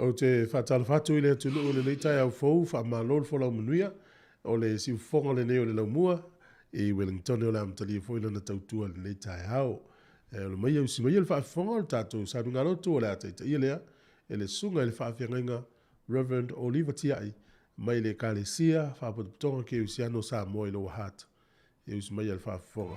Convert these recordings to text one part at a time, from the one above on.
Ou te faatalofa atu i le atunuu i lenei taeao fou, faamalo le folau manuia. O le siufofoga lenei o le laumua i Wellington o le amatalia foi lana tautua i lenei taeao. E ola maia usi maia le faafofoga o le tatou sauniga lotu o le a taitaia lea e le susuga i le faafeagaiga Reverend Oliva Tiai mai le Ekalesia Faapotopotoga Kerisiano o Samoa i Lower Hutt. E usi maia le faafofoga.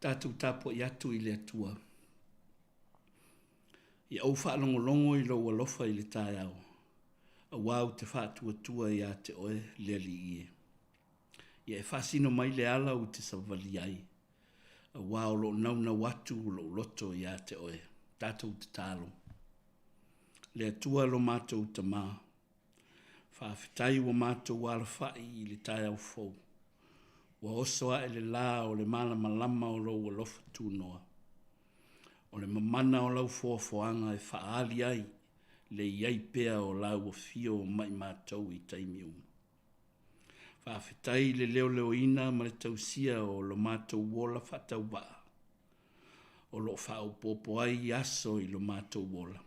Tatou tapuai atu i le Atua. Ia ou faalogologo i lou alofa i le taeao, auā ou te faatuatua iā te oe le Alii e. Ia e faasino mai le ala ou te savali ai, auā o lo o naunau atu lou loto iā te oe. Tatou tatalo. Le Atua lo matou Tamā, faafetai ua matou alafai i le taeao fou. Ua oso ae le lā o le malamalama o lou alofa tunoa. O le mamana o lau foafoaga e faaali ai le i ai pea o lau afio ma i matou i taimi uma. Faafetai i le leoleoina ma le tausia o lo matou ola faatauvaa, o lo o faaopoopo ai aso i lo matou ola.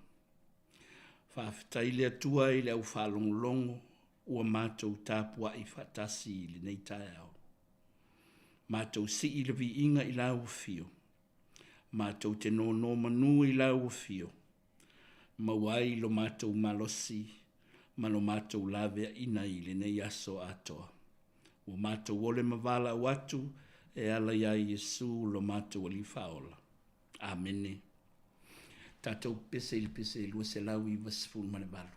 Faafetai le Atua i le au faalogologo ua matou tapuai faatasi i lenei taeao. Matou sii le viiga i lau afio, matou te nonomanu i lau afio, maua ai lo matou malosi ma lo matou laveaina i lenei aso atoa. Ua matou ole ma valaau atu e ala iā Iesu lo matou Alii Faaola. Amene. Tatou pese i le pese 298.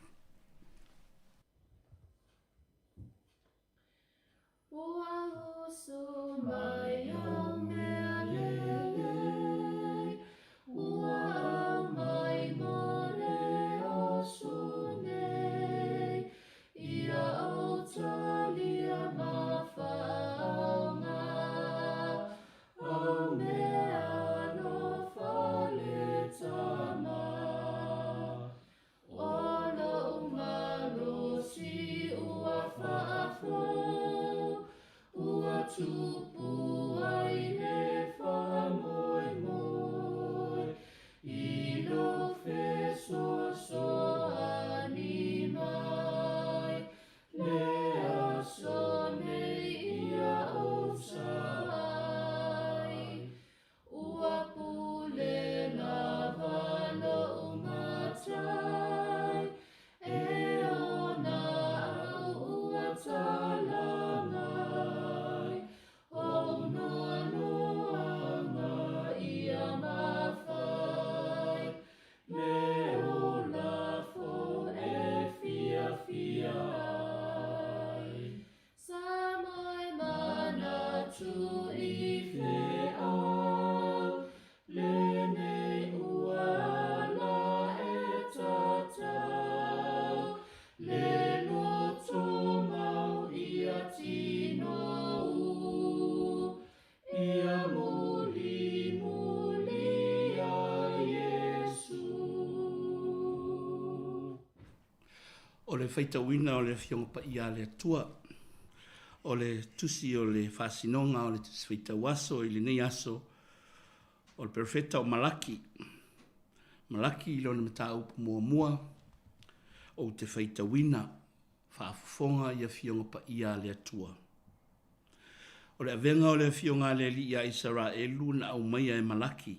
Ua usu mai au mea lelei, ua aumai mo le oso nei, ia ou talia ma faaaoga, au mea alofa le Tama. O lou malosi ua faafou, ua tupu ai le faamoemoe, i lou fesoasoani mai, le aso nei ia ou ai. Ua pule lava lou matai, e ona au ua tala mai, ou noanoaga ia mafai, le ola fou e fiafia ai. Sa mai manatu i feau, lenei ua ala e tatau, le loto mau ia tinou, ia mulimuli ia Iesu. O le faitauina o le Afioga Paia a le Atua, o le tusi o le faasinoga o le tusi faitau aso i lenei aso, o le perofeta o Malaki. Malaki i lona mataupu muamua, ou te faitauina faafofoga i Afioga Paia a le Atua. O le avega o le Afioga a le Alii ia Isaraelu na aumaia e Malaki,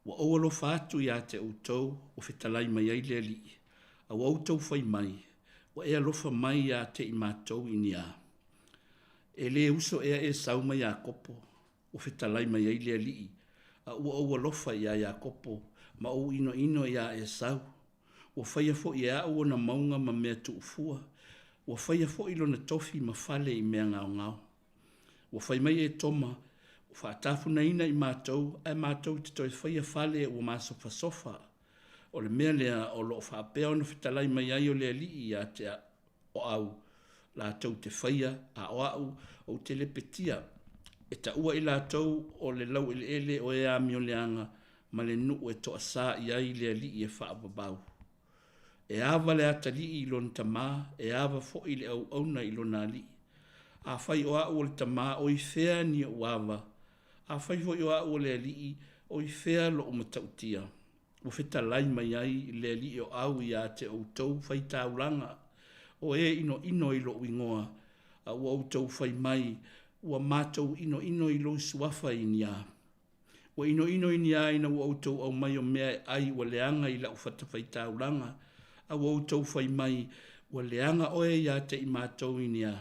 ua ou alofa atu iā te outou ua fetalai mai ai le Alii, a ua outou fai mai, ua e alofa mai iā te i matou i ni a? E lē uso ea Esau ma Iakopo, ua fetalai mai ai le Alii, a ua ou alofa iā Iakopo ma ou inoino iā Esau? Ua faia foi e a'u ona mauga ma mea tuufua, ua faia foi lona tofi ma fale i mea gaogao. Ua fai mai Etoma, ua faatafunaina i matou, ae matou te toe faia fale ua masofasofa. O le mea lea o lo o faapea ona fetalai mai ai o le Alii ia te o au, latou te faia, a o a'u ou te lepetia. E taua i latou o le laueleele o e amioleaga ma le nuu e toasā i ai le Alii e faavavau. E ava le atalii i lona tamā, e ava foi le auauna i lona alii. Afai o a'u o le tamā, o i fea ni oʻu ava? Afai foi o a'u o le alii, o i fea lo'u matautia? Ua fetalai mai ai le Alii o Au iā te outou faitaulaga, o e inoino i loʻu igoa, a ua outou fai mai, Ua matou inoino i lou suafa i ni a? Ua inoino i ni a ina ua outou aumai o mea e ʻai ua leaga i lau fatafaitaulaga, a ua outou fai mai, Ua leaga oe iā te i matou i ni a?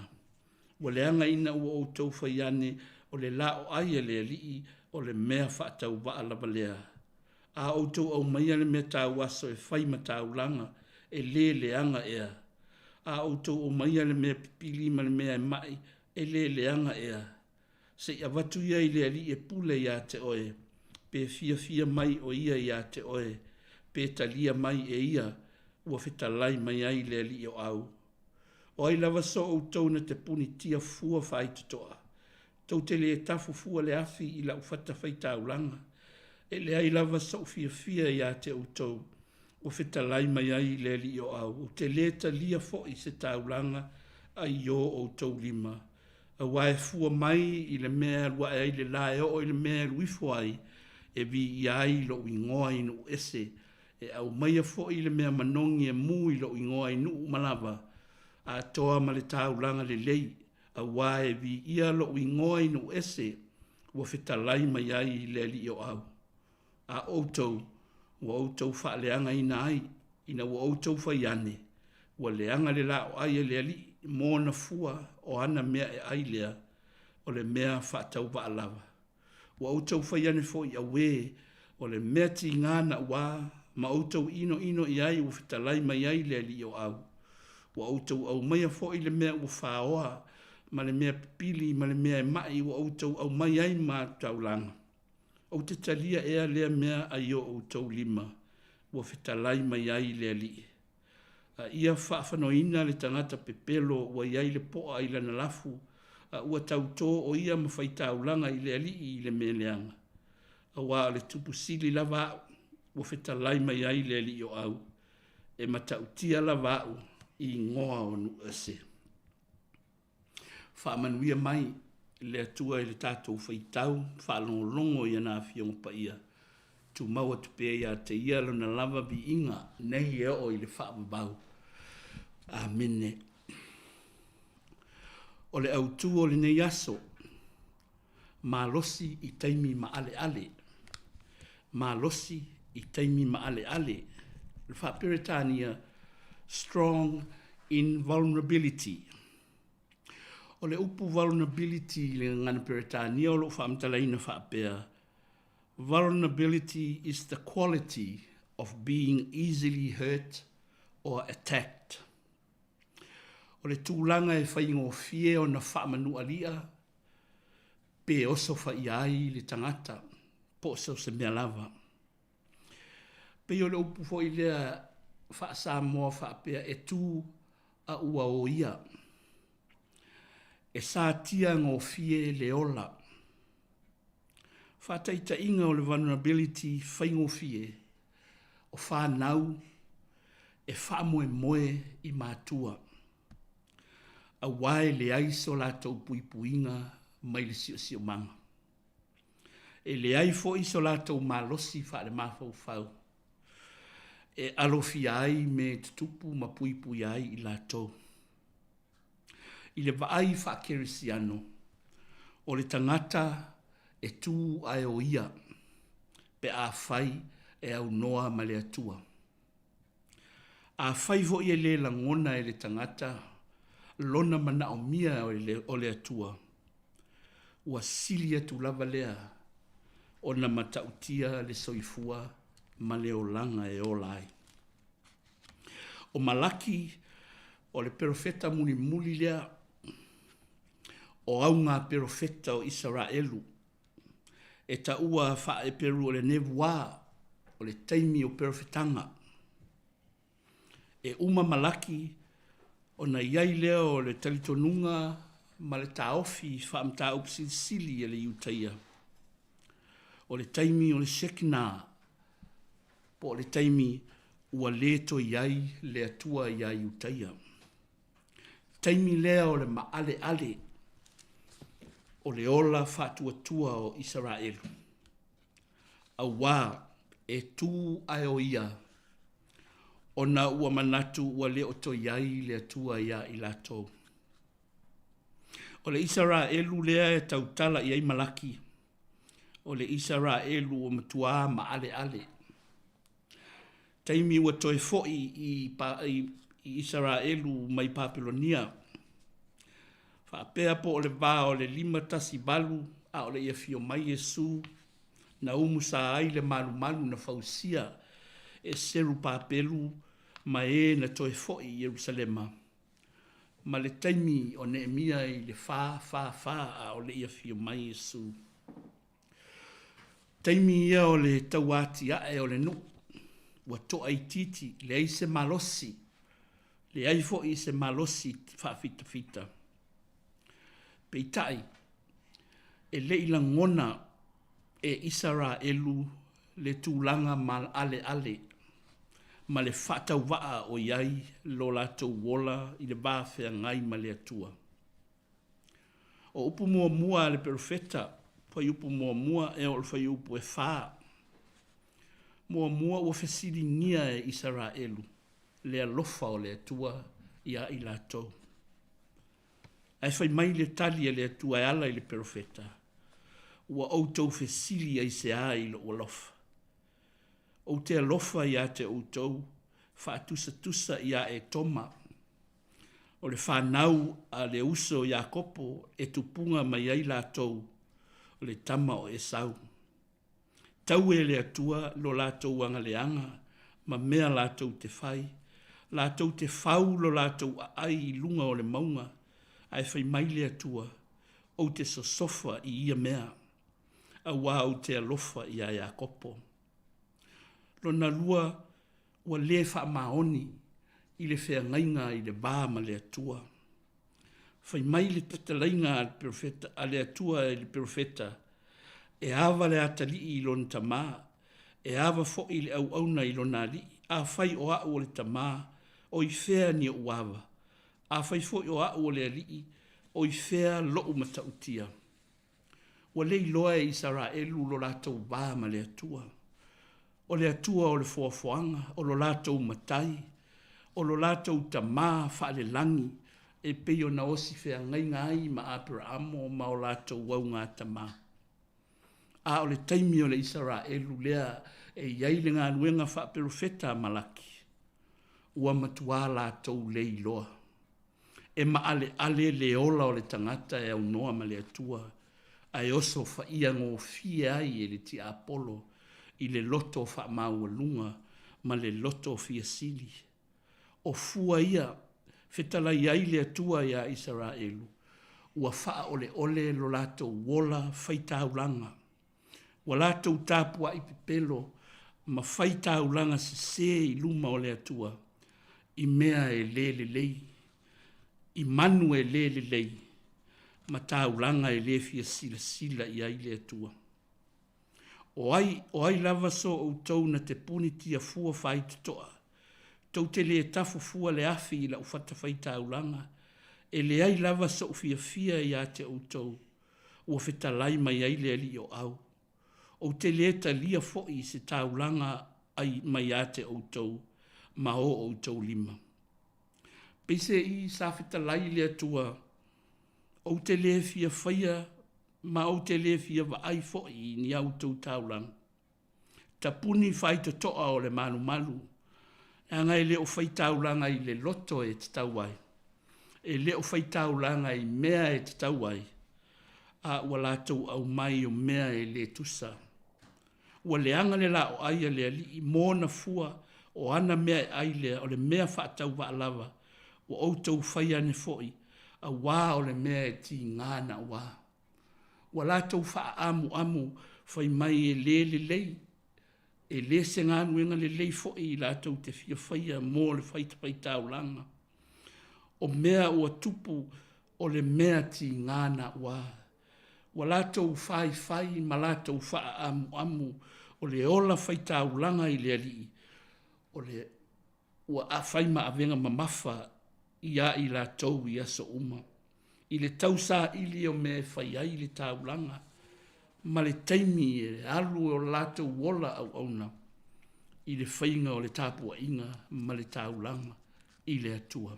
Ua leaga ina ua outou fai ane, O le lā o ʻai a le Alii, o le mea faatauvaa lava lea. A outou aumaia le mea tauaso e fai ma taulaga, e lē leaga ea? A outou aumaia le mea pipili ma le mea e maʻi, e lē leaga ea? Se i avatu ia i le Alii e pule iā te oe, pe fiafia mai ʻo ia iā te oe, pe talia mai e ia, ua fetalai mai ai le Alii o Au. O ai lava so outou na te punitia fua faaitotoa? Tou te lē tafu fua le afi i lau fatafaitaulaga. E leai lava soʻu fiafia iā te outou, ua fetalai mai ai le Alii o Au, ou te lē talia foʻi se taulaga a i ō outou lima. Auā e fua mai i le mea e alu aʻe ai le lā e oo i le mea e alu ifo ai, e viia ai loʻu igoa i nuu ese, e aumaia foʻi le mea manogi e mū i loʻu igoa i nuu uma lava, atoa ma le taulaga lelei, auā e viia loʻu igoa i nuu ese, ua fetalai mai ai le Alii o Au. A ʻoutou, ua outou faaleagaina ai, ina ua outou fai ane, ua leaga le lā o ʻai a le Alii mo ona fua o ana mea e ʻai lea, o le mea faatauvaa lava. Ua outou fai ane foi, Auē, o le mea tigā naʻu ā, ma outou ʻinoʻino i ai ua fetalai mai ai le Alii o Au. Ua outou aumaia foi le mea ua faoa, ma le mea pipili, ma le mea e maʻi ua outou aumai ai ma taulaga. Ou te talia ea lea mea a i o outou lima, ua fetalai mai ai le Alii. A ia faafanoina le tagata pepelo ua i ai le poʻa i lana lafu, a ua tautō ʻo ia ma faitaulaga i le Alii i le mea leaga. Auā o le Tupu Sili lava aʻu, ua fetalai mai ai le Alii o Au, e matautia lava aʻu i igoa o nuu ese. Faamanuia mai le Atua i le tatou faitau faalogologo i ana Afioga Paia, tumau atu pea ia te Ia Lona lava viiga nei e oo i le faavavau. Amene. O le autū o lenei aso, malosi i taimi maaleale. Malosi i taimi maaleale. O le Faa-Peretania, strong in vulnerability. O le upu vulnerability i le gagana Peretania o lo o faamatalaina faapea, Vulnerability is the quality of being easily hurt or attacked. O le tulaga e faigofie ona faamanualia pe osofaia ai le tagata po o so o se mea lava. Pei o le upu foi lea faa-Samoa faapea e tu a ua oia. E satia gofie le ola. Faataitaiga o le vulnerability faigofie, o fanau e faamoemoe i matua, auā e leai so latou puipuiga mai le siosiomaga. E leai foi so latou malosi faalemafaufau e alofia ai me tutupu ma puipuia ai i latou. I le vaai faakerisiano, o le tagata e tū ae o ia pe afai e aunoa ma le Atua. Afai foi e lē lagona e le tagata lona manaomia o le Atua, ua sili atu lava lea ona matautia le soifua ma le olaga e ola ai. O Malaki, o le perofeta mulimuli lea o auga perofeta o Isaraelu, e taua faa-Eperu o le Nevuā, o le taimi o perofetaga. E uma Malaki ona i ai lea o le talitonuga ma le taofi faa-mataupu silisili a le Iutaia. O le taimi o le Shekinah, po o le taimi Ua lē toe i ai le Atua iā Iutaia. Taimi lea o le maaleale o le ola faatuatua o Isaraelu, auā e tū ae o ia, ona ua manatu ua le o toe i ai le Atua iā i latou. O le Isaraelu lea e tautala i ai Malaki, o le Isaraelu ua matuā maaleale. Taimi ua toe foʻi i i Isaraelu mai Papelonia, faapea po o le va o le 518 a o le i afio mai Iesu, na umusa ai le malumalu na fausia e Serupapelu ma e na toe foʻi i Ierusalema, ma le taimi o Neemia i le 444 a o le i afio mai Iesu. Taimi ia o le tauatiae o le nuu, ua toaitiiti, leai se malosi, leai foi se malosi faafitafita. Peitai, e le i lagona e Isaraelu le tulaga maaleale ma le faatauvaa o i ai lo latou ola i le va feagai ma le Atua. O upu muamua a le perofeta, fuaiupu muamua e oo i le fuaiupu e fa. Muamua ua fesiligia e Isaraelu le alofa o le Atua iā i latou. Ae fai mai le tali a le Atua e ala i le perofeta, Ua outou fesili aisea i lou alofa? Ou te alofa iā te outou, faatusatusa iā Etoma, O le fanau a le uso Iakopo e tupuga mai ai latou, o le tama o Esau. Tau e le Atua lo latou agaleaga ma mea latou te fai, latou te fau lo latou aai i luga o le mauga, ae fai mai le Atua, Ou te sosofa i ia mea, auā ou te alofa iā Iakopo. Lona lua, ua lē faamaoni i le feagaiga i le va ma le Atua. Fai mai le fetalaiga a le perofeta, a le Atua i le perofeta, E ava le atalii i lona tamā, e ava foi le auauna i lona alii. Afai o a'u o le tamā, o i fea ni oʻu ava? Afai foi o a'u o le alii, o i fea loʻu matautia? Ua le iloa e Isaraelu lo latou va ma le Atua. O le Atua o le foafoaga, o lo latou Matai, o lo latou Tamā faalelagi, e pei ona osi feagaiga ai ma Aperaamo ma o latou augatamā. A o le taimi o le Isaraelu lea e i ai le galuega faaperofeta a Malaki, ua matuā latou le iloa. E maaleale le ola o le tagata e aunoa ma le Atua, ae oso faia gofie ai e le tiapolo i le loto faamaualuga ma le loto fia sili. O fua ia, fetalai ai le Atua iā Isaraelu, ua faaoleole lo latou ola faitaulaga. Ua latou tapuai pepelo ma fai taulaga sesē i luma o le Atua, i mea e lē lelei, i manu e lē lelei, ma taulaga e lē fia silasila i ai le Atua. O ai, o ai lava so outou na te puni tiafua faitotoa, tou te lē tafu fua le afi i la'u fatafaitaulaga, e leai lava so'u fiafia iā te outou, ua fetalai mai ai le Alii o Au. Ou te lē talia foi se taulaga ai mai iā te outou ma o outou lima. Peiseai sa fetalai le Atua, Ou te lē fia faia ma ou te lē fia vaai foi i ni a outou taulaga. Tapuni faitotoa o le malumalu, leaga e le o fai taulaga i le loto e tatau ai, e le o fai taulaga i mea e tatau ai, a ua latou aumai o mea e le tusa. Ua leaga le laoai a le Alii mo ona fua o ana mea e ai lea, o le mea faatauvaa lava, ua outou fai ane foi, auā o le mea e tigā naʻauā. Ua latou faaamuamu fai mai e lē lelei, e lē se galuega lelei foi i latou te fia faia mo le faitafaitaulaga. O mea ua tupu o le mea tigā naʻauā. Ua latou faifai ma latou faaamuamu o le ola faitaulaga i le Alii, o le. Ua fai ma avega mamafa iā i latou i aso uma, i le tausaili o mea e fai ai le taulaga ma le taimi e alu o latou ola auauna i le faiga o le tapuaiga ma le taulaga i le Atua.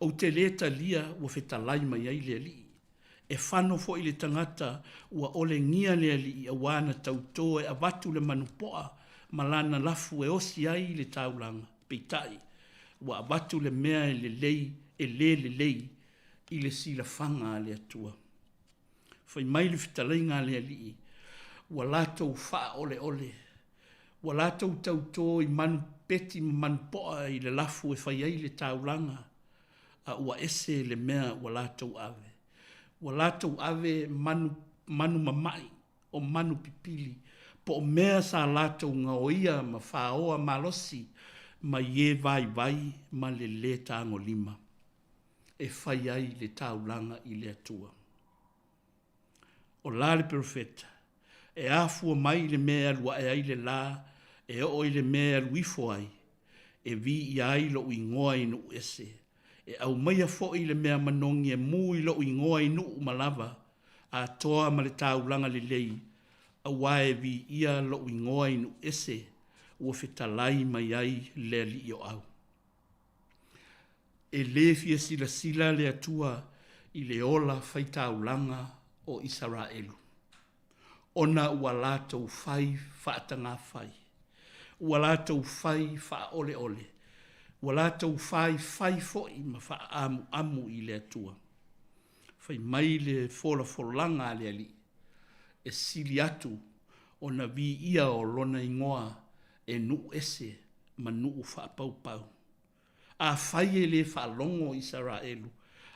Ou te lē talia ua fetalai mai ai le Alii. E fano foi le tagata ua olegia le Alii auā na tautō e avatu le manupoa ma lana lafu e osi ai le taulaga, peitai, ua avatu le mea e lelei e lē lelei i le silafaga a le Atua. Fai mai le fetalaiga a le Alii, ua latou faaoleole, ua latou tautō i manu peti ma manu poa i le lafu e fai ai le taulaga, a ua ese le mea ua latou ave. Ua latou ave manu, manu mama'i, o manu pipili, po o mea sa latou gaoia ma faoa malosi mai e vaivai ma le lē tagolima e fai ai le taulaga i le Atua. O la le perofeta, e afua mai i le mea e alu ae ai le lā e oo i le mea e alu ifo ai, e viia ai lou igoa i nuu ese, e aumaia foi le mea manogi e mu i lou igoa i nuu ma lava, atoa ma le taulaga lelei, auā e viia lou igoa i nuu ese, ua fetalai mai ai le Alii o Au. E lē fia silasila le Atua i le ola faitaulaga o Isaraelu, ona ua latou fai faatagafai, ua latou fai faaoleole, ua latou faifai foi ma faaamuamu i le Atua. Fai mai le folafolaga a le Alii, e sili atu ona viia o Lona igoa e nuu ese ma nuu faapaupau. Afai e lē faalogo Isaraelu,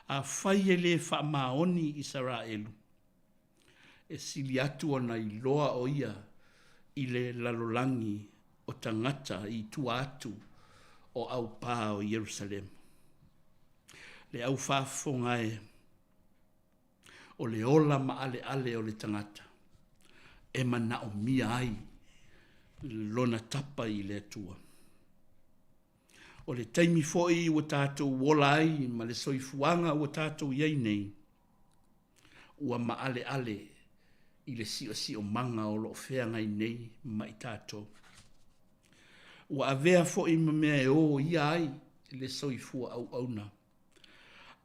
afai e lē faamaoni Isaraelu, e sili atu ona iloa o ia i le lalolagi o tagata i tua atu o aupā o Ierusalema. Le au faafofoga e, o le ola maaleale o le tagata e manaomia ai lona tapa i le Atua. O le taimi foi ua tatou ola ai ma le soifuaga ua tatou i ai nei, ua maaleale i le siosiomaga o lo o feagai nei ma i tatou. Ua avea foi ma mea e oia ai le soifua auauna,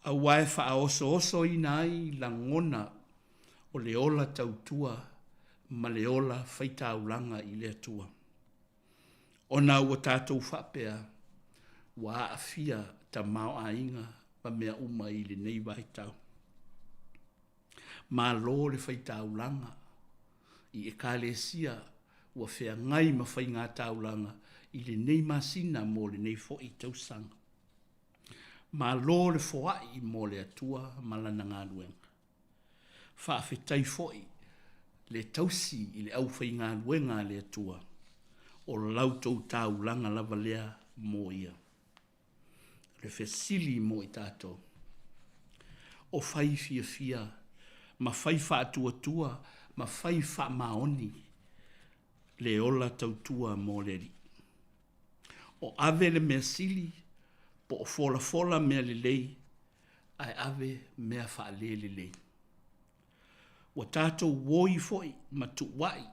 auā e faaosoosoina ai lagona o le ola tautua ma le ola faitaulaga i le Atua. Ona ua tatou faapea, ua aafia tamaoaiga ma mea uma i lenei vaitau. Malo le faitaulaga i Ekalesia ua feagai ma faigataulaga i lenei masina mo lenei foi tausaga. Malo le foai mo le Atua ma Lana galuega. Faafetai foi le tausi i le aufaigaluega a le Atua, o la outou taulaga lava lea mo Ia. O le fesili mo i tatou, o fai fiafia ma fai faatuatua ma fai faamaoni le ola tautua mo le Alii? O ave le mea sili po o folafola mea lelei ae ave mea faalelelei? Ua tatou oi foi ma tuuai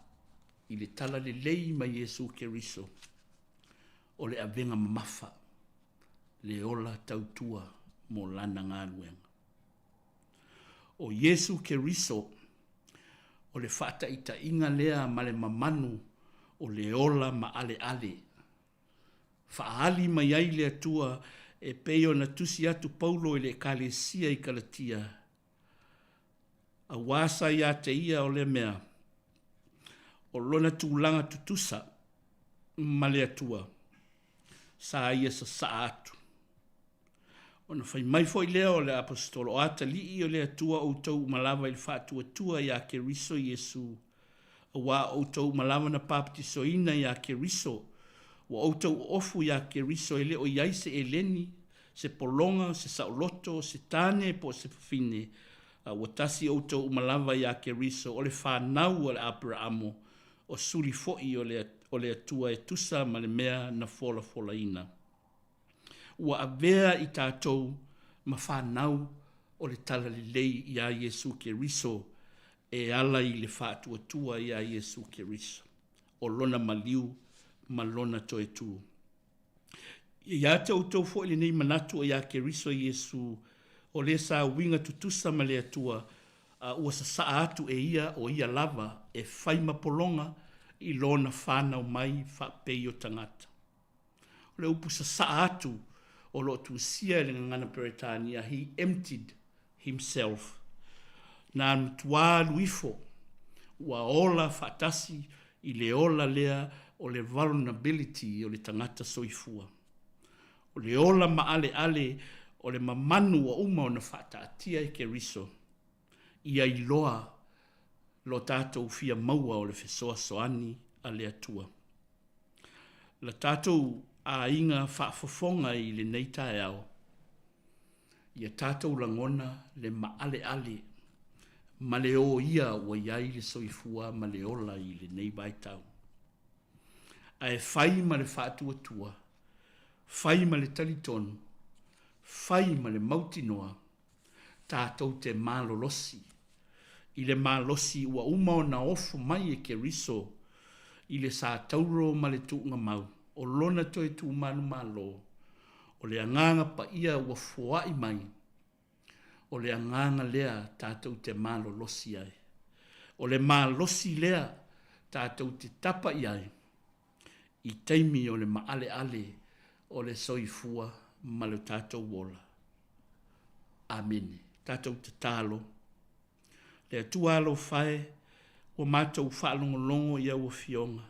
i le talalelei ma Iesu Keriso, o le avega mamafa, le ola tautua mo Lana galuega. O Iesu Keriso o le faataitaiga lea ma le mamanu o le ola maaleale. Faaali mai ai le Atua e pei ona tusi atu Paulo i le Ekalesia i Kalatia, Auā sa iā te ia o lea mea, o lona tulaga tutusa ma le Atua, sa ia sasaa atu. Ona fai mai foi lea o le Aposetolo, O atalii o le Atua outou uma lava i le faatuatua iā Keriso Iesu, auā o outou uma lava na papatisoina iā Keriso, ua outou oofu iā Keriso e le o i ai se Eleni, se pologa, se saoloto, se tāne po o se fafine, a ua tasi outou uma lava iā Keriso, o le fanau a le Aperaamo, o suli foi o le o le Atua e tusa ma le mea na folafolaina. Ua avea i tatou ma fanau o le Talalelei iā Iesu Keriso e ala i le faatuatua iā Iesu Keriso, o Lona maliu ma Lona toe tū. Ia te outou foi lenei manatu o iā Keriso Iesu, o le sa uiga tutusa ma le Atua, a ua sasaa atu e Ia o Ia lava e fai ma pologa i Lona fanau mai faapei o tagata. O le upu sasaa atu o lo o tusia e le gagana Peretania, he emptied himself. Na matua alu ifo, ua ola faatasi i le ola lea o le vulnerability o le tagata soifua. O le ola maaleale o le mamanu ua uma ona faataatia e Keriso, ia iloa lo tatou fia maua o le fesoasoani a le Atua. La tatou aiga faafofoga i lenei taeao, ia tatou lagona le maaleale ma le oia ua i ai le soifua ma le ola i lenei vaitau. Ae fai ma le faatuatua, fai ma le talitonu, fai ma le mautinoa, tatou te malolosi i le malosi ua uma ona ofo mai e Keriso i le sa tauro ma le tuugamau o Lona toe tumanumalo, o le Agaga Paia ua foai mai, o le Agaga lea tatou te malolosi ai. O le malosi lea tatou te tapa i ai i taimi o le maaleale o le soifua ma lo tatou ola. Amene. Tatou tatalo. Le Atua alofa e, ua matou faalogologo i au Afioga,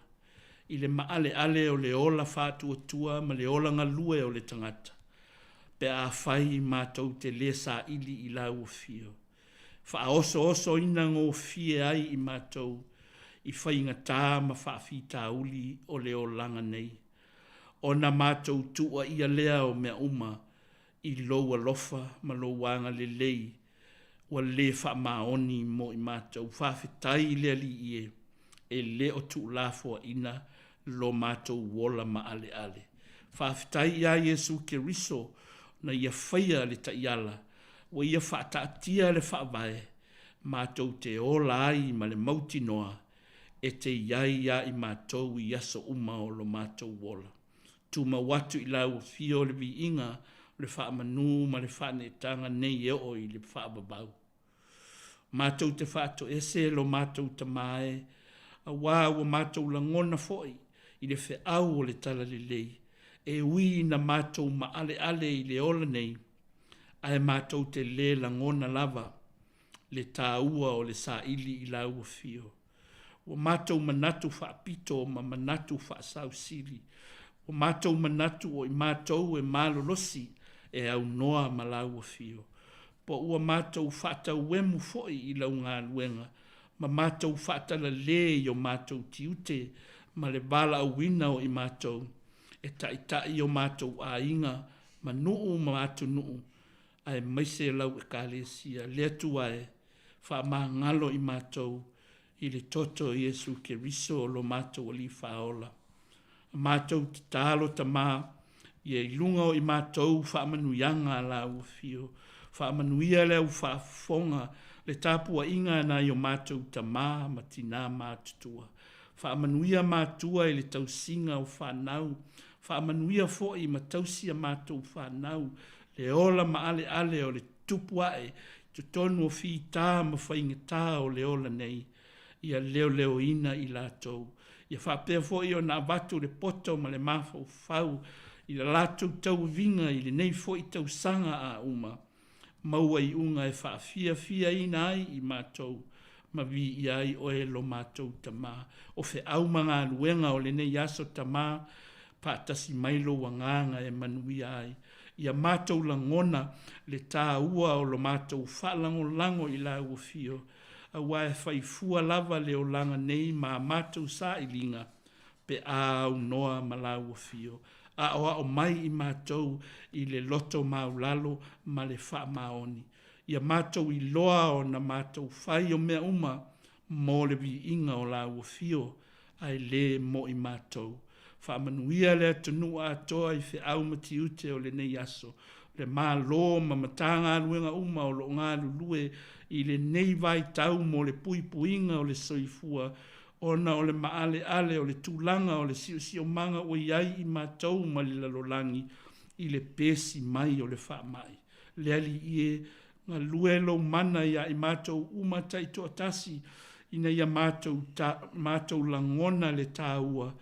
i le maaleale o le ola faatuatua ma le ola galue o le tagata, pe afai matou te le saili i lau Afio. Faaosoosoina gofie ai i matou i faigata ma faafitauli o le olaga nei, ona matou tuuaia lea o mea uma i lou alofa ma lou agalelei ua le faamaoni mo i matou. Faafetai i le Alii e, e le o tuulafoaina lo matou ola maaleale. Faafetai iā Iesu Keriso na ia faia le taiala, ua ia faataatia le faavae matou te ola ai ma le mautinoa e te i ai iā i matou i aso uma o lo matou ola. Tumau atu i lau afio le viiga, o le faamanu ma le faaneetaga nei e oo i le faavavau. Matou te faatoese lo matou Tama e, auā ua matou lagona foi i le feau o le Talalelei, e ui ina matou maaleale i le ola nei, ae matou te lē lagona lava le taua o le saili i lau afio. Ua matou manatu faapito ma manatu faasausili. Ua matou manatu o i matou e malolosi e aunoa ma lau afio. Po ua matou faatauemu foi i lau galuega ma matou faatalalē i o matou tiute ma le valaauina o i matou e taitai o matou aiga ma nuu ma atunuu aemaise lau Ekalesia. Le Atua e, faamagalo i matou i le toto o Iesu Keriso o lo matou Alii Faaola. A matou tatalo, Tama, ia i luga o i matou faamanuiaga a lau Afio. Faamanuia le au faafofoga, le tapuaiga a nai o matou tama ma tinā matutua. Faamanuia matua i le tausiga o fanau. Faamanuia foi ma tausi a matou fanau, le ola maaleale o le tupu ae i totonu o fita ma faigata o le ola nei, ia leoleoina i latou. Ia faapea foi ona avatu le poto ma le mafaufau i la latou tauaviga i lenei foi tausaga a uma, maua iuga e faafiafiaina ai i matou ma viia ai oe lo matou Tama. O feau ma galuega o lenei aso Tama, faatasi mai lou Agaga e manuia ai. Ia matou lagona le taua o lo matou faalagolago i lau afio, auā e fai fua lava le olaga nei ma a matou sailiga pe a aunoa ma lau afio. Aoao mai i matou i le loto maulalo ma le faamaoni. Ia matou iloa ona matou fai o mea uma mo le viiga o lau afio. ae lē mo i matou. Faamanuia le atunuu atoa i feau ma tiute o lenei aso, le Malo ma Matagaluega uma o lo o galulue i lenei vaitau mo le puipuiga o le soifua ona o le maaleale o le tulaga o le siosiomaga ua i ai i matou ma le lalolagi i le pesi mai o le faamai. Le Alii e, galue lou mana iā i matou uma taitoatasi ina ia matou matou lagona le taua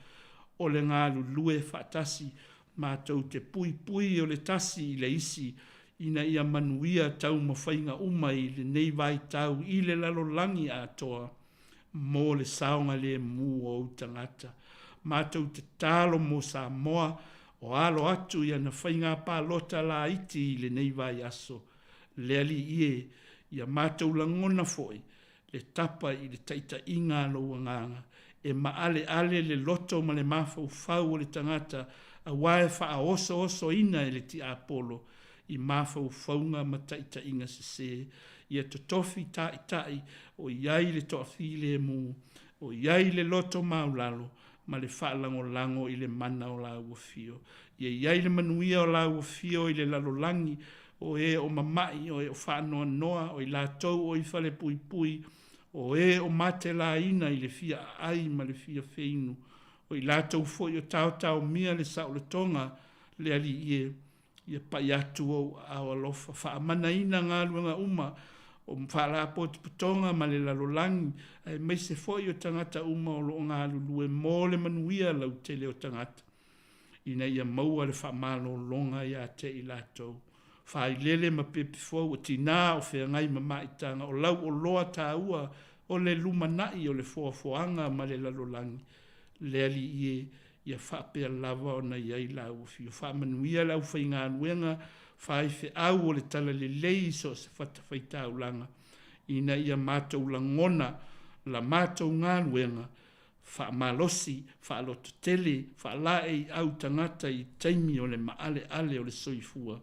o le galulue faatasi matou te puipui o le tasi i le isi ina ia manuia taumafaiga uma i lenei vaitau i le lalolagi atoa mo le saogalemu o ou tagata. Matou tatalo mo Samoa o alo atu i ana faiga palota laiti i lenei vaiaso. Le Alii e, ia matou lagona foi le tapa i le taitaiga a lou Agaga, e maaleale le loto ma le mafaufau o le tagata aua e faaosoosoina e le tiapolo i mafaufauga ma taitaiga sese. Ia totofi taitai o i ai le toafilemu, o i ai le loto maulalo ma le faalagolago i le mana o Lāu Afio. Ia i ai le manuia o Lāu Afio i le lalolagi, o e o mama'i, o e o faanoanoa, o i latou o i falepuipui, o e o matelaina i le fia aai ma le fia feinu, o i latou foi o taotaomia le saolotoga, le Alii e, Ia pai atu ou aao alofa, faamanaina galuega uma o Faalapotopotoga ma le lalolagi, aemaise foi o tagata uma o lo o galulue mo le manuia lautele o tagata, ina ia maua le faamalologa ia te i latou. Failele ma pepe fou, o tinā o feagai ma maitaga, o lauoloa taua o le lumanai o le foafoaga ma le lalolagi, Le Alii e, ia faapea lava ona i ai lāua afio. Faamanuia le aufaigaluega faifeau o le Talalelei i so o se fatafaitaulaga, ina ia matou lagona la matou galuega faamalosi, faalototele, faalaeiau tagata i taimi o le maaleale o le soifua,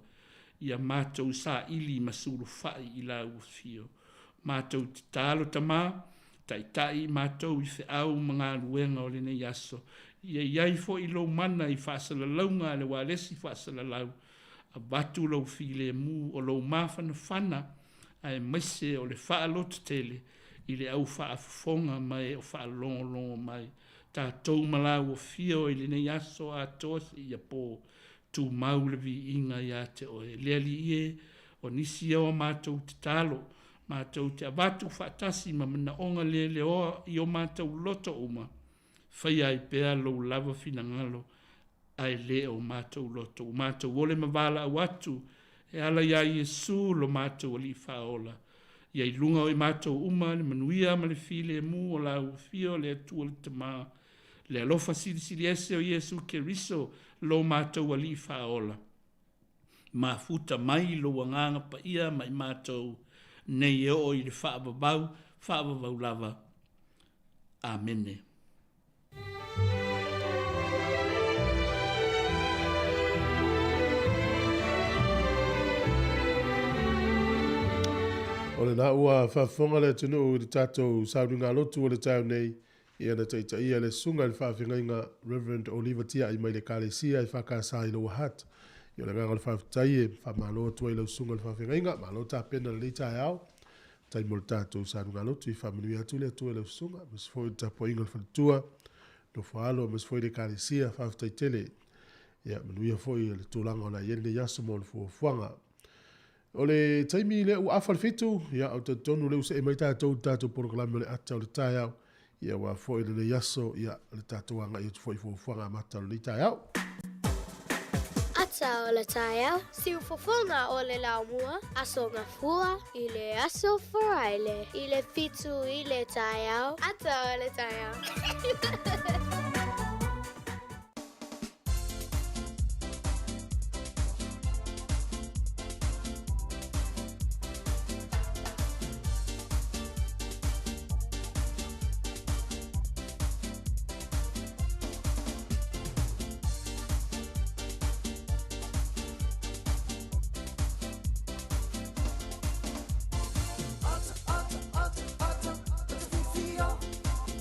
ia matou saili ma sulufai i Lāu Afio. Matou tatalo Tama, taitai i matou i feau ma galuega o lenei aso. Ia i ai foi Lou mana i faasalalauga a le ualesi faasalalau, avatu Lou filemu o Lou mafanafana aemaise o le faalototele i le au faafofoga ma e o faalogologo mai. Tatou ma Lāu Afio i lenei aso atoa seia po. Tumau le viiga ia te Oe. Le Alii e, o nisi ia o a matou tatalo, matou te avatu faatasi ma manaoga leleoa i o matou loto uma, faia ai pea Lou lava finagalo ae le o matou loto. Ua matou ole ma valaau atu e ala iā Iesu lo matou Alii Faaola, ia i luga o i matou uma le manuia ma le filemu o Lāu Afio le Atua le Tama, le alofa silisili ese o Iesu Keriso lo matou Alii Faaola. Mafuta mai lou Agaga Paia ma i matou nei e oo i le faavavau, faavavau lava. Amene. O lena ua faafofoga le atunuu i le tatou sauniga lotu o le taeao nei, Ia na taitaia le Susuga i le Faafeagaiga Rev. Oliva Tiai mai le Ekalesia EFKS i Lower Hutt. Ia o le agaga o le faafetai e faamalo atu ai i lau Susuga i le Faafeagaiga, malo tapena i lenei taeao. Faafetai mo le tatou saluga lotu, i faamanuia atu le Atua i lau Susuga, aemaise foi o le tapuaiga a le faletua, nofo alo, aemaise foi le Ekalesia, faafetai tele. Ia manuia foi le tulaga o le a i ai lenei aso mo le fuafuaga. O le taimi lea ua afa le 7, ia, ou te talitonu lea ua see mai tatou i le tatou polokalame o le ata o le taeao, ia, aua foi lenei aso, ia, le tatou agai atu foi i fuafuaga amata o lenei taeao. Ata o le taeao, siufofoga o le laumua, Aso Gafua i le aso Faraile i le 7 i le taeao, Ata o le taeao. Ata, ata, ata, ata, ata fifia,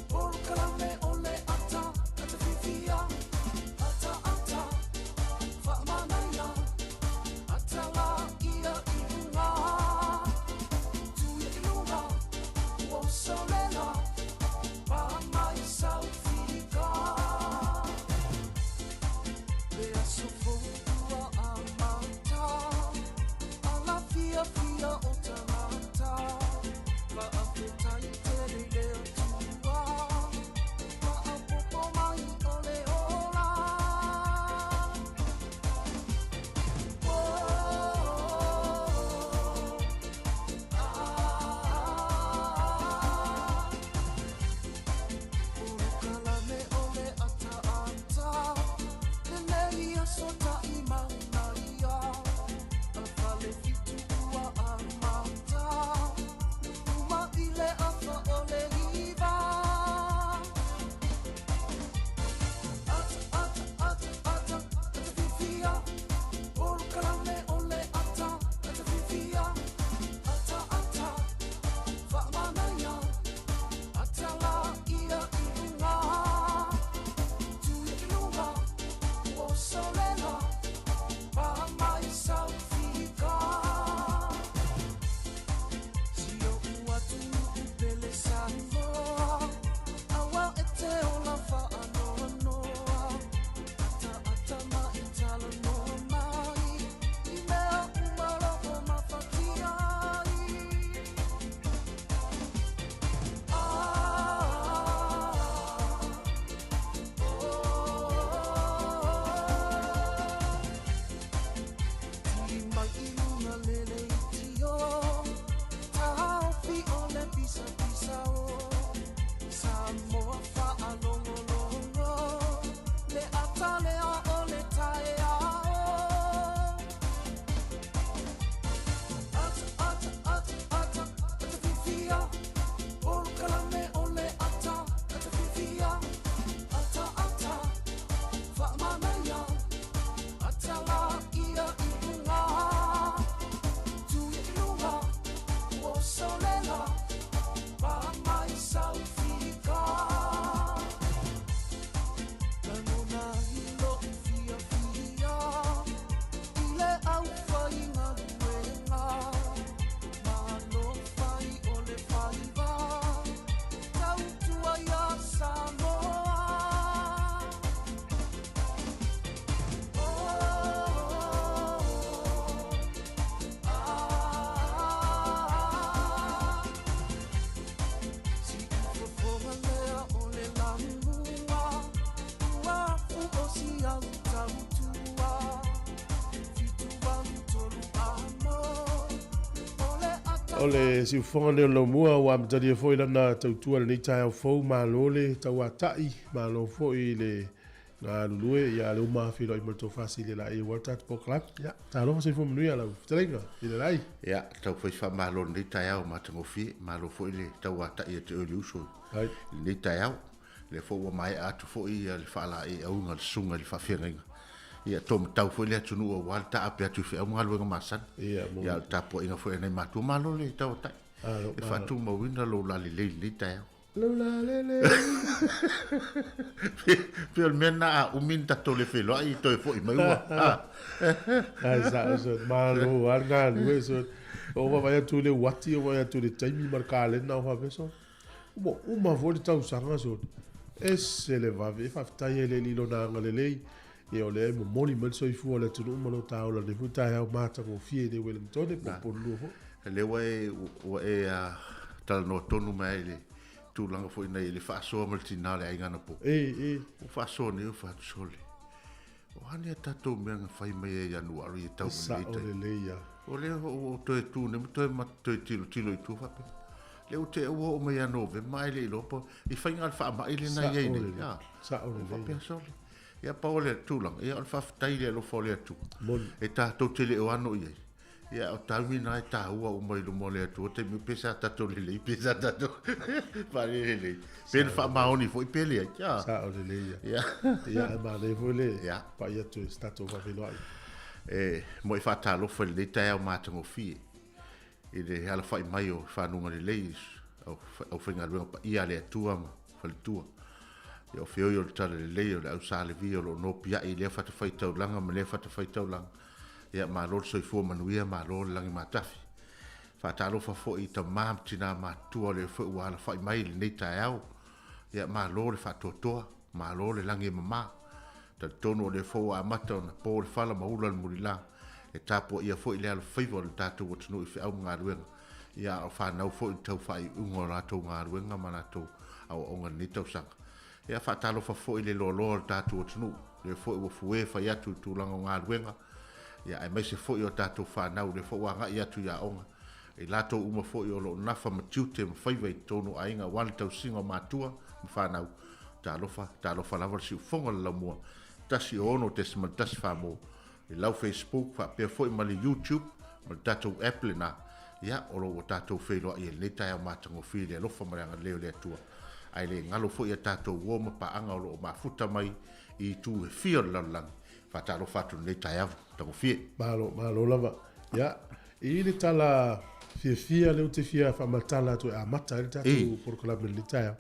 polokalame o le ata. O le siufofoga lenei o le Laumua ua amatalia foi lana tautua i lenei taeao fou, malo le tauatai, malo foi le galulue, ia lea ua ma feiloai ma le tofa Silelaai aua le tatou polokalame. Ia, talofa soifua manuia lau fetalaiga Silelaai. Ia, tau fai faamalo i lenei taeao matagofie, malo foi le tauatai ia te oe le uso i lenei taeao. Lea foi ua maea atu foi le faalaeiauga a le susuga i le faafeagaiga. Ia, taumatau foi le atunuu aua le taape atu i feau ma galuega masani. Ia, o le tapuaiga foi a nai matua. Malo le tauatai. E faatumauina lou lalelei i lenei taeao. Lou lalelei. Pei o le mea lena a umi ni tatou le feiloai toe foi mai ua. Ai sao so malo a le galue so. O vaavaai atu i le uati, o vaavaai atu i le taimi ma le kalena o faapea so. Ua uma foi le tausaga so. Ese le vave, e faafetai ai i le Alii i Lona agalelei, ia o lea e momoli mai le soifua o le atunuu ma lo ta ola i lenei foi taeao matagofie i le Wellingtone po o Pololua foi. Lea ua e, ua e talanoa tonu mai ai i le tulaga foi nei i le faasoa ma le tina o le aiga anapo. E, e. Ua faasoa nei ua fai atu sole. O a nei a tatou mea na fai mai ai Ianuari e tau mai nei Sao lelei ia. O lea ua ou toe tu nei ma toe, ma toe tilotilo i tua faapea. Lea ua te ua oo mai ia Novema ae le iloa po i faiga o le faamai lea na i ai nei. Sao lelei. Faapea sole. Ia pau o le tulaga, ia o le faafetai i le alofa o le Atua. Moni. E tatou te le o ano i ai. Ia o taimi na e taua uma i luma o le Atua taimi pe sa tatou lelei pe sa tatou faalelelei. Pe na faamaoni foi pe leai. Ia. Sao lelei ia. Ia. Ia ae manaia foi le Ia. pai atu e se tatou faafeiloai. E moi faatalofa i lenei taeao matagofie i le alafai mai o fanuga lelei au aufaigaluega paia a le Atua ma faletua. Ia o feoi o le tala lelei o le au Sa Levi o lo o nopiai i lea fatafaitaulaga ma lea fatafaitaulaga. Ia malo le soifua manuia, malo le lagi matafi. Faatalofa foi i tama ma tina matutua o lea foi ua alafai mai i lenei taeao. Ia malo le faatoatoa, malo le lagi e mama. Talitonu o lea foi ua amata ona po le fala ma ula le mulila, e tapuaia foi le alofaiva o le tatou atunuu i feau ma galuega, ia a o fanau foi i le tau faaiuiuga o latou galuega ma latou aoaoga i lenei tausaga. Ia faatalofa foi i le loaloa o le tatou atunuu, lea foi ua fue fai atu i le tulaga o galuega, ia aemaise foi o tatou fanau lea foi ua agai atu i aoga, i latou uma foi o lo o nafa ma tiute ma faiva i totonu o aiga aua le tausiga o matua ma fanau. Talofa, talofa lava le siufofoga o le Laumua, 106.1 Samoa i lau Facebook faapea foi ma le YouTube ma le tatou app lena, ia, o lo o ua tatou feiloai ai i lenei taeao matagofie i le alofa ma le agalelei o le Atua. Ae le galo foi a tatou uo ma paaga o lo o mafuta mai i itu e fia o le lalolagi. Faatalofa atu i lenei taeao tagofie. Malo, malo lava. Ia, e i ai le tala fiafia lea ou te fia faamatala atu e amata ai le tatou polokalame i lenei taeao.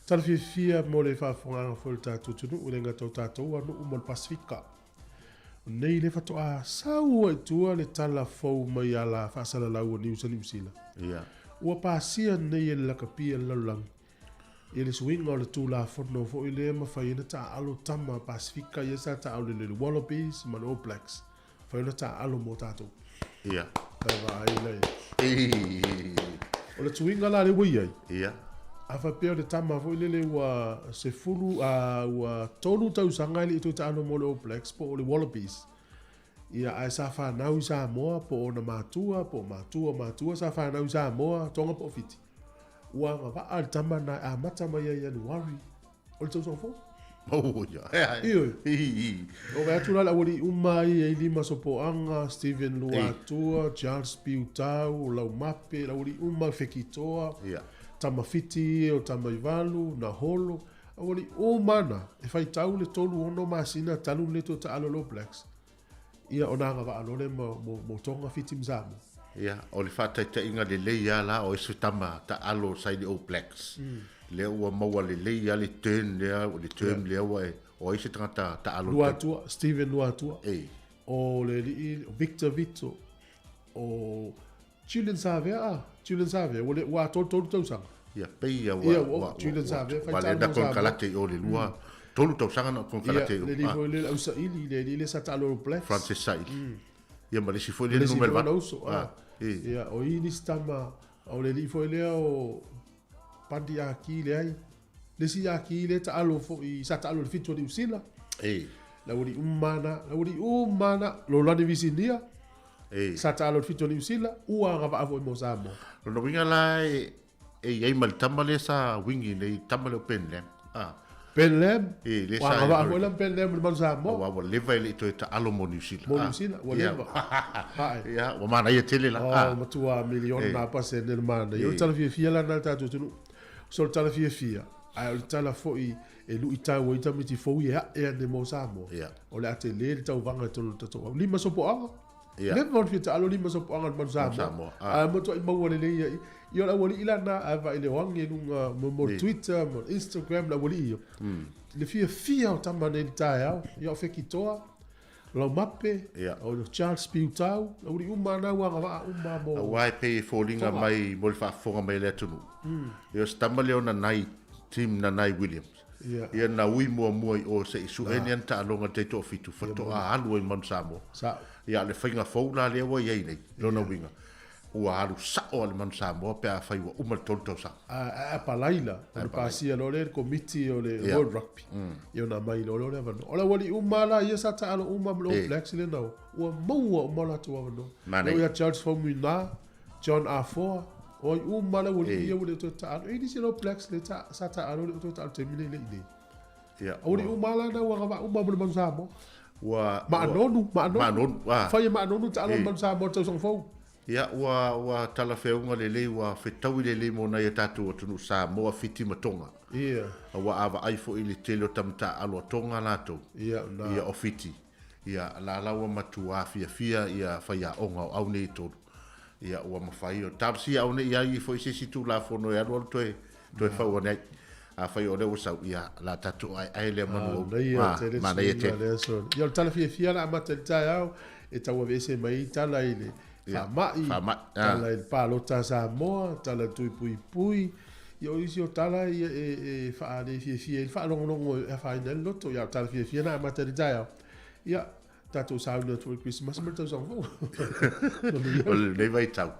Tala fiafia mo le faafofogaaga foi o le tatou atunuu, e le gata o tatou a nuu ma le Pasefika. O nei lea faatoa sau ai i tua le tala fou mai ala faasalalau a News a Niu Sila. Ia. Ua pasia nei e le lakapi a le lalolagi i le suiga o le Tulafono foi lea e mafai ai ona taaalo tama Pasefika ia sa taaalo i le Wallabies ma le All Blacks, mafai ona taaalo mo tatou. Ia. Ka vaai lai. O le tuiga la lea ua i ai. Ia. A faapea o le tama foi lele ua sefulu, a ua tolu tausaga e le i toe taalo mo le All Blacks po o le Wallabies. Ia, ae sa fanau i Samoa po o ona matua, po o matua o matua sa fanau i Samoa, Tonga po o Fiti. Ua agavaa le tama na e amata mai ia Ianuari o le tausaga fou. Oh, ia. Ioe. O vaai atu la le aualii uma ai e i Lima Sopoaga, Steven Luatua, Charles Piutau, Laumape, le aualii uma, Fekitoa, Ia. Tamafiti o Tamaivalu, Naholo, aualii uma na, e faitau le tolu ono masina talu le toe taalo le All Blacks. Ia ona agavaa loa lea mo, mo, mo Tonga, Fiti ma Samoa. Ia, o le faataitaiga lelei lava la o ese tama taalo sa i le All Blacks. Lea ua maua lelei lava le turn lea, le term lea ua e, o ai se tagata taalo. Luatua, Steven Luatua. Ei. O le alii Victor Vito, o Julian Savea, ah, Julian Savea, ua le, ua atoa le tolu tausaga. Ia, pei ia ua, Ia, ua, ua, Julian Savea, fai ua le na konekarate i o le lua, tolu tausaga na konekarate i o. Ia, le alii foi lea, le ausaili, le alii lea sa taalo All Blacks. Francis Saili. Ia ma le isi foi lea numera valu. Le isi foi ah. Ia, o i nisi tama, o le alii foi lea o Pandi Aki leai. Le isi Aki lea taalo foi, sa taalo i le fitu a Niu Sila. Ei. Le aualii uma na, le aualii uma na, Lolani Visinia. Sa taalo i le 7 o Niu Sila, ua agavaa foi mo Samoa. Lona uiga la e i ai ma le tama lea sa wingi nei, tama lea o Ben Lam. Ah. Ben Lam, E, lea ua sa agavaa foi la ma Ben Lam i le Manu Samoa. Aua ua leva e le i toe taalo mo Niu Sila. Mo Niu Sila, ua leva. Ae. Ia, ua manaia tele la. Oh, matua miliona pasene le manaia. O le tala fiafia la lena i le tatou atunuu. So o le tala fiafia, ae o le tala foi e luitau ai tamaiti fou e ae ane mo Samoa. O le a tele le tauvaga i totonu o le tatou au. 5 sopoaga. Leva ona fia taalo 5 sopoaga o le Manu Samoa. Ae matuai maua lelei ai. Ia o le aualii la lena, a vaai i le oagi i luga mo le Twitter, mo le Instagram, le aualii ia. Le fiafia o tama nei i le taeao, ia o Fekitoa, Laumape, o Charles Piutau, le aualii uma lava na ua agavaa uma mo. Aua e pei e foliga mai mo le faafofoga mai a le atunuu. Ia o se tama lea o Nanai, Tim Nanai Williams. Ia na ui muamua i o se i sue ni ana taaloga i le taitoafitu faatoa alu ai i Manu Samoa. Ia a o le faiga fou la lea ua i ai nei, lona uiga, ua alu sao lava i le Manu Samoa pe afai ua uma le 3 tausaga. A apalai la, ona pasia loa lea e le komiti o le World Rugby, ia ona aumai loa lea o le avanoa. O le aualii uma lava la ia sa taalo uma ma le All Blacks lea na o, ua maua uma o latou avanoa. E oo ia Charles Faumuina, John Afoa, o ai uma lava le aualii ia ua le o toe taalo. E i ai nisi o le All Blacks lea sa taalo e le o toe taalo i le taimi lenei le i nei. Aualii uma lava la na ua agavaa uma mo le Manu Samoa. Ma'a Nonu, Ma'a Nonu. Fai e Ma'a Nonu taalo le Manu Samoa i le tausaga fou. Ia, ua, ua talafeauga lelei, ua fetaui lelei mo nai a tatou atunuu Samoa, Fiti ma Tonga. Aua a vaai foi i le tele o tama taaalo a Tonga latou, ia, o Fiti, ia, la la ua matua fiafia ia faiaoga o au nei e tolu. Ia, ua mafai ona talosia au nei ai foi se isi Tulafono e alualu toe, toe fau ane ai. Afai o lea ua sau, ia, la tatou aeae lea manu ou. Manaia tele suiga lea soli. Ia, o le tala fiafia la amata i le taeao, e tauaveese mai ai tala i le faamai, tala i le palota a Samoa, tala i le tui puipui. Ia, o isi o tala ia e faale fiafia ai le faalogologo e afaina ai le loto. Ia, o le tala fiafia la amata i le taeao. Ia, tatou sauni atu foi i le Kerisimasi ma le tausaga fou. O lenei vaitau,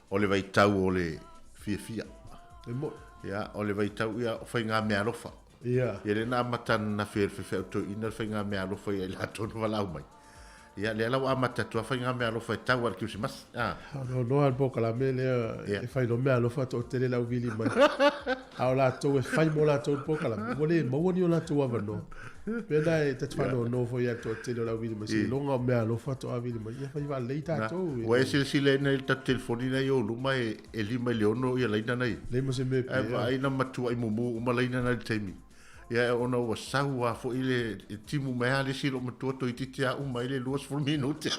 o le vaitau o le fiafia. E moi. Ia, o le vaitau, ia, o faigameaalofa. Ia, lea na amata ananafi e le faifeau toeaina le faigameaalofa ia i latou na valaau mai. Ia, lea la ua amata atu lava faigameaalofa e tau lava i le Kerisimasi. A. Noanoa le polokalame lea e fai loa meaalofa toatele le auvili mai. A o latou e fai mo latou le polokalame, ua le maua ni o latou avanoa. Pena e ta te faanoanoa foi ia le toatele o le auvili mai, seiloga o meaalofa faatoa vili mai, ia fai faalelei tatou. Ua e silasila i le tatou telefoni na i ou luma e 5 i le 6 ia laina na i. Leai ma se mea e Ae vaai na matuai mumu uma laina na i le taimi. Ia ona ua sau lava foi le timu mai lava le isi lou matua toeitiiti lava uma ai le 20 minute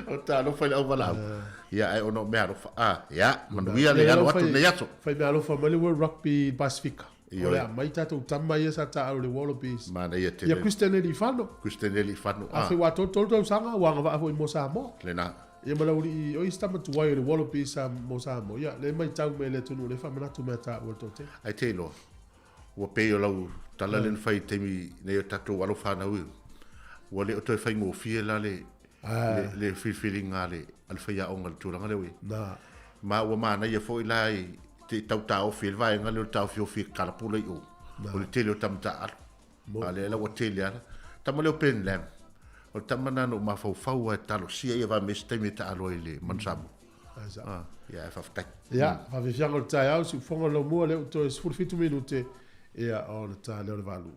o talofa i le auvalaau. Ia ae ona o meaalofa. Ia manuia le alo atu i lenei aso. Fai meaalofa mai le World Rugby i le Pasefika. O le a aumai tatou tama ia sa taaalo i le Wallabies. Manaia tele. Ia Christian Elifano. Christian Elifano. Afai ua 33 tausaga ua agavaa foi mo Samoa. Lena. Ia ma le aualii o isi tama tuai o le Wallabies sa mo Samoa. Ia lea e matau mai e le atunuu lea e faamanatu mai ia taua le toatele. Ae te iloa, ua pei o lau tala lea na fai i le taimi nei o tatou alo fanau ua le o toe faigofie la le le filifiliga a le faiaoga i le tulaga lea ua i ai. Ma ua manaia foi la i te tau taofi ai le vaega lea o le taofiofi e kalapula i o, o le tele o tama taaalo. A o lea la ua tele lava. Tama lea o Ben Lam, o le tama lena na ou mafaufau lava e talosia ia vae mai se taimi e taalo ai i le Manu Samoa. Ia ae faafetai. Ia, faafiafiaga o le taeao, siufofoga o le laumua lea ua toe 17 minute, ia ona ta lea o le valu.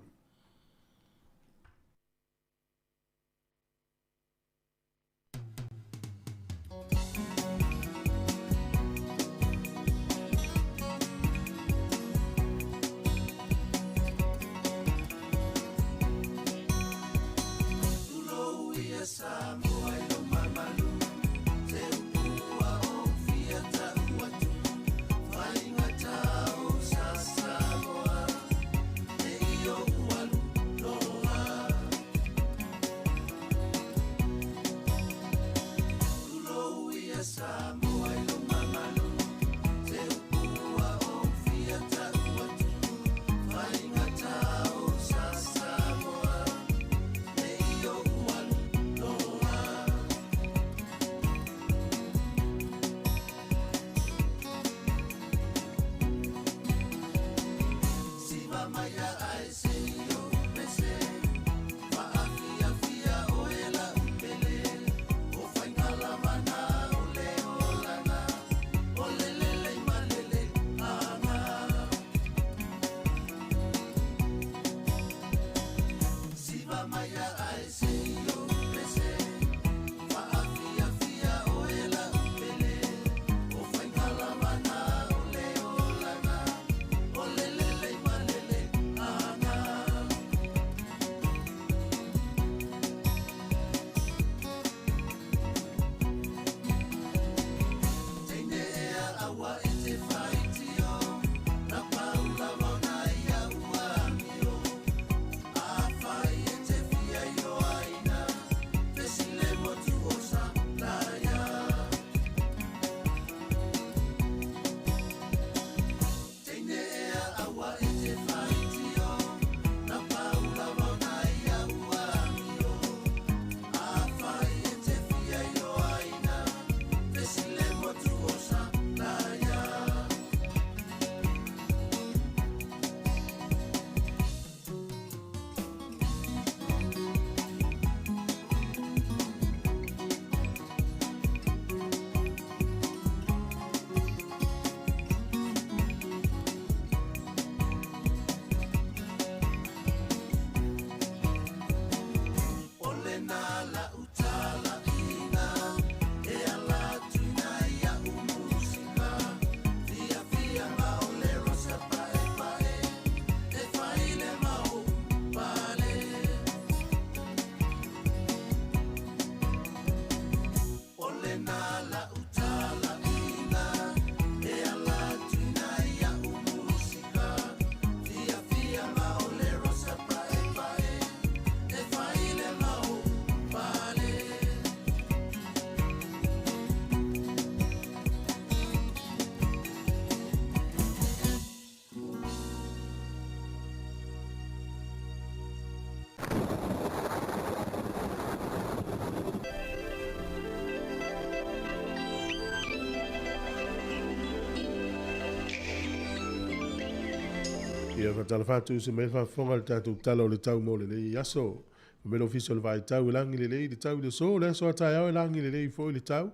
Ia faatalofa atu uso mai le faafofoga i le tatou Tala o le Tau mo lenei aso. Fai mai le Ofisa o le Vaai Tau e lagi lelei le tau i le aso, o le aso a taeao e lagi lelei foi le tau,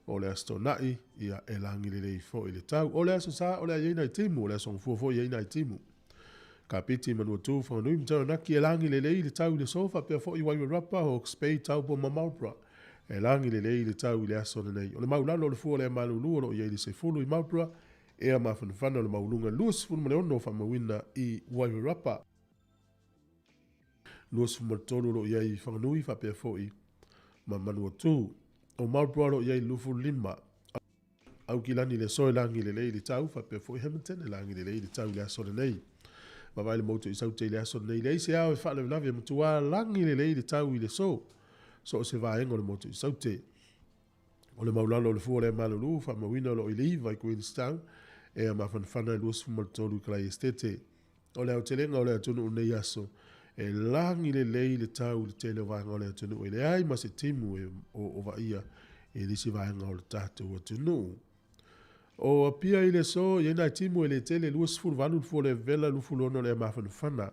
o le Aso Toonai, ia e lagi lelei foi le tau. O le Aso Sa o le a i ai nai timu, o le Aso Gafua foi e i ai nai timu. Kapiti, Manuatū, Whanganui ma Taranaki e lagi lelei le tau i le aso, faapea foi Wairarapa, Hawke's Bay, Taupo ma Marlborough. E lagi lelei le tau i le aso lenei. O le maulalo o le fua o le malulu o lo o i ai le 10 i Marlborough, ea mafanafana o le maualuga 26 faamauina i Wairarapa. 23 o lo o i ai i Whanganui faapea foi ma Manuatū. O Marlborough o lo o i ai 25. Aukilani le aso e lagi lelei le tau faapea foi Hamilton e lagi lelei le tau i le aso lenei. Vaavaai le motu i Saute i le aso lenei. Leai se ao e faalavelave e matua lagi lelei le tau i le aso. So o se vaega o le motu i Saute. O le maulalo o le fua o le malulu faamauina o lo o i le 9 i Queenstown e a mafanafana e 23 i Kalai Estate. O le aotelega o le atunuu i lenei aso, e lagi lelei le tau i le tele o vaega o le atunuu e leai ma se timu e o vaaia i nisi vaega o le tatou atunuu. O Apia i le aso, e i ai nai timu e le tele, 28 le fua o le vevela, 26 le mafanafana.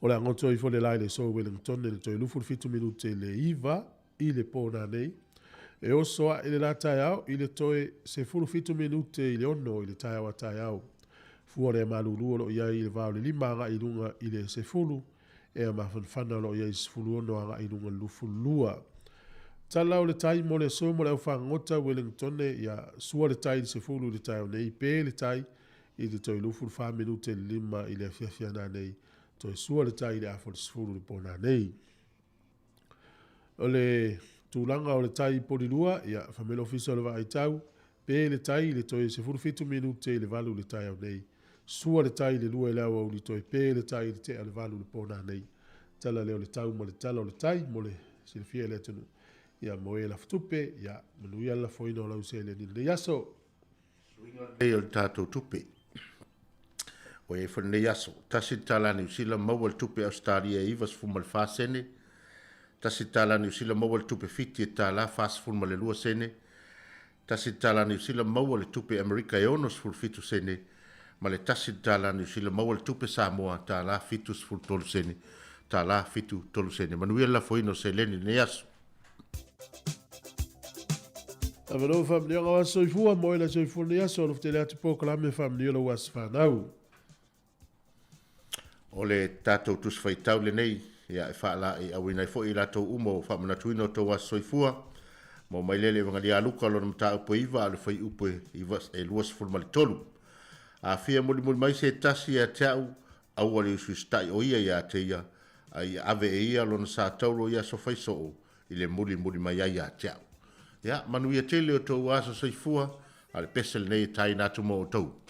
O le a goto ifo le la i le aso i Wellington i le toe 27 minute i le 9 i le po nanei. E oso ae le la taeao i le toe 17 minute i le 6 i le taeao a taeao. Fua le malulu o lo o i ai i le va o le 5 agai i luga i le 10, ea mafanafana o lo o i ai i le 16 agai i luga i le 22. Tala o le tai mo le aso mo le au fagota Wellington ia sua le tai i le 10 i le taeao nei, pe le tai i le toe 24 minute i le 5 i le afiafi ana nei, toe sua le tai i le afa o le 10 i le po nanei. O le tulaga o le tai polilua, ia, fai mai le Ofisa o le Vaai Tau, pe le tai i le toe 17 minute i le 8 i le taeao nei. Sua le tai i le 2 i le aoauli toe pe le tai i le tea o le 8 i le po nanei. Tala lea o le tau ma le tala o le tai mo le silafia e le atunuu. Ia, mo e lafatupe, ia, manuia le lafoina o lau seleni i lenei aso. Suiga lenei o le tatou tupe. Ua i ai foi lenei aso. $1 Niu Sila maua le tupe Ausetalia e 94 sene. $1 Niu Sila maua le tupe Fiti e $1.42 sene. $1 Niu Sila maua le tupe Amerika e 67 sene. Ma le $1 Niu Sila maua le tupe Samoa $1.73 sene. $1.73 sene. Manuia le lafoina o seleni i lenei aso. Avanoa faamanuiaga o aso soifua mo e le soifua lenei aso alofa tele atu polokalame faamanuia lou aso fanau. O le tatou tusi faitau lenei, ia e faalaeiauina ai foi i latou uma ua faamanatuina o tou aso soifua. Mo mai lea le Evangelia a Luka lona mataupu e 9 a o le fuaiupu e 23. A fia mulimuli mai se tasi ia te au, aua le usuisitai o ia ia te ia, a ia ave e ia lona sa taulo i aso faisoo i le mulimuli mai ai ia te au. Ia, manuia tele o tou aso soifua, a o le pese lenei e taina atu mo outou.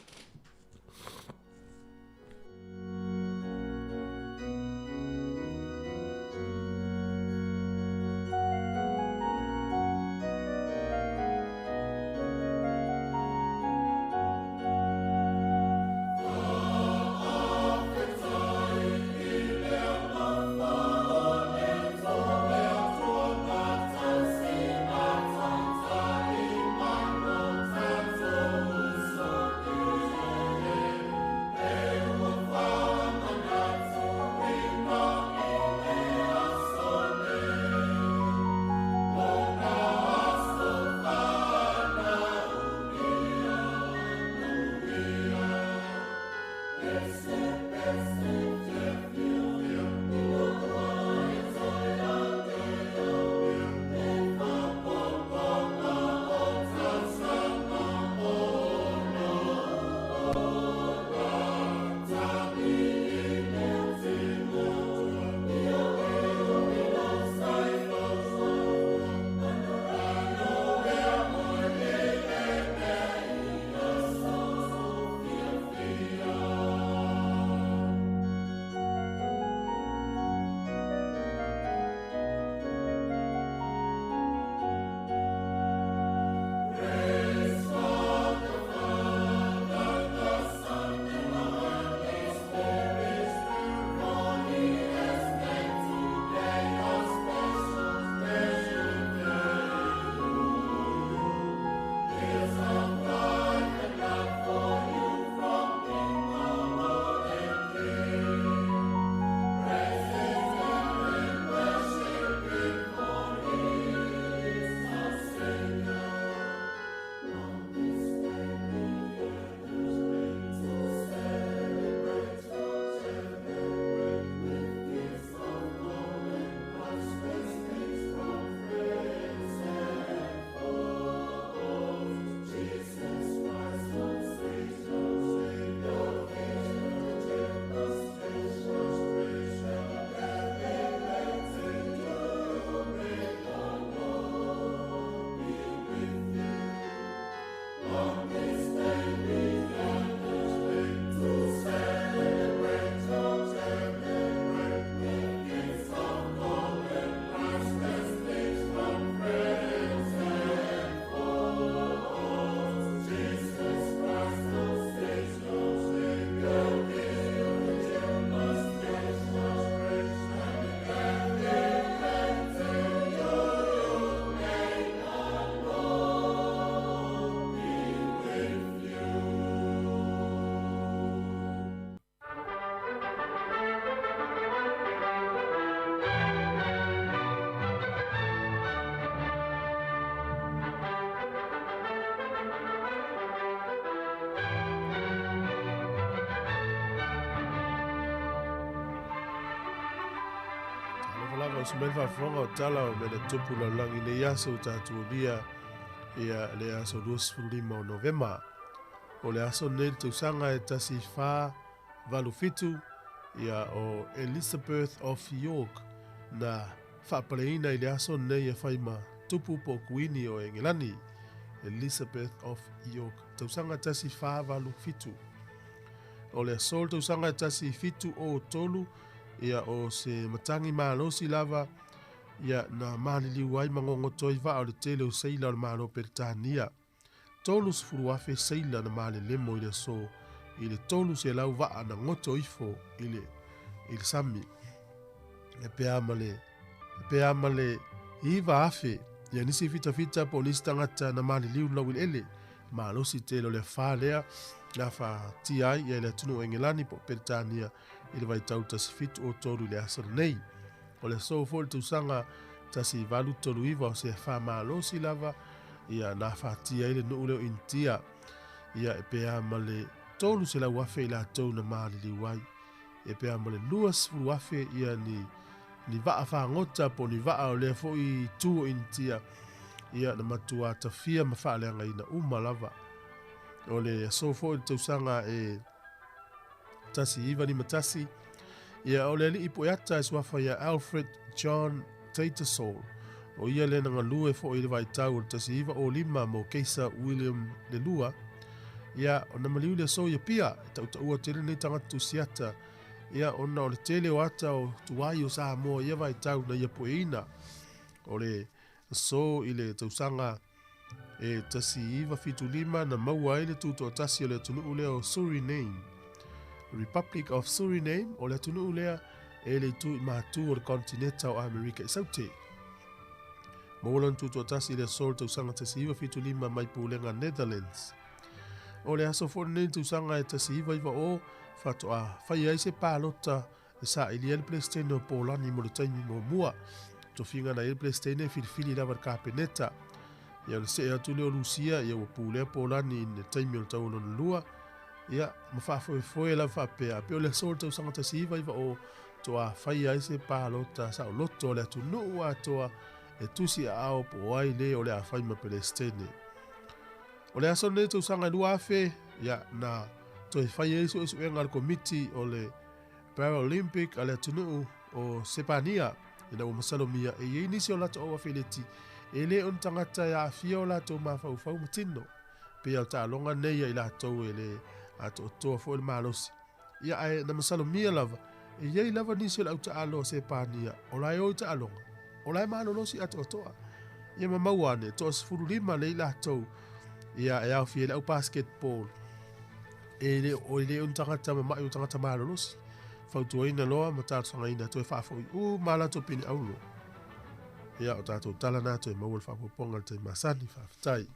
Tausi mai le faafofoga o tala o mea na tupu lalolagi i lenei aso ua tatou aulia ia le aso 25 o Novema. O le aso lenei i le tausaga e 1487, ia o Elizabeth of York na faapaleina i le aso lenei e fai ma tupu po o kuini o Engelani. Elizabeth of York, tausaga 1487. O le aso le tausaga e 1703, ia o se matagi malosi lava ia na maliliu ai ma gogoto ai vaa o le tele o seila o le Malo Peretania. 30,000 seila na malelemo i le aso i le 300 vaa na goto ifo i le i le sami. E pea ma le e pea ma le 9,000 ia nisi fitafita po o nisi tagata na maliliu lau i le ele. Malosi tele o le afa lea na afatia ai ia i le atunuu o Engelani po o Peretania i le vaitau 1703 i le aso lenei. O le aso foi le tausaga 1839 o se afa malosi lava ia na afatia ai le nuu lea o Initia ia e pea ma le 300,000 i latou na maliliu ai. E pea ma le 20,000 ia ni ni vaa fagota po o ni vaa o lea foi itu o Initia ia na matua tafia ma faaleagaina uma lava. O le aso foi le tausaga e 1951, ia o le alii pueata e suafa ia Alfred John Tattersall. O ia lea na galue foi i le vaitau o le 1905 mo Keisa William le Lua. Ia, ona maliu le aso i Apia, e tautaua tele nei tagata tusiata, ia ona o le tele o ata o tuai o Samoa i ia vaitau na ia pueina. O le aso i le tausaga e 1975 na maua ai le tutoatasi o le atunuu lea o Suriname. Republic of Suriname, o le atunuu lea e le itu i matu o le konetineta o Amerika i Saute. Maua lona tutoatasi i le aso o le tausaga 1975 mai pulega Netherlands. O le aso foi lenei i le tausaga e 1990 faatoa faia ai se palota e sailia ai le Peresetene o Polani mo le taimi muamua. Tofiga na i ai le Peresetene e filifili lava le Kapeneta. Ia o le see atu lea o Lusia, ia ua pulea Polani i le taimi o le tau o lona lua. Ia, ma faafoefoe lava faapea, pei o le aso o le tausaga 1990 toa faia ai se palota saoloto a le atunuu atoa e tusi aao po o ai le o le a fai ma Peresetene. O le aso lenei tausaga e 2000, ia, na toe fai ai suesuega a le komiti o le Paralympic a le atunuu o Sepania, ina ua masalomia e i ai nisi o latou au afeleti e le o ni tagata e aafia o latou mafaufau ma tino. Pei o taaloga nei ia i latou e le atoatoa foi le malosi. Ia ae na masalomia lava, e i ai lava nisi o le au taalo a Sepania o la e o i taaloga, o la e malolosi atoatoa. Ia ma maua ane, 15 lea i latou, ia e aofia i le au basketball. E le o e le o ni tagata mama'i o tagata malolosi. Fautuaina loa ma talosagaina toe faafoi uma a latou pine auro. Ia o tatou tala na toe maua le faaopoopoga i le taimi masani. Faafetai.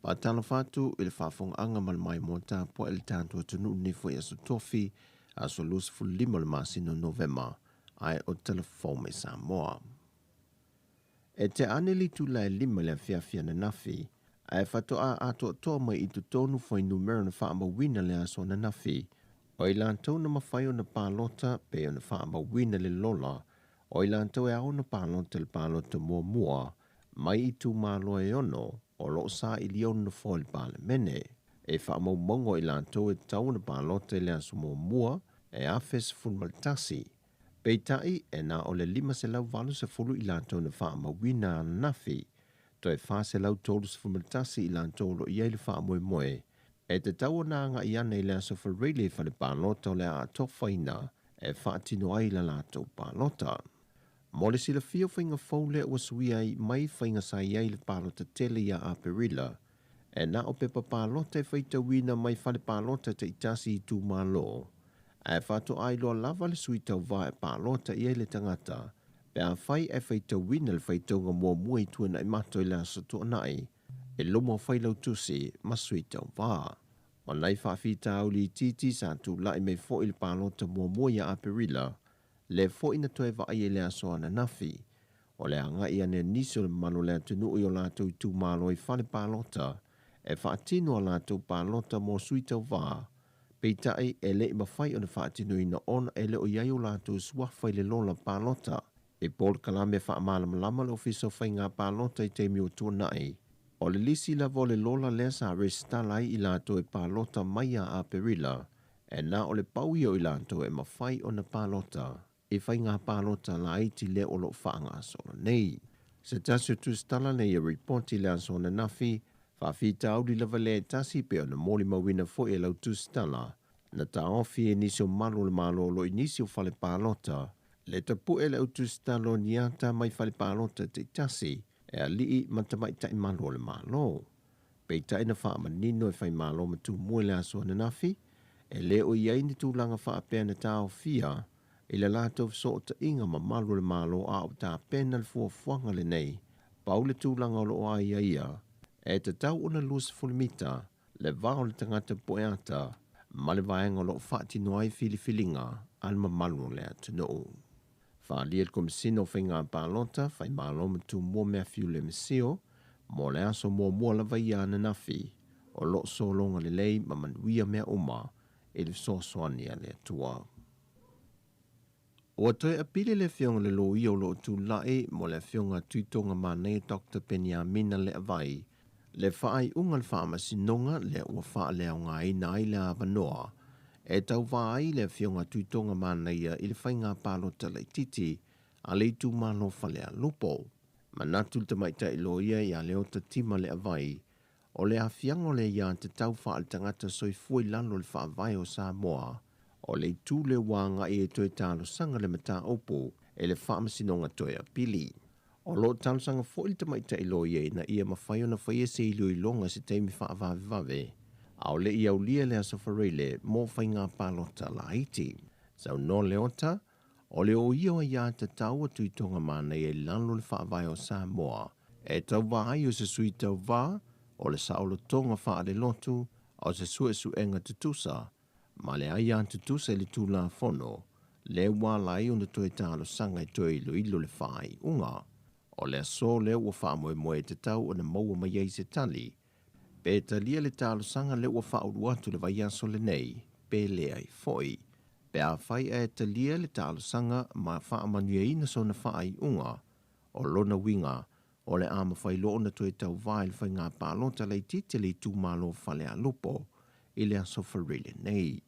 Faatalofa atu i le faafofogaaga ma le maimoa tapuai i le tatou atunuu lenei foi aso Tofi, aso 25 o le masina o Novema, ae o telefou mai Samoa. E te ane le itula e 5 le afiafi ananafi, ae faatoa atoatoa mai i totonu fuainumera na faamauina le aso ananafi, o i latou na mafai ona palota pe ona faamauina le lola, o i latou e ao ona palota le palota muamua, mai itumalo e 6 o loo saili ona nofoa i le Palemene. E faamaumauga i latou e tatau ona palota i le aso muamua e 1011. Peitai e na o le 580 i latou na faamauina ananafi, toe 431 i latou o loo i ai le faamoemoe. E tatau ona agai ane i le aso Faraile i fale palota o le a atofaina e faatino ai la latou palota. Mo le silafia o faiga fou lea ua suia ai mai faiga sa i ai le palota tele ia Aperila, e na o pepa palota e faitauina mai fale palota taitasi i itumalo, ae faatoa iloa lava le sui tauvā e palota i ai le tagata, pe afai e faitauina le faitauga muamua i tuanai mato i le aso tuanai, e loma o failautusi ma sui tauvā. O nai faafitauli itiiti sa tula'i mai foi le palota muamua ia Aperila, le foi na toe vaai i le aso ananafi, o le agai ane nisi o le mamalu o le atunuu i o latou itumalo i fale palota, e faatino a latou palota mo sui tauvā, peitai e le'i mafai ona faatinoina ona e le o i ai o latou suafa i le lola palota. E polokalame faamalamalama le Ofisa o Faiga Palota i taimi o tuanai, o le lisi lava o le lola lea sa resitala ai i latou e palota mai ia Aperila, e na o le pau ia o i latou e mafai ona palota i faiga palota laiti lea o loo faagasolo nei. Se tasi o tusitala nei e ripoti le aso ananafi, faafitauli lava lea e tasi pe ona molimauina foi e lau tusitala, na taofi e nisi o malu o le Malo o loo i nisi o fale palota, le tapu'e le au tusitala o niata mai fale palota taitasi e alii ma tamaitai malu o le Malo. Peitai na faamanino e faimalo ma tumua i le aso ananafi, e le o i ai ni tulaga faapea na taofia i le latou fesootaiga ma malu o le Malo a o tapena le fuafuaga lenei. Pau le tulaga o loo aiaia, e tatau ona 20 mita le va o le tagata poeata ma le vaega o loo faatino ai filifiliga a le mamalu o le atunuu. Faaalia le Komesina o Faiga Palota, Faimalo ma Tumua Matthew Lemisio, mo le aso muamua lava ia ananafi, o loo sologa lelei ma manuia mea uma i le fesoasoani a le Atua. Ua toe apili le afioga le loia o loo tula'i mo le afioga Tuitoga Manaia Dr Peniamina Leavai, le faaiuga le faamasinoga lea ua faaleaogaina ai le avanoa e tauvā ai le afioga Tuitoga Manaia i le faiga palota laitiiti a le itumalo Falealupo. Manatu le tamaitai loia ia Leota Tima Leavai, o le aafiaga o le aiatatau faale-tagata soifua i lalo o le Faavae o Samoa, o le itu lea ua agai e toe talosaga le mataupu e le Faamasinoga toe apili. O lo o talosaga foi le tamaitai loia ina ia mafai ona faia se iloiloga i se taimi faavavevave, a o le i aulia le Aso Faraile mo faiga palota laiti. Saunoa Leota, o le oia o aiatatau a Tuitoga Manaia i lalo o le Faavae o Samoa, e tauva ai o se sui tauva, o le saolotoga faalelotu, o se suesuega tutusa, ma le aia tutusa i le Tulafono, lea ua ala ai ona toe talosaga e toe iloilo le faaiuga. O le aso lea ua faamoemoe e tatau ona maua mai ai se tali, pe talia le talosaga lea ua faaulu atu le vaiaso lenei, pe leai foi. Pe afai ae talia le talosaga ma faamanuiaina sona faaiuga, o lona uiga, o le a mafai loa ona toe tauva i le faiga palota laitiiti a le itumalo Falealupo i le Aso Faraile nei.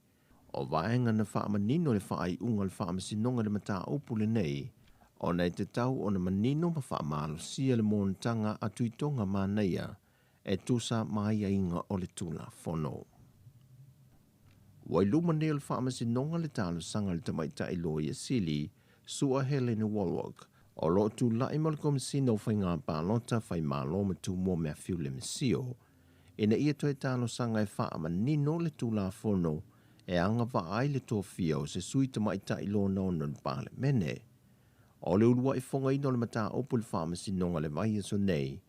O vaega na faamanino le faaiuga o le Faamasinoga i le mataupu lenei, ona e tatau ona manino ma faamalosia le monotaga a Tuitoga Manaia e tusa ma aiaiga o le Tulafono. Ua i luma nei o le Faamasinoga le talosaga a le tamaitai Loia Sili, Sua Helene Wallwork, o lo o tulai mo le Komesina o Faiga Palota, Faimalo ma Tumua Matthew Lemisio, ina ia toe talosaga e faamanino le Tulafono e agavaa ai le tofia o se sui tamaitai lona ono i le Palemene. O le uluai fogaina o le mataupu i le Faamasinoga i le vaiaso nei,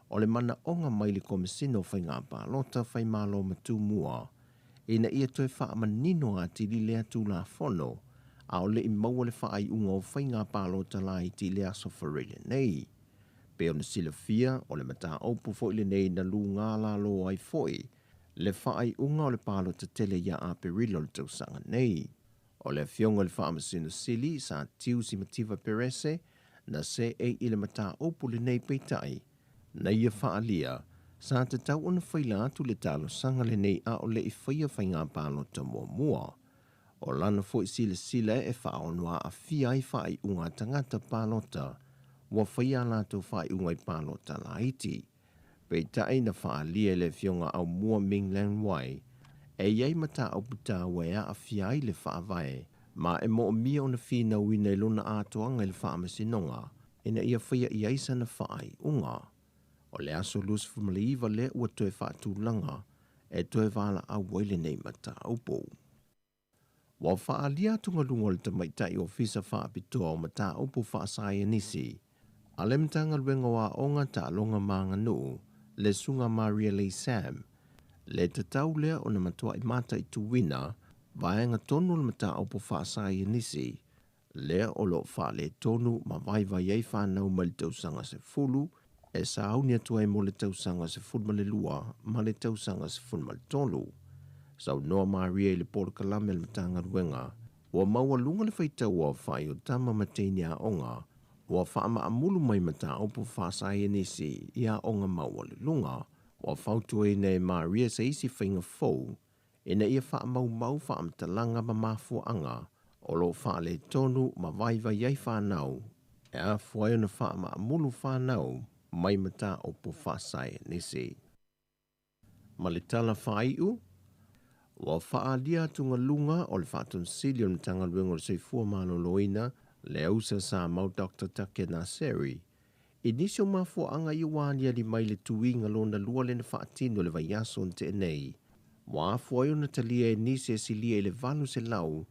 o le manaoga mai le Komesina o Faiga Palota, Faimalo ma Tumua ina ia toe faamanino atili lea Tulafono a o le i maua le faaiuga o faiga palota laiti i le Aso Faraile nei. Pei ona silafia, o le mataupu foi lenei na lugā lalo ai foi le faaiuga o le palota tele ia Aperila o le tausaga nei. O le Afioga i le Faamasino Sili, Sa Tiu Simativa Perese, na seei i le mataupu lenei peitai, na ia faaalia, sa tatau ona faila atu le talosaga lenei a o le i faia faiga palota muamua. O lana foi silasila e faaono aafia ai faaiuga a tagata palota ua faia a latou faaiuga i palota laiti. Peitai na faaalia e le Afioga Aumua Ming Lan Wai e i ai mataupu taua e aafia ai le Faavae ma e moomia ona finauina i lona atoaga i le Faamasinoga ina ia faia i ai sana faaiuga. O le aso 29 lea ua toe faatulaga e toe valaau ai lenei mataupu. Ua faaalia atugaluga o le tamaitai Ofisa Faapitoa o Mataupu Faasaienisi a le Matagaluega o Aoga, Taaloga ma Aganuu, le Susuga Maria Lee Sam, le tatau lea ona matuai mataituina vaega tonu o le mataupu faasaienisi lea o lo o faaletonu ma vaivai ai fanau mai le tausaga 10 e sauni atu ai mo le tausaga 12 ma le tausaga 13. Saunoa Maria i le polokalame a le Matagaluega, ua maualuga le faitau aofai o tama ma teine aoga ua faamaamulu mai mataupu faasaienisi i aoga maualuluga. Ua fautuaina e Maria se isi faiga fou ina ia faamaumau faamatalaga ma mafuaaga o lo o faaletonu ma vaivai ai fanau e afua ai ona faamaamulu fanau mai mataupu faasaienisi. Ma le tala faaiu, ua faaalia atugaluga o le Faatonesili o le Matagaluega o le Soifua Maloloina le ausa Samau Doctor Take Naseri i nisi o mafuaaga ia ua aliali mai le tuiga lona lua lea na faatino i le vaiaso na tea nei. Ua afua ai ona talia e nisi e silia i le 800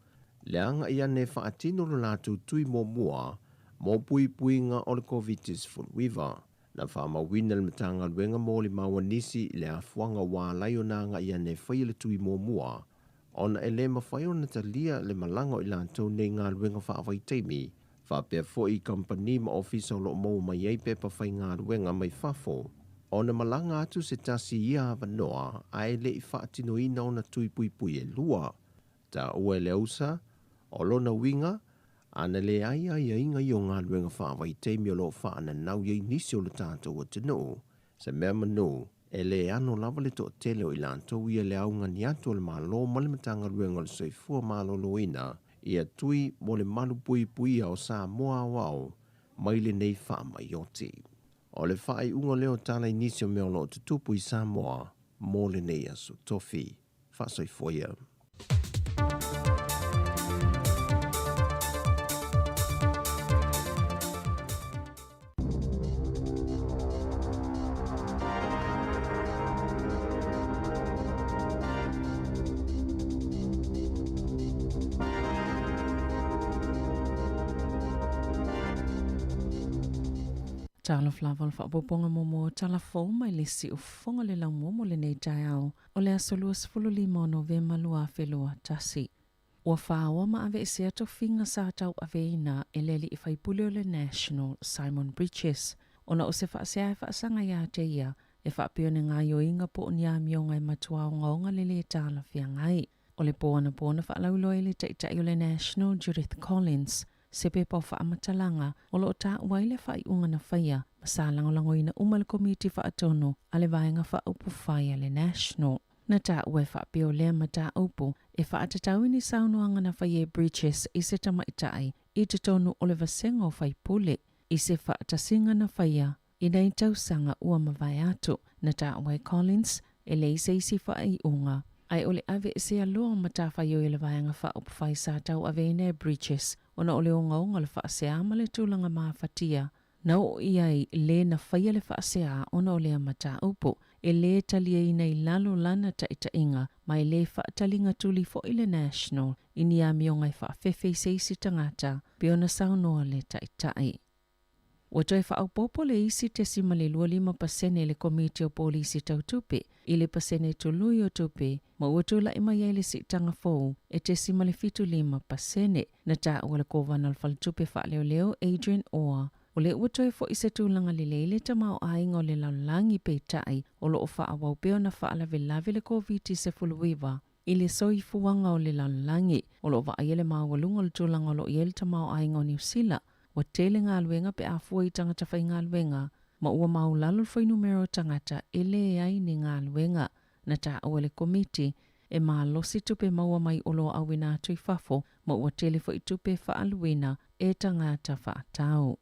le agai ane e faatino lo latou tui muamua mo puipuiga o le Koviti-19. Na faamauina e le Matagaluega molimau a nisi i le afuaga ua ala ai ona agai ane e faia le tui muamua, ona e le mafai ona talia le malaga o i latou nei i galuega faavaitaimi, faapea foi i kamupani ma ofisa o lo o maua mai ai pepa faigaluega mai fafo, ona malaga atu se tasi i ia avanoa ae le i faatinoina ona tui puipui e lua. Taua e le ausa, o lona uiga, ana leai aiaiga ia o galuega faavaitaimi o lo o faananau i ai nisi o le tatou atunuu, se mea manu e le ano lava le toatele o i latou ia le augani atu a le Malo ma le Matagaluega o le Soifua Maloloina ia tui mo le malupuipuia o Samoa aoao mai lenei faamai oti. O le faaiuga lea o tala i nisi o mea o lo o tutupu i Samoa mo lenei aso Tofi. Faasoifua ia. Talofa lava o le faaopoopoga muamua o tala fou mai le siufofoga o le laumua mo lenei taeao o le aso 25 o Novema 2021. Ua faoa ma aveesea tofiga sa tauaveina e le alii faipule o le National, Simon Bridges, ona o se faasea e faasaga ia te ia e faapea o ni gaoioiga po o ni amioga e matua ogaoga le lē talafeagai. O le po anapo na faalauiloa ai le Taitai o le National, Judith Collins, se pepa o faamatalaga o lo o taua ai le faaiuga na faia ma sa lagolagoina uma le Komiti Faatonu a le Vaega Faaupufai a le National. Na taua e faapea o lea mataupu e faatatau i ni saunoaga na faia e Bridges i se tamaitai i totonu o le vasega o faipule i se faatasiga na faia i nai tausaga ua mavae atu. Na taua e Collins e leai se isi faaiuga, ae o le aveesea loa o matafaioi a le Vaega Faaupufai sa tauaveina e Bridges ona o le ogaoga o le faasea ma le tulaga mafatia na oo i ai le na faia le faasea ona o lea mataupu e lē taliaina i lalo lana taitaiga ma e lē faataliga tuli foi le National i ni amioga e faafefe i se isi tagata pei ona saunoa le Taitai. Ua toe faaopoopo le isi 0.25 pasene e le Komiti o Polisi Tau Tupe i le pasene tului o tupe ma ua tulai mai ai le siitaga fou e 0.75 pasene. Na taua e le Kovana o le Faletupe Faaleoleo Adrian Orr o lea ua toe foi se tulaga lelei le tamaoaiga o le lalolagi peitai o lo o faaauau pea ona faalavelave le Koviti-19 i le soifuaga o le lalolagi. O lo o vaaia le maualuga o le tulaga o lo o i ai le tamaoaiga o Niu Sila. Ua tele galuega pe a fua i tagata faigaluega, ma ua maulalo le fuainumera o tagata e leai ni galuega. Na taua e le Komiti e malosi tupe maua mai oloa auina atu i fafo ma ua tele foi tupe e faaaluina e tagata faatau.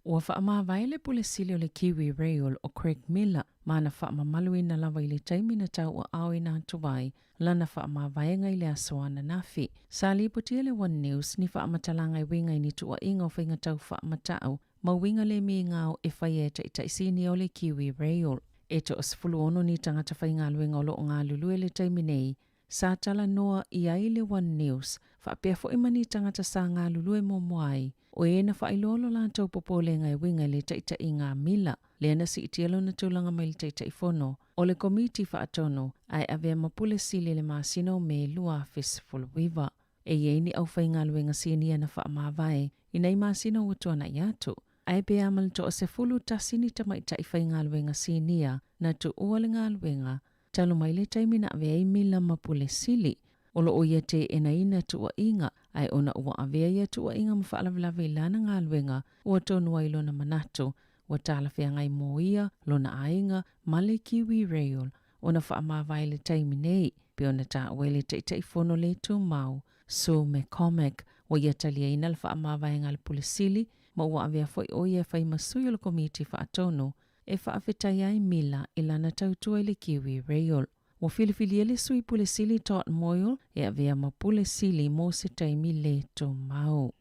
Ua faamavae le Pule Sili o le Kiwi Rail o Craig Miller ma na faamamaluina lava i le taimi na tauaaoina atu ai lana faamavaega i le aso ananafi. Sa lipotia e le One News ni faamatalaga e uiga i ni tuuaiga o faiga tau faamatau ma uiga le migao e faia e taitai sinia o le Kiwi Rail. E 16 ni tagata faigaluega o lo o galulue i le taimi nei Sa talanoa i ai le One News, faapea foi ma ni tagata sa galulue muamua ai, o e na faailoa lo latou popolega e uiga i le taitaiga a Mila, lea na siitia lona tulaga mai le Taitaifono o le Komiti Faatonu ae avea ma Pule Sili i le masina o Me 2019. E i ai ni aufaigaluega sinia na faamavae i nai masina ua tuanai atu, ae pe a ma le 11 ni tamaitai faigaluega sinia na tuua le galuega Talu mai le taimi na avea ai Mila ma Pule Sili, o lo o ia teenaina tuuaiga, ae ona ua avea ia tuuaiga ma faalavelave i lana galuega, ua tonu ai lona manatu, ua talafeagai mo ia, lona aiga, ma le Kiwi Rail, ona faamavae le taimi nei, pei ona taua e le Taitaifono le Tumau, Sue McCormack, ua ia taliaina le faamavaega a le Pule Sili, ma ua avea foi o ia e fai ma sui o le Komiti Faatonu e faafetai ai Mila i lana tautua i le Kiwi Rail. Ua filifilia le Sui Pule Sili Todd Moyle e avea ma Pule Sili mo se taimi lē tumau.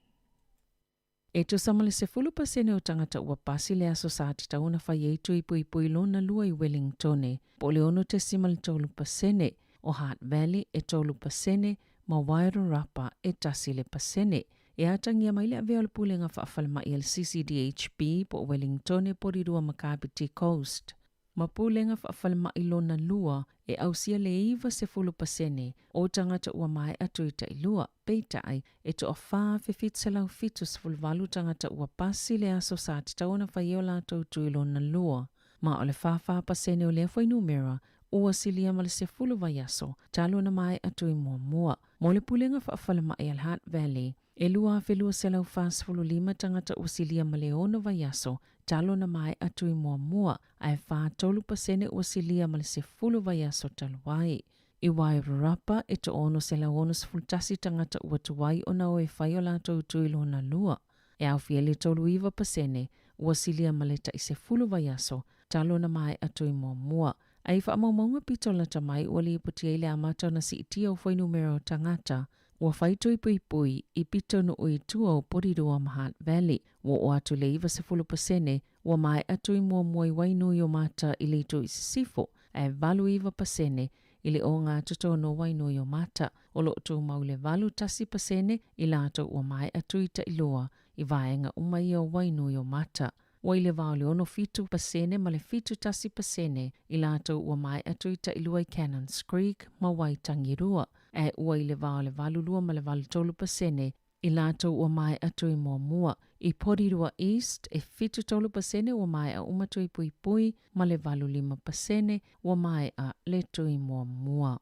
E tusa ma le 10% o tagata ua pasi le aso sa tatau ona fai ai tui puipui lona lua i Wellingtone, po o le 6.3%, o Hutt Valley e 3% ma Wairarapa e 1%. E atagia mai le avea o le Pulega Faafalemai a le CCDHB po o Wellingtone Porirua ma Kapiti Coast, ma Pulega Faafalemai lona lua e ausia le 90% o tagata ua maea tui tailua, peitai, e 4,778 tagata ua pasi le aso sa tatau ona fai ai o latou tui lona lua, ma o le 44% o lea fuainumera ua silia ma le 10 vaiaso talu ona maea tui muamua. Mo le Pulega Faafalemai a le Hutt Valley, e 2,245 tagata ua silia ma le ono vaiaso talu ona maea tui muamua, ae 43% ua silia ma le 10 vaiaso talu ai. I Wairarapa, e 661 tagata ua tuai ona o e fai o latou tui lona lua. E aofia le 39% ua silia ma le tai 10 vaiaso talu ona maea tui muamua. Ae i faamaumauga pito lata mai ua lipoti ai le amata ona siitia o fuainumera o tagata ua fai tui puipui i pitonuu i tua o Porirua ma Hutt Valley. Ua oo atu i le 90% ua maea tui muamua i Wainuiomata i le itu i sisifo, ae 89% i le ogatotonu o Wainuiomata. O lo o tumau i le 81% i latou ua maea tui tailua i vaega uma ia o Wainuiomata. Ua i le va o le 67% ma le 71% i latou ua maea tui tailua i Cannons Creek ma Waitangirua, ae ua i le va o le 82 ma le 83% i latou ua maea tui muamua. I Porirua East, e 73% ua maea uma tui puipui ma le 85% ua maea le tui muamua.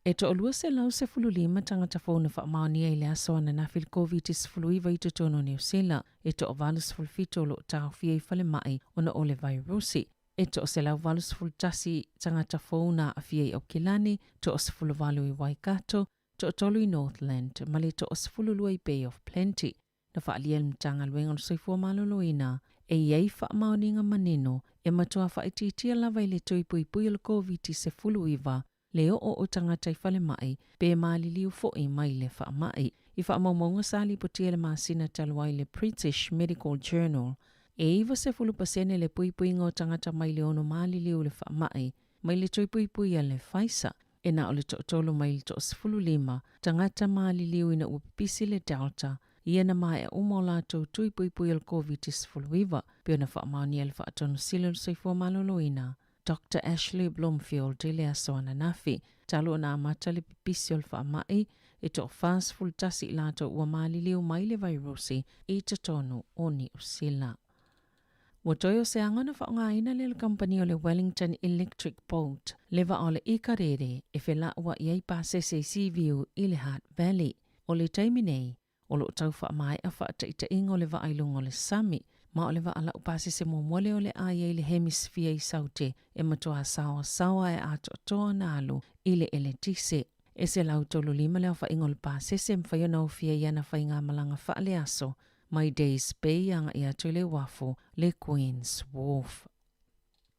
E 215 tagata fou na faamaonia i le aso ananafi i le Koviti-19 i totonu o Niu Sila, e 87 o lo o taofia i falemai ona o le vairusi. E 181 tagata fou na aafia i Aukilani, 18 i Waikato, 3 i Northland ma le 12 i Bay of Plenty. Na faaalia e le Matagaluega o le Soifua Maloloina e i ai faamaoniga manino e matua faaitiitia lava i le tui puipui o le Koviti-19 le oo o tagata i falemai pe maliliu foi mai le faamai. I faamaumauga sa lipotia i le masina talu ai i le British Medical Journal, e 90% le puipuiga o tagata mai le ono maliliu i le faamai mai le tui puipui a le Pfizer, e na o le toatolu mai le 15 tagata maliliu ina ua pipisi le Delta ia na maea uma o latou tui puipui o le Koviti-19, pei ona faamaonia e le Faatonusili o le Soifua Maloloina, Doctor Ashley Bloomfield i le aso ananafi. Talu ona amata le pipisi o le faamai, e toa-41 i latou ua maliliu mai le vairusi i totonu o Niu Sila. Ua toe o se aga ona faaaogaina lea e le kamupani o le Wellington Electric Boat le vaa o le Ikarere e felaua'i ai pasese i Seaview i le Hutt Valley. O le taimi nei, o lo o tau faamaea faataitaiga o le vaa i luga o le sami, ma o le vaa laupasese muamua lea o le a i ai le hemisifia i Saute e matuā saoasaoa e atoatoa ona alu i le eletise. E 135 le aofaiga o le pasese e mafai ona ofia i ana faigamalaga faaleaso mai Days Bay agai atu i le uafu le Queen's Wharf.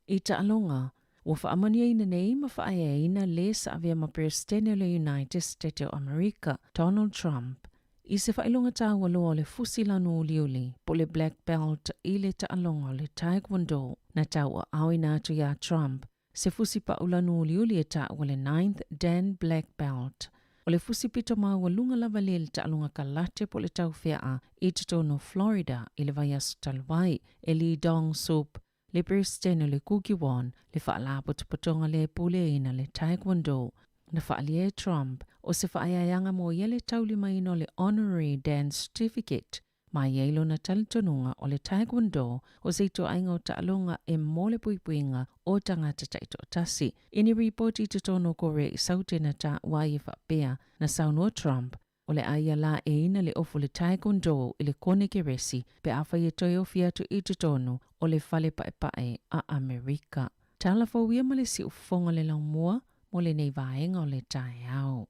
I taaloga, ua faamanuiaina nei ma faaeaina le sa avea ma Peresetene o le United State o Amerika, Donald Trump, i se faailoga taua loa o le fusi lanu uliuli po o le black belt i le taaloga o le Taekwondo. Na tauaaoina atu iā Trump se fusi pau lanu uliuli e taua le Ninth Dan Black Belt. O le fusi pito maualuga lava lea i le taaloga kalate po o le taufeaa i totonu o Florida i le vaiaso talu ai, e Lee Dong Sup, le Peresetene o le Kukkiwon, le faalapotopotoga lea e puleaina le Taekwondo. Na faaalia e Trump, o se faaeaeaga mo ia le taulimaina o le Honorary Dan Certificate, ma e i ai lona talitonuga o le Taekwondo o se ituaiga o taaloga e mo le puipuiga o tagata taitoatasi. I ni ripoti i totonu o Korea i Saute na taua ai e faapea, na saunoa Trump, O le a ia la e ina le ofu le Taekwondo i le Konekeresi pe afai e toe ofi atu i totonu o le Fale Paepae a Amerika. Tala fou ia ma le siufofoga o le laumua mo lenei vaega o le taeao.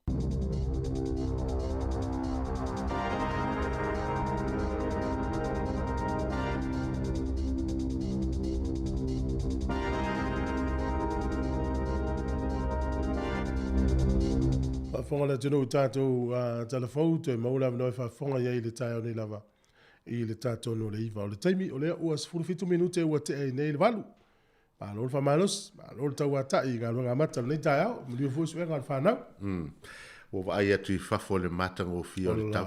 Faafofoga le atunuu i tatou tala fou, toe maua le avanoa e faafofoga i ai i le taeao nei lava i le ta tonu o le 9. O le taimi, o lea ua 17 minute ua tea ai nei le 8. Malo le faamalosi, malo le tauatai i galuega amata o lenei taeao, manuia foi suega a le fanau. Ua vaai atu i fafo i le matagofie o le tau.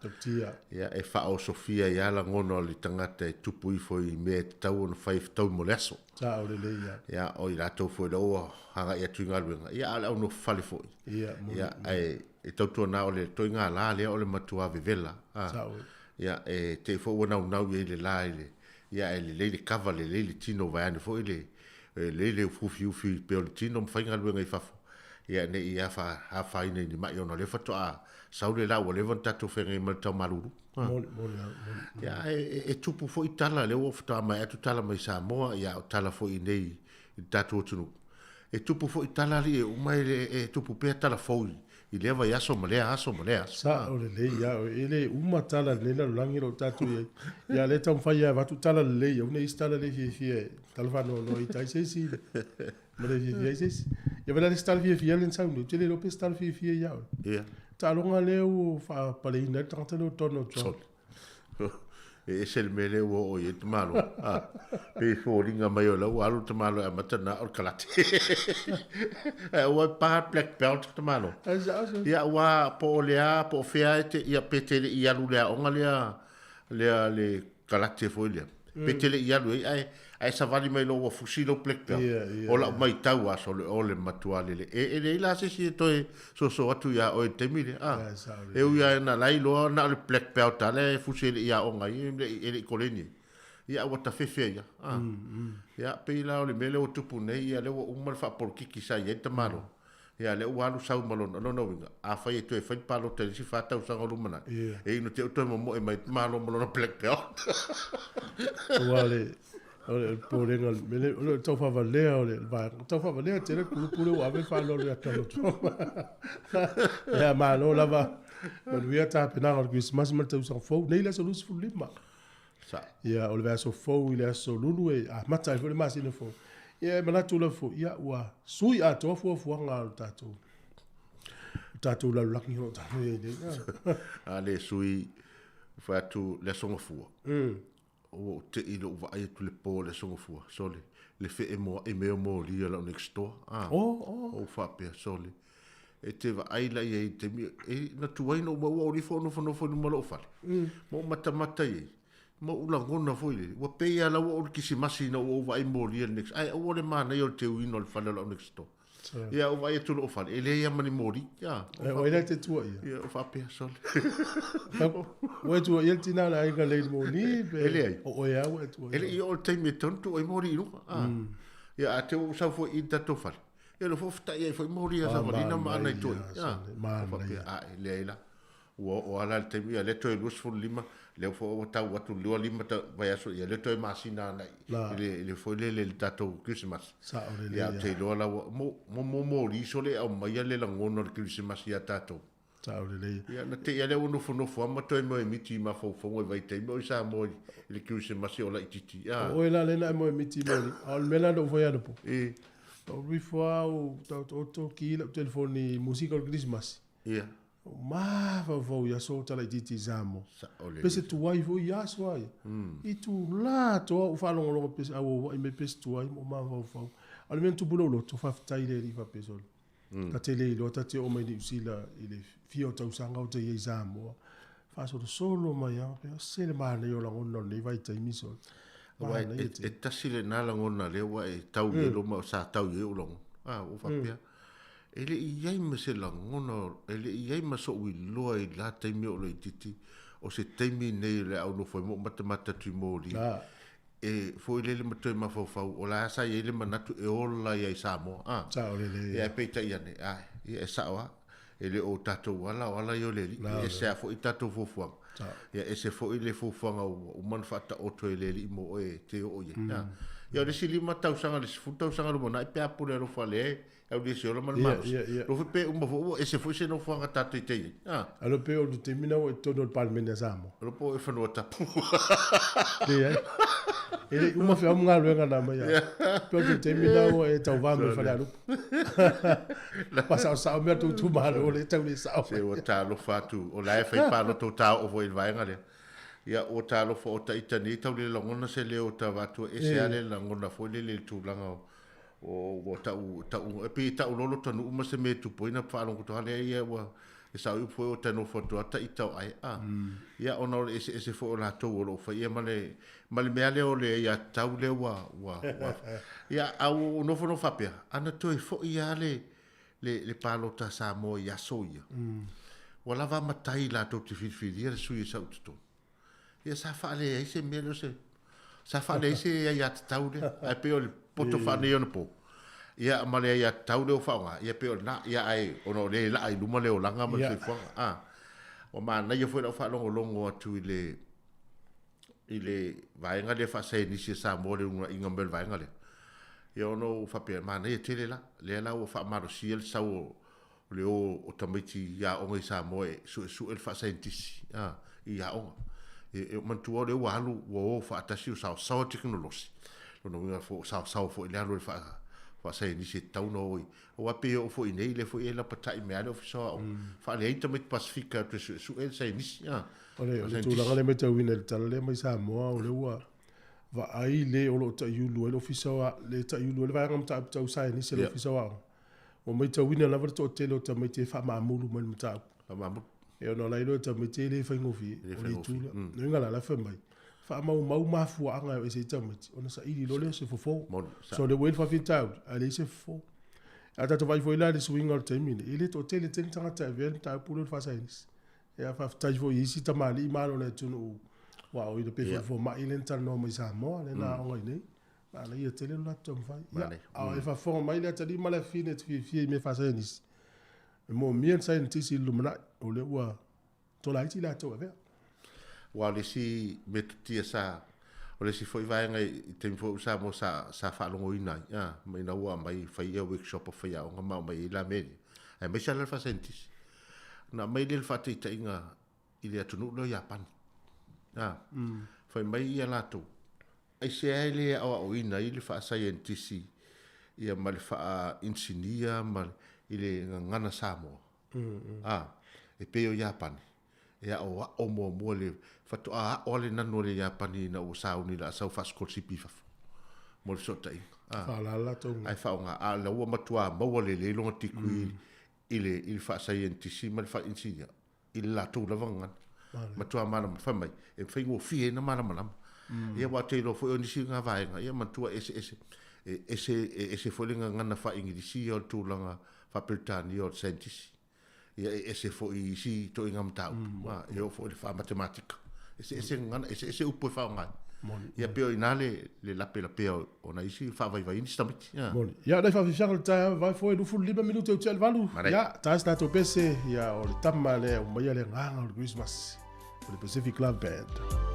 Tautia. Ia, e faaosofia ai lava lagona o le tagata e tupu ifo i mea e tatau ona fai e fetaui mo le aso. Sao lelei ia. Ia, o i latou foi lea ua agai atu i galuega, ia, a o le au nofo fale foi. Ia, moni. Ia, ae e tautuana o le toiga la lea o le matua vevela. Sao. Ia, e te i foi ua naunau i ai le la i le, ia, ae lelei le kava, lelei le tino vaeane foi le, lelei le ufiufi pea o le tino ma fai galuega i fafo, ia, ne i afaina i ni mai ona o lea faatoa sau le la ua leva ona tatou feagai ma le tau malulu. Moni, moni, moni. Ia, e tupu foi tala, lea ua faatoa maea atu tala mai Samoa, ia, o tala foi i nei i le tatou atunuu. E tupu foi tala alii e uma, e tupu pea tala fou i lea vaiaso ma lea aso ma lea aso. Sao lelei ia oe, e le uma tala i lenei lalolagi o lo o tatou i ai. Ia lea e taumafai lava e avatu tala lelei, aua ne i i ai se tala le fiafia e tala faanoanoa ita ai se isi ma le fiafia ai se isi. Ia vela le isi tala fiafia lea na sau nei, ou te le iloa pe se tala fiafia ia oe. Ia. Taaloga lea ua faapaleina ai le tagata lea o Donald Trump. E ese le mea lea ua oo i ai le tamaloa. A, pei e foliga mai o la ua alu le tamaloa e amata na o le kalate. Ae aua e pa black belt le tamaloa. Ia aua po o le a, po o fea e te, ia pe te le i alu i le aoga lea, lea le kalate foi lea. Pe te le i alu ai, ae, ae savali mai loa ua fusi lou black belt. Ia, ia, O lau maitau lava sole, o le matua lele. E, e leai la se isi e toe soso atu iā oe i le taimi lea. A, Ia, sao lelei. e ui lava na la e iloa na o le black belt lava lea e fusi e le i aoga ai, e le i, e le i koleni ai. Ia, ua tafefe ai lava. A, ia, pei la o le mea lea ua tupu nei, ia lea ua uma le faapolokiki sa i ai le tamaloa. Ia, lea ua alu sau ma lona, lona uiga, afai e toe fai le palota i le isi fa tausaga o lumanai, Ia. e inu te i toe momoe mai le Malo ma lona black belt. Aua o le, o le popolega o le mea lea, o le taufaavalea o le vaega, taufaavalea tele le kulupu lea ua ave le faaaloalo ia Donald Trump. Ia, malo lava, manuia tapenaga o le Kerisimasi ma le tausaga fou, nei le aso 25. Sa. Ia, o le vaiaso fou i le aso Lulu e amata ai foi le masina fou. Ia, e manatu lava foi, ia, ua sui atoa fuafuaga a le tatou, le tatou lalolagi o lo o tatou i ai nei. A le sui, fai atu le Aso Gafua. Ua ou te i lou vaai atu i le po o le Aso Gafua, sole, le feemoa'i mai o moli a lau next door. Ah, Oh, oh. Ou faapea, sole, e te vaai la i ai i le taimi, e, na tuai ona ou maua o lifo o nofonofo i luma o lou fale. Ma ou matamata i ai, ma ou lagona foi lele, ua pei lava la ua ou i le kisimasi ina ua ou vaai moli a le next, ae aua le manaia o le teuina o le fale o lau next door. Ia, ou vaai atu i lou fale, e leai lava ma ni moli. Ia, E, o ai la e te tuaia? Ia, ou faapea, sole. Ua e tuaia le tina o le aiga lei moli pe? E leai. O oe lava ua e tuaia. E le i oo i le taimi e tatau ona tuu ai moli i luga. Ia, a te ua ou sau foi i le tatou fale, Ia le fofo tai ai foi moli ia savalina ma ana i toi. Ia, faapea, a, e leai la. Ua oo lava la i le taimi, ia lea toe 25, lea foi ua tau atu le 25 vaiaso, ia lea toe masina agai i le, i le foi lele i le tatou Kerisimasi. Sao lelei Ia, ou te iloa la ua, mo, mo, mo moli sole e aumaia le lagona o le Kerisimasi ia tatou. Sao lelei. Ia, na te i a lea ua nofonofo lava ma toe moemiti i mafaufauga i vaitaimi o i Samoa i le Kerisimasi o laitiiti. Ia. O oe la lea na e moemiti i moli, a o le mea la na ou fai anapo. E. Na ou alu ifo lava ou taotooto ki lau telefoni i musika o le Kerisimasi. Ia. Ou mafaufau i aso ta laitiiti i Samoa. Sao lelei. Pe se tuai foi i aso a ia. I tulā atoa ou faalogologo pe se auauai mai pe se tuai ma ou mafaufau. A o le mea na tupu i lou loto, faafetai i le Alii faapea sole. Ta te le iloa, ta te oo mai Niu Sila i le fia o tausaga o te i ai i Samoa. Faasolosolo mai lava, faapea, se le manaia o lagona o lenei vaitaimi sole. Aua e, Manaia e, tele. e tasi lena lagona lea ua e tau i ai loma, sa tau i ai ou lagona. A, ua faapea, e le i i ai ma se lagona, e le i i ai ma so'u iloa i la taimi o laitiiti, o se taimi nei o le a ou nofo ai ma ou matamata atu i moli. La. E foi lele ma toe mafaufau, o la sa i ai le manatu e ola ia i Samoa. A. Sao lelei. Ia, peitai ane, ae, ia e sao lava, e le o tatou ala, o ala ia o le Alii. E ese lava foi tatou fuafuaga. Sao. Ia, ese foi le fuafuaga ua uma ona faataoto e le Alii mo oe e te oo i ai. A. Ia, o le isi 5 tausaga, le 10 tausaga lumanai pe a pule alofa lea e au le se ola ma le Ia, malosi. ia, ia. Lofi pe uma foi ua ese foi se nofoaga tatou te i ai. A. Alo pe o le taimi na ua i totonu o le Palemene a Samoa. Alo po e fanua tapu. Leai. E le i uma feau ma galuega na mai ai. Pe o le taimi na ua e tauvā mai i Falealupo. Faasaosao mea tou itumalo lea e tau le sao Se mai. ua talofa atu, o la e fai palota o ta oo foi i le vaega lea. Ia, ua talofa o ta ita nei tau le lagona se leo o ta avatu, e ese lava le lagona foi lele i le tulaga o, o ua tau, tau, e pei e taulolo tanuu ma se mea e tupu ai na faalogo lea ia ua e sao i upu foi o ta nofo atu lava ta ita o ai. A. Ia, ona o le eseese foi o latou o lo o faia ma le, ma le mea lea o le aiatatau lea ua, ua, ua, ia, a ua ou nofonofo faapea, ana toe foi lava le, le, le palota a Samoa i aso ia, ua lava matai latou te filifilia le sui e sau i totonu. Ia, sa faaleai se mea lea o se, sa faaleai se aiatatau lea, ae pei o le poto faaneionapo. Ia, ma le aiatatau lea ua faaaoga, ia pei o lena, ia ae ona o lea e laa i luma le olaga ma le soifuaga. A, ua manaia foi lau faalogologo atu i le, i le vaega lea faasaienisi a Samoa le unaiga mai o le vaega lea. Ia ona ou faapea, manaia tele la, lea la ua faamalosia le sau o, o le o o tamaiti i aoga i Samoa e suesue le faasaienitisi a i aoga. E, e manatua o lea ua alu ua o faatasi o saosaoa tekonolosi. Lona uiga foi o saosaoa foi le alu o le faasaienisi e tatau ona o i. Aua pei e oo foi i nei, lea foi e lapatai mai lava le Ofisa o Aoga, faaleai tamaiti Pasefika e o atu e suesue le saienisi a. O le, o le tulaga lea e matauina i le tala lea mai Samoa, o lea ua vaai le o lo o taiulu ai le Ofisa o le taiulu ai le vaega mataupu tau saienisi a le Ofisa o Aoga. Ua matauina lava le toatele o tamaiti e faamaamulu mai le mataupu. Faamaamulu. E ona o la iloa e tamaiti e le faigofie, o le itu lea. Mm. Uiga la, la fai mai, faamaumau mafuaaga e o ese ai tamaiti, ona saili loa lea o se fofo. So lea ua i ai le faafitauli, ae leai se fofo. A tatou vaai foi la i le suiga o le taimi lenei, e le toatele tele tagata e avea le mataupu lea o le faasaienisi. Ia faafetai foi i isi tamalii ma alo o le atunuu ua aoaoina pei foi o le fomai lea na talanoa mai i Samoa, lea na aoga i inei. Manaia tele lo latou taumafai. Ia, a o e faafofoga mai le atalii ma le afafine e te fiafia i mea faasaienisi, e moomia ni saienitisi i le lumanai, o lea ua tolaiti latou e avea. Aua o le isi metotia sa, o le isi foi vaega i taimi foi o Samoa sa, sa faalogoina ai, a, ma ina ua aumai fai ia workshop a faiaoga ma aumai ai la mea ia, aemaise lava la le faasaienitisi. Na aumai lea le faataitaiga i le atunuu lea o Iapani. A, fai mai ia latou, Aisea e le aoaoina ai le faasaienitisi ia ma le faainisinia ma i le gagana Samoa? A, e pei o Iapani, e aoao muamua le, faatoa ao lava le nanu a le Iapani ina ua sauni o le a sau faasikolasipi i fafo mo le fesootaiga. A, Faalala tou. Ae faaaoga, a o la ua matua maua lelei lona tikui i le i le faasaienitisi ma le faainisinia i le latou lava gagana. Matua malama, fai mai, e faigofie ai ona malamalama. Ia aua ou te iloa foi o nisi na vaega, ia manatua e eseese, e ese, e ese foi le gagana faa-Igilisi ia o le tulaga faa-Peretania o le saienitisi. Ia e ese foi i isi ituaiga mataupu, e oo foi i le faa-matematika. Eseese gagana, eseese upu e faaaoga ai. Ia pei o i ina le, le lapelapea o nai isi faavaivai nisi tamaiti. Ia. Moni. Ia, nai faafiafiaga o le taeao, vai foi 25 minute o tea i le 8. Ia, tae se tatou pese, ia, o le tama lea e aumaia le agaga o le Christmas, o le Pacific Love Band.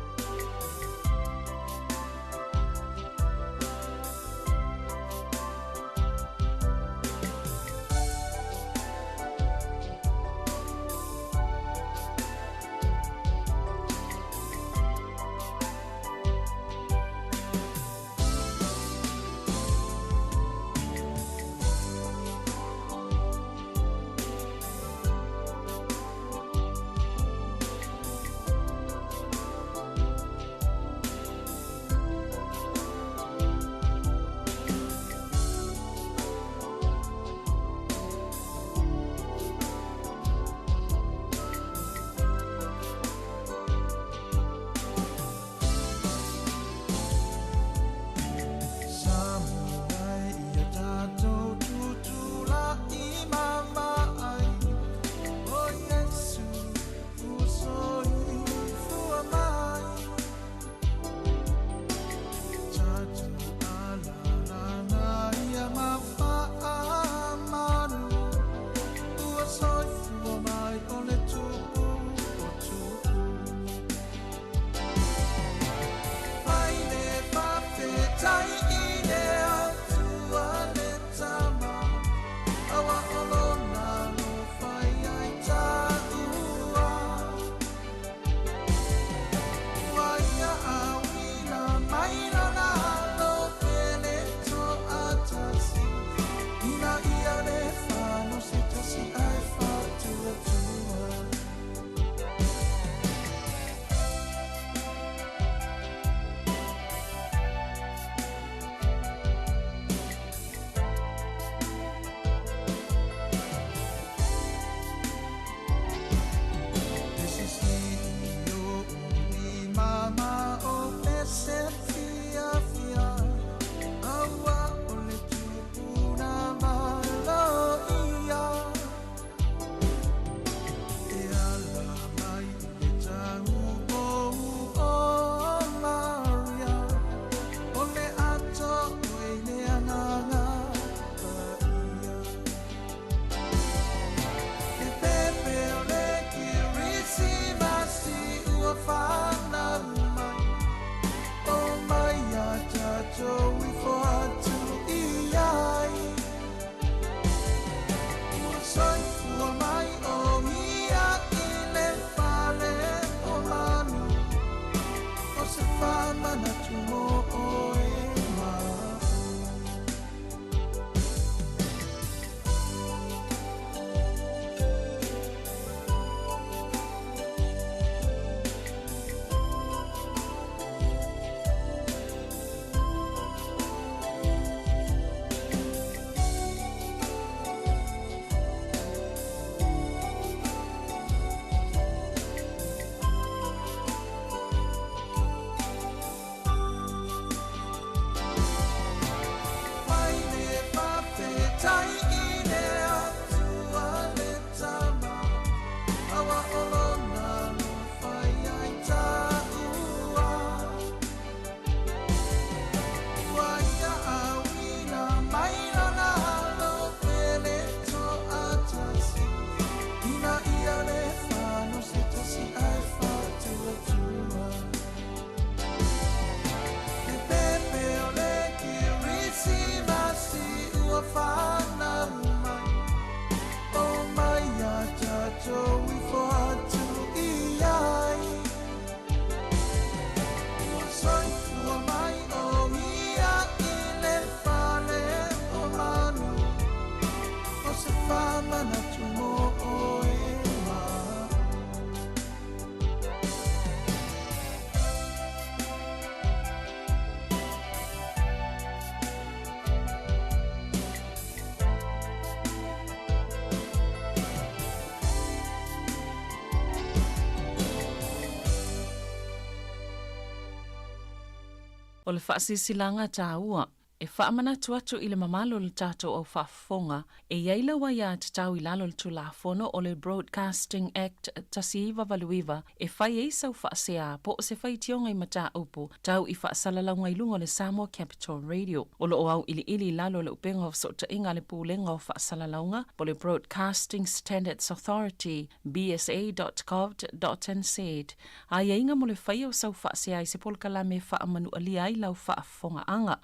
ua fanau mai O mai a tatou ifo atu i ai Ua soifua mai o ia i le fale o manu O se faamanatu mo oe ma au. O le faasilasilaga taua e faamanatu atu i le mamalu o le tatou au faafofoga e i ai lau aiatatau i lalo o le Tulafono o le Broadcasting Act 1989 e fai ai sau faasea po o se faitioga i mataupu tau i faasalalauga i luga o le Samoa Capital Radio. O lo o auiliili i lalo o le upega o fesootaiga a le Pulega o Faasalalauga po o le Broadcasting Standards Authority, bsa.govt.nz, aiaiga mo le faia o sau faasea i se polokalame e faamanualia ai lau faafofogaaga.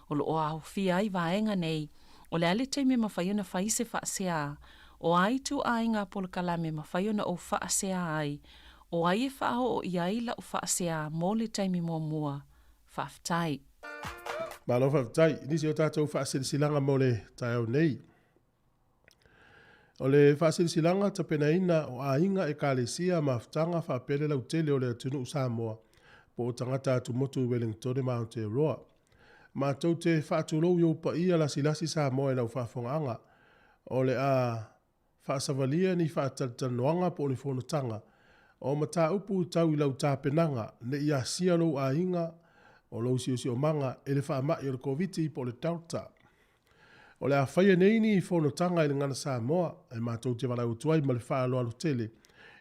O lo o aofia ai vaega nei, o le a le taimi e mafai ona fai se faasea, o a ituaiga polokalame e mafai ona ou faasea ai, o ai e faaoo i ai lau faasea mo le taimi muamua. Faafetai. Malo faafetai i nisi o tatou faasilasilaga mo le taeao nei. O le faasilasilaga tapenaina o aiga, ekalesia, mafutaga faapea le lautele o le atunuu Samoa po o tagata atumotu i Wellingtone ma Aotearoa. Matou te faatulou i ou paia lasilasi Samoa i lau faafofogaaga. O le a faasavalia ni faatalatalanoaga po o ni fonotaga o mataupu tau i lau tapenaga ne i asia lou aiga o lou siosiomaga e le faamai o le Koviti po o le Delta. O le a faia nei ni fonotaga i le Gagana Samoa e matou te valaau atu ai ma le faaaloalo tele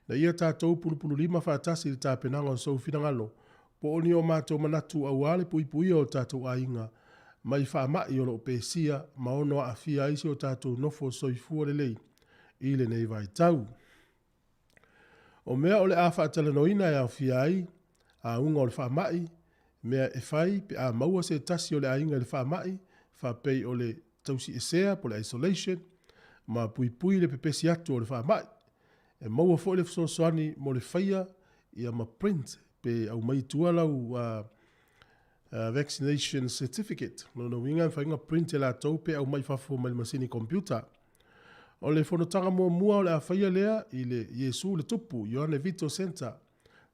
ina ia tatou pulupululima faatasi i le tapenaga o sou finagalo po o ni o matou manatu aua le puipuia o tatou aiga mai faamai o lo o pesia ma ono aafia ai si o tatou nofo soifua lelei i lenei vaitau. O mea o le a faatalanoaina e aofia ai, auga o le faamai, mea e fai pe a maua se tasi o le aiga i le faamai, faapei o le tausiesea po o le isolation, ma puipui le pepesi atu o le faamai. E maua foi le fesoasoani mo le faia ia ma print pe aumai i tua lau vaccination certificate. O lona uiga e mafai ona print e latou pe aumai i fafo mai le masini computer. O le fonotaga muamua o le a faia lea i le Iesu le Tupu, Ioane Vito Centre,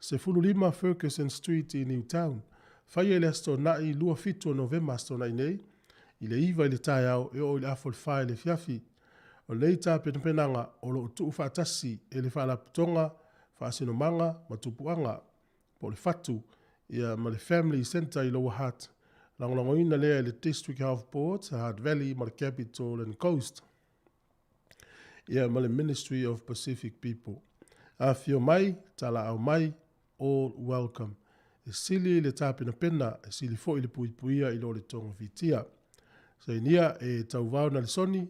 15 Ferguson Street i Newtown. Faia i le Aso Toonai 27 o Novema Aso Toonai nei, i le 9 i le taeao e oo i le afa o le 4 i le afiafi. O lenei tapenapenaga o lo o tuufaatasi e le Faalapotopotoga Faasinomaga ma Tupuaga, po o le Fatu, ia ma le Family Centre i Lower Hutt, lagolagoina lea e le District Health Board, Hutt Valley ma le Capital and Coast, ia ma le Ministry of Pacific People. Afifio mai, talaau mai, all welcome. E sili le tapenapena, e sili foi le puipuia i lo le togafitia. Sainia e Tauvao Nalisoni,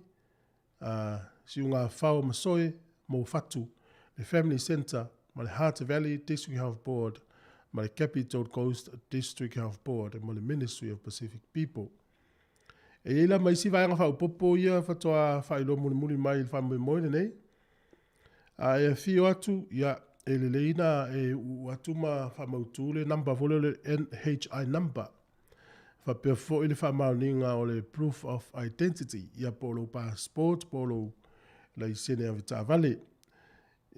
a Siugafao Masoe mo Fatu, le Family Centre ma le Hutt Valley District Health Board ma le Capital Coast District Health Board ma le Ministry of Pacific People. E i ai la ma isi vaega faaopoopo ia faatoa faailoa mulimuli mai i le faamoemoe lenei. A e afio atu, ia, e lelei na e uu atu ma faamautu le number foi lea o le NHI number. Faapea foi le faamaoniga o le proof of identity, ia po o lou passport po o lou laisene avetaavale.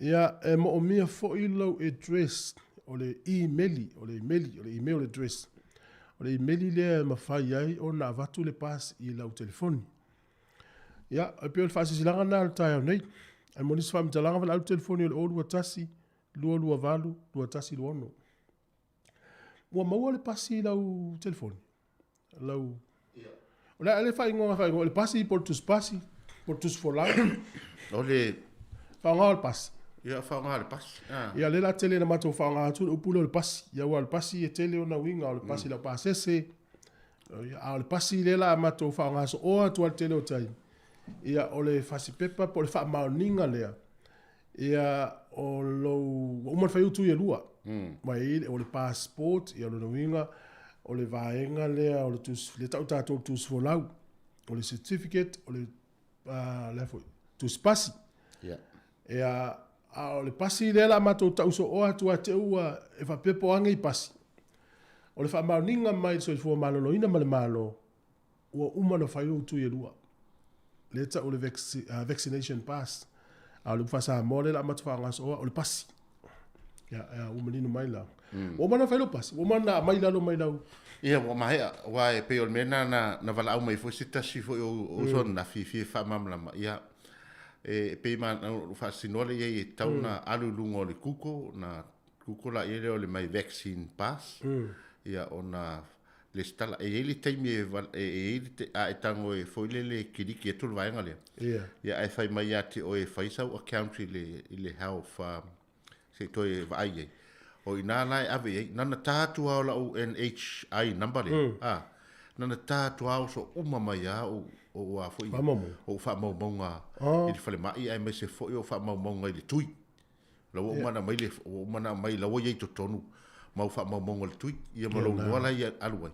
Ia, e moomia foi lou address o le imeli, o le imeli, o le email address. O le imeli lea e mafai ai ona avatu le pass i lau telefoni. Ia, e pei o le faasilasilaga lena o le taeao nei. Ae mo nisi faamatalaga, valaau le telefoni o le 021 228 2126. Ua maua le pasi i lau telefoni? Lau... O le a le faaigoa faaigoa, o le pasi po o le tusi pasi, po o le tusi folau. O le... Faaaoga o le pasi. Ia, faaaoga le pasi. Ah. Ia, lea la tele na matou faaaoga atu le upu lea o le pasi. Ia, aua o le pasi e tele ona uiga, o le pasi lau pasese, a o le pasi lea la matou faaaoga sooa atu lava i le tele o taimi, ia, o le fasipepa po o le faamaoniga lea, ia, o lou, ua uma ona fai utu ia lua. Ma e i ai, o le passport, ia o lona uiga, o le vaega lea o le tusi, lea e tau tatou o le tusi folau. O le certificate, o le, le a foi, tusi pasi. Ia. Ia, a o le pasi lea la matou tau sooa atu ia te au ua, e faapea po o a nei pasi. O le faamaoniga mai le Soifua Maloloina ma le Malo, ua uma ona fai ou tui e lua. Lea e tau o le vaccination pass. A o le upu faa-Samoa lea o le a matou faaaoga sooa, o le pasi. Ia, ia, ua manino mai la. Ua uma ona fai lou pasi? Ua uma ona aumai i lalo mai lau... Ia, ua maea, aua e pei o le mea lena na, na valaau mai foi se tasi foi o uso ananafi e fia faamalamalama. Ia, e pei ma, na ou faasinoa lea i ai e tatau ona alu i luga o le Google, ona Google laia lea o le My Vaccine Pass, ia ona lesitala. E i ai le taimi e, e i ai le, a e tago e foi lele e kiliki atu le vaega lea. Ia. Ia ae fai mai ia te oe e fai sau account i le, i le health, se i toe vaai i ai. O i ina la e ave i ai. Na ona ta atu lava o lau NHI number lea, a, na ona ta atu lava oso uma mai lava ou, ou a foi, ou faamaumauga i le falemai aemaise foi o faamaumauga i le tui. La ua uma ona aumai le, ua uma ona aumai, la ua i ai i totonu mau faamaumauga o le tui, ia ma lou igoa la e alu ai.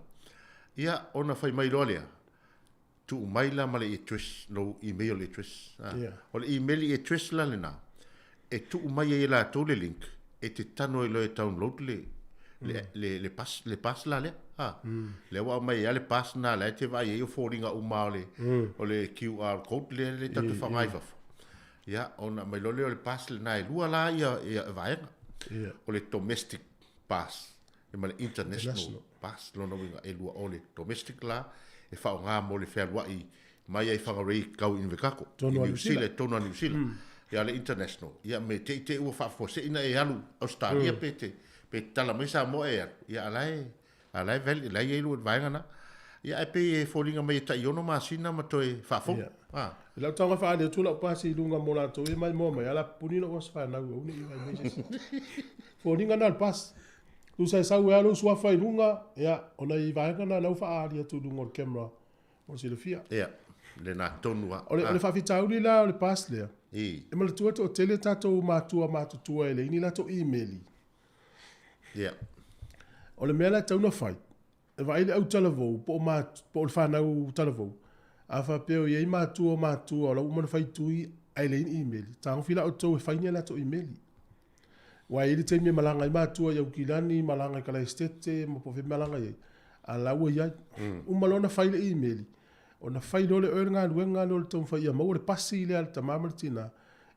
Ia, ona fai mai loa lea, tuu mai la ma le address, lou email address. A, o le email address la lena, e tuu mai ai e latou le link, e te tano ai loa e download le, le, le, le pass, le pass la lea. A, lea ua aumai ai lava le pass lena la e te vaai ai o foliga uma o le, o le QR code lea le tatou faaaoga i fafo. Ia, ona aumai loa lea o le pass lena, e lua la ia, ia vaega. Ia. O le domestic pass ia ma le international pass. Lona uiga e lua, o le domestic la e faaaoga mo le fealuai mai ai Whangarei kau i Invercargill, i Niu Sila, i totonu o Niu Sila. Ia le international, ia me te i te ua faafuasei na e alu Australia pe te, pe te tala mai Samoa e alu, ia a la e, a la e valid, la e i ai le vaega na. Ia ae pei e foliga mai e tai ono masina ma toe faafou. Ia. Ah. I lau taga faaali atu lau pasi i luga mo latou e maimoa mai, ala pupuni lou aso fanau aua ne i vaai mai se isi. Foliga na o le pasi. Tusa e sau ai lava lou suafa i luga, ia, ona i vaega na lau faaali atu i luga o le camera mo le silafia. Ia, lena tonu lava. O le, o le faafitauli la o le pass lea, I. e manatua e toatele tatou matua matutua e leai ni latou imeli. Ia. O le mea la e tatau ona fai, e vaai le au talavou po o ma, po o le fanau talavou, a faapea o i ai matua o matua o la ua uma ona fai tui ae leai ni imeli, tagofi la outou e fai ni a latou imeli. Aua e i ai le taimi e malaga ai matua i Aukilani, malaga i Kalaesetete ma po o fea malaga i ai, a la ua i ai. Uma loa ona fai le imeli, ona fai loa lea e oe le galuega lea o le taumafai ia maua le pasi lea a le tama ma le tina,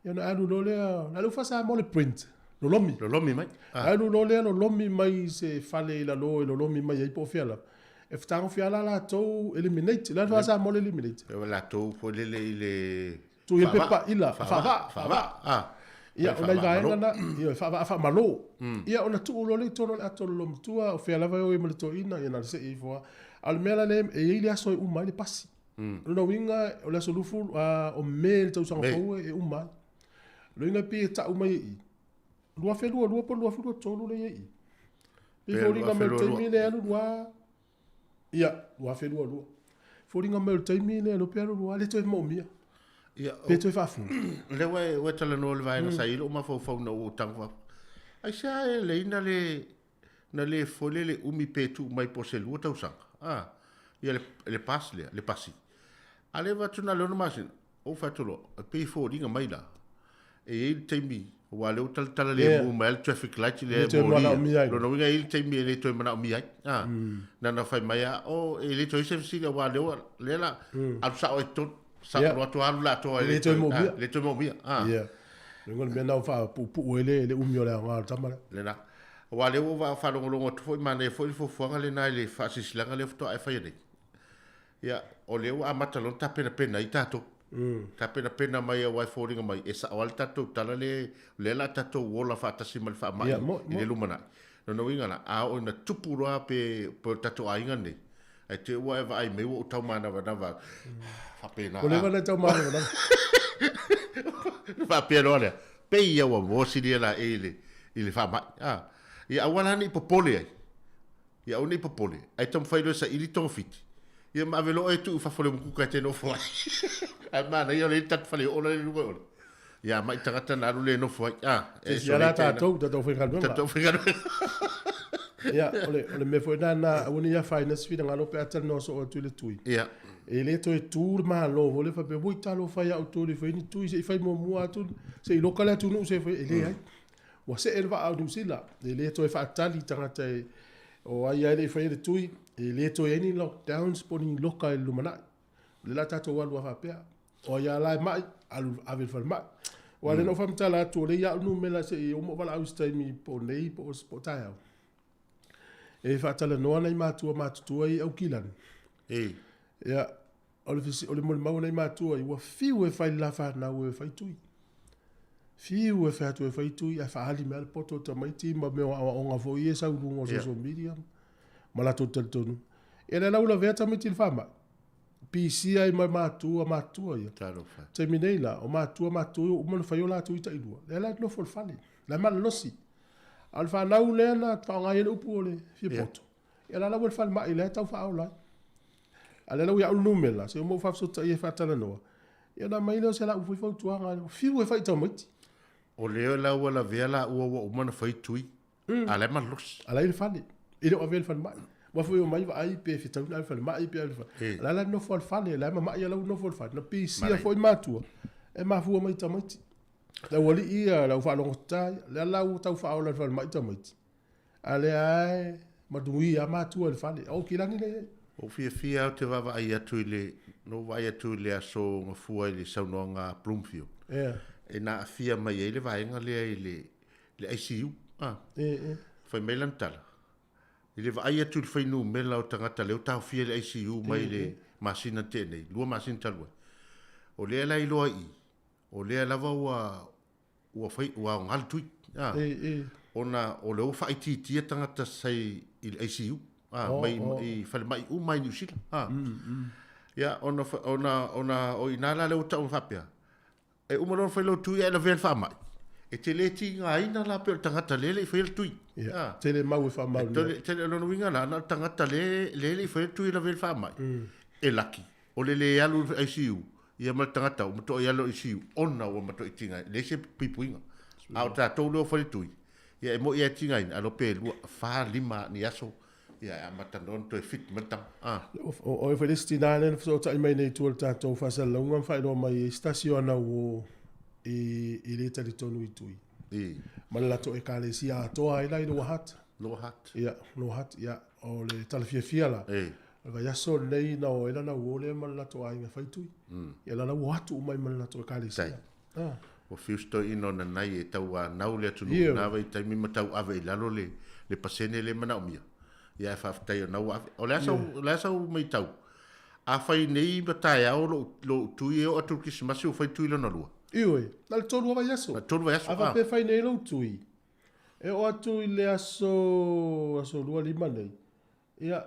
Ia ona alu loa lea, na o le ufa Samoa le print, lolomi. Lolomi mai. Ah. Alu loa lea lolomi mai i se fale i lalo e lolomi mai ai po o fea lava. E fetagofia la latou eliminate. Le a Samoa le eliminate? E latou foi lele i le Tui e pepa ila, faavaa, faavaa. Ah. Ia, o nai vaega na, ia, faavaa faamalo. Ia, ona tuu loa lea i totonu o le ato lolomatua, o fea lava e o ai ma le toeaina, ia na o le see ifo lava. A o le mea la lea, e i ai le aso e uma ai le pasi. O lona uiga, o le aso 20 o Me le tausaga fou e uma ai. O lona uiga pei e tau mai e i, 2022 po o le 2023 lea e i ai i. Pei e foliga mai o le taimi lea e alu lua, ia, 2022. Foliga mai o le taimi lea pe alu lua, le toe moomia. Ia, pe toe faafulu. Lea ua e, ua e talanoa i le vaega sa i ai lou mafaufau ina ua ou tago faafu. Aisea e leai na le na le foi le le umi pe tuu mai po o se lua tausaga, a, ia le, le pass lea, le pasi. A le avatu na o le ono masina, ou fai atu loa, e pei e foliga mai la, e i ai le taimi, aua o lea ua talatala lemu mai lava le traffic light lea e molia. Lona uiga e i ai le taimi e le toe manaomia ai. A, na ona fai mai lava, oh, e le toe i ai se fesili aua o lea ua, lea la, alu sao ai i totonu. Sao loa atu alu latou e le toe moomia. Le toe moomia. A. Ia. Lona le mea na faapuupuu ai le umi o le aoga o le tama lea. Lena. Aua lea ua faalogologo atu foi, manaia foi le fuafuaga lena i le faasilasilaga lea faatoa e faia nei. Ia, o lea ua amata loa ona tapenapena ai tatou. Tapenapena mai aua e foliga mai e sao lava le tatou tala lea, lea o le a tatou ola faatasi ma le faamai i le lumanai. Lona uiga la, a oo ina tupu loa pe o le tatou aiga lenei, Ae te ua e vaai mai ua ou taumanavanava faapena. Ua leva ona e taumanavanava. Faapea loa lea, pei ia ua mosili la e i le, i le faamai. Ah. Ia aua la ne i popole ai. Ia aua ne i popole. Ae taumafai loa e saili togafiti. Ia ma ave loa e tuu i fafo o le umukuka e te nofo ai. Ae manaia o lea e i le tatou faleoo la le luga o le. Ia mai tagata na alu le nofo ai. Ah, e Ia la tatou, tatou faigaluega. Tatou faigaluega. Ia, o le, o le mea foi lena na aua ne i afaina se finagalo pe a talanoa soo atu i le tui. Ia. E le toe tu le Malo foi lea faapea, oi talofa e ia outou e le i faia ni tui, se i fai muamua atu, se i loka le atunuu se i fai, e leai. Ua see le vaa o Niu Sila, e le toe faatali tagata e, o ai lava e le i faia le tui, e le toe i ai ni lockdowns po o ni loka i le lumanai. O lea la tatou alu lava faapea. O ai lava la e mai, alu ave i le falemai. Aua o lea na ou faamatala atu, o lea e i ai au numera se i uma ou valaau i se taimi po o nei po o taeao, e faatalanoa nai matua matutua ia i Aukilani. Ei. Ia, o le, o le molimau a nai matua ia, ua fiu e fai i le la fanau e fai tui. Fiu e fai atu e fai tui, ae faaali mai lava le poto o tamaiti ma mea o aoaoga foi ia e sau i luga o social media ma latou talitonu. Ia lea la ua lavea tamaiti i le faamai. Pisia ai ma matua matutua ia. Talofa. Taimi nei la, o matua matutua ia ua uma ona fai o latou ita ilua. Lea la e nofo i le fale, la e malolosi. A o le fanau lea na faaaoga ai le upu o le fia poto, ia la la ua i le falemai lea e tau faaola ai. A o lea la ua i au le numera, se i uma ou faafesootai e faatalanoa, ia ona aumai lea o se lau foi fautuaga, fiu e fai i tamaiti. O lea la ua lavea laua ua uma ona fai tui, a la e malolosi. A la e i le fale, e le o avea i le falemai. Aua foi e omai vaai pe fetaui ona ave i le falemai pe ave i le fale. O la e nofo lava i le fale, o la e mamai a la ua nofo i le fale. Na pisia foi matua, e mafua mai i tamaiti. Le aualii ia, le au faalogotata ia, lea la ua tau faaola i le falemai tamaiti, a o lea lava e manuia lava matua i le fale. O Aukilani lea e i ai. Ua ou fiafia lava ou te vaavaai atu i le, na ou vaai atu i le aso Gafua i le saunoaga a Bloomfield. Ea. E na aafia mai ai le vaega lea i le, le ICU. Ah. E, e. Fai mai lana tala, i le vaai atu i le fuainumera o tagata lea ua taofia i le ICU mai le masina na tea nei, 2 masina talu ai, o lea la e iloa i i, o lea lava ua ua fai ua aoga le tui a e, e. ona o lea ua faaitiitia tagata sai i le ICU a Oh, mai oh. i falemai uma i Niu Sila a ia ona ona ona o i ina la lea ua tau faapea e uma loa ona fai lou tui ae lavea le faamai e te le tigaina la pe o le tagata lea e le i faia le tui Ia, a tele mau e faamaonia. tele tele o lona uiga la na o le tagata lea lea e le i faia le tui e lavea le faamai e laki o le le alu i le ICU ia ma le tagata ua matuai alu i le ICU ona ua matuai tiga e leai se puipuiga. A o tatou lea ua fai le tui, ia e moi lava e tigaina, ae iloa pe 2, 4, 5 ni aso ia e amata loa ona toe fit mai le tama. A. O oe foi le isi tinā lea na fesootai mai nei i tua i le tatou faasalalauga ma faailoa mai ai se tasi o ana uo i le talitonu i tui. I. Ma le latou ekalesia atoa ai la i Lower Hutt. Lower Hutt. Ia, Lower Hutt, ia, o le tala fiafia la. E. O le vaiaso lenei na o ai lana uo lea ma le latou aiga fai tui. Ia la la ua o atu uma ai ma le latou ekalesia. Tai. Ah. Ua fiu si toeaina o Nanai e tauanau le atunuu Ioe. i na vaitaimi ma tauave i lalo le, le pasene lea e manaomia. Ia ae faafetai o na ua ave. O le a sau, o le a sau matau? Afai nei ma taeao lou, lou tui e oo atu i le Kerisimasi ua fai tui lona lua. Ioe, na o le tolu lava vaiaso. Na tolu vaiaso, A ah. faapea e fai nei lou tui, e oo atu i le aso, aso lua lima nei, ia,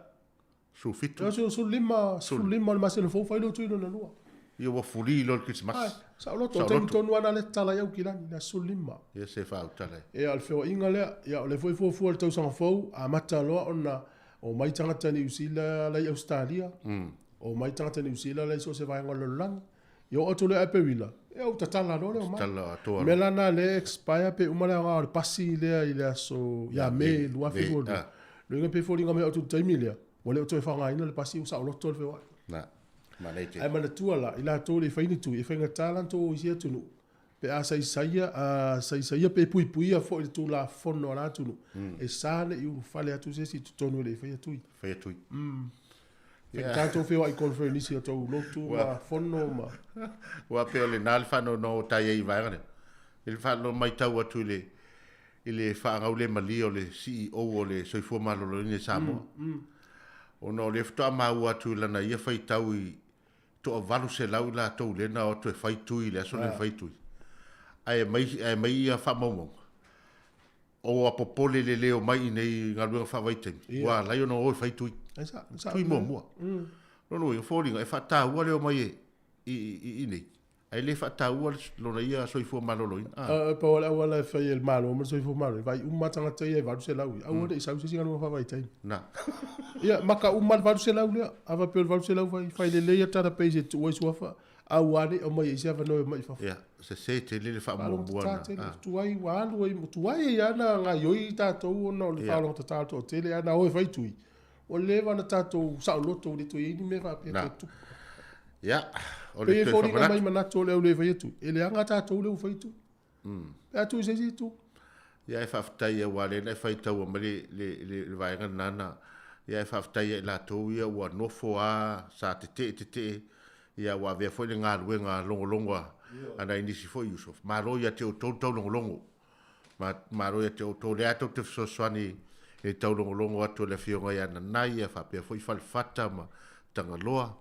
17. Aso 15, 15 o le masina fou fai lou tui lona lua. Ia ua fuli loa le Kerisimasi. Ai, saoloto, o taimi tonu lava na lea tatala ai Aukilani, le aso 15. Ia se faautala e. Ia, o le feoaiga lea, ia, o lea foi e fuafua i le tausaga fou, amata loa ona omai tagata Niu Sila la i Ausetalia, omai tagata Niu Sila la i so o se vaega o le lalolagi. Ia oo atu loa ia Aperila, ia ua tatala loa le omai. Tatala atoa loa. Mea la na lea e expire pe uma le aoga o le pasi lea i le aso ia Me 2022. Loiga pe foliga mai oo atu i le taimi lea, ua le o toe faaaogaina le pasi ua saoloto le feoai. Na, manaia tele. Ae manatua la, i latou e le i fai ni tui, e faigata la ona tou o i isi atunuu pe a saisaia, a saisaia pe puipuia foi le Tulafono a la atunuu, e sa ne i ulufale atu se isi i totonu e le i faia tui. Faia tui. Faigata tou feoai i Conference i nisi o tou lotu ma fono ma. Ua pei o lena le faanoanoa ua tai ai i vaega lea. I le faanoanoa matau atu i le i le faagaulemalie o le CEO o le Soifua Maloloina i Samoa. Ona o lea faatoa maua atu i lana ia faitau i toa 800 i latou lea na o atu e fai tui i le aso lea na fai tui. Ae aumai ae aumai ia faamaumauga. Ua popole le le omai i nei galuega faavaitaimi, ua ala ai ona o e fai tui. Tui muamua. Lona uiga, o foliga e faataua le omai e i i nei, ae le faataua lona ia soifua maloloina. E pau lava le auala e fai e le Malo ma le soifua maloloina, vaai uma tagata ia e 800 ia, aua ne i sau se isi galuega faavaitaimi. Na. Ia, maka uma le 800 lea. A faapea o le 800 fai, fai lelei ia database e tuu ai suafa. A ua le aumai ai se avanoa e omai i fafo. Ia, sese tele le faamuamua na. Tele, tuai ua alu ai, tuai ai lava ona gaoioi tatou ona o le faalogotata o le toatele, a na o e fai tui, ua leva ona tatou saoloto ua le toe i ai ni mea faapea toe tupu. Ia, o le toe faamanatu. Pei e foliga mai manatu o le au le faia tui, e leaga tatou lea ua fai tui. Pe a tui i se isi itu. Ia e faafetai aua o lea na e faitaua mai le, le, le vaega lena na, ia e faafetai ia i latou ia ua nofo a sa tetee tetee, ia ua avea foi le galuega logologo a nai nisi foi uso. Malo ia te outou le taulogologo. Malo ia te outou lea tou te fesoasoani i le taulogologo atu o le afioga ia Nanai ia faapea foi Falefata ma Tagaloa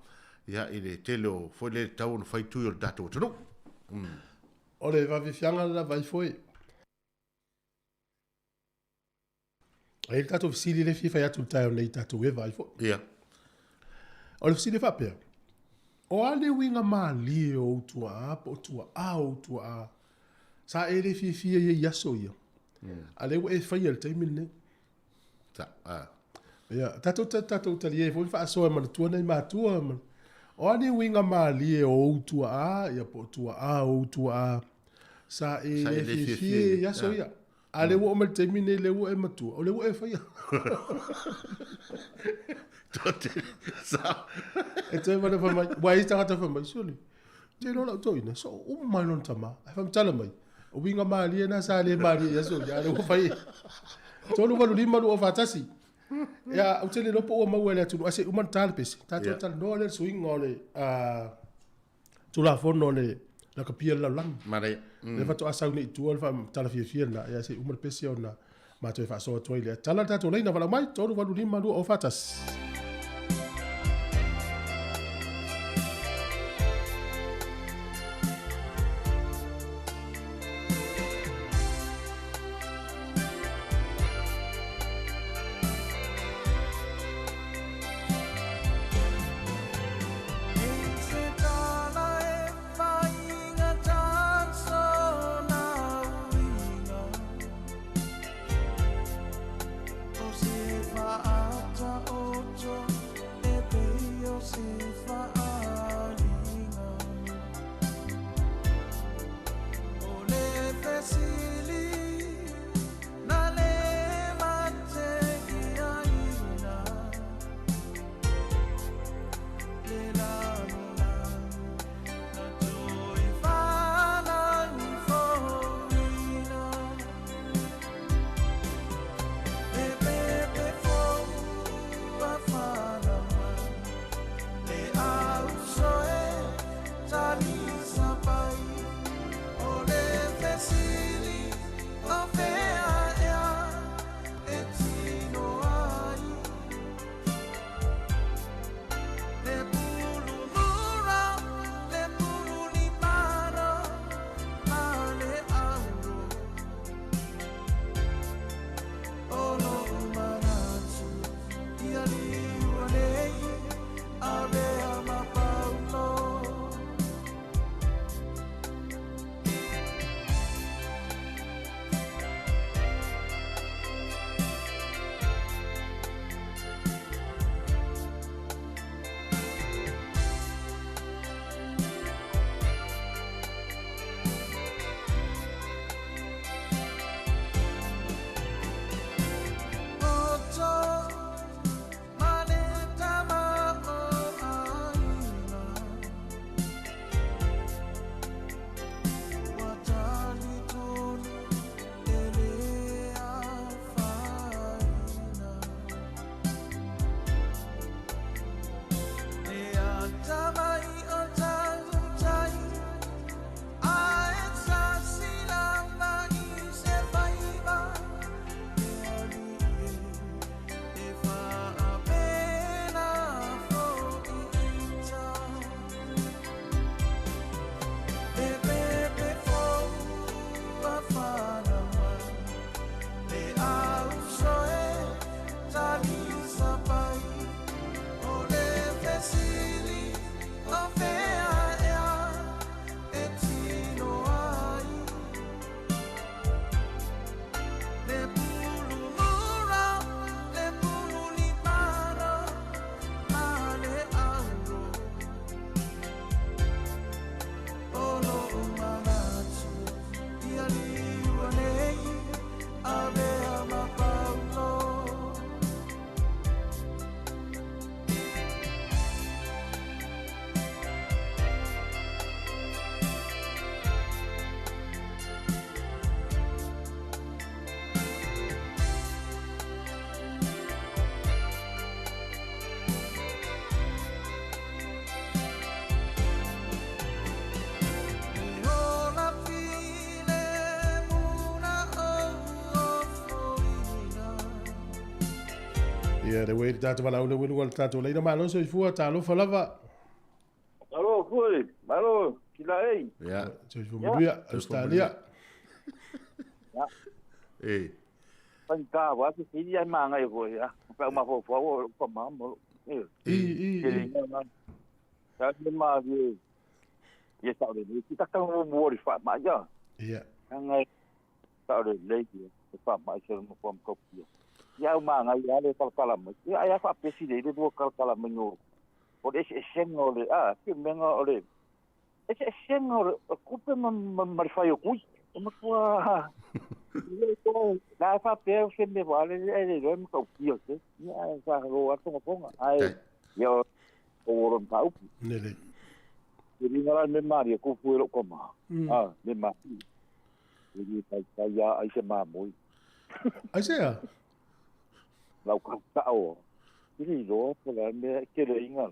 ia i le tele o foi le tau ona fai tui o le tatou atunuu. O le vaafiafiaga lena vaai foi. E i ai le tatou fesili lea e fia fai atu i le taeao nei i tatou e vaai foi. Ia. O le fesili e faapea, o a le uiga malie o ou tuaa po o tuaa o ou tuaa sa e le fiafia i ai i aso ia, a lea ua e faia i le taimi lenei? Sa, a. Ia, tatou, tatou talie foi ma faasoa e manatua nai matua. Ma, o a ni uiga malie o ou tuaa, ia po o tuaa o ou tuaa, sa e le fiafia i aso ia. A lea ua oo mai le taimi nei, lea ua e matua, o lea ua e faia. Sa. E toe mana fai mai, ua i tagata fai mai, sole, te iloa lau toeaina, soo uma ai lona tama. Ae faamatala mai, o uiga malie na sa le malie i aso ia, a lea ua fai. 385 241. Ia, ou te le iloa po ua maua e le atunuu, ae se i uma ona ta le pese. Tatou talanoa lea i le suiga o le Tulafono o le Lakapi o le Lalolagi. Manaia. Lea faatoa sau nei i tua le tala fiafia lena, ia se i uma le pese ona matou e faasoa atu ai lea. Tala le tatou laina, valaau mai, 385 241. Ia, le ua i le tatou valaau le ua le tatou laina malo soifua, talofa lava. Malo foi, malo, kila ei. Ia. Soifua manuia, Australia. Ia. E. Whangā wā te whiri ai māngai koe, ia. Pau mawhau o pa mā, E. I, i, i. Ka me mā ye. Ye sa le ni ki taka mo mo ri fa ma ya. Ia. Ngai sa le le ki e fa ma se mo pom ko pia. Ia o māngai ia le kalkala mai. Ia ai fa pesi le le do kalkala mai no. O le se sengo le a ki menga o le. E se sengo le kupe ma ma fa yo kui. O ma tua. La fa pe se me vale e le mo ko pia se. Ia sa ro a tonga tonga. Ai ia o ro pa upu. Nele. E ringa la me mari ko fu ro koma. Ah, me ma. E ni tai tai ia ai se mamoi. Ai se a? Lau ka ta o. I ro po la me ke le inga.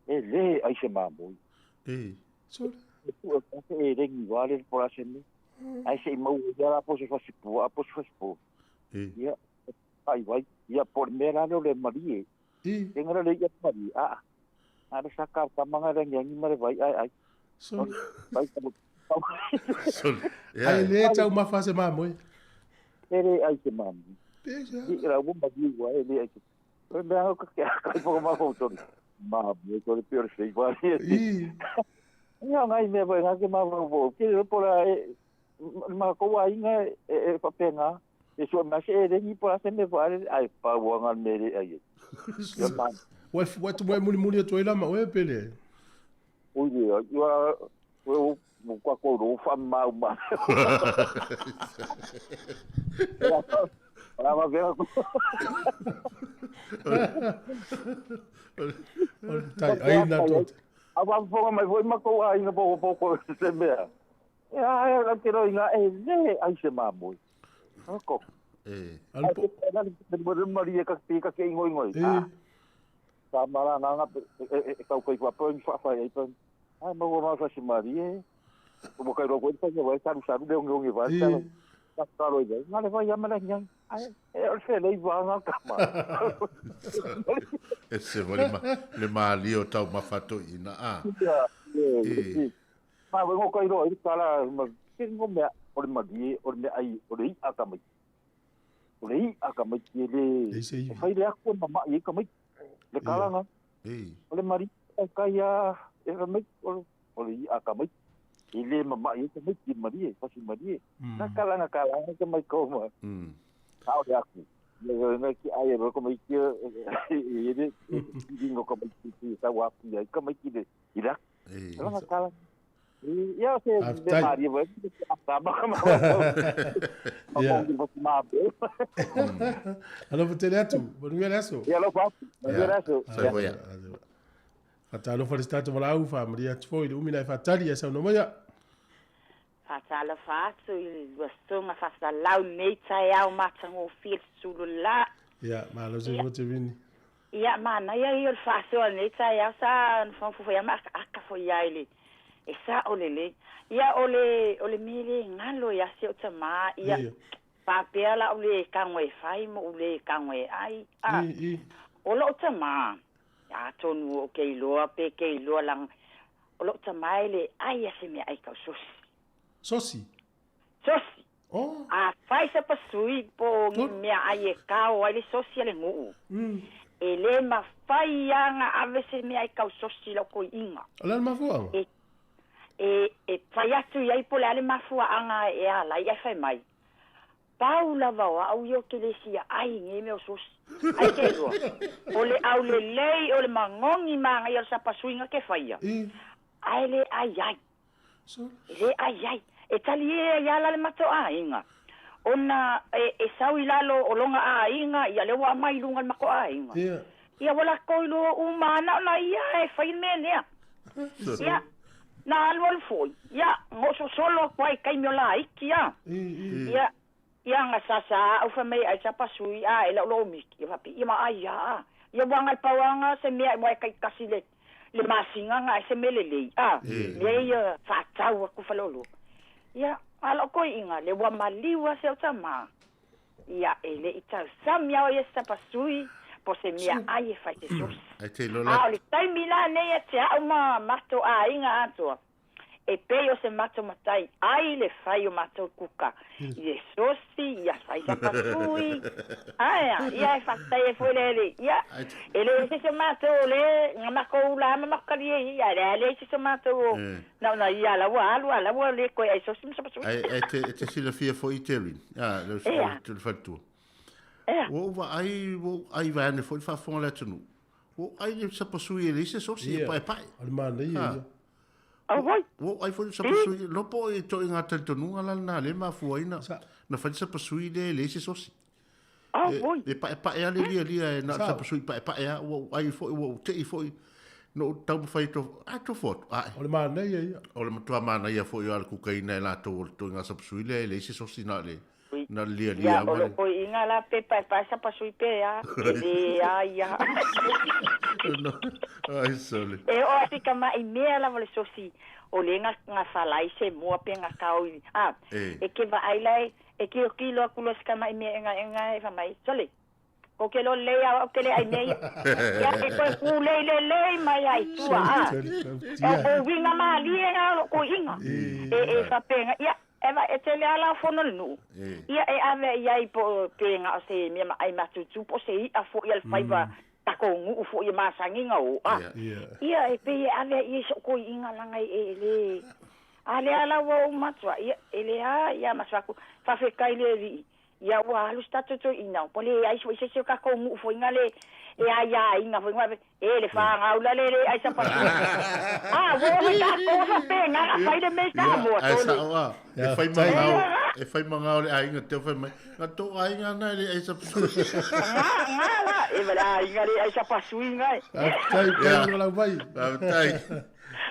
E le ai se mamoi. E. So. E rengi vale por se me. Ai se mau ia la po se fasi po, a po se fasi po. E. Ia ai vai ia por me la le mari. I. Inga le ia mari. Ah. Ara sa ka tamanga rangi angi mare vai ai ai. So. Vai ka. So. Ai le tau mafa se mamoi. E le ai se mamoi. Pe se. I ra wo mari wa e le ai. E me ha ka ka po ma fo to. Ma me ko le pure se va. I. Ia ngai me vai ngai ma vo ke le pola e ma ko wa inga e pa penga. E so ma se e ni pola se me va ai pa wa ngal me le ai. Ia ma Ua ua tu muli muli atu ai lama oe pele. Ui ia ia o mo kwa ko ro fa ma ma. Ora ma vera. Tai ai na to. A wa fo mai foi ma ko ai na po po ko se mea. Ia ai la te ro inga e le ai se mamoi. Ko. E. Alpo. Na le mari ka pi ka ke ingoi ngoi. E. Sa mara nga e kau kai kwa pon fa fa ai pon. Ai mo ma fa si mari e. Mo kai ro ko pa vai saru saru de ongi vai sa. Ka ka ro i. Nga le vai ya mala nya. Ai e o se le va nga ka ma. E se vole ma le mali o tau mafato ina a. E. Ma wo kai ro i kala ma ke ngo me o le mari o le ai o le i aka mai. O le i aka mai ke le. E fai le aku ma ma i ka mai. Le kalanga. E. O le mari e kai a e mai o le i aka mai. I le mama i ka mai ki mari e fasi mari e. Na kalanga kalanga ka mai ko ma. Ka o le aku. Le na ki ai ro ko mai ki e le i ngo ka mai ki sa wa ki ai ka mai ki le ira. E. Kalanga kalanga. Ia se le mari vai ta ma ma. Ia. Alo tele atu, manuia le aso. Ia lo fa. Manuia le aso. Ia. Fatalofa le tatou valaau fa maria atu foi le umi na e fatali e saunoa maia. Fatalofa atu i luasoga fasalau nei taeao matagofie le sulula. Ia, malo soifua te vini. Ia, manaia ia o le faasoa lenei taeao sa nofofofo ia ma aka foi ai le e sa o lelei. Ia o le mea le galo ia se o tamā ia faapea la o le kago e fai mo o le kago e ai. A o loo tamā atonu o ke iloa pe ke iloa laga o loo tamā e le ai a se mea ai kausosi. Sosi? Sosi. Oh. A fai sa pasui po o mea ai e kao ai le sosi a le guu. E lē mafai aga ave se mea ai kausosi lau koiiga. O le a le mafuaaga? E fai atu iai po le a le mafuaaga e alai ai fai mai. Pau lava o au ia o ke le sia ai ge mea o sosi. Ai ke iloa. O le aulelei o le magogi maagaia o le sapasuiga ke faia. Ae le ai ai. E le ai ai. E tali e ia la le mato aiga. Ona e sau i lalo o longa aiga ia le ua mai luga le mako aiga. Ia wala ko ilo uma na ona ia e fai me lea. Ia na alu alu foi. Ia ngoso solo kwa i kaimi o la iki ia. Ia ia nga sasa au fa mai ai sapasui a e lau miki. Ia papi ia ma ai ia. Ia wanga pawanga se mea mo kai kasi le le masinga nga se mele le. A mea ia whatau aku falolo. Ia ala ko inga le wa maliwa se o tama. Ia e le i tau samia o ia sapasui Po se meaai e fai se sosi. Ai te iloa A la o le taimi la nei ia te a'u ma matou aiga atoa, e pei o se matou matai ai le fai o matou kuka i le sosi, ia fai sapasui, ae a, ia e faafetai ai foi le Alii. Ia, Ai te e le o se isi o matou o le na makou ula ma makou kaliei, ia e leai leai se isi o matou o na ona ia la ua alu a la ua le toe ai sosi ma sapasui. Ai ai te e te silafia foi Terry. Ah, le Ea. le faletua. Ea. Ua ou vaai, ua ou ai vaeane foi le faafofoga a le atunuu. Ua ou ai le sapasui e leai se sosi e Ia. paepae. O le manaia Ah. ia. Auoi. Ua ou ai foi le sapasui, lopo e toaiga talitonuga la lena lea e mafua ai na na fai le sapasui lea e leai se sosi. Auoi. E paepae lava le lialia e na o le Sao. sapasui paepae lava, ua ou ai foi, ua ou tei foi na ou taumafai e tofo, a tofo atu, ae. O le manaia ia. O le matua manaia foi o le kukaina e latou o le toaiga sapasui lea e leai se sosi na o le na o le lialia Ia, lava o le. lou koi'iga la pe paepae sapasui pe a, e lē a ia. No, ai sole. E oo atu i kama'i mea lava o le sosi, o lē ga gafalai se moa pe gakao i a, E. e ke vaai lae, e kilokilo aku loa se kama'i mea egaega e famai, sole, ko ke lo lelei a o'u ke le ai mea ia. Ia e toe pulei lelei mai ai tua a. O uiga malie ga o lou koi'iga. E e faapega, ia, e va e tele ala o fono le nu'u. Ia e ave i ai po pe ga o se mea maʻai matutu po o se i'a fo'i a le faiva takou nu'u fo'i e masagiga o a. Ia e pei e ave i ai so'u koi'iga laga e le a lea la ua ou matua ia e le a ia ma faku faafetai le alii ia ua alu se tatou toe'ina po leai fo'i se isi o takou nu'u fo'iga le e aiāiga fo'i ga e le fagau la le le ai sapasui a ua oo foi tatou faapega afai le mea i Ia, Samoa ae tole sa'o a, e Ia, fai faafetai. magao, e fai magao le aiga teo fai mai. Na tō aiga na e le ai sapasui. Ga ga la e va le aiga le ai sapasui ga e Faafetai Ia. pei o lau vai. Faafetai.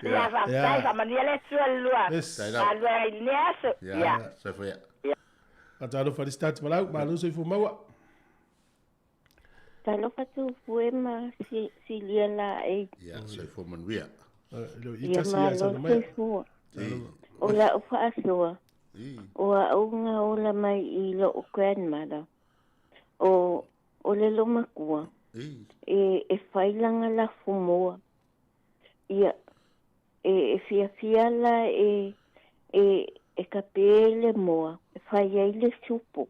ia Ia, faafetai Ia. faamanuia le Atua le lua Yes. tai lava. alua ai lenei aso Ia, ia soifua ia. Faatalofa le start malau, malo soifua maua. Talofa tufue ma si, silia la e Ia, soifua manuia. Le ia itasi ia malo sana mai. soifua. O la o faasoa. O a unga ola mai i loo grandmother. O, o le lo makua. E, e whailanga la fumoa. Ia, e, e fia fia la e, e, e ka pele moa. E whai ai le supo.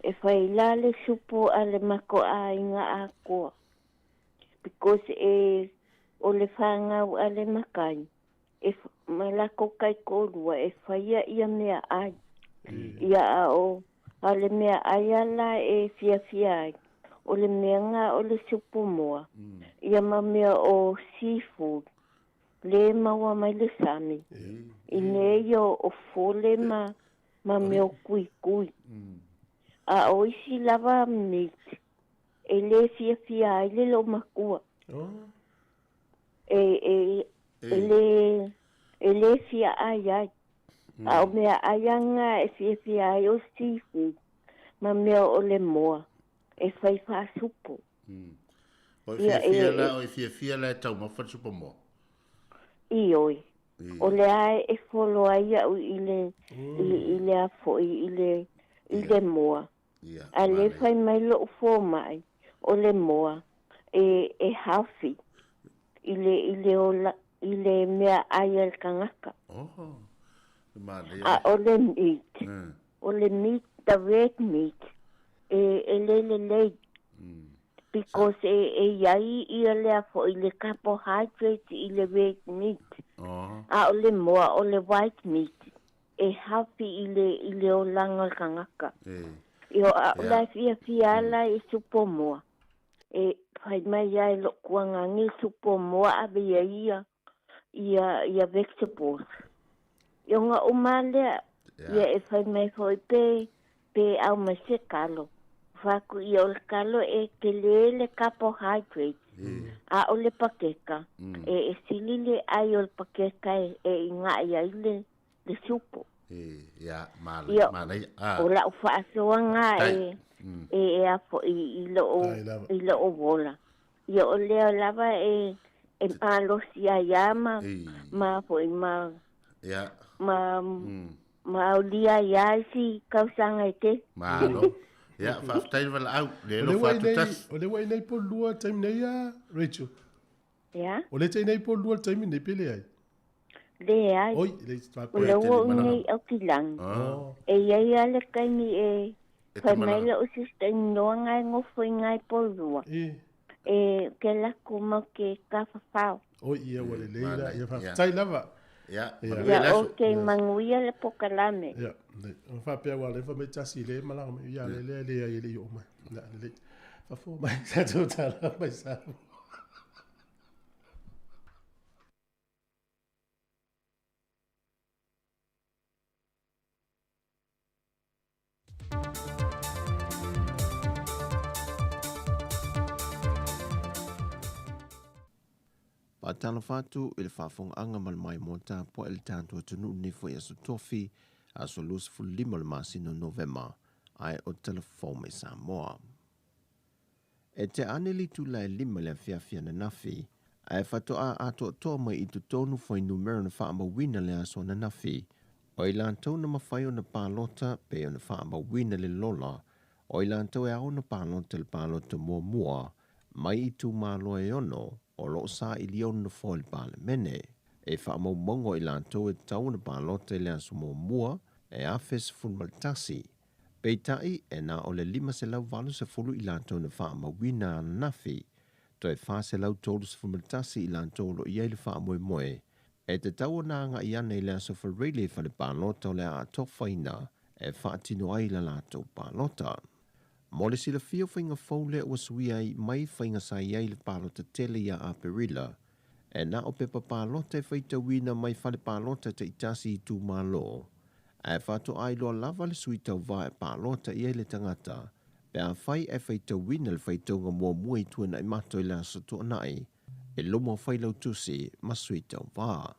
E whai la le supo a le mako a inga a koa. Because e, o le whangau a le makai. E malako kai korua e whaia ia mea ai. Ia a o, a le mea ai ala e fia fia ai. O le mea ngā o le supo moa. Ia ma mea o seafood. Le maua mai le sami. I mea ia o fole ma, ma mea o kui kui. A o isi lava meat. E le fia fia ai le lo makua. Oh. E, e, e le, e le fia ai ai. A o mea ai anga e fia fia ai o seafood. Ma mea o le moa. E whai whaasupo. O e Ia, fiafia e- la, o e fiafia la e taumafa le supamoa. I oi. O le ae e folo ai au i le, i, i le afoi, i le, i le moa. Ia, A le manaia. whai mai loo fō mai, o le moa, e, e haufi, i le, i le, ola, i le mea ai al kangaka. Oh, le manaia. A o le meat, o le meat, the red meat, e, e le le le, because e, e iai ia le afoi le carbohydrate i le red meat. Oh, A o le moa, o le white meat, e hapi i le, i le olanga o le kangaka. e. Io a o Ia. la fia fia ala i supo moa. E whai mai ai lo kuangangi supo moa a vea ia, ia, ia vegetables. Io nga umalea, ia e whai mai foi pe, pe au mai se kalo. Whaku ia o le kalo e te le le carbohydrate. A o le pakeka. E, e sili le ai o le pakeka e, e i ngā ia i le, le supo. E, ia, Ia, manaia. Ah, o lau faasoa ngā Tai. e, e, e afo i, i loo, Tai lava. i loo wola. Ia o lea lava e, e malosi ai ia ma, E. ma foi ma, Ia, ma, ma aulia ia i si kausanga i te. malo. Ia, faafetai le valaau, le O lea alofa ua i atu nei, tasi. o lea ua i nei po o le 2 le taimi nei a Rachel? Ia. O lea e te i nei po o le 2 le taimi nei pe leai? Leai. Oi, e le O faapea. lea Oi, te ua le ou malaga. nei Aukilagi. Ah, E iai lava le taimi e e te fai mai malaga. la'u sister-in-law gae gofo i gae po o le 2. E. E ke lako mau ke kafafao. Oi, ia ua lelei la. Manaia. Ia Ia. faafetai lava. Ia, Ia. manuia Ia le aso. okay, manuia le pokalame. Ia, lelei. O faapea ua alefa mai tasi i le malaga mai. Ia, le lea leai e le i oo mai. Ia, lelei. Fafo mai tatou tala mai Samoa. Faatalofa atu i le faafogaaga ma le maimoa tapuai i le tatou atunuu lenei foi aso Tofi, aso 25 o le masina o Novema, ae o tala fou mai Samoa. E te ane le itula e 5 le afiafi ananafi, ae faatoa atoatoa mai i totonu fuainumera na faamauina le aso ananafi, o i latou na mafai ona palota pe ona faamauina le lola, o i latou e ao ona palota le palota muamua, mai itumalo e 6 o loo saili ona nofoa i le Palemene. E faamaumauga o i latou e tatau ona palota i le aso muamua e 1011. Peitai e na o le 580 i latou na faamauina ananafi, toe 431 i latou o loo i ai le faamoemoe. E tatau ona agai ane i le aso Faraile i fale palota o le a atofaina e faatino ai la latou palota. Mo le silafia o faiga fou lea ua suia ai mai faiga sa i ai le palota tele ia Aperila, e na o pepa palota e faitauina mai fale palota taitasi i itumalo, ae faatoa iloa lava le sui tauvā e palota i ai le tagata, pe afai e faitauina le faitauga muamua i tuanai mato i le aso tuanai, e loma o failautusi ma sui tauvā.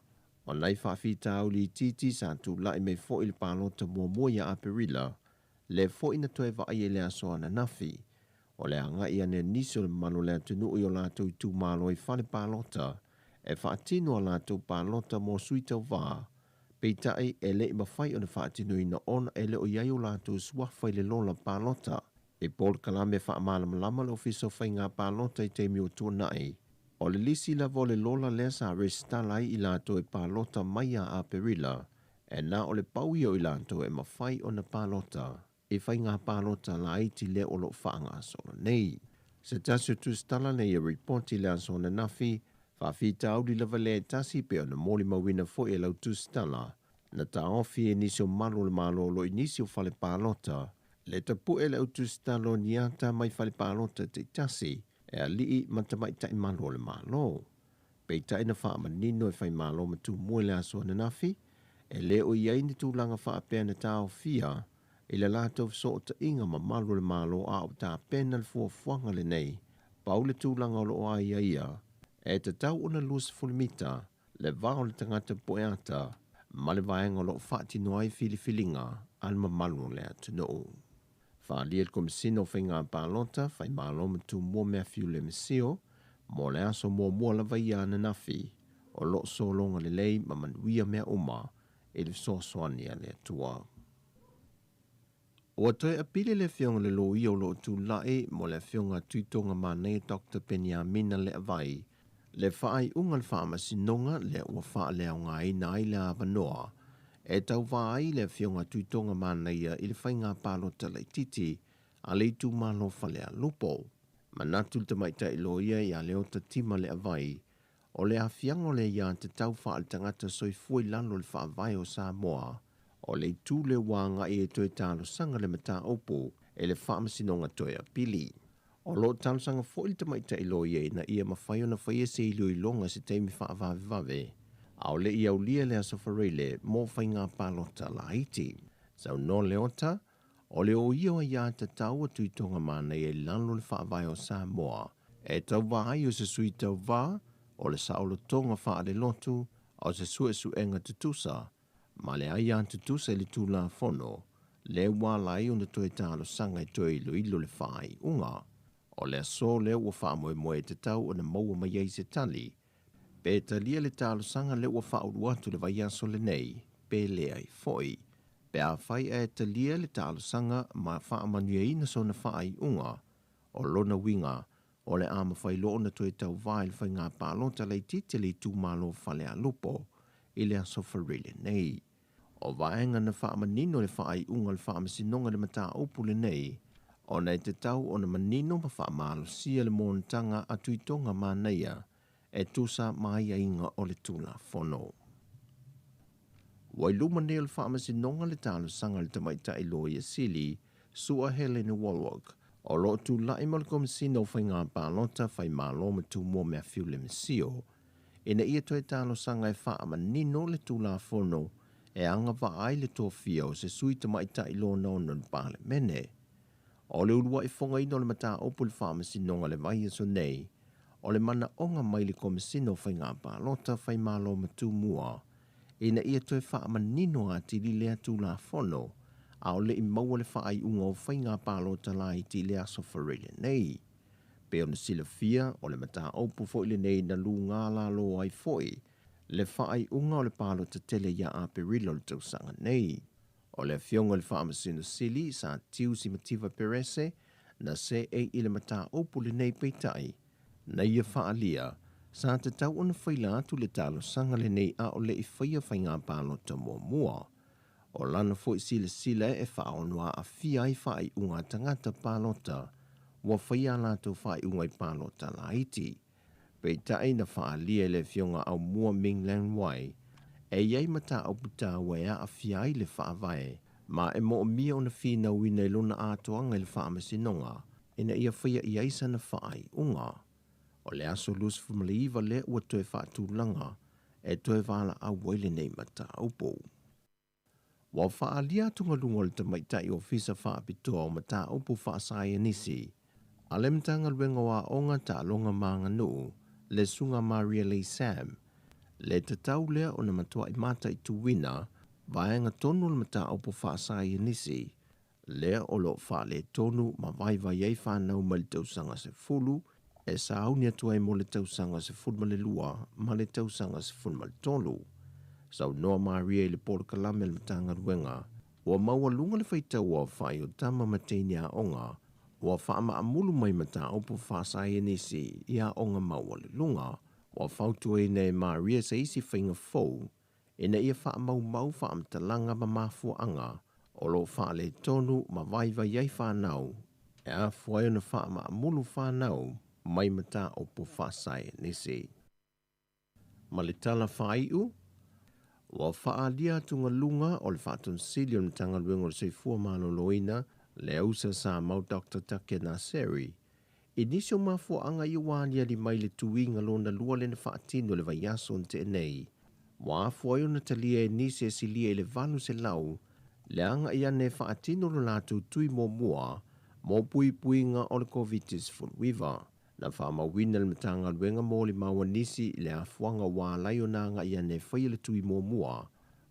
O nai faafitauli itiiti sa tula'i mai foi i le palota muamua ia Aperila, le foi na toe vaai i le aso ananafi. O le agai ane nisi o le mamalu o le atunuu i o latou itumalo i fale palota, e faatino a latou palota mo sui tauvā, peitai e le'i mafai ona faatinoina ona e le o i ai o latou suafa i le lola palota. E polokalame faamalamalama le Ofisa o Faiga Palota i taimi o tuanai. O le lisi lava o le lola lea sa resitala ai i latou e palota mai ia Aperila, e na o le pau ia o i latou e mafai ona palota i faiga palota laiti lea o loo faagasolo nei. Se tasi o tusitala nei e ripoti le aso ananafi, faafitauli lava lea e tasi pe ona molimauina foi e lau tusitala, na taofi e nisi o malu o le Malo o loo i nisi o fale palota, le tapu'e le au tusitala o niata mai fale palota taitasi e alii ma tamaitai malu o le Malo. Peitai na faamanino e faimalo ma tumua i le aso ananafi, e le o i ai ni tulaga faapea na taofia i le latou fesootaiga ma malu o le Malo a o tapena le fuafuaga lenei. Pau le tulaga o loo aiaia, e tatau ona 20 mita le va o le tagata poeata ma le vaega o loo faatino ai filifiliga a le mamalu o le atunuu. Faaalia le Komesina o Faiga Palota, Faimalo ma Tumua Matthew Lemesio, mo le aso muamua lava ia ananafi, o loo sologa lelei ma manuia mea uma i le fesoasoani a le Atua. Ua toe apili le afioga le loia o loo tula'i mo le afioga Tuitoga Manaia Dr Peniamina Leavai, le faaiuga le faamasinoga lea ua faaleaogaina ai le avanoa e tauvā ai le afioga Tuitoga Manaia i le faiga palota laititi a le itumalo Falealupo. Manatu le tamaitai loia ia Leota Tima Leavai, o le aafiaga o le aiā tatau faale-tagata soifua i lalo o le faavae o Samoa, o le itu lea ua agai e toe talosaga le mataupu e le faamasinoga toe apili. O loo talosaga foi le tamaitai loia ina ia mafai ona faia se iloiloga se taimi faavavevave, a o le i aulia le aso Faraile mo faiga palota laiti. Saunoa Leota, o le oia o aiā tatau a Tuitoga Manaia i lalo o le faavae o Samoa, e tauvā ai o se sui tauvā, o le saolotoga faalelotu, o se suesuega tutusa, ma le aiā tutusa i le Tulafono, le ua ala ai ona toe talosaga e toe iloilo le faaiuga. O le aso lea ua faamoemoe e tatau ona maua mai ai se tali, pe talia le talosaga lea ua faaulu atu le vaiaso lenei, pe leai foi. Pe afai ae talia le talosaga ma faamanuiaina sona faaiuga, o lona uiga, o le a mafai loa ona toe tauvā i le faiga palota laitiiti a le itumalo o Falealupo i le Aso Faraile nei. O vaega na faamanino le faaiuga a le Faamasinoga i le mataupu lenei, ona e tatau ona manino ma faamalosia le monotaga a Tuitoga Manaia e tusa ma aiaiga o le Tulafono. Ua i luma nei o le Faamasinoga le talosaga a le Tamaitai Loia Sili, Sua Helene Wallwork, o lo o tulai mo le Komesina o Faiga Palota, Faimalo ma Tumua Matthew Lemisio, ina ia toe talosaga e faamanino le Tulafono e agavaa ai le tofia o se sui tamaitai lona ono i le Palemene. O le uluai fogaina o le mataupu i le Faamasinoga i le vaiaso nei, o le manaoga mai le Komesina o Faiga Palota, Faimalo ma Tumua ina ia toe faamanino atili lea Tulafono a o le i maua le faaiuga o faiga palota laiti i le Aso Faraile nei. Pei ona silafia, o le mataupu foi lenei na lugā lalo ai foi le faaiuga o le palota tele ia Aperila o le tausaga nei. O le Afioga i le Faamasino Sili, Sa Tiu Simativa Perese, na seei i le mataupu lenei peitai, na ia faaalia, sa tatau ona faila atu le talosaga lenei a o le i faia faiga palota muamua. O lana foi silasila e faaono aafia ai faaiuga a tagata palota ua faia a latou faaiuga i palota laiti. Peitai na faaalia e le Afioga Aumua Ming Lan Wai e i ai mataupu taua e aafia ai le Faavae ma e moomia ona finauina i lona atoaga i le Faamasinoga ina ia faia i ai sana faaiuga. O le aso 29 lea ua toe faatulaga e toe valaau ai lenei mataupu. Ua faaalia atugaluga o le tamaitai ofisa faapitoa o mataupu faasaienisi a le Matagaluega o Aoga, Taaloga ma Aganuu, le Susuga Maria Lee Sam, le tatau lea ona matuai mataituina vaega tonu o le mataupu faasaienisi lea o lo o faaletonu ma vaivai ai fanau mai le tausaga 10 e sauni atu ai mo le tausaga 12 ma le tausaga 13. Saunoa Maria i le polokalame a le Matagaluega, ua maualuga le faitau aofai o tama ma teine aoga ua faamaamulu mai mataupu faasaienisi i aoga maualuluga. Ua fautuaina e Maria se isi faiga fou ina ia faamaumau faamatalaga ma mafuaaga o lo o faaletonu ma vaivai ai fanau e afua ai ona faamaamulu fanau mai mataupu faasaienisi. Ma le tala faaiu, ua faaalia atugaluga o le Faatonesili o le Matagaluega o le Soifua Maloloina le ausa Samau Doctor Take Naseri i nisi o mafuaaga ia ua aliali mai le tuiga lona lua lea na faatino i le vaiaso na tea nei. Ua afua ai ona talia e nisi e silia i le 800 le agai ane e faatino lo latou tui muamua mo puipuiga o le Koviti-19. Na faamauina e le Matagaluega molimau a nisi i le afuaga ua ala ai ona agai ane e faia le tui muamua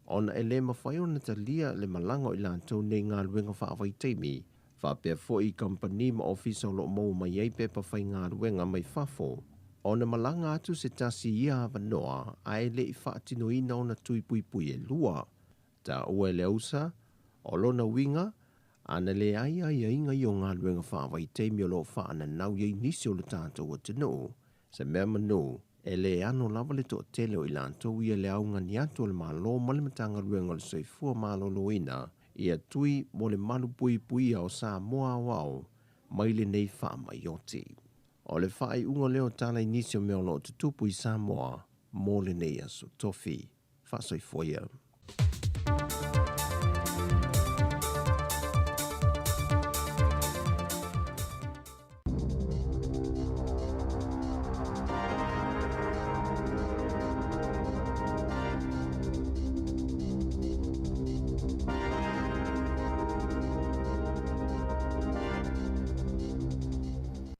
ona e le mafai ona talia le malaga o i latou nei i galuega faavaitaimi, faapea foi i kamupani ma ofisa o lo o maua mai ai pepa faigaluega mai fafo, ona malaga atu se tasi i ia avanoa ae le i faatinoina ona tui puipui e lua. Taua e le ausa, o lona uiga, ana leai aiaiga ia o galuega faavaitaimi o lo o faananau i ai nisi o le tatou atunuu, se mea manu, e le ano lava le toatele o i latou ia le augani atu o le Malo ma le Matagaluega o le Soifua Maloloina ia tui mo le malupuipuia o Samoa aoao mai lenei faamai oti. O le faaiuga lea o tala i nisi o mea o lo o tutupu i Samoa mo lenei aso tofi. Faasoifua ia.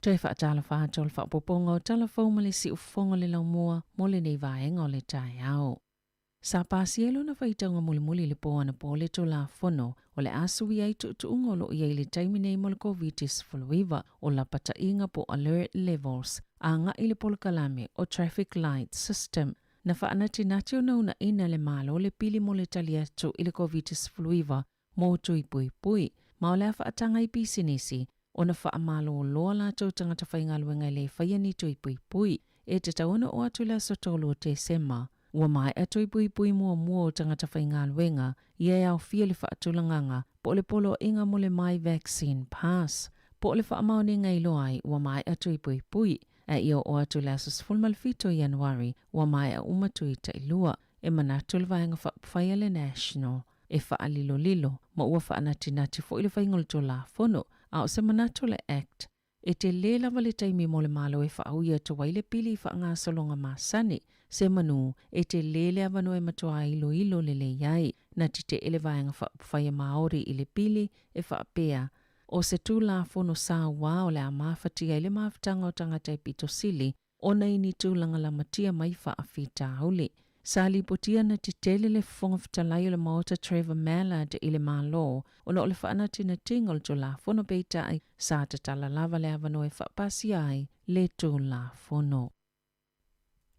Toe faatalofa atu o le faaopoopoga o tala fou ma le siufofoga o le laumua mo lenei vaega o le taeao. Sa pasia lona faitauga mulimuli i le po anapo le Tulafono o le a suia ai tuutuuga o lo o i ai i le taimi nei mo le Koviti-19, o lapataiga po o alert levels, agai i le polokalame o Traffic Light System. Na faanatinati ona uunaina e le Malo le pili mo le tali atu i le Koviti-19 mo tui puipui, ma o le a faataga i pisinisi ona faamalōlō a latou tagata faigaluega e lē faia ni tui puipui. E tatau ona oo atu i le aso 3 o Tesema, ua maea tui puipui muamua o tagata faigaluega ia e aofia le faatulagaga po o le poloaiga mo le My Vaccine Pass, po o le faamaoniga e iloa ai ua maea tui puipui, ae ia oo atu i le aso 17 o Ianuari ua maea uma tui tailua. E manatu le Vaega Faaupufai a le National e faalilolilo ma ua faanatinati foi le faiga o le Tulafono, a o se manatu o le Act, e telē lava le taimi mo le Malo e faaui atu ai le pili i faagasologa masani, se manu e telē le avanoa e matuā iloilo lelei ai. Na tetee le Vaega Faaupufai a Māori i le pili e faapea, o se Tulafono sauā o le a mafatia ai le mafutaga o tagata e pito sili ona i ni tulaga lamatia mai faafitauli. Sa lipotia na tetele le Fofoga Fetalai o le Maota Trevor Mallard i le Malo ona o le faanatinatiga o le Tulafono peitai sa tatala lava le avanoa e faapasia ai le Tulafono.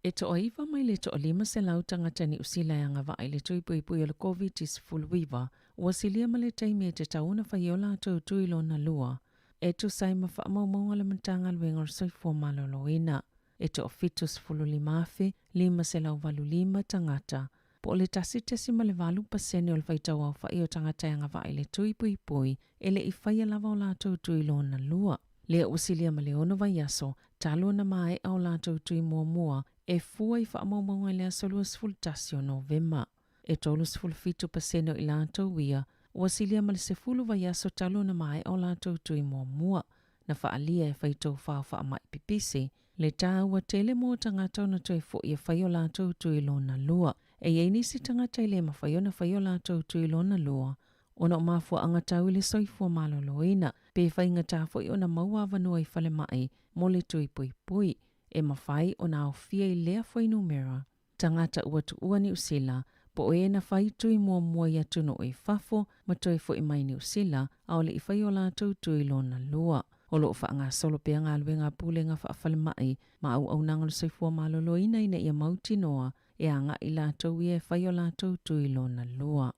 E toaiva mai le toa-500 tagata Niu Sila e agavaa i le tui puipui o le Koviti-19 ua silia ma le taimi e tatau ona fai ai o latou tui lona lua e tusa ai ma faamaumauga a le Matagaluega o le Soifua Maloloina. E toa-75,585 tagata, po o le 1.8 pasene o le faitauaofai o tagata e agavaa i le tui puipui e le i faia lava o latou tui lona lua. Lea ua silia ma le ono vaiaso talu ona maea o latou tui muamua e fua i faamaumauga i le aso 21 o Novema. E 37 pasene o i latou ia ua silia ma le 10 vaiaso talu ona maea o latou tui muamua. Na faaalia e faitofā o faamai pipisi le taua tele mo tagata ona toe fo'i e fai o latou tui lona lua. E i ai nisi tagata e le mafai ona fai o latou tui lona lua ona o mafuaaga tau i le soifua maloloina, pe faigata foi ona maua avanoa i falemai mo le tui puipui. E mafai ona aofia i lea fuainumera tagata ua tuua Niu Sila, po o e na fai tui muamua i atunuu i fafo ma toe fo'i mai Niu Sila a o le i fai o latou tui lona lua. O lo o faagasolo pea galuega a pulega faafalemai ma auaunaga o le soifua maloloina ina ia mautinoa e agai latou ia e fai o latou tui lona lua.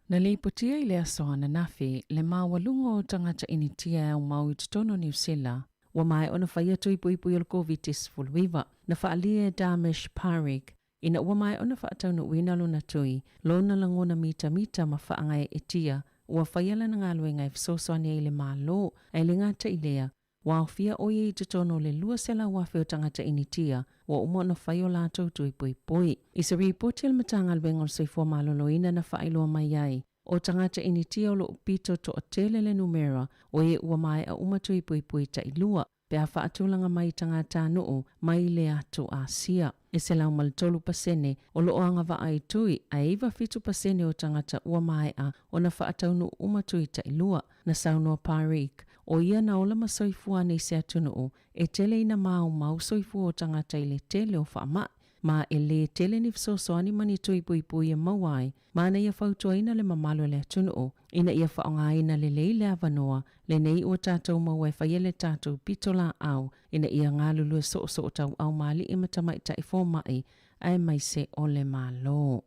Na lipotia i le aso ananafi le maualuga o tagata Initia e aumau i totonu o Niu Sila, ua maea ona faia tui puipui o le Koviti-19. Na faaalia e Dharmesh Parikh, ina ua maea ona faataunuuina lona tui, lona lagona mitamita ma faagaeetia, ua faia lana galuega e fesoasoani ai i le Malo, ae le gata i lea, Ua aofia ʻo ia i totonu o le 200,000 o tagata Initia ua uma ona fai o latou tui poipoi. I se ripoti a le Matagaluega o le Soifua Maloloina na faailoa mai ai, o tagata Initia o lo o pito toatele le numera o e ua maea uma tui poipoi tailua pe a faatulaga mai i tagatanuu mai le atu Asia. E 103% o lo o agavaa i tui, ae 97% o tagata ua maea ona faataunuu uma tui tailua. Na saunoa Parikh, ʻo ia na ola ma soifua ana i se atunuu e tele ina maumau soifua o tagata i le tele o faamai, ma e lē tele ni fesoasoani ma ni tui puipui e maua ai, ma na ia fautuaina le mamalu o le atunuu ina ia faaaogaina lelei le avanoa lenei ua tatou maua e faia le tatou pitolaau ina ia galulue soosoo tauau ma alii ma tamaitai fomai aemaise o le Malo.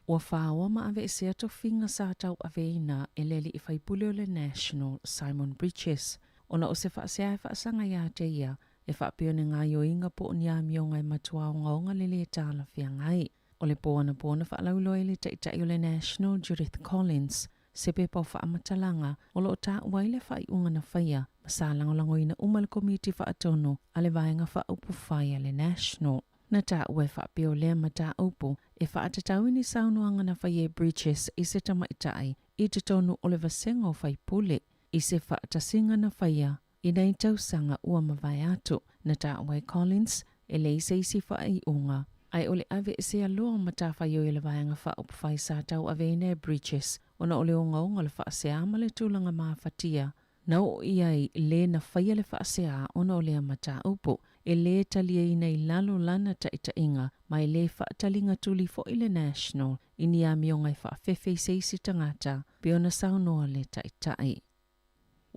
Ua faoa ma aveesea tofiga sa tauaveina e le alii faipule o le National, Simon Bridges, ona o se faasea e faasaga ia te ia e faapea o ni gaoioiga po o ni amioga e matua ogaoga le lē talafeagai. O le pō anapo na faalauiloa ai le Taitai o le National, Judith Collins, se pepa o faamatalaga o lo o taua ai le faaiuga na faia ma sa lagolagoina uma le Komiti Faatonu a le Vaega Faaupufai a le National. Na taua e faapea o lea mataupu e faatatau i ni saunoaga na faia e Bridges i se tamaitai i totonu o le vasega o faipule i se faatasiga na faia i nai tausaga ua mavae atu. Na taua e Collins e leai se isi faaiuga, ae o le aveesea loa o matafaioi o le Vaega Faaupufai sa tauaveina e Bridges ona o le ogaoga o le faasea ma le tulaga mafatia na oo i ai le na faia le faasea ona o lea mataupu e lē taliaina i lalo lana taitaiga ma e lē faataliga tuli foi le National i ni amioga e faafefe i se isi tagata pei ona saunoa le Taitai.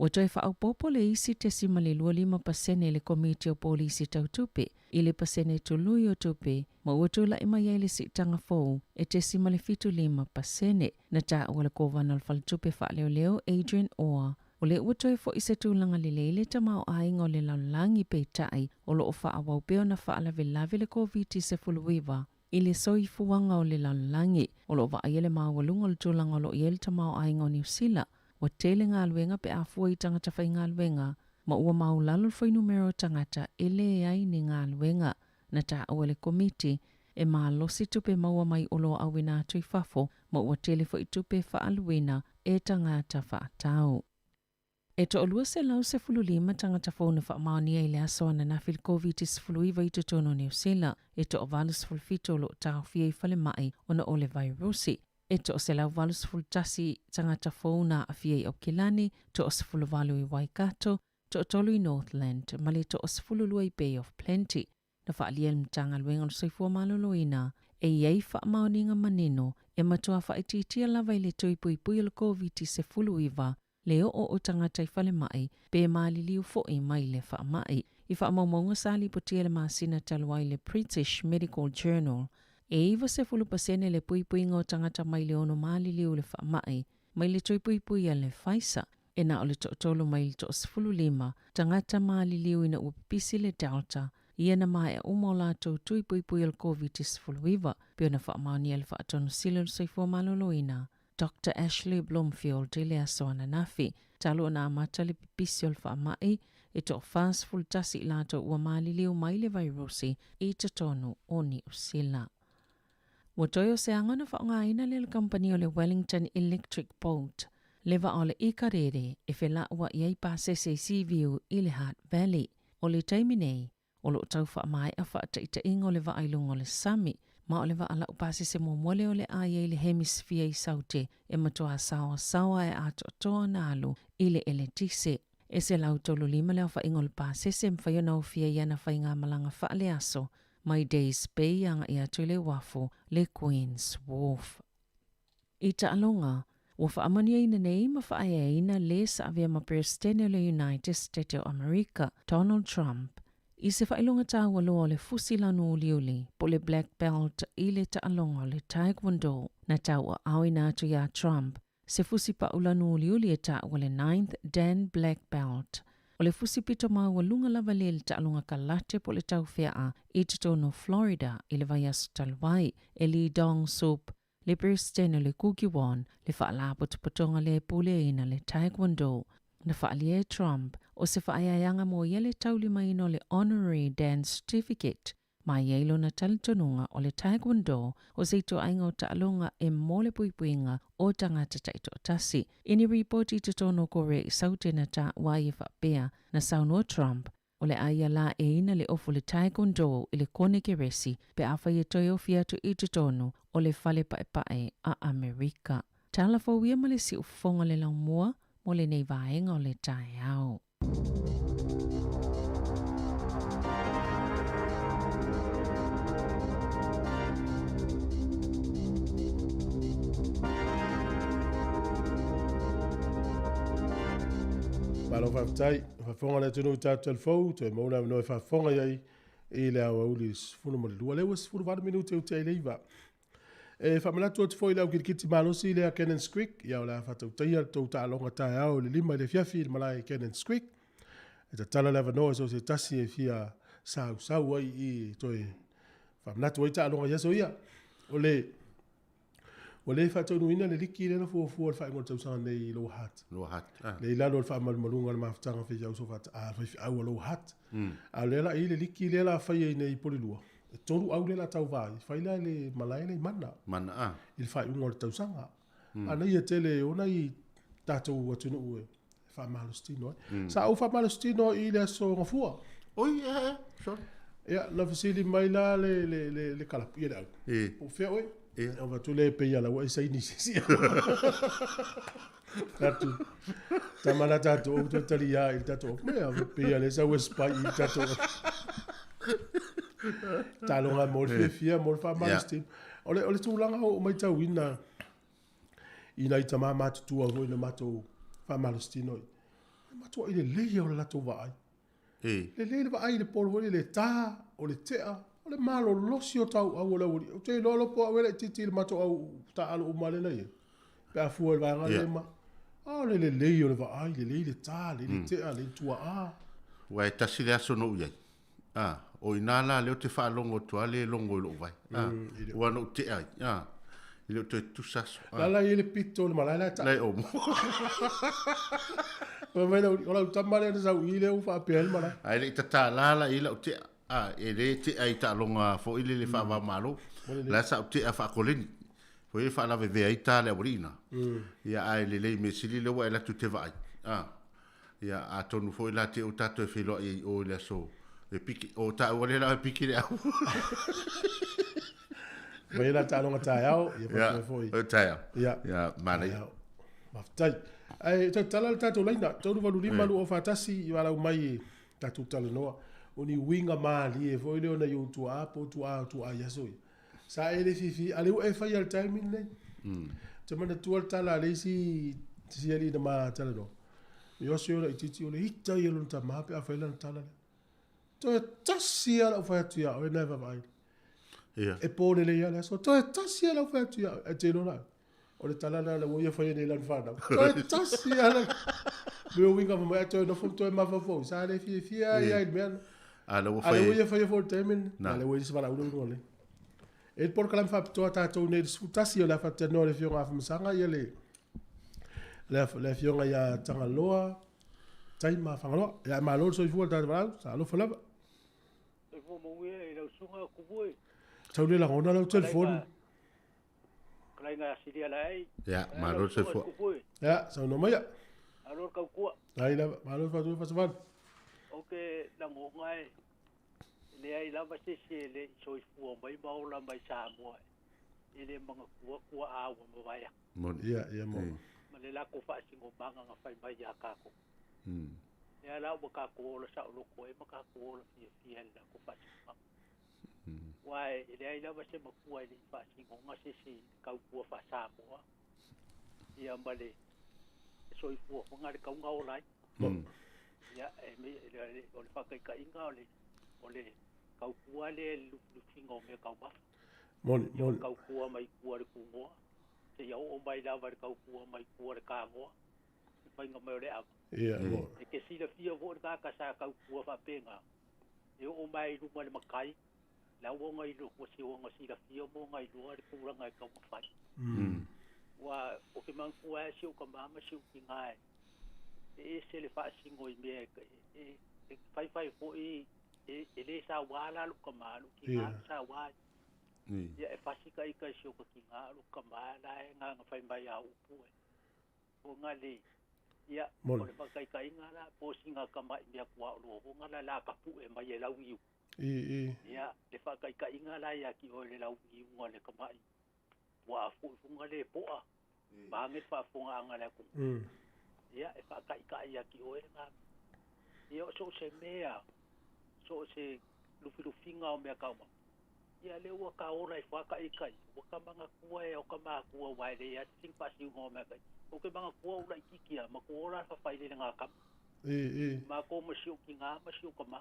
Ua toe faaopoopo le isi 0.25 pasene e le Komiti o Polisi Tau Tupe i le pasene tului o tupe ma ua tulai mai ai le siitaga fou e 0.75 pasene. Na taua e le Kovana o le Faletupe Faaleoleo Adrian Orr o lea ua toe foi se tulaga lelei le tamaoaiga o le lalolagi peitai o lo o faaauau pea ona faalavelave le Koviti-19 i le soifuaga o le lalolagi. O lo o vaaia le maualuga o le tulaga o lo o i ai le tamaoaiga o Niu Sila, ua tele galuega pe a fua i tagata faigaluega, ma ua maulalo le fuainumera o tagata e leai ni galuega. Na taua e le Komiti, e malosi tupe maua mai oloa auina atu i fafo ma ua tele foi tupe faaaluina e tagata faatau. E 215 tagata fou na faamaonia i le aso ananafi i le Koviti-19 i totonu o Niu Sila, e 87 o lo o taofia i falemai ona o le vairusi. E 181 tagata fou na aafia i Aukilani, 18 i Waikato, 3 i Northland ma le 12 i Bay of Plenty. Na faaalia e le Matagaluega o le Soifua Maloloina e i ai faamaoniga manino e matua faaitiitia lava i le tui puipui o le Koviti-19 le oo o tagata i falemai pe maliliu foi mai le faamai. I faamaumauga sa lipotia i le masina talu ai i le British Medical Journal, e 90% le puipuiga o tagata mai le ono maliliu i le faamai mai le tui puipui a le Pfizer, e na o le toatolu mai le 15 tagata maliliu ina ua pipisi le Delta ia na maea uma o latou tui puipui o le Koviti-19, pei ona faamaonia e le Faatonusili o le Soifua Maloloina Doctor Ashley Bloomfield i le aso ananafi, talu ona amata le pipisi o le faamai, e toa-41 i latou ua maliliu mai le vairusi i totonu o Niu Sila. Ua toe o se aga ona faaaogaina lea e le kamupani o le Wellington Electric Boat le vaa o le Ikarere e felauai ai pasese i Seaview i le Hutt Valley. O le taimi nei, O lo o tau faamaea faataitaiga o le vaa i luga o le sami, ma o le vaa laupasese muamua lea o le a i ai le hemisfia i Saute e matuā saoasaoa e atoatoa ona alu i le eletise. E 135 le aofaiga o le pasese e mafai ona ofia i ana faigamalaga faaleaso mai Days Bay agai atu i le uafu le Queen's Wharf. I taaloga, ua faamanuiaina nei ma faaeaina le sa avea ma Peresetene o le United State o Amerika, Donald Trump, i se faailoga taua loa o le fusi lanu uliuli po o le black belt i le taaloga o le Taekwondo. Na tauaaoina atu iā Trump se fusi pau lanu uliuli e taua le Ninth Dan Black Belt. O le fusi pito maualuga lava lea i le taaloga kalate po o le taufeaa i totonu o Florida i le vaiaso talu ai, e Lee Dong Sup, le Peresetene o le Kukkiwon, le Faalapotopotoga lea e puleaina le Taekwondo. Na faaalia e Trump, o se faaeaeaga mo ia le taulimaina o le Honorary Dan Certificate, ma e i ai lona talitonuga o le Taekwondo o se ituaiga o taaloga e mo le puipuiga o tagata taitoatasi. I ni ripoti i totonu o Korea i Saute na taua ai e faapea, na saunoa Trump, O le a ia la e ina le ofu le Taekwondo i le Konekeresi pe afai e toe ofi atu i totonu o le Fale Paepae a Amerika. Tala fou ia ma le siufofoga le laumua mo lenei vaega o le taeao. Malo faafetai. Faafofoga le atunuu i tatou telefou, toe maua le avanoa e faafofoga i ai i le aoauli 12. Lea ua 18 minute ua tea i le 9. E faamanatu atu foi i le au kilikiti malosi lea Cannons Creek, ia o le a faatautaia le tou taaloga taeao i le 5 i le afiafi i le malae i Cannons Creek. E tatala le avanoa i so o se tasi e fia sausau ai i toe faamanatu ai taaloga i aso ia. O le Ua le faataunuuina le liki lea na fuafua i le faaiuga o le tausaga nei i Lower Hutt. Lower Hutt. Ah. Le i lalo o le faamalumaluga o le mafutaga faifeau sofa a faifeau a Lower Hutt. A o lea la i le liki lea la fai ai nei i Polilua. E tolu au lea la tauva ai, fai la i le malae lea i Mana. Mana ah. I le faaiuga o le tausaga. A na ia tele ona i tatou atunuu e faamalositino ai. Sa ou faamalositino i le aso Gafua. Oi, eh, eh, sorry. Ia, na fesili mai la le, le, le, le kalapu, ia le au. E. Po o fea oe? Ia. Ou fai atu lea e pei a la ua e saini se isi. Atu, tama la tatou, ou toe taliā i le tatou, mea, pei a le sau e spy i le tatou. Taaloga mo le fiafia, mo le faamalositino. O le, o le tulaga ua ou matauina i nai tama matutua foi na matou faamalositino ai. matua'i lelei o le latou vaai. Lelei le vaai i le polo foi lele ta, o le tea, o le malolosi o tauau o le aualii. Ou te iloa loa po o au e laitiiti i le matou au taaalo uma lea na i ai, pe a fua i le vaega lea ma. A o le lelei o le vaai, lelei le ta, lelei le tea, lelei le tuaa. Aua e tasi le aso na ou i ai, a, o i ina la lea ou te faalogo atu lava le logo i lou vae, a, ua na ou tea ai, a, e le o toe tutusa aso. La la e i ai le pito o le malae la e La e omo. Fai mai lau, o lau tama lea na sau i i lea ua faapea ai le malae. Ae le i tatala la i lau tea, a, e le tea i taaloga foi lele faava-o-Malo. La sa ou tea faa-koleni. Foi e faalavevea ai ta le aualii ina. Ia ae lelei mea sili lea ua e alu atu e te vaai. A, ia atonu foi la te i ua tatou e feiloai ai i o i le aso e piki, o taua lea la e piki le au. Mai la taaloga taeao, ia faapea foi. Ia, o taeao. Ia. Ia, manaia. Faafetai. Ae toe tatala le tatou laina, 385 241 i valaau mai e tatou talanoa. O ni uiga malie foi lea o nai ou tuaa po o tuaa o tuaa i aso ia. Sa e le fiafia, a o lea ua e faia i le taimi lenei. Ou te manatua le tala a le isi alii na ma talanoa, Iosi o laitiiti o le ita ia o lona tama pe a fai lana tala lea. Toe tasi lava lau fai atu ia oe na e vaavaai. E po lelei lava le aso. Toe tasi lava lau fai atu ia oe. Ae te iloa la, o le tala lena ua ia faia nei i lana fanau. Toe tasi lava lau... Mea uiga fai mai, ae toe nofo ma toe mafaufau. Sa le fiafia ia i le mea lena. A lea ua A lea ua ia faia foi i le taimi lenei. A lea ua i ai se valaauina uiga lelei. E i ai le polokalame faapitoa a tatou nei i le 11 o le a faatanoa e le Afioga ia Afamasaga ia le le Afioga ia Tagaloa Taima Fagaloa. Ia malo le soifua i le tatou valaau, sa alofa lava. Soifua manuia i lau susuga Tumu e. Tau le lagona lau telefoni. Kalaiga Silia Laei. Ia, malo le soifua. Ia, saunoa maia. Malo le tautua. Ai lava, malo le faatua Fasafana. Ou te lagona e leai lava se isi e le i soifua mai ma ola mai Samoa e le manatua tuaa ua mavae atu. Moni. Ia, ia moni. Ma le latou faasinomaga na fai mai ia tatou. Lea la ua tatou ola saoloto ai ma tatou ola fiafia i le latou faasinomaga. Aua e leai lava se matua e le i faasinoga se isi i le tautua faa-Samoa ia ma le soifua foi na le tau na ola ai. Ia, e, o le faataitaiga o le, o le tautua lea i le lufilufiga o mea taumafa. Moni, moni. Tautua mai tua i le tunoa, seia oo mai lava i le tautua mai tua i le tagoa, le faiga mai o le ava. Ia, moni. E te silafia foi le tagata sa tautua faapena, e oo mai i luma i le matai, la ua ona iloa, ua ona silafia ma ona iloa le tulaga e tatau ona fai. Ua, ou te manatua lava si ou tama ma si ou tina e, e ese le faasino i mea e, e, e faifai foi, e, e le saua la lou tama, lou tina yeah. saua ai. Ia e fasi ka ika i si o ka tina, lou tama la e nganga fai mai a upu e. O nga le, ia, o le whakaikaiga la, po singa ka mai mea kua o lua honga la la ka pu'e mai e lau iu. Ia, le whakaikaiga la ia ki oe le lau iu le ka mai. Ua a fui funga le po'a, maange le faafofoga le atunuu. Ia, e faataitai ia ki oe le ngā. Ia, o so o se mea, so o se lufilufiga o mea taumafa. Ia, lea ua ka ola i whakaikai, ua ka manatua e o ka makua wai le ia sing pasiuga o mea kai. O ke manatua ula i kikia, ma ko ola whawhai le ngā kama. Ma ko ma sio ki ngā, ma sio ka ma.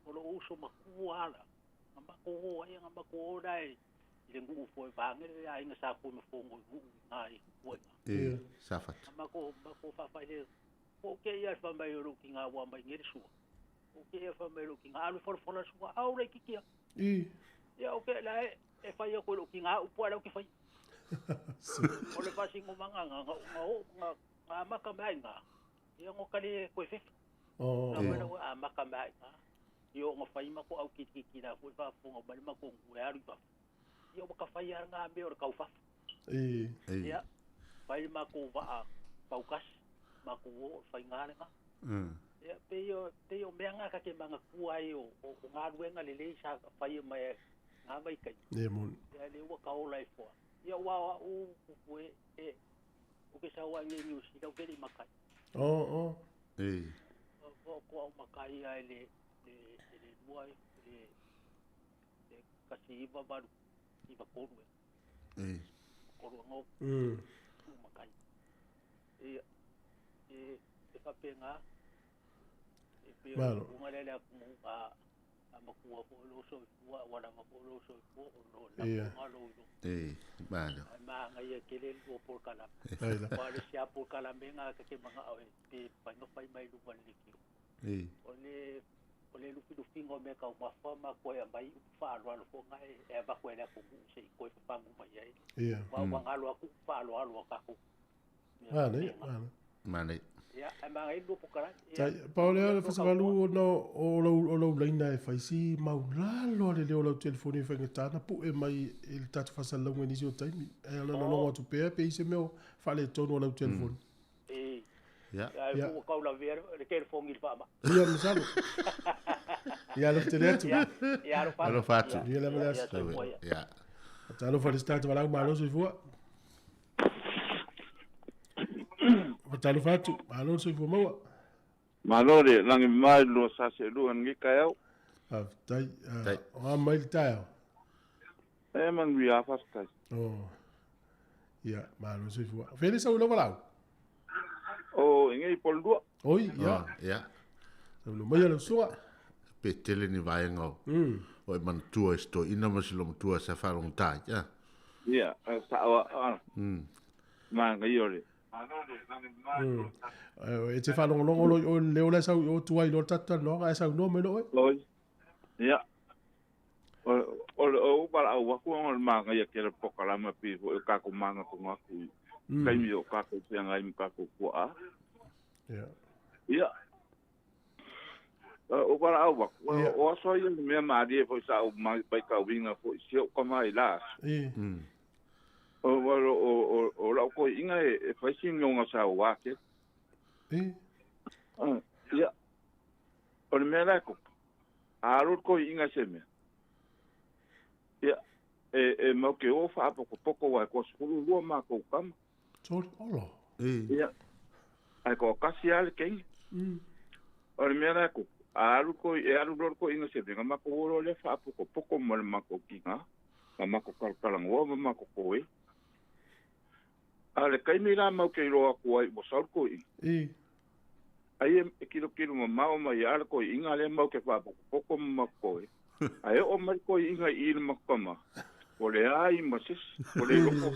O lo uso makua ala. Nga mako o ai, nga mako ola e i le nguu fo e vange le aiga sa koe ma fongo i nguu i ngā i kua i ngā. Sa fatu. Nga mako, mako whawhai le, po ke ia wha mai o ki ngā wā mai ngere sua. O ke ia wha mai o ki ngā alu whara whara sua, au le kikia. Ia o ke la e, e whai a koe ki ngā upu ala o ki whai. O le whasingo manga ngā, ngā, ngā, ngā, ngā maka mai ngā. Ia ngō kare koe whiwhi. Ngā wena a maka mai ngā. Ia o ngā whai mako au ki ki ki rā koe whaafonga mai mako ngu e aru i whawha. Ia o maka whai ara ngā mea o le kauwhawha. Ia, whai mako waa paukasi, mako o whai ngā renga. Ia, pe o mea ngā kake manga kuai o ngā ruenga le lei sa whai mai ngā mai kai. Ia moni. Ia le ua ka ola e foa. Ia ua o u e o ke saua nge ni usi lau kere makai. O ko au makai ai le le lua le le kasi iwa valu iwa koru e. Koru ngo. U makai. Ia e E faapegā. E pei o Malo. le upuga lea i le atunuu a a matua foi lou soifua ua lava foi lou soifua ona o Ia. lafoga lou iloa. E, malo. Ae magaia tele le lua polokalame. Ai la. Aua o le isi lava polokalame lena ta te manao e pe mafai ona fai mai i luga o le leitio. E. O le o le lufilufiga o mea taumafa ma toe aumai upu faaaloalo foi lena e avatu ai i le atunuu se i toe fafagu mai ai. Ia. Aua ua galo atu upu faaaloalo a tatou. Mea Manaia, faapena. manaia. Manaia. Ia, ae magaia le lua polokalame. Ia, Tai, pau lea o le manuia le lua fasavalu tautua. ona o lau laina e fai si maulalo a le leo o lau telefoni e faigata ona pu'e mai i le tatou faasalalauga i nisi o taimi. Ae ona Oh. logo atu pea pe i se mea o faaletonu o lau telefoni. E, Ia. ae Ia. ua tau lavea le telefoni i le faamai. Ia, masalo. Ia, alofa tele atu. Ia, ia, alofa atu. Alofa atu. Ia, Ia lava le ia, aso. ia, soifua ia. Ia. Talofa le se tagata valaau malo soifua. Talofa atu, malo le soifua maua. Malo le lagi mai lua sa seelua i lenei taeao. Faafetai. Tai. O a mai le taeao. E manuia lava faafetai. Oh. Ia, malo le soifua. Fea le sau i lau valaau? O e nei Polua. Oi, ia. Oh, ia. Saulo maia lau susuga. Pe tele ni vaega o. O e manatua i se toeaina ma se lomatua sa faalogotā. Ia. Ia, sa'o a magaia o le. E te faalogologo lo i oe le leo la e sau i o tua i lo le tatou talanoaga ae saunoa mai lo'o oe. Oi. Ia. O o le o valaau aku ona o le magaia tele polokalame pei foi o tatou magatoga atu i taimi o tatou feagai ma tatou pua'a. Ia. Ia. O valaau aku, Ia. o aso ia le mea malie foi sa'u vaitauina foi si o'u kama i la aso. E. O o o o la'u koi'iga e fai sinoga sauā tele. E. Ia. O le mea la e kupu. A alu le koi'iga i se mea. Ia, e mau ke o faapokopoko uae koa 12 makou kama. Sorry, olo. E. Ia. Ae ko'okasi a le keiga. O le mea la e kupu. A alu koi e alu loa le koi'iga se mea, makou o loa lea faapokopoko ma le makou kigā, ma makou kalakalagoa ma makou koe. A le taimi la mau ke iloa atu ai ua sau le koi'iga. E. Ai e kilokilo mamao mai ia le koi'iga lea mau ke faapokopoko ma makou koe. Ae oo mai le koi'iga i i le makou kama, ua leai ma se isi, ua le loko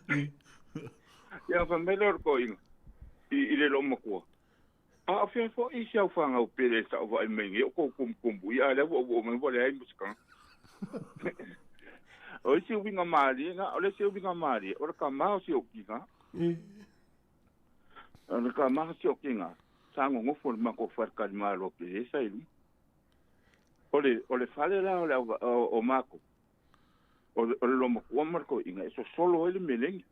foi. Ia fai mai lea o le koi'iga i le loomatua. A o fea fo'i si aufagau pele sa'u vaai mai nei o kou kumukumu ia a lea ua ou oo mai ua leai ma se tagata. O isi uiga malie na, o le isi uiga malie, o le kamā o si o'u kigā. E. O le kamā o si o'u kigā, sa gogofo i le makou faletalimalo pelē sa i luga. O le fale la o le au o makou, o le lomatua ma le koi'iga, e sosolo ai le melegi.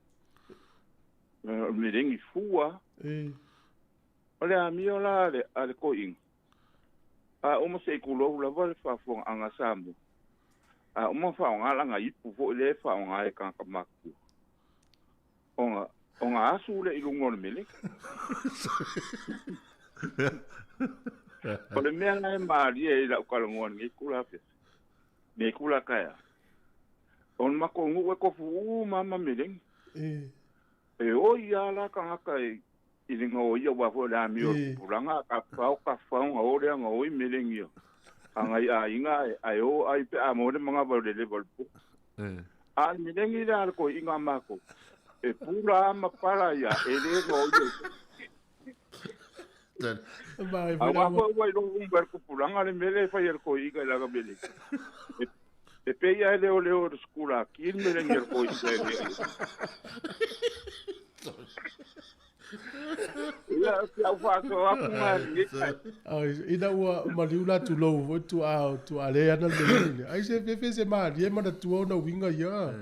O le melegi fua. E. O le amio la a le, a le koi'iga. A uma se'i kulou lava le faafofoga'aga Samoa. A uma fa'aogā laga ipu fo'i lea e fa'aogā e tagata matutua. Ona, ona asu le i luga o le melegi. O le mea la e malie i la'u kalagoa lenei kula afiafi. Nei kula taeao. O le makou nu'u e kofu'ū ma ma melegi. E. E oi a la tagata e i le gaoia ua foi o le amio o le E. tupulaga a kafao kafao gao lea gaoi melegi ia. Agai aiga ae o ai pe a maua le magava o le leva o le po. E. A le melegi lea a le koi'iga a makou. E pula a ma pala ia e lē gaoia. Mai foi Auā la foi ua iloa uma e le tupulaga le mea lea e fai e le koi'iga i lana melegi. E pei a e leoleo o le sekula aki le melegi a le koi'iga e lē ai. Ia, si au fa'asoa atu ga lenei taeao. Ai, ina ua maliu la tulou foi tu'a tu'a le ana le melegi lea. Ai se fefe se malie manatua ona uiga ia.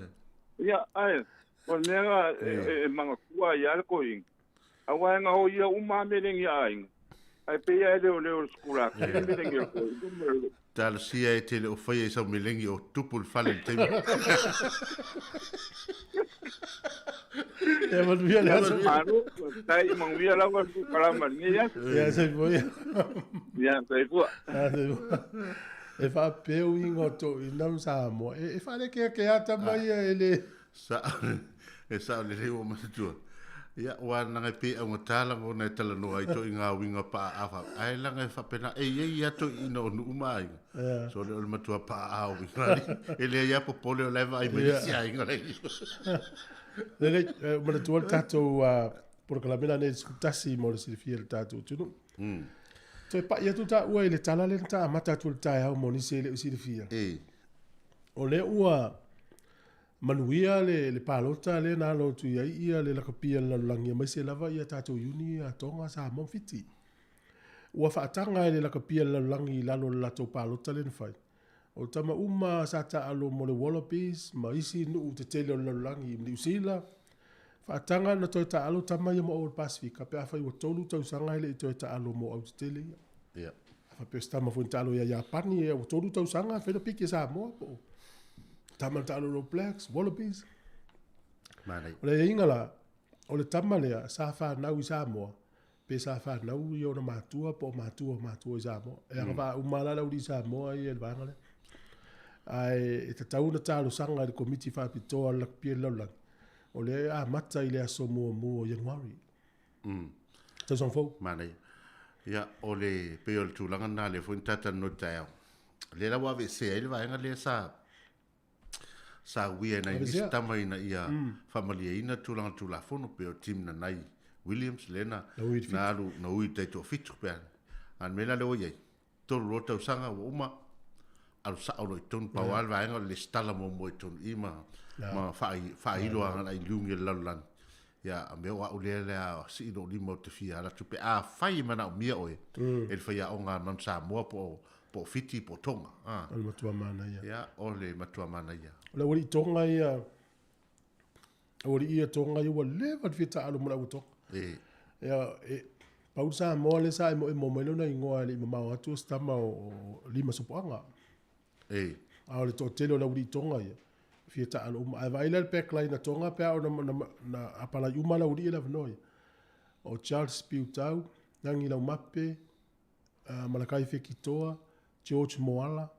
Ia, ae, o le mea ga e magatua ai a le koi'iga. Auā e gaoia uma a melegi a aiga. Ae pei a e leoleo o le sekula aki le melegi a le koi'iga ma le Talosia e te le o faia i sau melegi o tupu le fale i le taimi. Ia manuia le aso. Malo, tai manuia lava le polokalame i lenei aso. Ia soifua ia. Ia, soifua. Ah, soifua. E faapea uiga o to'ina ma Samoa. E faalekeakea tama ia e le. Sa'o e sa'o lelei ua manatua. Ia, ua naga e pe augata lagona e talanoa ai toʻiga uiga paaaā fa ae laga e faapena e iai ia toeʻina o nuu ma aiga. So le o le matua paaaā o uiga e leai a popole o lae vaai mai isi aiga lai. Lelei, manatua le tatou polokalame lenei le 11 mo le silafia e le tatou atunuu. Toe pai atu taua i le tala lea na ta amata atu i le taeao mo nisi e le o silafia. O lea ua Manuia le palota lea na alo atu i ai ia le lakapia le lalolagi aemaise lava ia tatou Iuni a Tonga, Samoa ma Fiti. Ua faataga e le lakapia le lalolagi i lalo o le latou palota lea na fai. O tama uma sa taalo mo le Wallabies ma isi nuu tetele o le lalolagi i Niu Sila, faataga na toe taalo tama ia mo au o le Pasefika pe afai ua 3 tausaga e le i toe taalo mo au tetele ia. A faapea o se tama foi na taalo ia Iapani ua 3 tausaga fai na piki e Samoa po o tama na taalo All Blacks, Wallabies. Manaia. O le aiaiga la, o le tama lea sa fanau i Samoa, pe sa fanau i ona matua po o matua o matua i Samoa. E agavaa uma la le aualii Samoa ia i le vaega lea. Ae e tatau ona talosaga i le Komiti Faapitoa a le Lakupia i le Lalolagi, o lea e amata i le aso muamua o Ianuari. Tausaga fou. Manaia. Ia, o le, pei o le tulaga lena lea foi na ta talanoa i le taeao. Lea la ua aveesea ai le vaega lea sa sa uia e nai nisi tama ina ia faamalieina tulaga o le Tulafono pei o Tim Nanai Williams lea na na alu na ui i le taitoafitu pe a. A o le mea la lea ua i ai, 3 loa tausaga ua uma, alu sao loa i totonu, pau lava le vaega o le lesitala muamua i totonu i i ma ma faailo agai i liugi o le lalolagi. Ia, a mea o au lea le a sii lou lima ou te fia ala atu pe afai e manaomia oe e le faiaoga a Manu Samoa po o po o Fiti po o Tonga. A. O le matua manaia. Ia, o le matua manaia. O le aualii Tonga ia, aualii ia Tonga ia ua leva ona fia taaalo ma le au Tonga. E. Ia, e, pau le Samoa lea sa emoemo mai lona igoa e le i mamao atu o se tama o Lima Sopoaga. E. A o le toatele o le aualii Tonga ia, fia taaalo uma. Ae vaai la le backline a Tonga pe a oo na apalai uma le aualii ia le avanoa ia. O Charles Piutau, Nagi Laumape, Malakai Fekitoa, George Moala,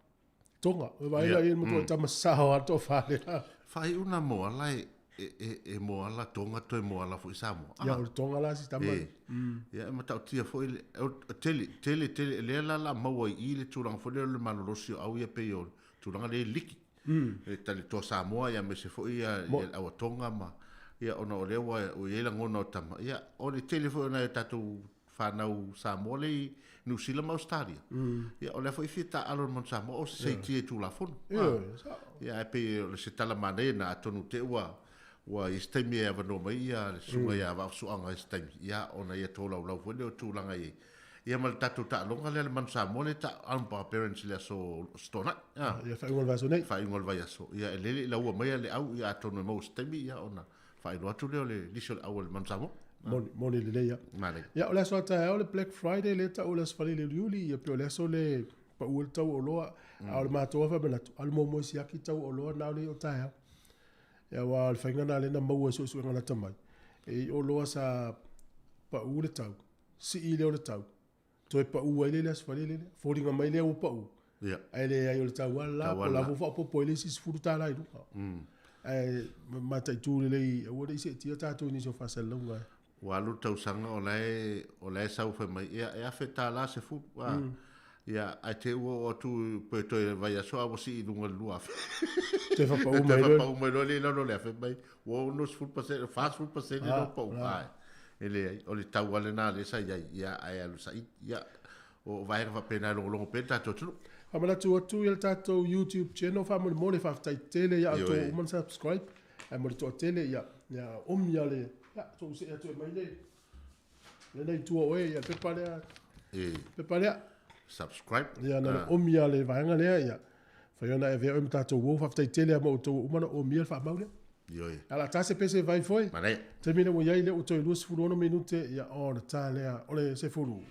Tonga. Ua vaai la i ai le matua tama sao a tofa lea. Faaiu na Moala e e e Moala Tonga toe Moala foi Samoa. Ia o le Tonga la si tama. E. Ia e matautia foi le tele tele tele lea la la maua i i le tulaga foi lea o le malolosi o au ia pei o le tulaga lea e liki. E tali toa Samoa ia aemaise foi ia le au a Tonga ma ia ona o lea ua i ai lagona o tama. Ia o le tele foi o nai o tatou fanau Samoa lea i Niu Sila ma Ausetalia. Ia, o lea foi e fia taaalo i le Manu Samoa o se seitia i Tulafono. Ia, ae pei o se tala manaia lena, atonu te ua ua i ai se taimi e avanoa mai ia le susuga ia Vaafusuaga i se taimi, ia, ona ia tolaulau foi lea o tulaga i ai. Ia ma le tatou taaloga lea le Manu Samoa lea e taaalo ma Barbarians i le aso Toonai. Ia, faaiuga o le vaiaso nei. Faaiuga o le vaiaso. Ia, e lele i laua mai le au, ia atonu e maua i se taimi, ia ona faailoa atu lea o le lisi o le au a le Manu Samoa. Moni, moni lelei lava. Manaia. Ia, o le aso a taeao le Black Friday lea e tau o le aso Faraile uliuli, ia pei o le aso lea e pau ai le tau o oloa. A o le matou lava faamanatu, alu muamua e siaki tau o oloa na o lea i o taeao. Ia, aua o le faiga lena lea na maua e suesuega lata mai, e i oloa sa pau le tau, sii lea o le tau, toe pau ai lea i le aso Faraile lea, foliga mai lea ua pau, ae leai o le tau lava le la, po o la foi ua faaopoopo ai le isi $10 i luga. Ae mataitu lelei, aua ne i seetia tatou i nisi o faasalalauga. Ua alu le tausaga o la e, o la e sau fai mai, ia e $1,000 sefulu, a. Ia, ae te i ua oo atu pe toe vaiaso a ua sii i luga i le 2,000. Toe faapau mai loa. Toe faapau mai loa lea i lalo o le afe mai, ua 60%, 40% lea ua pau. Ae, e leai, o le tau lava lena lea sa i ai, ia, ae alu saili. Ia, o vaega faapena e logologo pea le tatou atunuu. Faamanatu atu i le tatou YouTube channel faamolemole faafetai tele ia outou ua uma ona subscribe ae mo le toatele ia ia omi a le ia tou see atu e mai le lena i tua o oe ia le pepa lea E. pepa lea Subscribe. Ia na omi a le vaega lea ia fai ona e avea oe ma tatou uo faafetai tele a ma outou ua uma ona omia le faamau lea. Ioe. A la ta se pese vai foi. Manaia. Taimi lea ua i ai lea ua toe 26 minute ia ona ta lea o le sefulu.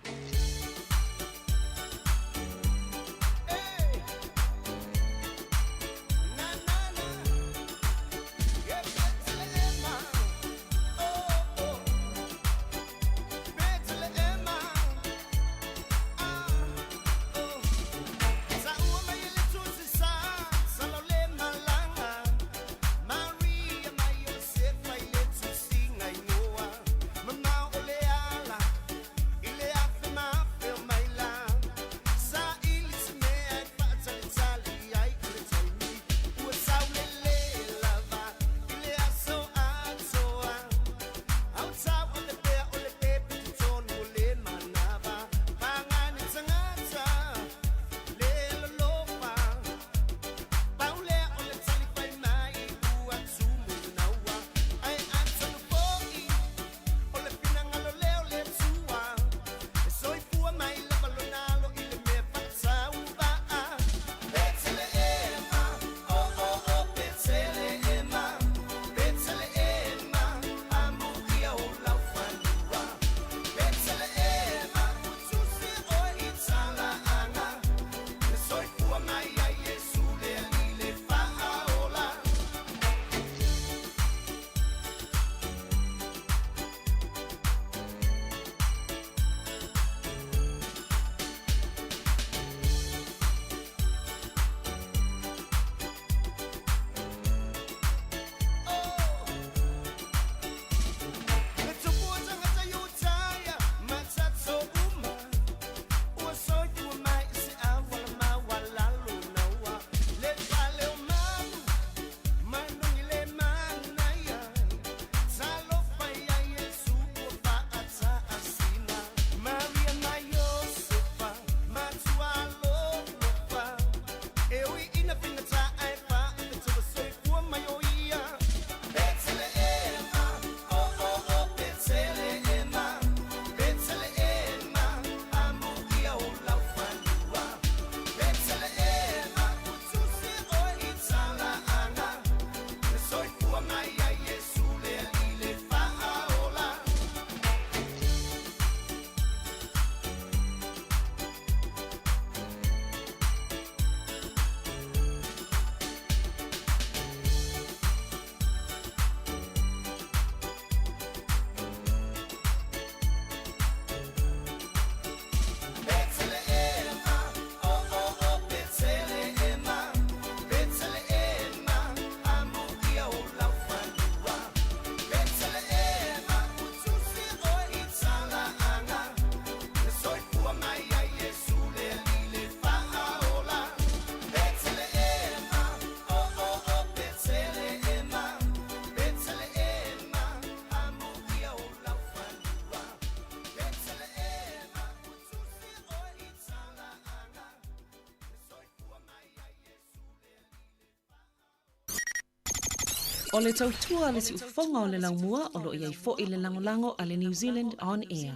O le tautua le siufofoga o le laumua o lo o i ai foi le lagolago a le New Zealand On Air.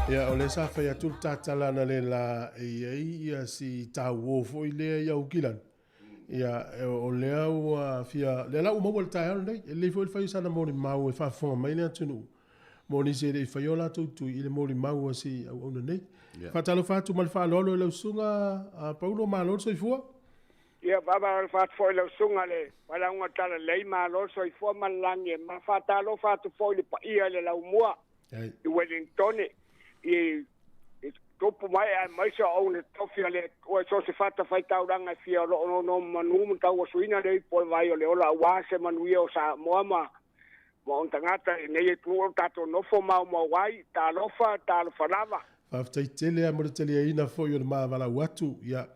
Ia, o lea sa fai atu le tatala analeila e i ai ia si tauō foi lea i Aukilani. Ia, o lea ua fia, lea la ua maua i le taeao lenei, e lelei foi le fai o sana molimau e faafofoga mai le atunuu mo nisi e le i faia o latou tui i le molimau a si auauna nei. Yeah. Faatalofa atu ma le faaaloalo i lau susuga a Paulo, malo le soifua. Ia, faatalofa atu foi i lau susuga le Failauga Talalelei, malo le soifua ma le lagi e ma. Faatalofa atu foi i le paia i le laumua i Wellingtone, i tupu mai aemaise o auna tofi a le Atua i so o se fatafaitaulaga e fia o lo o nonomanu ma tauasuina le ipu o le vai o le ola aua se manuia o Samoa ma ona tagata i nei atunuu o lo tatou nofo maumau ai. Talofa, talofa lava. Faafetai tele lava mo le taliaina foi o le ma valaau atu. Ia,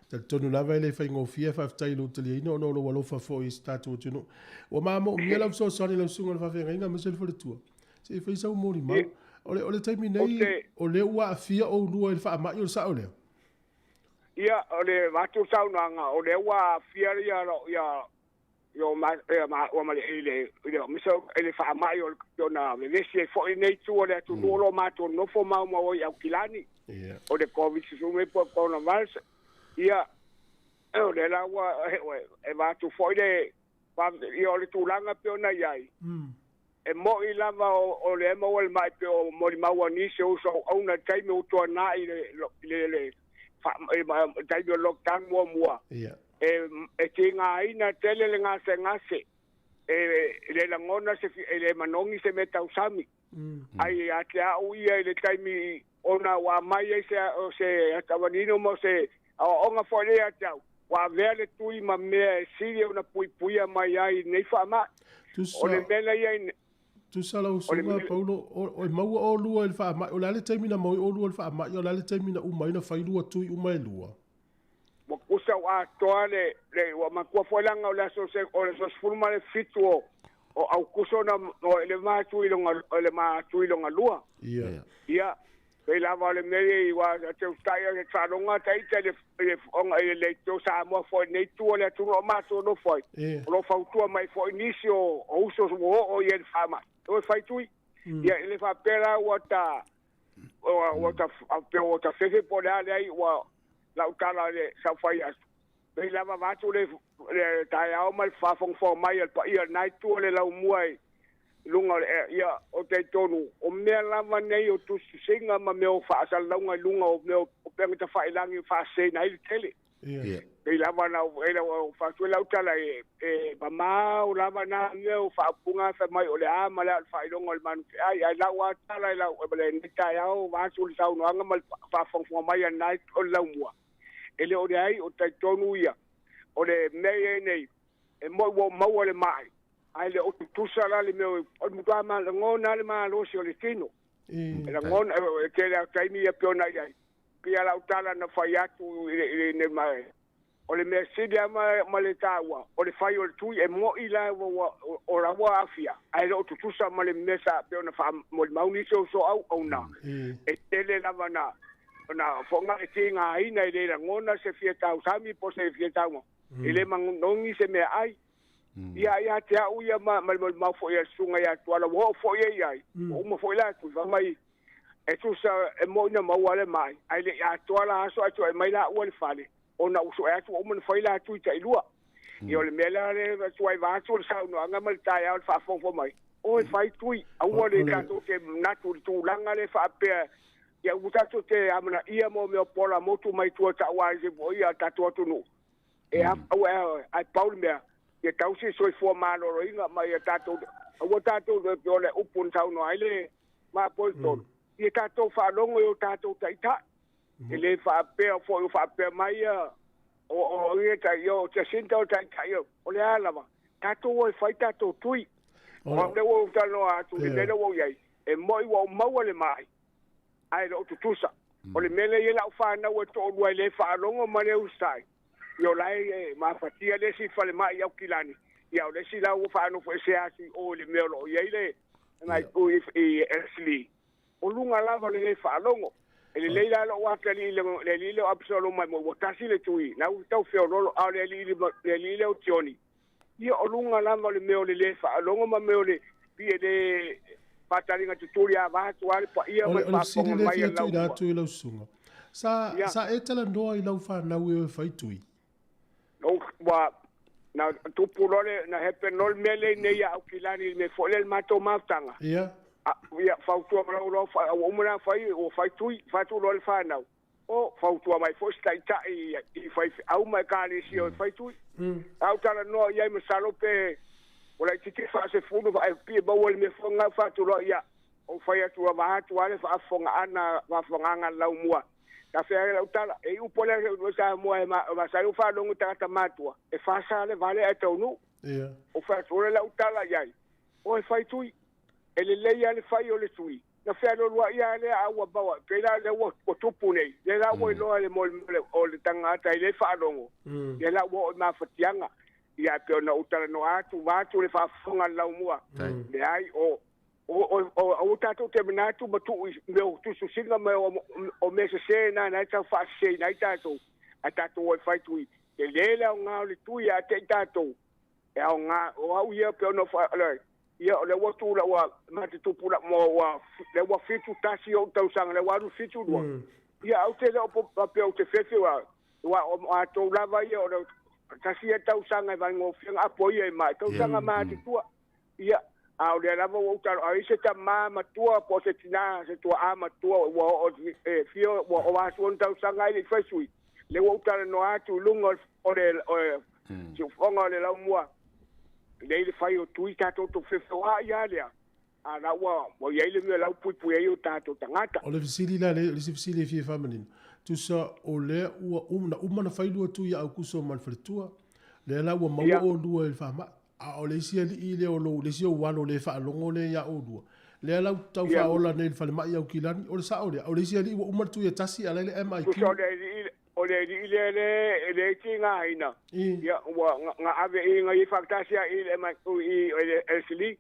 talitonu lava e le faigofie, faafetai i lou taliaina ona o lou alofa foi i si tatou atunuu. Ua mamoomia lau fesoasoani i lau susuga i le faafeagaiga aemaise le faletua. Se i fai sau molimau. O le, o le taimi nei, o lea ua aafia oulua i le faamai, o le sao lea? Ia, o le avatu saunoaga, o lea ua aafia ia, ia, ia ma, ia ma, ua ma le, i le, i le, i le faamai o le, ona vevesi ai foi lenei itu o le atunuu o lo o matou nofo maumau ai i Aukilani. O le Covid-19 po o le coronavirus. Ia, o lea la ua, e avatu foi le, ia o le tulaga pei ona i ai, e mo'i lava o lea e maua le ma'i pei o molimau a nisi o uso auauna i le taimi ua tuanai i le taimi o le lockdown muamua, e tigaina tele le gasegase, e le lagona se, e le manogi se mea tausami. Ai ia te a'u ia i le taimi ona ua aumai ai se se atavanino ma se aoaoga foi lea ia te a'u, ua avea le tui ma mea e sili ona puipuia mai ai i lenei faamai. O le mea la ia i Tusa lau susuga Paulo, o e maua oulua i le faamai, o le a le taimi na maua ai oulua i le faamai, o le a le taimi na uma ai na fai lua tui uma e lua? Ua kusa ua atoa le, le ua matua foi laga o le aso se, o le aso 17 o, o Aukuso na o le ma tui longa, o le ma tui longa lua. Ia. Ia, Pei lava o le mea ia ua te usitai ai e faalogo ata ita i le i le fofoga i le leitio Samoa foi i lenei itu o le atunuu o matou nofo ai. O lo o fautua mai foi nisi o uso ua oo i ai i le faamai. E fai tui. Ia e le faapea la ua ta ua ta pe ua ta fefe po o le a leai ua lau tala i le sau fai atu. Pei lava vaeatu le taeao ma le faafogafoga mai a le paia o lena itu o le laumua i luga o le ea. Ia, ou te talitonu, o mea lava nei o tusitusiga ma mea o faasalalauga i luga o mea o upegatafailagi e faaseseina ai le tele. Pei lava na ou faatua lau tala e mamao lava na mea o faaupuga fai mai o le a ma le a o le faailoga o le manu feai. Ae lau lava tala i lau lenei taeao vaeatu le saunoaga ma le faafogafoga mai a lena o le laumua. E le o leai, o talitonu ia, o le mea e i ai nei, e moi ua maua le mai, ae le o tutusa la le mea o le matua lagona le malosi o le tino. E lagona, e tele lava o taimi ia pei ona i ai. Pei lava lau tala na fai atu i le mai, o le mea sili lava ma le taua, o le fai o le tui, e moi la ua o la ua aafia, ae le o tutusa ma le mea sa pei ona faamolimau nisi o soauauna. E tele lava na ona foga e tigaina e le lagona se fia tausami po o se fia tauga, e le manogi se meaai. Ia ia te au ia ma le molimau foi a le susuga ia Tuala ua oo foi e i ai, ua uma foi la atu, fai mai e tusa e moi na maua le mai, ae le i atoa la aso ae toe aumai laua i le fale, ona ua sue atu ua uma ona fai la tui tailua. Ia o le mea la lea tuai vaeatu o le saunoaga ma le taeao i le faafogafoga mai, o e fai tui, aua le tatou te manatu i le tulaga lea faapea, ia ua tatou te amanaia mo mea o pola motu mai tua tau ai se foi a tatou atunuu. E aua ae pau le mea, ia tausi le soifua maloloina ma ia tatou, aua tatou te o le upu na saunoa ai le Mapoletolo, ia tatou faalogo i o tatou taitai. E le faapea foi o faapea mai ia o ia tai o Jacinta o taitai o le a lava, tatou o e fai tatou tui. O lea ua ou talanoa atu i le mea lea ua ou i ai, e moi ua ou maua le mai, ae le o tutusa. O le mea lea e i ai lau fanau e toalua e le faalogo ma le usitai, ia o la e mafatia le isi falemai i Aukilani, ia o le isi la ua faanofoesea atu i o i le mea o lo o i ai le i Ellerslie. O luga lava o le le faalogo. E lelei la lou atalii i le alii lea o Apisaloma e moi ua tasi le tui, na ua tau feoloolo, a o le alii lea o Tioni, ia o luga lava o le mea o le le faalogo ma mea o le pei e le faataliga tutuli ava atu lava le paia ma le O le fesili faafofoga lea e mai fia a le tuuina laumua. atu i lau susuga, sa, sa e talanoa i lau fanau e o e fai tui? Ua na tupu loa le, na happen loa le mea lea i inei ia Aukilani i le mea foi lea i le matou mafutaga. Ia, fautua mai loa, ua uma ona fai, ua fai tui, fai atu loa le fanau. O, fautua mai foi se taitai i faifeau ma ekalesia o e fai tui. A ou talanoa i ai masalo pe ua laitiiti faasefulu ae pei e maua i le mea foi lena fai atu loa, ia, ou fai atu ua vaeatu lava le faafofogaaga a le laumua. Sa feagai lau tala, e iu po le Samoa e masani ona faalogo i tagata matua, e fasa le vale ae taunuu. Ou fai atu loa lau tala i ai, o e fai tui, e lelei lava le fai o le tui, na fealualuai lava lea a ua maua, pei la lea ua tupu nei, lea la ua iloa e le o le tagata e le faalogo, lea la ua oo i mafatiaga. Ia e pei ona ou talanoa atu, vaeatu le faafofoga a le laumua, leai, o Aua tatou te manatu ma tuu i mea o tusitusiga ma o mea sese na na e tau faaseseina ai tatou, ae tatou o e fai tui. Tele le aoga o le tui ia te i tatou, e aoga, o au ia pei ona ia o lea ua tu ua matetupu ua lea ua 71 ou tausaga, lea ua alu 72. Ia au te le o faapea ou te fefe aua o matou lava ia o le tasi ia tausaga e vaigofie ona apo ia e mai, tausaga matutua. Ia, a o lea lava ua ou talo, ai se tamā matua po o se tinā, se tua'a matua ua oo e fia ua o asu ona tausaga ai le i fai sui, lea ua ou talanoa atu i luga o le siufofoga o le laumua, lei le fai o tui tatou te feofeoa'i lava lea, a la ua i ai le mea la ua puipui ai o tatou tagata. O le fesili la lea, o le isi fesili e fia faamanino, tusa o lea ua na uma ona fai lua tui a Aukuso ma le faletua, lea la ua maua oulua i le faamai. A o le isi alii lea o lou, le isi ou alo le faalogo lea ia oulua, lea la ua tau faaola nei i le falemai i Aukilani, o le sao lea, o le isi alii ua uma le tui e tasi a la e le MIQ. Tusa o le alii, o le alii lea le, le tigaina, ia, ua na ave i na ia faatasi ai i le MIQ i le Elsley,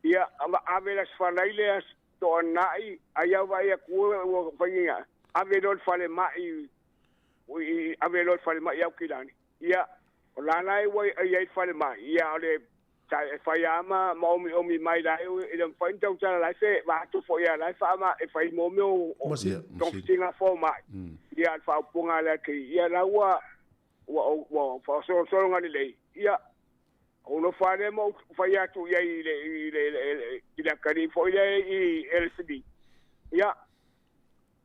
ia, ave le Aso Faraile Toanai ai au vai aku ua faiga ave loa le falemai i ave loa le falemai au kilani. Ia o lana e ua i ai falemai ia o le e fai ama ma omi omi mai lai e le mafai ona tautala lai fe va atu foi ia lai faama e fai mo mea o togafitiga fomai. Ia le faaupuga le ati ia la ua ua ua faasolosologa lelei. Ia ono fale mo fai atu ia i le i le i le akali foi le i LCD. Ia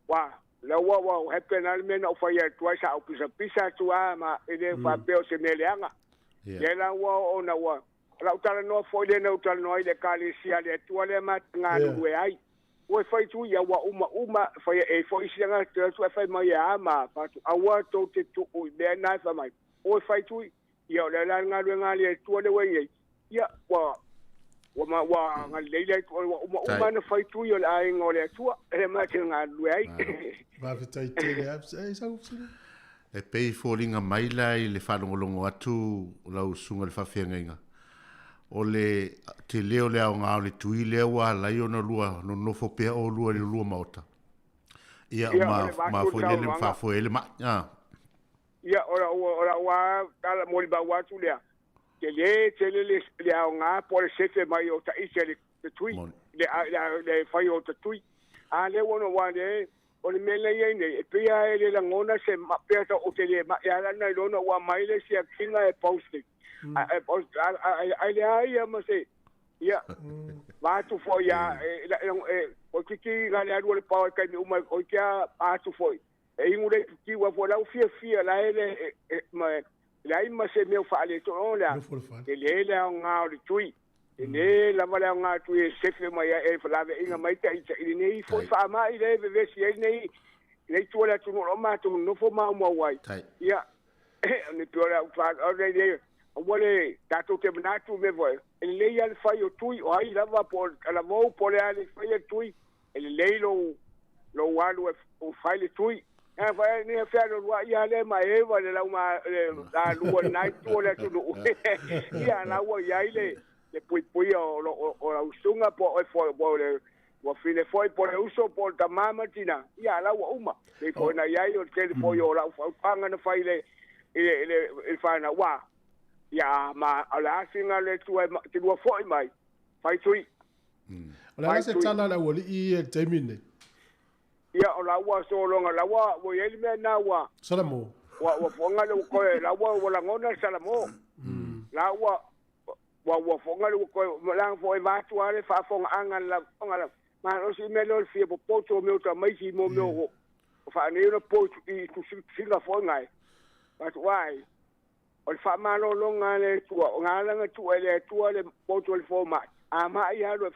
wa la ua ua happy na le mea na fai atu ai sa pisa pisa atu a ma e le faapea o se mea leaga. Ia la ua ona ua la utala no foi le na utala no ai le kalesia le atua le ma ngalue ai. Ua fai tu ia ua uma uma fai e foi sianga te atu e fai mai a ma fatu aua to te tu ui mea na fa mai. Ua fai tu ia o le la galuega le Atua le ua i ai. Ia ua ua ma ua galilei le ua uma uma na fai tu ia o le aiga o le Atua e ma te galulue ai. Faafetai tele lava. E sau fesili. E pei foliga mai la i le faalogologo atu lau susuga i le faafeagaiga, o le tele o le aoga o le tui lea ua ala ai ona lua nonofo pea oulua i le lua maota. Ia, Ia, ma, o le ma vaatu foi lele saunoaga. faafoe ai le mai. Ah. Ia, o lau o lau lava tala molimau atu lea, tele tele le le aoga po o le sefe mai o taʻisi a le le tui, le le le fai o tatui. A lea ua ona ua le o le mea lea e i ai nei, e pei lava e le lagona se pea ou te le maʻi ala na iloa ona ua aumai le siakiga e post ai leai ia ma se ia vaatu foi ia e o titi ga le alu o le pao e taimi uma o te a atu foi e ingu le tiua foi lau fiafia la e le ma leai ma se mea o faaletonu o lea e le le aoga o le tui e le lava le aoga tui e sefe mai e falaveaiga mai taʻitaʻi lenei foi faamaʻi le vevesi ai nei nei tua le atunuu o matou nonofo maumau ai. Ia ne pei o le au le le aua le tatou te manatu mea foi e lelei lava le fai o tui o ai lava po o le talavou po o le a le faia le tui e lelei lou lou alu e fai le tui. A fai ni fea lo lua ia le ma eva le lau ma le la lua nai tu o le atunuu. Ia la ua iai le le puipuia o o lau susuga po o foi po o le ua fine foi po o le uso po o le tama ma le tina. Ia la ua uma. Pei foi na iai o le tele foi o lau fautuaga na fai i le i le i le fanau ua ia ma o le asiga le Atua e te lua foi mai fai tui. O le a la se tala a le aualii ia i le taimi lenei? Ia, o la ua sologa, la ua ua i ai le mea lena ua. Salamo. Ua ua foga le ua toe, la ua ua lagona le salamo. La ua ua ua foga le ua toe, leaga foi e vaeatu lava le faafogaaga a le lafoga la malosi i mea lea o le fia popoto o mea o tamaiti mo mea o faanei ona po i tusitusiga foi gae. Vaeatu ai, o le faamalologa a le Atua, o galaga tuu e le Atua le poto o le fomai, a mai alu e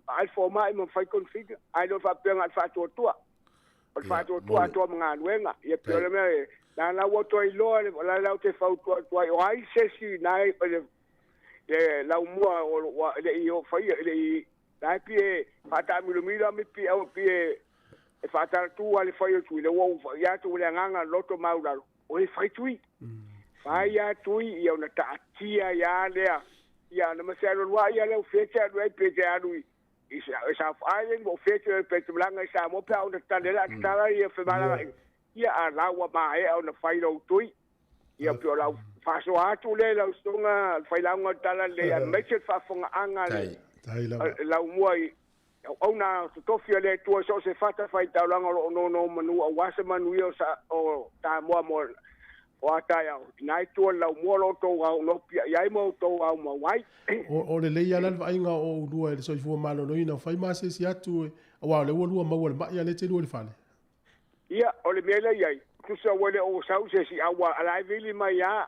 vaai le fomai ma fai configure, ae le o faapea na o le faatuatua. O le faatuatua atoa ma galuega. Ia pei o le mea, la la ua toe iloa, la la ou te fautua atu ai, o ai se isi na e le laumua o le i o faia, le i la e pie faataamilomilo a me pie au pie e faatalatu a le fai o tui, le ua ia atu le agaga loto maulalo, o e fai tui. Fai a tui ia ona taatia ia lea. Ia na ma se alu lua ia lea fete alu ai pe te alu i South Island mo fete pe te malanga i Samoa pe ona tale la tala ia fe malanga ia a la ua maea ona fai lou tui. Ia pe o lau faasoa atu le lau susuga fai lauga tala le aemaise le faafogaaga le laumua i auauna totofi a le Atua so o se fata faitaulaga o lo o nonomanu aua se manuia o Samoa mo o a taeao, ina e tua le laumua o lo outou ao nopia i ai ma outou ao mau ai. O lelei lava la le vaaiga o oulua i le soifua maloloina o fai ma asiasi atu, aua o lea ua lua maua le mai a o lea e te lua i le fale. Ia, o le mea lea i ai, tusa ua le o sau se isi, a ua la e vili mai lava,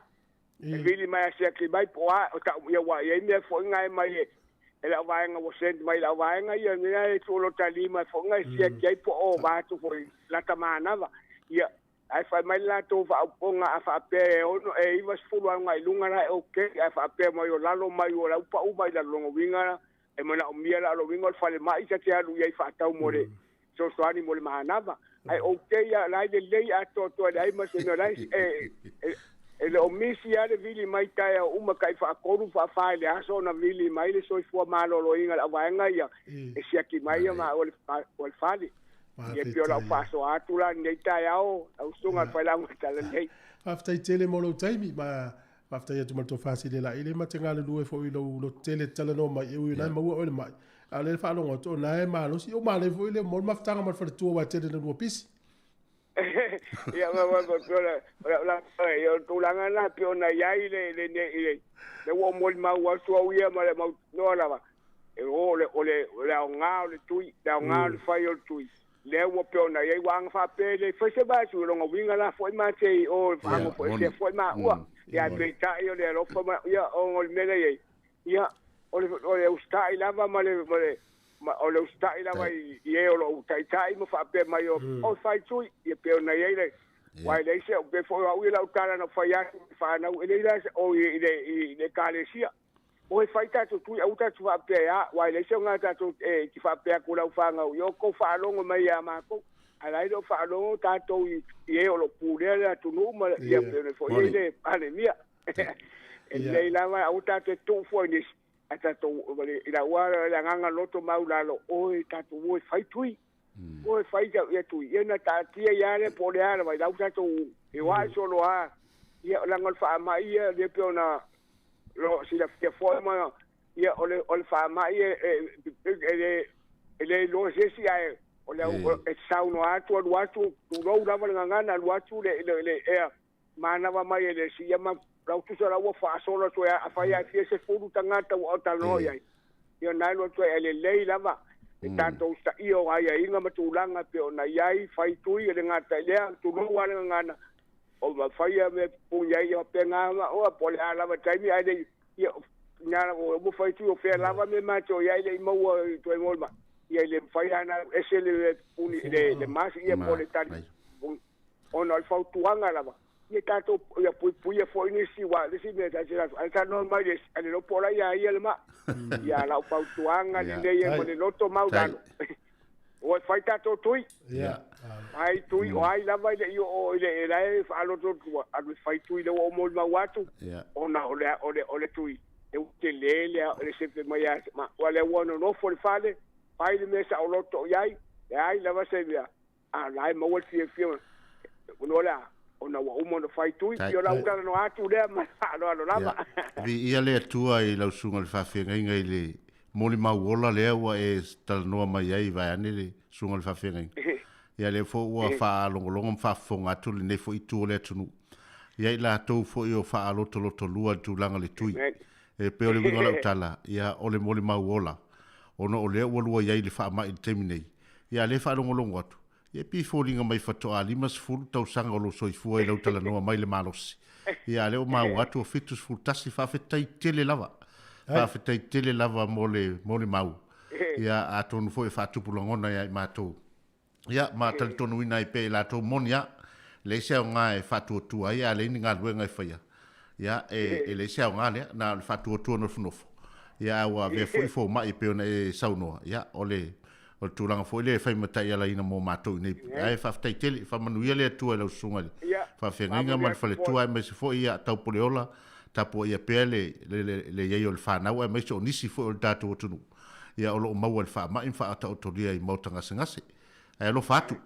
e vili mai a siaki mai po o a, o tau ia ua i ai mea foi na e mai e lau vaega ua send mai i lau vaega ia, mea e tuu lota lima foi na e siaki ai po o va atu foi lata manava. Ia, ae fai mai le latou faaupuga a faapea e ono e 90 alu agai i luga la e okay, ae faapea mai o lalo mai o lau pau mai lalo lona uiga e manaomia la o lona uiga o le falemai ta te alu i ai faatau mo le fesoasoani mo le manava. Ae okay a la e lelei atoatoa e leai ma se mea o la e E le o misi lava le vili mai taeao uma tai faatolu faafā i le aso ona vili mai le soifua maloloina i le auvaega ia e siaki mai maua i le fale. Ia e pei o lau faasoa atu la i lenei taeao lau susuga i le failauga talalelei. Faafetai tele mo lou taimi ma faafetai atu ma le tofa sili la'i le ma te galulue foi i lou lototele e te talanoa mai e ui o lena e maua oe le ma'i a o lea e faalogo atu o lena e malosi. O malei foi lea mo le mafutaga ma le faletua aua e tele ina lua pisi. Ia, ma, ma, ma, pei o le, o le, o le, o le tulaga lena pei ona i ai le, le, le, le, le ua ou molimau atu au ia ma le mautinoa lava, e o le, o le, o le aoga o le tui, le aoga o le fai o le tui, lea ua pei ona i ai ua aga faapea e le fai se vasu, o lona uiga la foi matei i o i le faanofoesea foi maua. Ia, ae peitai o le alofa ma, ia, ona o le mea la i ai, ia, o le, o le usitai lava ma le, ma le, ma o le usitai lava i, i e o lo o taitai ma faapea mai o, o fai tui, ia pei ona i ai le, aua e leai se, pei foi o au ia lau tala na fai atu i fanau, e leai la se, o i, i le, i le ekalesia. O e fai tatou tui, aua tatou faapea e a, aua e leai se aoga tatou e te faapea atu i lau fanau, ia outou faalogo mai ia matou. Ae la e le o faalogo tatou i, i e o lo o pulea le atunuu ma ia pei ona foi i ai le Palemia. E lelei lava, aua tatou te tuu fua i nisi, ae tatou, i lau lava le agaga loto maulalo, oe tatou o e fai tui. O e fai ia tui, ia na taatia ia lea po o le a lava, i lau tatou e o ae solo lava. Ia leaga o le faamai ia, lea pei ona lo silafia foi ma, ia o le, o le faamai e, e, e, le, e le iloa se isi, ae o le, e saunoa atu, alu atu, tulou lava le gagana, alu atu le, le, le ea, manava mai e le isi, ia ma lau tusa la ua faasolo atu e afai ae fia sefulu tagata ua o talanoa i ai. Ia na alu atu ai, ae lelei lava le tatou usitaia o aiaiga ma tulaga e pei ona i ai, fai tui e le gata i lea, tulou lava le gagana, o faia mea e pupuni ai, ia faapena ma oa, po o le a lava le taimi, ae le i, ia, ina ua fai tui o fea lava mea matou i ai le i maua i toe mo le ia i le mafai lava ona alu ese le pupuni, le mask ia po o le tali ona o le fautuaga lava, ia tatou ia puipuia foi nisi, aua o le isi mea ta te alu ae talanoa mai le isi, ae le iloa po o la ia ia le maa. Ia lau fautuaga lenei e ma le loto maulalo, o e fai tatou tui. Fai tui, o ai lava i le i oo i le la e faalotolotua, alu e fai tui lea ua ou molimau atu, ona o le, o le, o le tui, e ua tele le, le sefe mai ia ma, aua lea ua nonofo i le fale, fai le mea saoloto i ai, leai lava se mea, A o la e maua le fiafia ona o le a? Ona ua uma ona fai tui, Tai. o lau talanoa atu lea ma le faaaloalo lava. Ia, viia le Atua i lau susuga i le faafeagaiga i le molimau ola lea ua e talanoa mai ai vaeane le susuga i le faafeagaiga. Ia lea foi ua faalogologo ma faafofoga atu lenei foi itu o le atunuu. Ia i latou foi o faalotolotolua i le tulaga o le tui. E pei o le uiga o lau tala, ia o le molimau ola, ona o lea ua lua i ai le faamai i le taimi nei. Ia a lea e faalogologo atu, ia e pei e foliga mai faatoa 50 tausaga o lou soifua i lau talanoa mai le malosi. Ia a lea ua maua atu ua 71, faafetai tele lava. Faafetai tele lava mo le molimau. Ia atonu foi e faatupu lagona ia i matou. Ia ma talitonuina ai pea i latou moni a, leai se aoga e faatuatua ai a leai ni galuega e faia. Ia, e, e leai se aoga lea, na o le faatuatua nofonofo. Ia, a ua avea foi fomai e pei ona e saunoa, ia, o le, o le tulaga foi lea e fai ma taialaina mo matou i nei. Ae faafetai tele, faamanuia le Atua i lau susuga i le faafeagaiga ma le faletua aemaise foi ia Taupuleola, tapuaia pea le, le, le, le i ai o le fanau aemaise o nisi foi o le tatou atunuu, ia o lo o maua i le faamai ma faataotolia i maota gasegase. Ae alofa atu.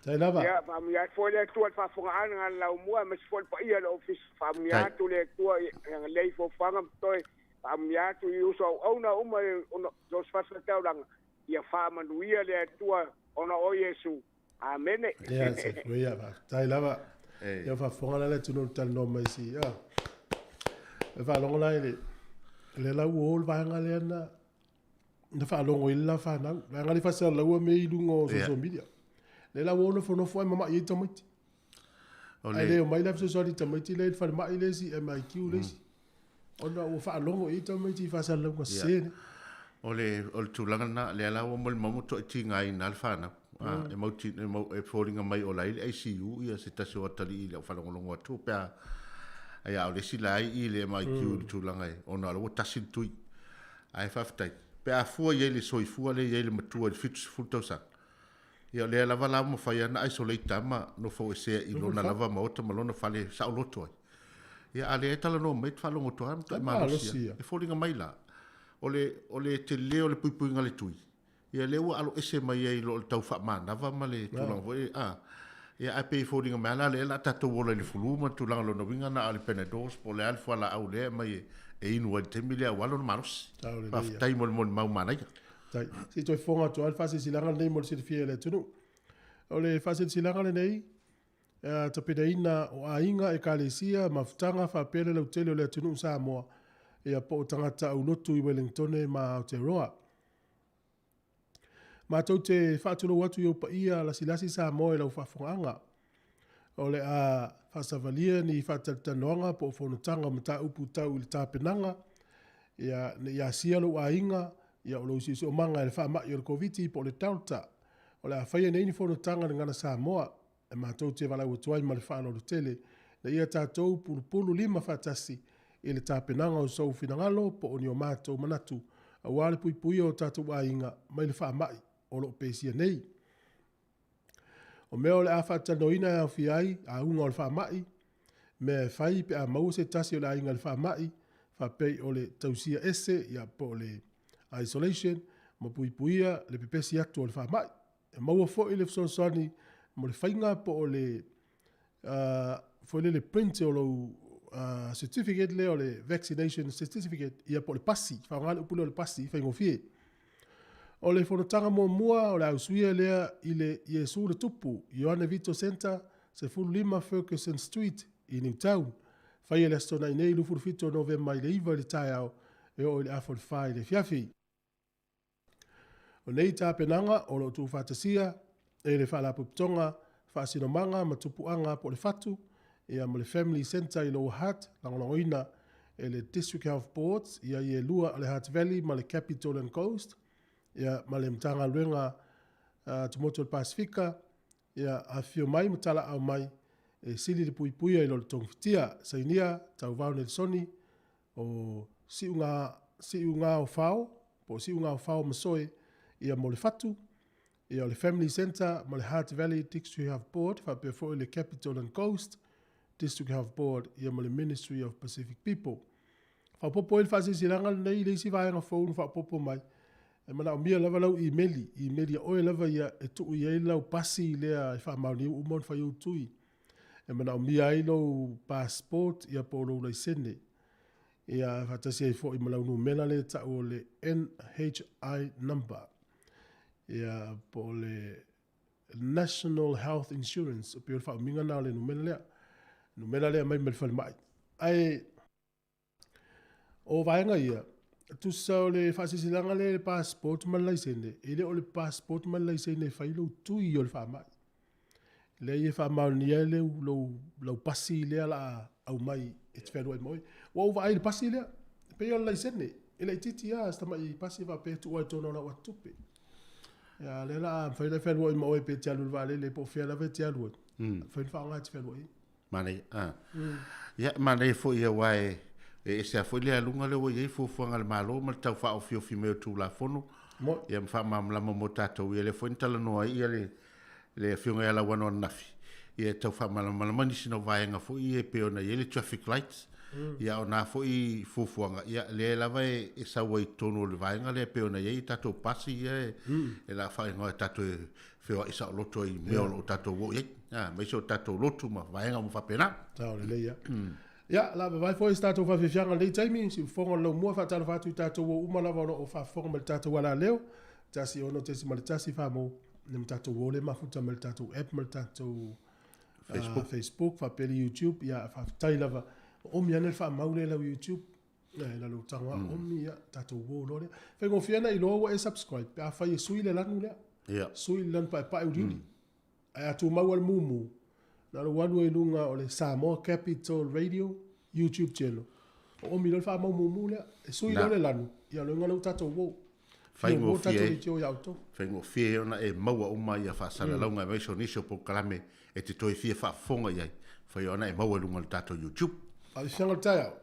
Tai lava. Ia, faamanuia atu foi le Atua i le faafofogaaga a le laumua aemaise foi le paia o le Ofisa. Faamanuia atu le Atua i agalelei i foafoaga ma toe faamanuia atu i uso auauna uma i so o se fatafaitaulaga. Ia faamanuia le Atua ona o Iesu. Amene. Ia, soifua ia, faafetai lava. Ia faafofoga la le atunuu i le talanoa mai si, ah. E faalogo la i le, le lau o le vaega lea na, na faalogo i le la fanau. Vaega le faasalaua mea i luga o social media. Le la ua nofonofo ai mama'i ai tamaiti. Ai le omai la fesoasoani i tamaiti lea i le falemai le isi MIQ le isi. Ona ua faalogo i ai tamaiti i faasalalauga sese nei. O le, o le tulaga lena, lea la ua molimau ma toatigaina le fanau. E mau, e mau, e foliga mai o la e i le ICU ia se tasi o atalii i lau faalogologo atu pe a, ia o le isi la e i le MIQ i le tulaga e, ona o la ua tasi le tui. Ae faafetai, pe a fua i ai le soifua lea e i ai le matua i le 70 tausaga, ia o lea lava la ua mafai lava ona isolate ma nofo esea i lona lava maota ma lona fale saoloto ai. Ia, a lea e talanoa mai, e te faalogo atu lava e matuai malosi lava. E foliga mai la, o le, o le tele o le puipuiga a le tui, ia lea ua aloese mai ai i lo le tau faamanava ma le tulaga foi, a, ia ae pei e foliga mai lava la lea o le a tatou ola i le flu ma le tulaga lona uiga na o le Panadols po o le a le fualaau lea e aumai e inu ai i le taimi lea aua lona malosi. Faafetai mo le molimau manaia. Faafetai. Se i toe fofoga atu lava le faasilasilaga lenei mo le silafia e le atunuu. O le faasilasilaga lenei, tapenaina o aiga, ekalesia, mafutaga faapea le lautele o le atunuu Samoa, ia po o tagata aulotu i Wellingtone ma Aotearoa. Matou te faatulou atu i ou paia lasilasi Samoa i lau faafofogaaga. O le a faasavalia ni faatalatalanoaga po o fonotaga o mataupu tau i le tapenaga, ia, ne i asia lou aiga, ia o lou siosiomaga i le faamai o le Koviti po o le Delta. O le a faia nei ni fonotaga i le Gagana Samoa, e matou te valaau atu ai ma le faaaloalo tele, ina ia tatou pulupulu lima faatasi i le tapenaga o sou finagalo po o ni o matou manatu aua le puipuia o tatou aiga mai le faamai o lo o pesia nei. O mea o le a faatalanoaina e aofia ai, auga o le faamai, mea e fai pe a maua se tasi o le aiga i le faamai, faapei o le tausia ese ia po o le isolation, ma puipuia le pepesi atu o le faamai. E maua foi le fesoasoani mo le faiga po o le foi lele print o lou certificate lea o le vaccination certificate ia po o le pasi, faaaoga le upu lea o le pasi, faigofie. O le fonotaga muamua o le a usuia lea i le Iesu le Tupu, Ioane Vito Centre, 15 Ferguson Street i Newtown. Faia le Aso Toonai nei 27 o Novema i le 9 i le taeao e oo i le afa o le 4 i le afiafi. O nei tapenaga o lo o tuufaatasia e le Faalapotopotoga Faasinomaga ma Tupuaga po o le Fatu ia ma le Family Centre i Lower Hutt, lagolagoina e le District Health Boards ia i e lua o le Hutt Valley ma le Capital and Coast ia ma le Matagaluega Tumotu o le Pasefika ia afifio mai ma talaau mai e sili le puipuia i lo le togafitia. Sainia Tauvao Nelisoni o Siuga, Siugaofao, po o Siugaofao Masoe, ia mo le fatu, ia o le Family Centre ma le Hutt Valley District Health Board, faapea foi le Capital and Coast District Health Board, ia ma le Ministry of Pacific People. Faaopoopo ai le faasilasilaga lenei i le isi vaega fou na faaopoopo mai, e manaomia lava lau imeli, imeli a oe lava ia e tuu i ai lau pasi lea e faamaonia ua uma ona fai ou tui. E manaomia ai lou passport ia po o lou laisene. Ia faatasi ai foi ma lau numera lea e tau o le NHI number. Ia po o le National Health Insurance, pei o le faaumiga lena o le numera lea. Numera lea mai mai le falemai. Ae o vaega ia, tusa o le faasilasilaga lea i le passport ma le laisene, e le o le passport ma le laisene e fai lou tui o le faamai. Leai e faamaonia ai leu, lou, lau pasi lea la a aumai e te fealuai ma oe. Ua ou vaai i le pasi lea, e pei o le laisene, e laitiiti lava si tamai pasi faapea e tuu ai i totonu o lau atutupe. Ia, lea la a mafai ona e fealuai ma oe pe e te alu i le vaalele po o fea lava e te alu ai, mafai ona faaaoga e te fealuai ai. Manaia, a. Ia, manaia foi aua e e ese lava foi le aluga lea ua i ai fuafuaga a le Malo ma le tau faaofiofi mai o Tulafono, ia ma faamalamalama mo tatou. Ia lea foi na talanoa ai ia le le Afioga ia Lauano ananafi, ia e tau faamalamalama nisi o vaega foi ia e pei ona i ai le traffic lights, ia o na foi fuafuaga, ia lea lava e sau ai i totonu o le vaega lea e pei ona i ai tatou pasi ia e la faaigoa e tatou e feoai saoloto ai i mea o lo o tatou o i ai, aemaise o tatou lotu ma vaega uma faapena. Sao lelei lava. Ia, o le a vavae foi se tatou faafiafiaga i lenei taimi, siufofoga o le laumua, faatalofa atu i tatou uo uma lava o lo o faafofoga mai i le tatou alaleo, 1 6.1 famo, le ma tatou uo lea e mafuta mai i le tatou app ma le tatou Facebook, Facebook faapea le YouTube, ia faafetai lava. Oomi ane le faamau lea i lau YouTube, i lalo o tago a oomi, ia, tatou uo loa lea. Faigofie ona iloa ua e subscribe pe afai e sui le lanu lea. Sui le lanu paepae uliuli. Ae a tumau lava le mumu, na o lou alu ai i luga o le Samoa Capital Radio YouTube channel, oomi loa le faamau mumu lea. E sui loa le lanu, ia o le uiga lea ua tatou uo. Faigofie faigofie ai ona e maua uma ia faasalalauga aemaise o nisi o polokalame e te toe fia faafofoga i ai, fai ona e maua i luga o le tatou YouTube. Faafiafiaga o le taeao.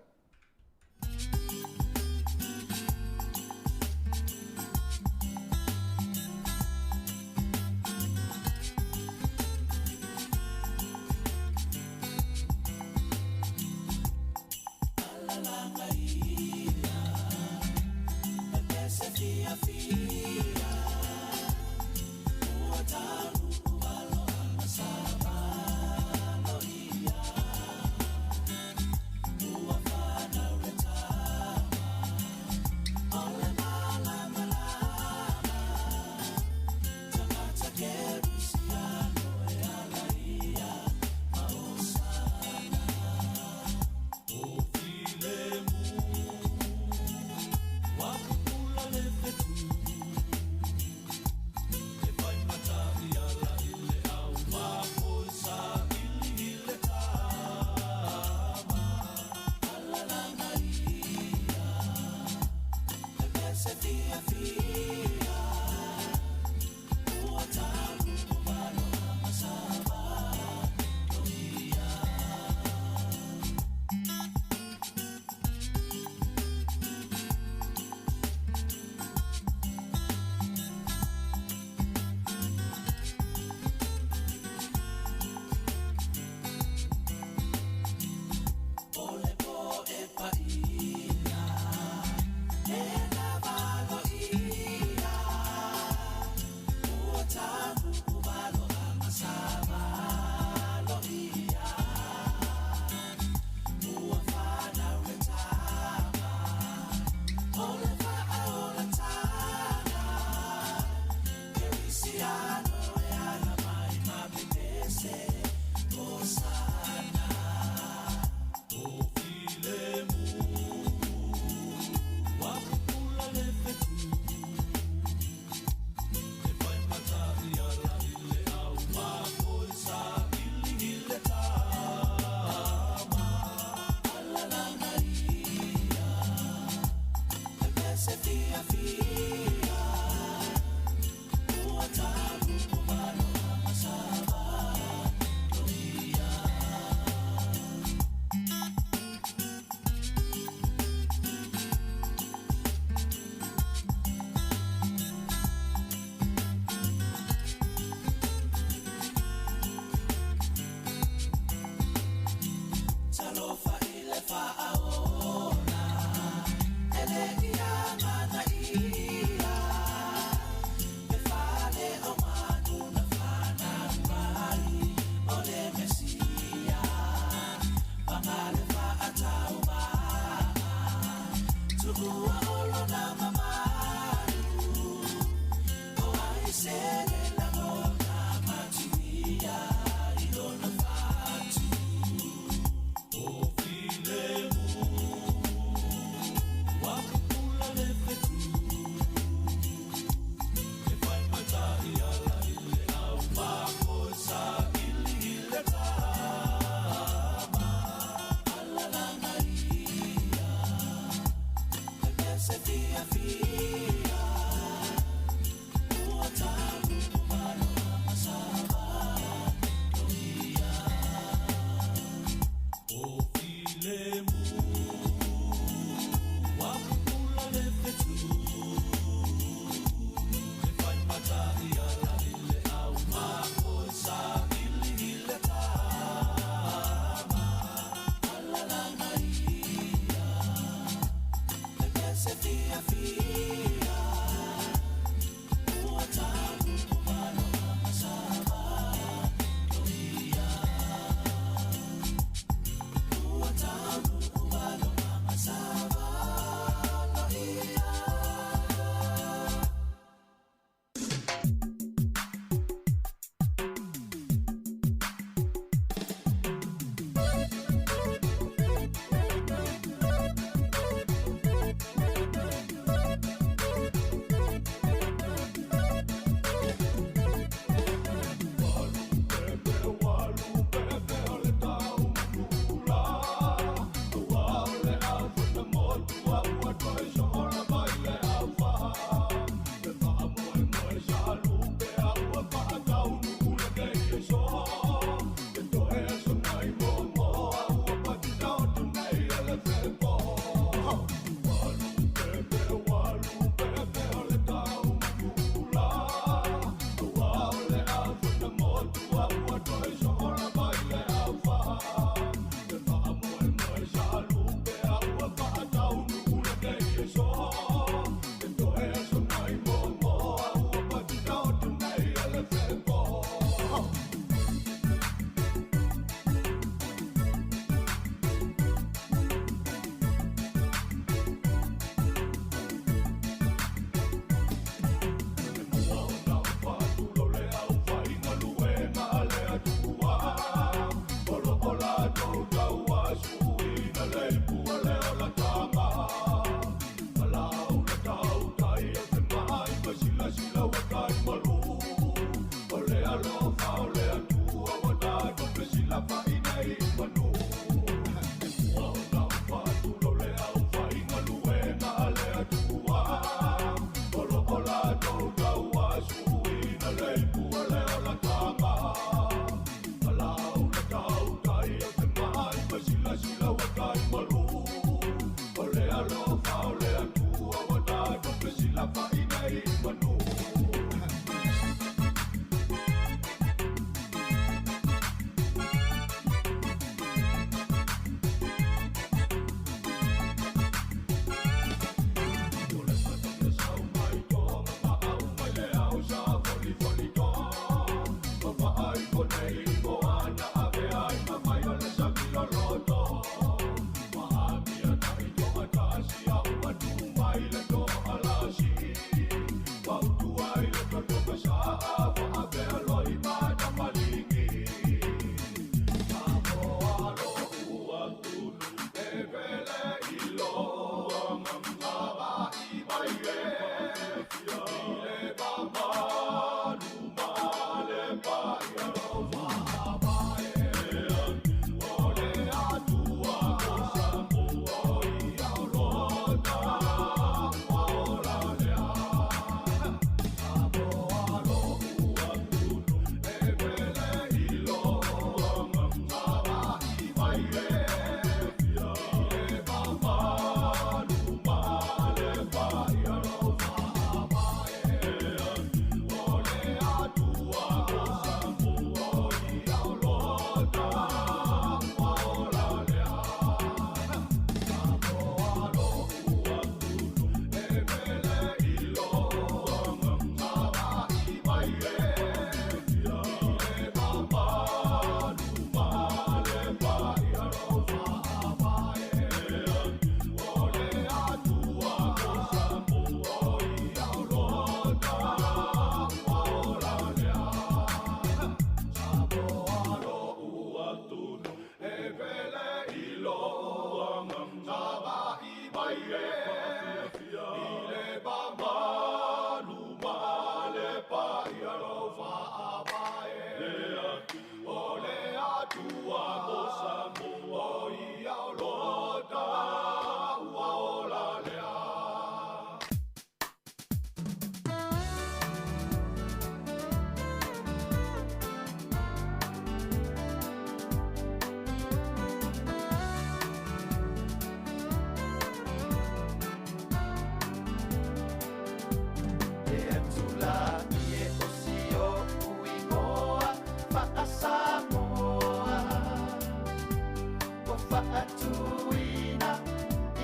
faatuina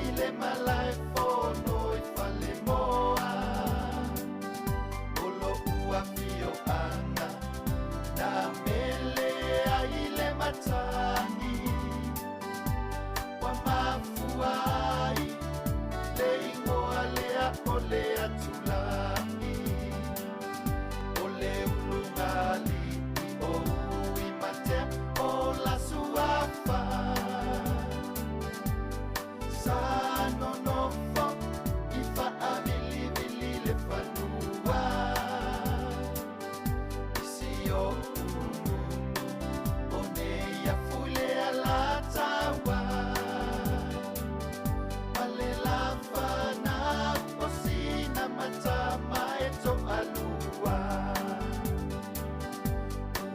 i le malaefono i Falemoa. O lo'u afioaga na mele ai le matagi ua mafua ai le igoa lea o le atulagi. O le ulugalii o Uimatea o la suafa sa nonofo i faavilivili le fanua i si o'u nuu o nei afu i le Alataua ma le lafanau o sina matama e toalua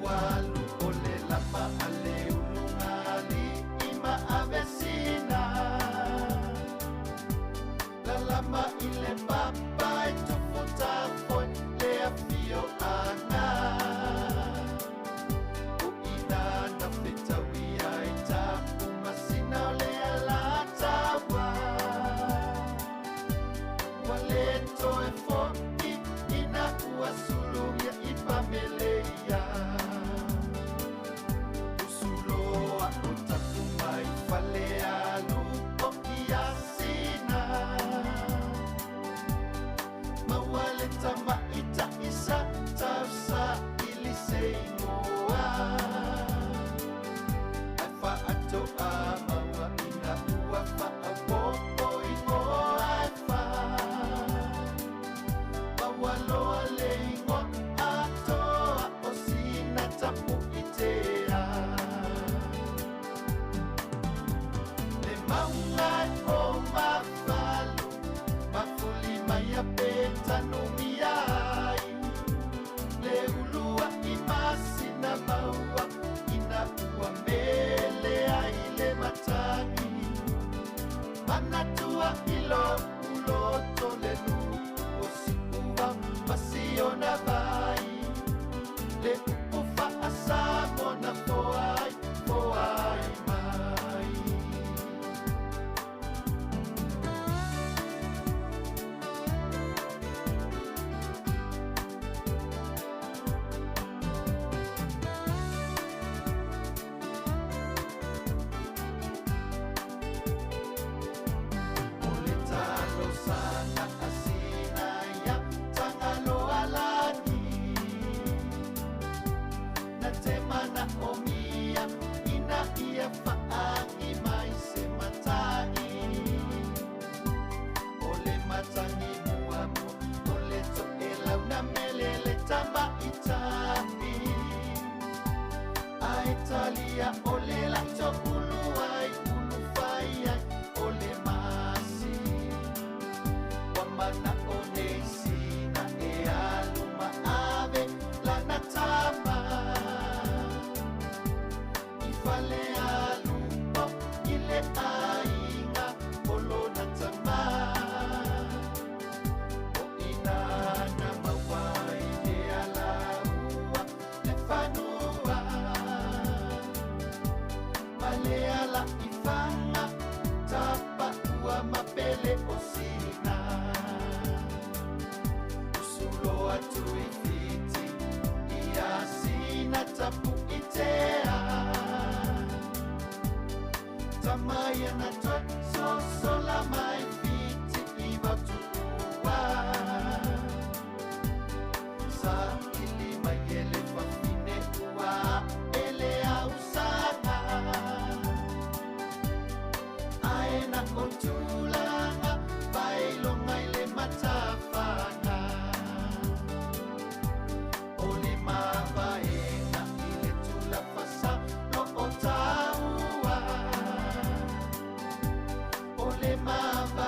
ua alu o le lapa a le ulugalii ma avesina lalama i le papa e tufutafoe le afioaga o ina na fetauia ai tapu masina o le Alataua ua lē toe fo'i ina ua sulugia i pameleia usuloa o tapu mai fale alu o iasina maua le tamaita'i sa tausaili se igoa ae faatoa maua ina ua faaopoopo igoa e fā maua loa le igoa atoa o sina Tapu'itea. Le mauga e o mafalu mafuli mai a petanumia ai le ulua'i masina maua ina ua mele ai le matagi manatua i lo'u loto le nuu o Siuvao ma siona vai le upu faasamoa na foai foai mai. O le talosaga a Sinaia Tagaloalagi na te manaʻomia ina ia faagi mai se matagi o le matagi muamua o le toʻelau na mele le tamaitaʻi ae talia o le laʻi ai ulufai ai o le masi ua manaʻo nei sina e alu ma ave lana tama i fale alupo i le aiga o lona tamā o ina na maua ai le alaua le fanua ma le alaifaga tapaʻua ma pele o sina usulo atu i Fiti ia sina Tapu'itea tamaia na toe sosola mai Fiti i Vautuua sa ili mai e le fafine ua ele ausaga ae na o tulaga pailoga i le matafaga o le mavaega i le tulafasa lo o taua o le mavaega.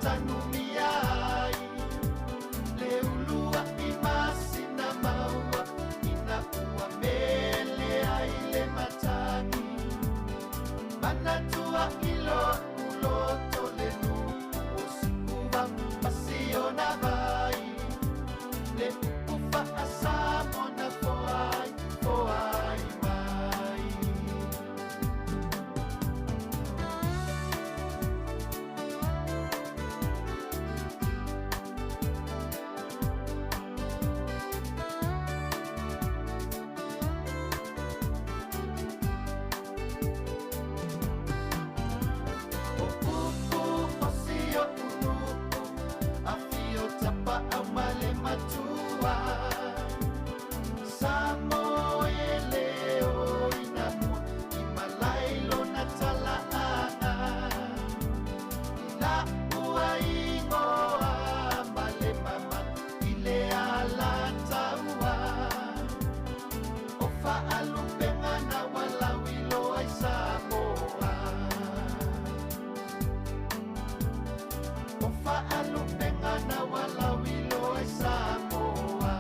tanumia ai le ulua'i masina maua ina ua mele ai le matagi manatua i lo'u loto le nu'u o Siuvao ma Sionavai le upu fa'asamoa na foai foai mai. O upu o si oʻu nuʻu afio Tapaʻau ma le Matua Samoa e leo ina mua i malae lona talaaga i laʻua igoa ma le mamalu i le Alataua o faalupega na ua lauiloa i Samoa o faalupega na ua lauiloa i Samoa.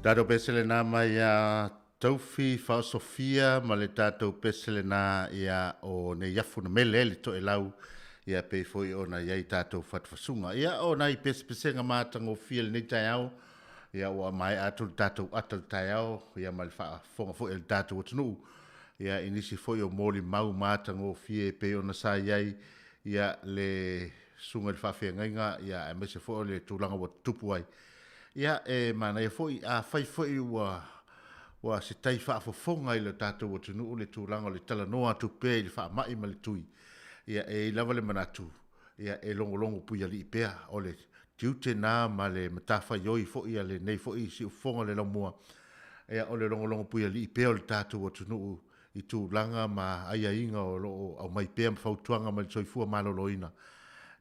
Tatou pese lena mai ia Taufi Faaosofia ma le tatou pese lena ia o nei afu na mele le toelau ia pei foi ona i ai tatou fatufasuga. Ia o nai pesepesega matagofie lenei taeao ia ua maea atu le tatou ata le taeao ia ma le faafofoga foi a le tatou atunuu ia i nisi foi o molimau matagofie pei ona sa i ai ia le susuga i le faafeagaiga ia aemaise foi o le tulaga ua tutupu ai. Ia e manaia foi afai foi ua ua se tai faafofoga i le tatou atunuu le tulaga o le talanoa atu pea i le faamai ma le tui ia e i ai lava le manatu ia e logologo puialii pea o le tiute na ma le matafaioi foi a lenei foi siufofoga o le laumua ia o le logologo puialii pea o le tatou atunuu i tulaga ma aiaiga o loo aumai pea ma fautuaga mai le soifua maloloina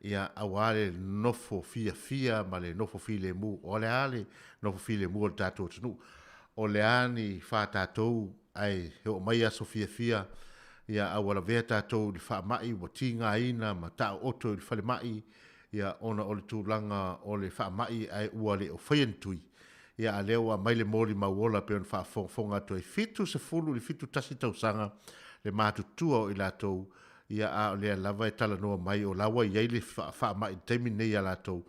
ia auā le nofo fiafia ma le nofo filemu. O le a le nofo filemu o le tatou atunuu? O le a ni fa tatou ae e oo mai aso fiafia ia a ua lavea tatou i le faamai ua tigaina ma taooto i le falemai ia ona o le tulaga o le faamai ae ua le o faia ni tui ia a lea ua aumai le molimau ola pei ona faafogafoga atu ai 70 i le 71 tausaga le matutua o i latou ia a o lea lava e talanoa mai o la ua i ai le faamai i le taimi lenei ia latou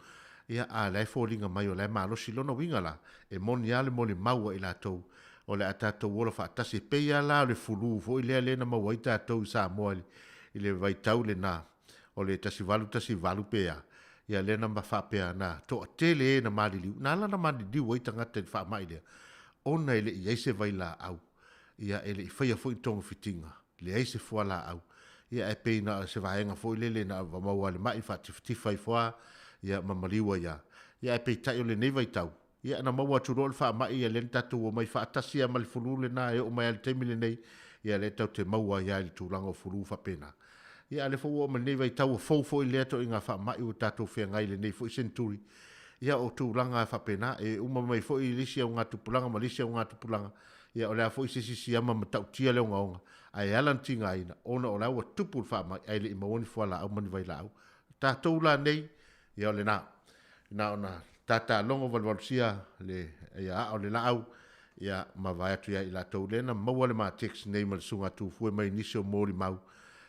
ia a la e foliga mai o la e malosi. Lona uiga la e moni lava le molimau a i latou o le a tatou ola faatasi e pei lava la o le fulu foi lea lea na maua ai tatou i Samoa i le vaitau lena o le 1818 pe a ia lea na faapea na toatele e na maliliu na ala na maliliu ai tagata i le faamai lea ona e le i ai se vailaau ia e le i faia foi togafitiga leai se fualaau ia e pei na o se vaega foi lele na maua le mai faatifatifa ifo a ia ma maliu ai a ia ae peitai o lenei vaitau ia na maua atu loa le faamai ia lea na tatou omai faatasi lava ma le fulu lena e oo mai lava i le taimi lenei ia lea tatou te maua ai lava i le tulaga o fulu faapena. Ia a o lea foi ua oo mai lenei vaitau ua fou foi lea ituaiga faamai ua tatou feagai i lenei foi seneturi. Ia o tulaga faapena e uma mai foi le isi augatupulaga ma le isi augatupulaga ia o le a foi se isi siama matautia le ogaoga ae ala ona tigaina ona o la ua tupu le faamai ae le i maua ni fualaau ma ni vailaau. Tatou la nei ia o lena na ona tatalogo valuvalusia le ia aa o le laau ia ma vae atu ia i latou lea na maua le ma text nei ma le susuga Tufue mai nisi o molimau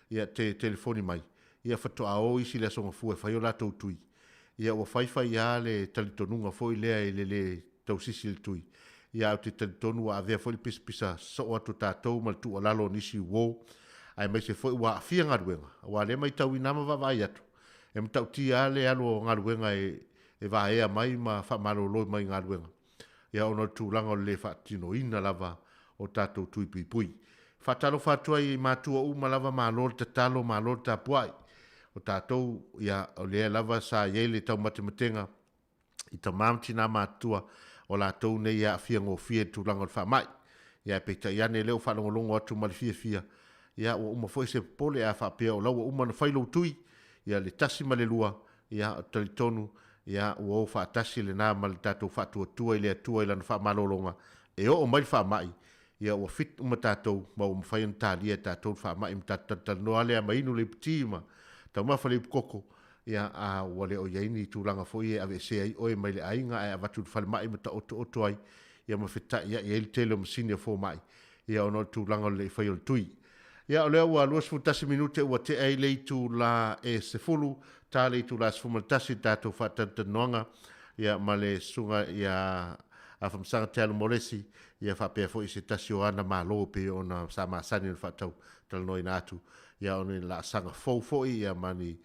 ia te telefoni mai ia faatoa o isi le aso Gafua e fai o latou tui ia ua faifai lava le talitonuga foi lea i le lē tausisi i le tui ia ae ou te talitonu ua avea foi le pisapisa sosoo atu o tatou ma le tuualalo o nisi uo aemaise foi ua aafia galuega aua lea matauina lava ma vaavaai atu e matautia lava le alu o galuega e vaea mai ma faamalolo mai galuega ia ona o le tulaga o le lē faatinoina lava o tatou tui puipui. Faatalofa atu ai i matua uma lava, malo le tatalo, malo le tapuai. O tatou ia o lea lava sa i ai le taumatematega i tamā ma tinā matutua o latou nei e aafia gofie i le tulaga o le faamai. Ia ae peitai ane lea ua faalogologo atu ma le fiafia. Ia, ua uma foi se popole a faapea o la ua uma ona fai lou tui, ia le tasi ma le lua, ia, ou te talitonu, ia, ua o faatasi lena ma le tatou faatuatua i le Atua i Lana faamalologa, e oo mai le faamai, ia ua fit uma tatou ma ua mafai ona talia e tatou le faamai ma tatou talatalanoa lea ma inu le iputi ma taumafa le ipukoko, ia, a ua le o i ai ni tulaga foi e aveesea ai oe mai le aiga ae avatu i le falemai ma taotooto ai, ia ma feta'ia'i ai le tele o masini a fomai, ia ona o le tulaga o le le i faia o le tui. Ia o lea ua 21 minute ua tea ai le itulā e 10, ta le itulā 11 i le tatou faatalatalanoaga ia ma le susuga ia Afamasaga Tealu Molesi, ia faapea foi se tasi o ana malo e pei ona sa masani ona faatau talanoaina atu, ia ona o ni laasaga fou foi ia ma ni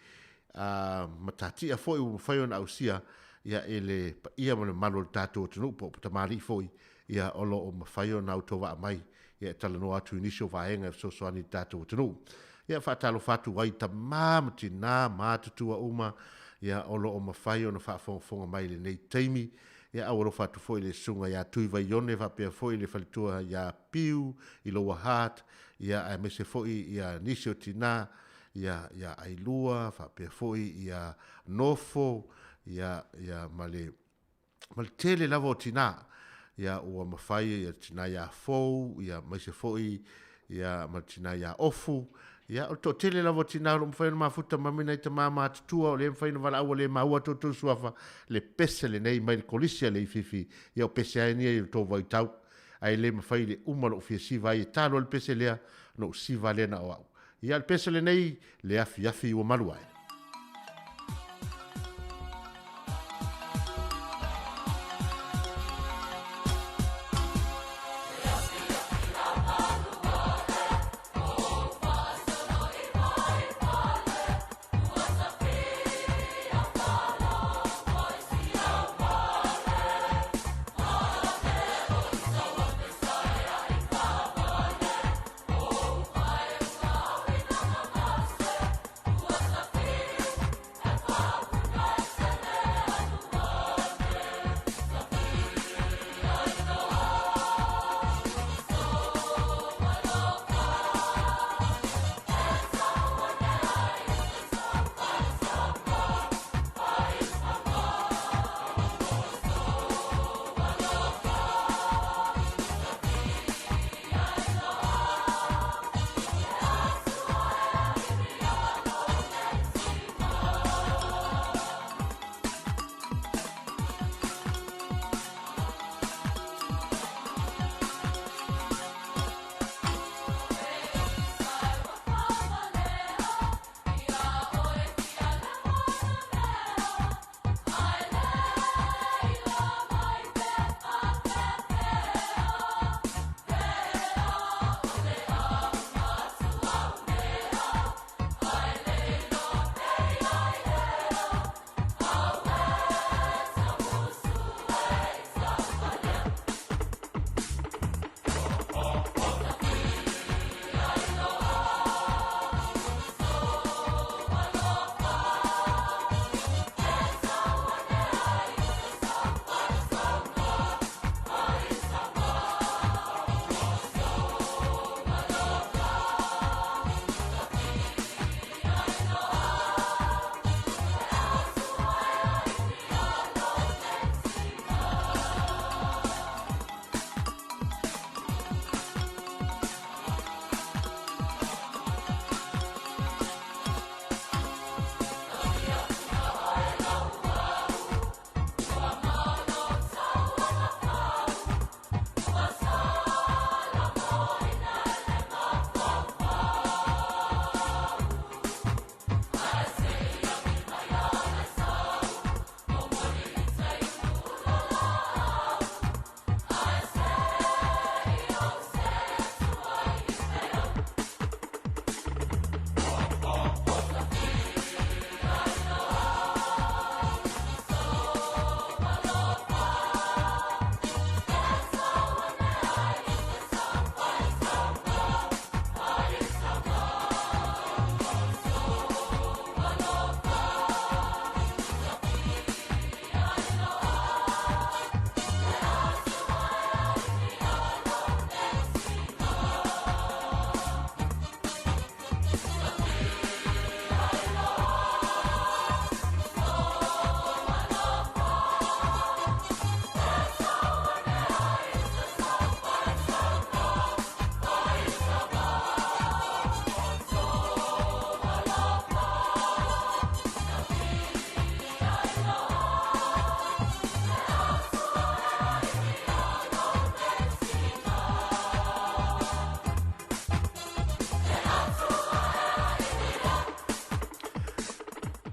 matatia foi ua mafai ona ausia ia e le paia ma le mamalu o le tatou atunuu po o tamalii foi ia o lo o mafai ona autovaa mai ia e talanoa atu i nisi o vaega e fesoasoani i le tatou atunuu. Ia faatalofa atu ai i tama ma tina ma atutua uma ia o lo o mafai ona faafogafoga mai i lenei taimi. Ia aualofa atu foi i le susuga ia Tui Vaione faapea foi le faletua ia Piu i Lower Hutt, ia aemaise foi ia nisi o tina ia ia Ailua faapea foi ia Nofo ia ia ma le ma le tele lava o tina ia ua mafai ia tina ia Fou ia aemaise foi ia ma le tina ia Ofu ia o le toatele lava o tina o lo o mafai ona mafuta ma nai tama matutua o lea e mafai ona valaau ua le maua atu outou suafa le pese lenei mai le kolisi a Leififi ia o pese lava ia i le tou vaitau ae le mafai le uma lou fia siva ai e ta loa le pese lea ona ou siva lea na o au ia le pese lenei le afiafi ua malu ae.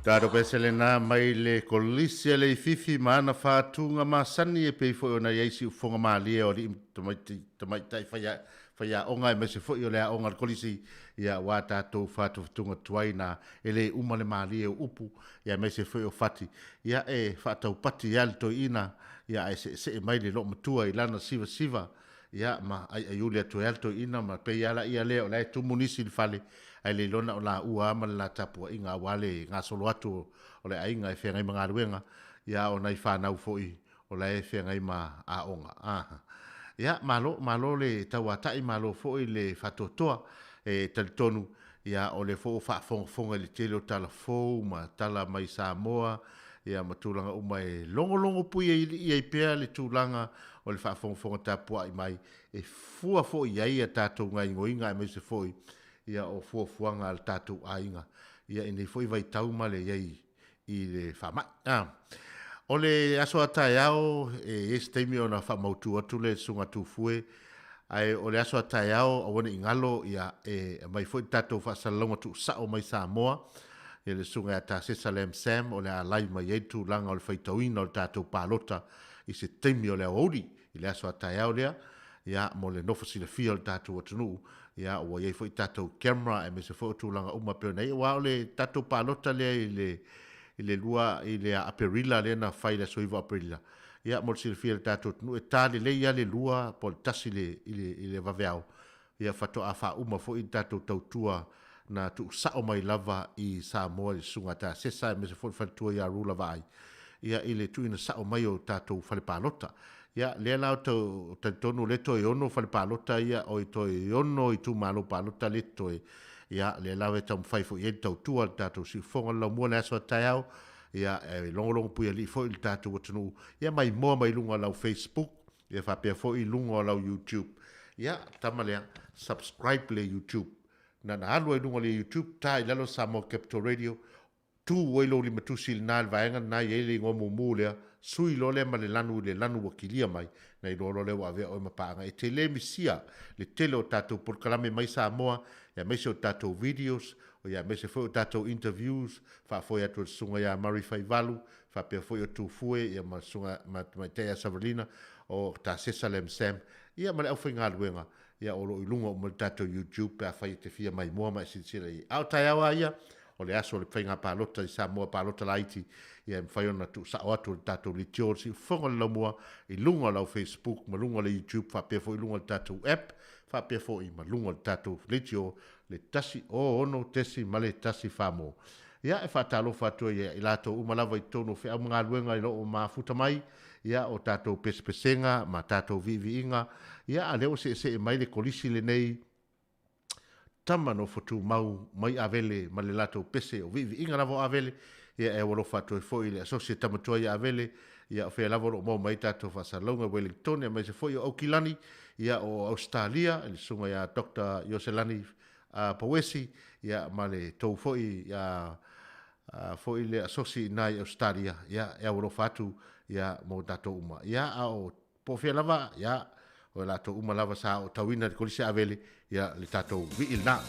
Tatou pese lena mai le Kolisi a Leififi ma ana faatuga masani e pei foi ona i ai siufofoga malie o alii ma tamaitai faiaoga aemaise foi o le aoga a le Kolisi, ia aua tatou faatufatuga tuai na e le uma le malie o upu, ia aemaise foi o fati, ia e faataupati ai le toeaina, ia ae seesee mai le loomatua i lana sivasiva, ia ma aiaiuli atu ai lava le toeaina ma pei lava laia lea o la e tumu nisi i le fale, ae le iloa na o laua lava ma le la tapuaiga aua le gasolo atu o le aiga e feagai ma galuega, ia a o nai fanau foi o la e feagai ma aoga. Aha. Ia, malo, malo le tauatai, malo foi le faatoatoa. E talitonu, ia, o lea foi ua faafogafoga i le tele o tala fou ma tala mai Samoa, ia ma tulaga uma e logologo puialii ai pea le tulaga o le faafogafoga tapuai mai e fua foi i ai a tatou gaoioiga aemaise foi ia o fuafuaga a le tatou aiga ia i nei foi vaitau ma le i ai i le faamai. A. O le aso a taeao e i ai se taimi ona faamautu atu lea i le Susuga Tufue, ae o le aso a taeao aua ne i galo ia e aumai foi le tatou faasalalauga tuusao mai Samoa ia le Susuga ia Tasesa Lam Sam o le a alai mai ai le tulaga o le faitauina o le tatou palota i se taimi o le aoauli i le aso a taeao lea ia mo le nofo silafia o le tatou atunuu ia ua i ai foi tatou camera aemaise foi o tulaga uma e pei ona i ai aua o le tatou palota lea i le i le lua i le Aperila lea na fai i le aso 9 o Aperila ia mo le silafia e le tatou atunuu e ta lelei lava le lua po o le tasi i le i le i le vaveao ia faatoa faauma foi le tatou tautua na tuusao mai lava i Samoa i le Susuga Tasesa aemaise foi le faletua ia Rula Vaai ia i le tuuina sao mai o tatou fale palota. Ia lea la ou te talitonu lea toe ono fale palota ia oi toe ono itumalo palota lea totoe ia lea lava e taumafai foi i ai le tautua a le tatou siufofoga o le laumua i le aso a taeao ia e logologo puialii foi le tatou atunuu ia maimoa mai luga o lau Facebook ia faapea foi i luga o lau YouTube. Ia, tama lea, subscribe le YouTube. Na na alu ai luga o le YouTube, ta i lalo Samoa Capital Radio, tu ai lou limatusi i lena le vaega lena i ai le igoa mumu lea, sui loa lea ma le lanu i le lanu ua kilia mai, na iloa loa lea ua avea oe ma paaga. E te le misia le tele o tatou polokalame mai Samoa, aemaise o tatou videos, aemaise foi o tatou interviews, faafoe atu e le Susuga ia Murray Faivalu, faapea foi o Tufue ia ma Susuga ma Tamaitai ia Savalina, o Tasesa Lam Sam, ia ma le aufaigaluega, ia o lo o i luga uma o le tatou YouTube pe afai e te fia maimoa ma e silasila i ai. A o taeao lava ia, o le aso o le faiga palota i Samoa, palota laiti, ia e mafai ona tuusao atu e le tatou leitio le siufofoga o le laumua i luga o lau Facebook ma luga o le YouTube faapea foi i luga o le tatou app, faapea foi ma luga o le tatou leitio le 106.1 mo. Ia, e faatalofa atu ai ia i latou uma lava i totonu o feau ma galuega i lo o mafuta mai, ia, o tatou pesepesega ma tatou viiviiga, ia, a lea ua seesee mai le kolisi lenei, tama nofo tumau mai Avele ma le latou pese o viiviiga lava o Avele, ia, e aualofa atu ai foi i le asosi e tama tuai ia Avele, ia, o fea lava o lo o maua mai ai tatou faasalalauga i Wellingtone, aemaise foi o Aukilani, ia, o Ausetalia, i le susuga ia Doctor Ioselani Pauesi, ia, ma le tou foi, ia, foi le asosi i ina i Ausetalia, ia, e aualofa atu, ia, mo tatou uma. Ia, a o po o fea lava, ia, o latou uma lava sa aotauina i le Kolisi Avele, ia, le tatou vii lena.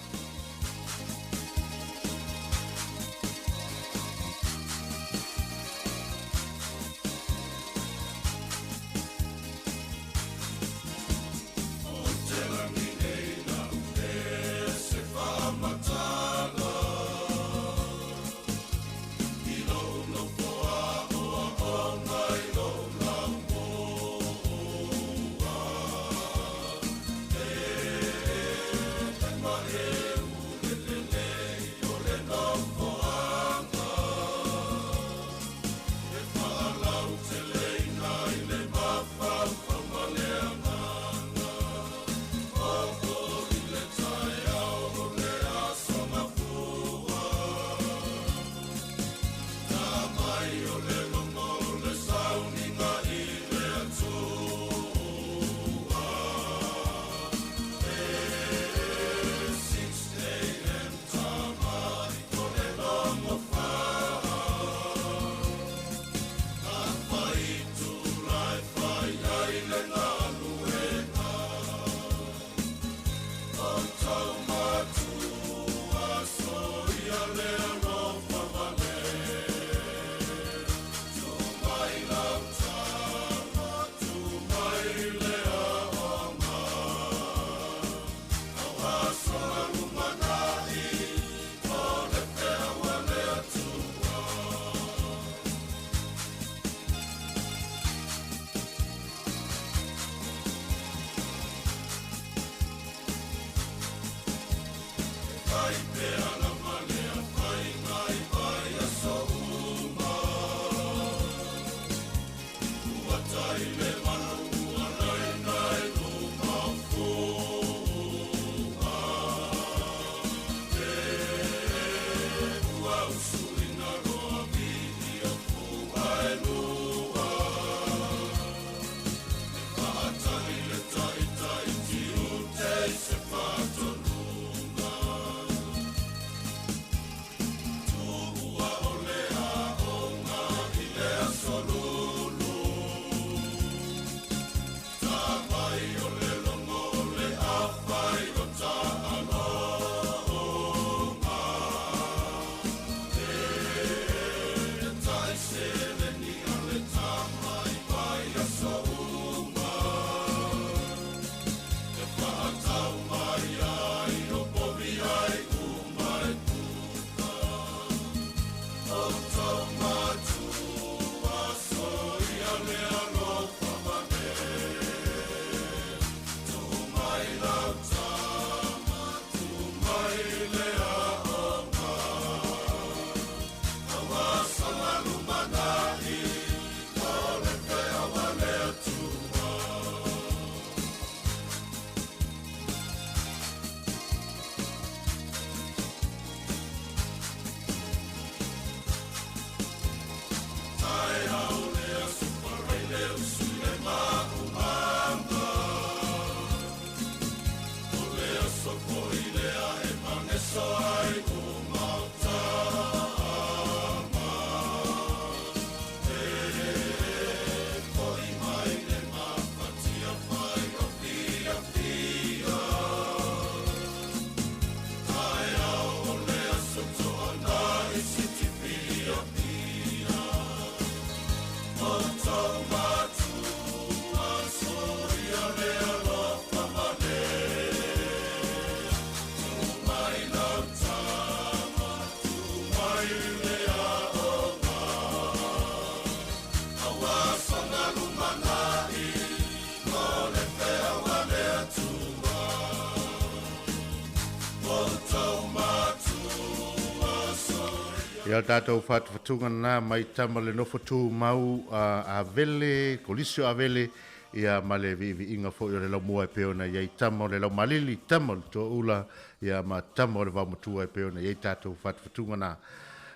Ia o tatou fatufatuga lena mai tama le nofo tumau a Avele, Kolisi o Avele, ia ma le viiviiga foi o le laumua e pei ona i ai tama o le laumalili, tama o le toaula, ia ma tama o le vaomatua e pei ona i ai tatou fatufatuga na.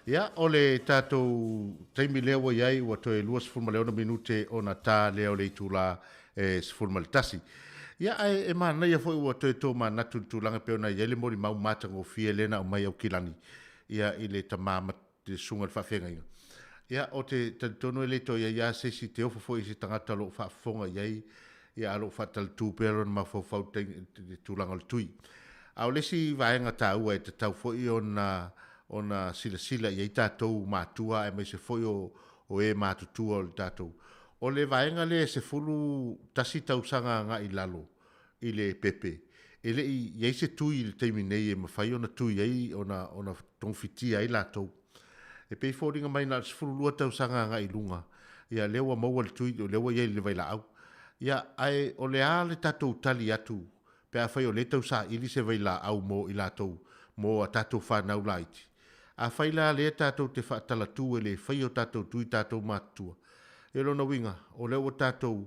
Ia, o le tatou taimi lea ua i ai ua toe 26 minute ona ta lea o le itula e 11. Ia, ae e manaia foi ua toe tomanatu i le tulaga e pei ona i ai le molimau matagofie lea na aumai Aukilani ia i le tama ma le susuga i le faafeagaiga. Ia, ou te talitonu e le toe i ai lava se isi te ofo foi i se tagata o lo o faafofoga i ai, ia a o lo o faatalatū pea lona mafaufau i le tulaga o le tui. A o le isi vaega taua e tatau foi ona ona silasila i ai tatou matua aemaise foi o o e matutua o le tatou, o le vaega lea e 11 tausaga agai i lalo i le pepe, e le i i ai se tui i le taimi nei e mafai ona tui ai ona ona togafitia ai latou. E pei e foliga mai na o le 12 tausaga agai i luga, ia lea ua maua le tui, o lea ua i ai i le vailaau. Ia, ae o le a le tatou tali atu pe afai o lea e tau saili se vailaau mo i latou, mo a tatou fanau laiti? Afai la lea tatou te faatalatu e le faia o tatou tui tatou matutua, ia o lona uiga, o lea ua tatou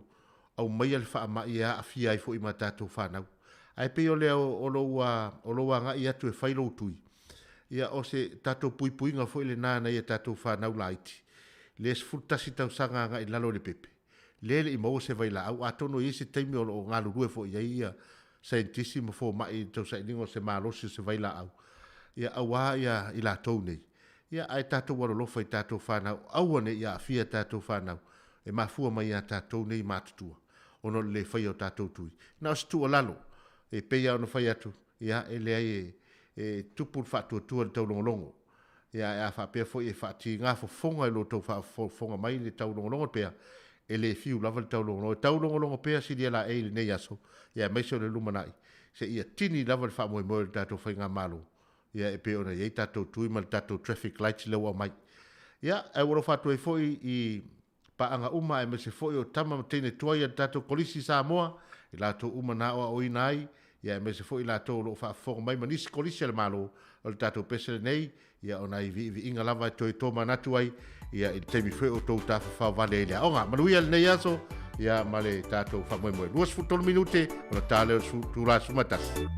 aumaia le faamai e aafia ai foi ma tatou fanau. Ae pei o le o lou o lou agai atu e fai lou tui, ia o se tatou puipuiga foi lena nai a tatou fanau laiti, le 11 tausaga agai i lalo i le pepe, lea e le i maua se vailaau, atonu e i ai se taimi o lo o galulue foi i ai ia saienitisi ma fomai i le tausailiga o se malosi o se vailaau, ia aua ia i latou nei. Ia ae tatou alolofa i tatou fanau, aua ne i aafia tatou fanau, e mafua mai ia tatou nei matutua ona o le le faia o tatou tui. Na o se tuualalo, e pei lava ona fai atu, ia, e leai e, e tupu le faatuatua i le taulogologo. Ia, ae a faapea foi e faatiga fofoga i lo outou faafofoga mai le taulogologo pea, e le fiu lava le taulogologo. E taulogologo pea silia laei i lenei aso, ia aemaise o le lumanai, seia tini lava le faamoemoe o le tatou Faigamalo, ia e pei ona i ai tatou tui ma le tatou traffic lights lea ua aumai. Ia, ae ua alofa atu ai foi i paaga uma aemaise foi o tama ma teine tuai a le tatou Kolisi Samoa, i latou uma na aoaoina ai, Ia aemaise foi i latou o lo o faafofoga mai ma nisi kolisi a le Malo, o le tatou pese lenei, ia o nai viiviiga lava e toe tomanatu ai, ia i le taimi foi o outou tafafao vale ai i le aoga. Manuia lenei aso, ia ma le tatou faamoemoe. 23 minute, ona ta lea o le itula 11.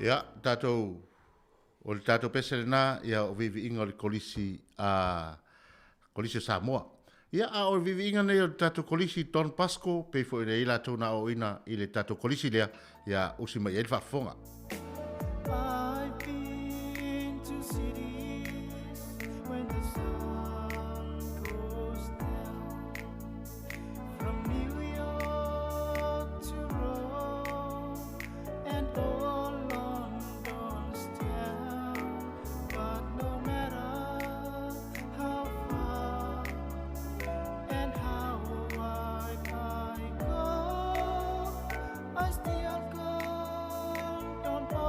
Ia, tatou, o le tatou pese lena, ia, o viiviiga o le kolisi a Kolisi o Samoa. Ia, a o le viiviiga nei o le tatou kolisi Don Bosco, pei foi ona i ai latou na aoaoina i le tatou kolisi lea, ia usi mai i ai le faafofoga. I've been to cities when the sun goes down, from New York to Rome and all London's town. But no matter how far and how wide I go, I still call Don Bosco.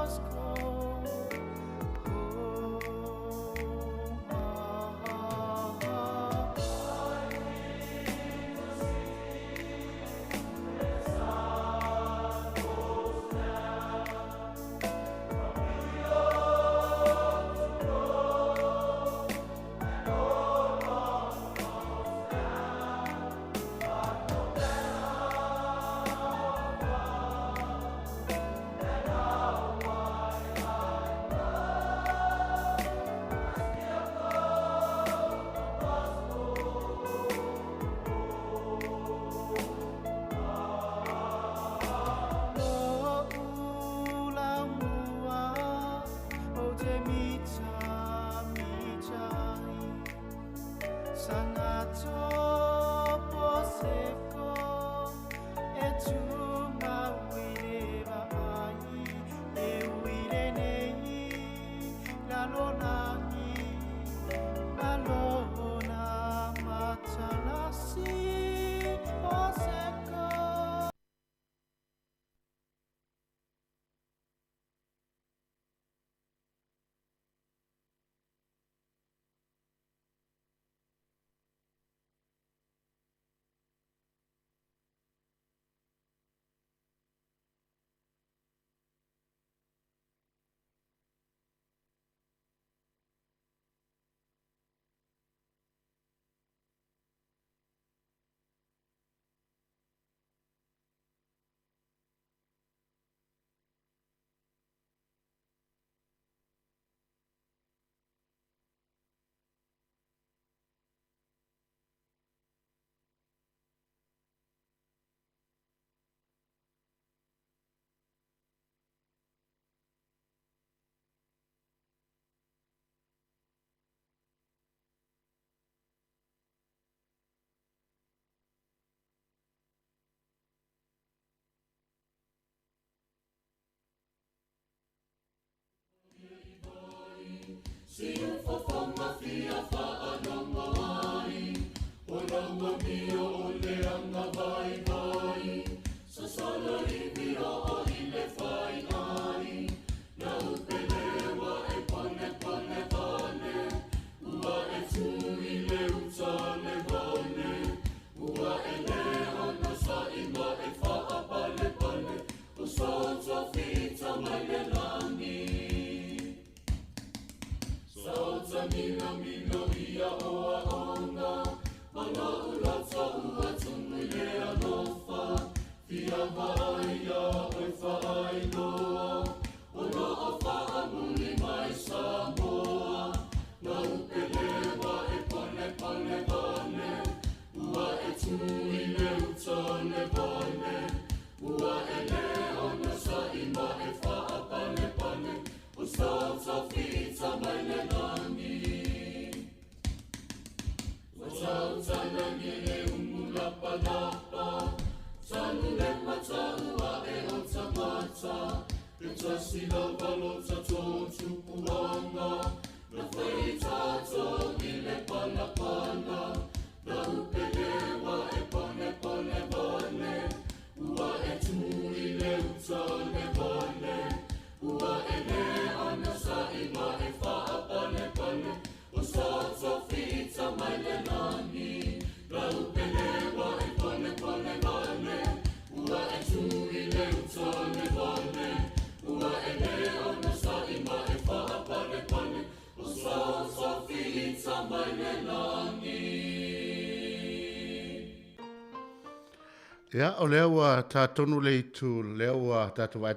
Ia, o lea ua tatonu le itu, lea ua tātou vae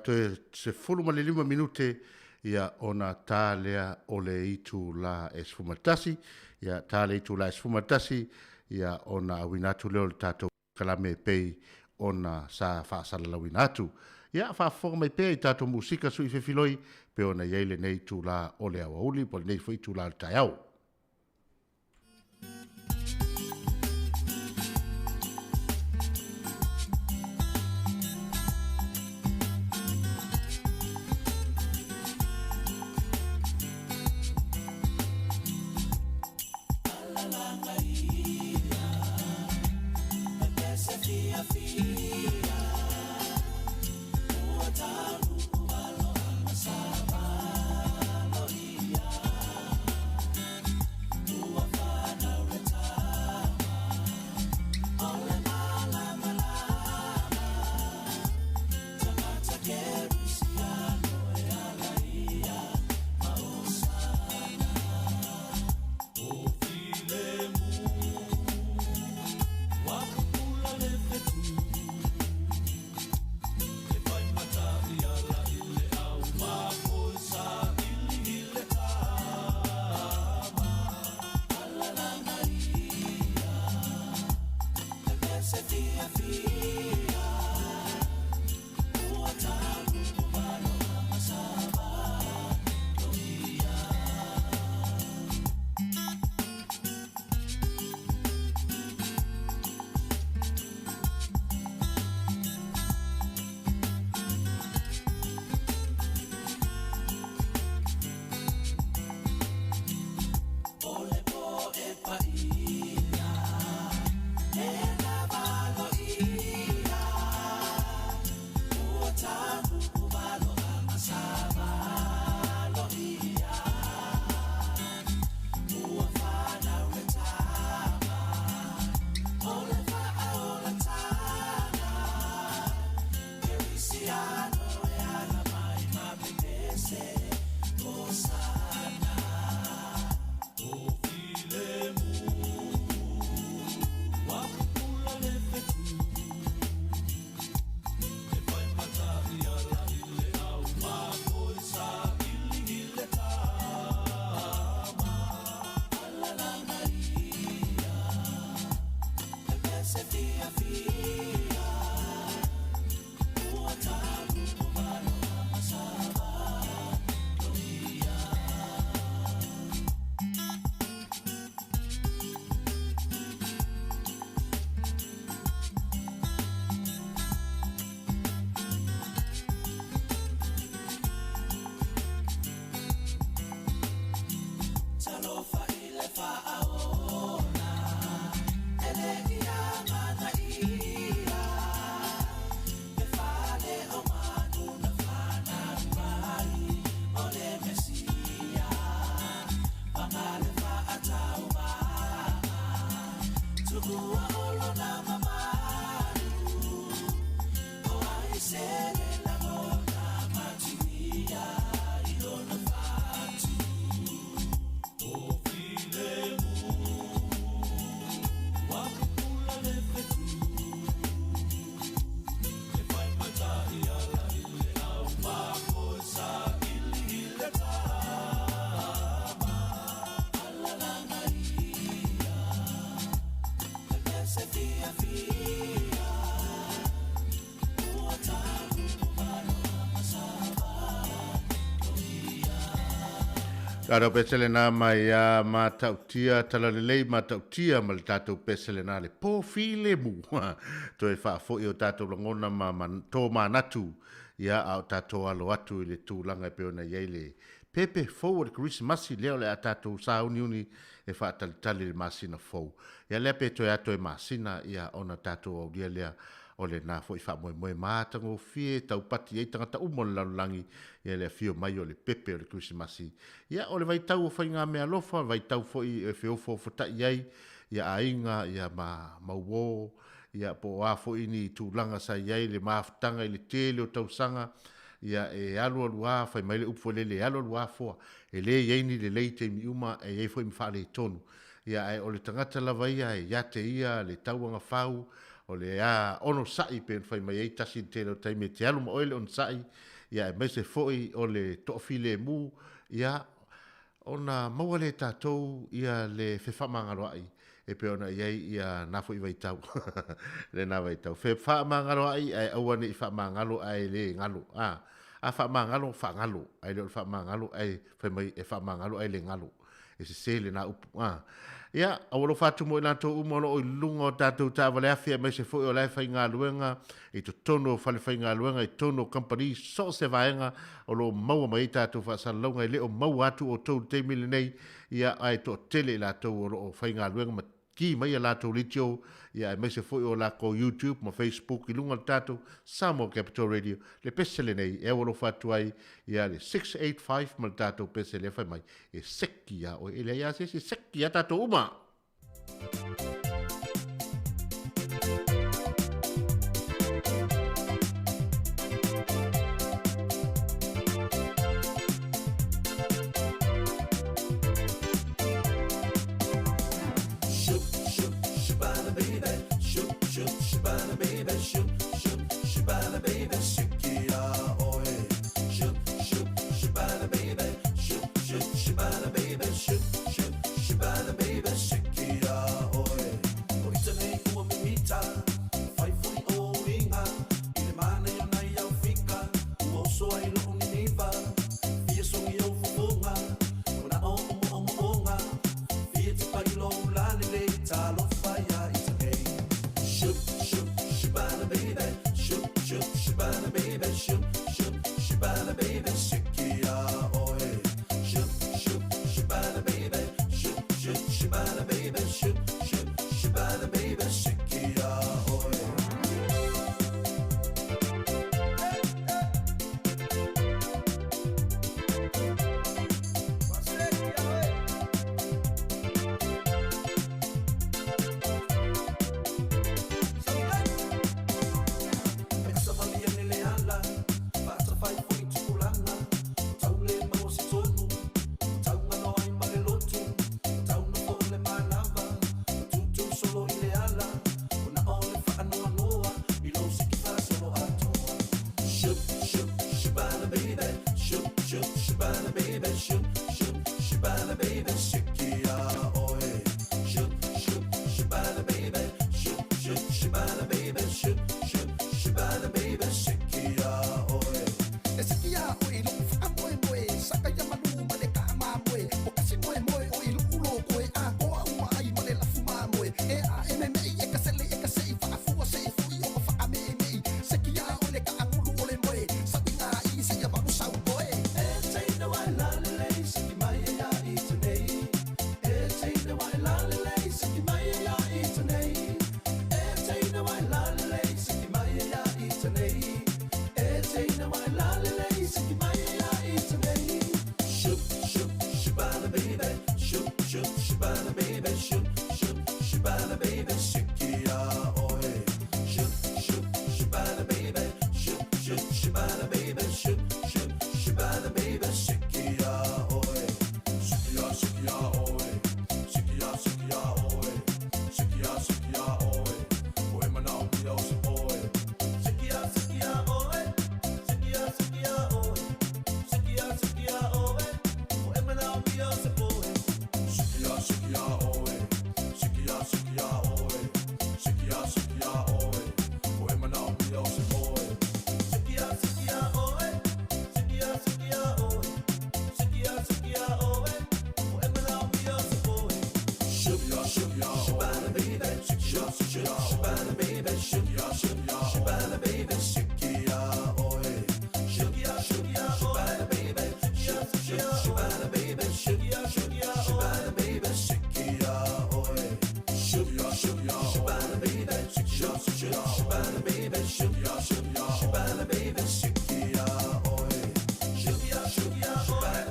se 15 minute, ia ona tā lea o le itu la e 11, ia tā le itu la e 11, ia ona awina atu lea o le tātou kalame pei ona sa whaasalalawina atu. Ia, whaafofoga mai pea i tātou musika sui fefiloi, pe ona iai le nei itu la o le awauli, po le nei foi itu la o le taeao. Tatou pese lena mai a Matautia, Talalelei Matautia ma le tatou pese lena le po filemu. Toe faafoi o tatou lagona ma, ma tō manatu ia a o tatou alo atu i le tulaga e pei ona i ai le pepe fou o le Kerisimasi lea o le a tatou sāuniuni e faatalitali i le masina fou. Ia lea pe toe ato e masina ia ona tatou aulia lea o lena foi faamoemoe matagofie e taupati ai tagata uma o le lalolagi ia le afio mai o le pepe o le Kerisimasi. Ia o le vaitau o faigameaalofa, vaitau foi e feofoofotai ai ia aiga ia ma ma uō ia po o a foi ni tulaga sa i ai le mafutaga i le tele o tausaga ia e alualu a fai mai le upu foi lele e alualu a foa. E le i ai ni lelei taimi uma e i ai foi ma faaletonu. Ia ae o le tagata lava ia e ia te ia le tauagafau o le a onosai pe ona fai mai ai tasi i le tele o taimi e te alu ma oe le onosai ia aemaise foi o le toafilemu ia ona maua lea e tatou ia le fefaamagaloai e pei ona i ai ia na foi vaitau lena vaitau fefaamagaloai ae aua ne i faamagalo ae le galo a a faamagalo faagalo ae le o le faamagalo ae fai mai e faamagalo ae le galo e sese lena upu. A. Ia, ua alofa atu mo i latou uma o lo o i luga o tatou taavale afi aemaise foi o la e faigaluega i totonu o falefaigaluega, i totonu o kamupani, so o se vaega o lo o maua mai ai tatou faasalalauga e le o maua atu outou i le taimi lenei, ia, ae toatele i latou o lo o faigaluega ma ki mai a latou leitio, ia aemaise foi o lakou YouTube ma Facebook i luga o le tatou Samoa Capital Radio. Le pese lenei e aualofa atu ai ia le 685 ma le tatou pese lea fai mai e seki iā oe. E leai lava se isi e seki iā tatou uma.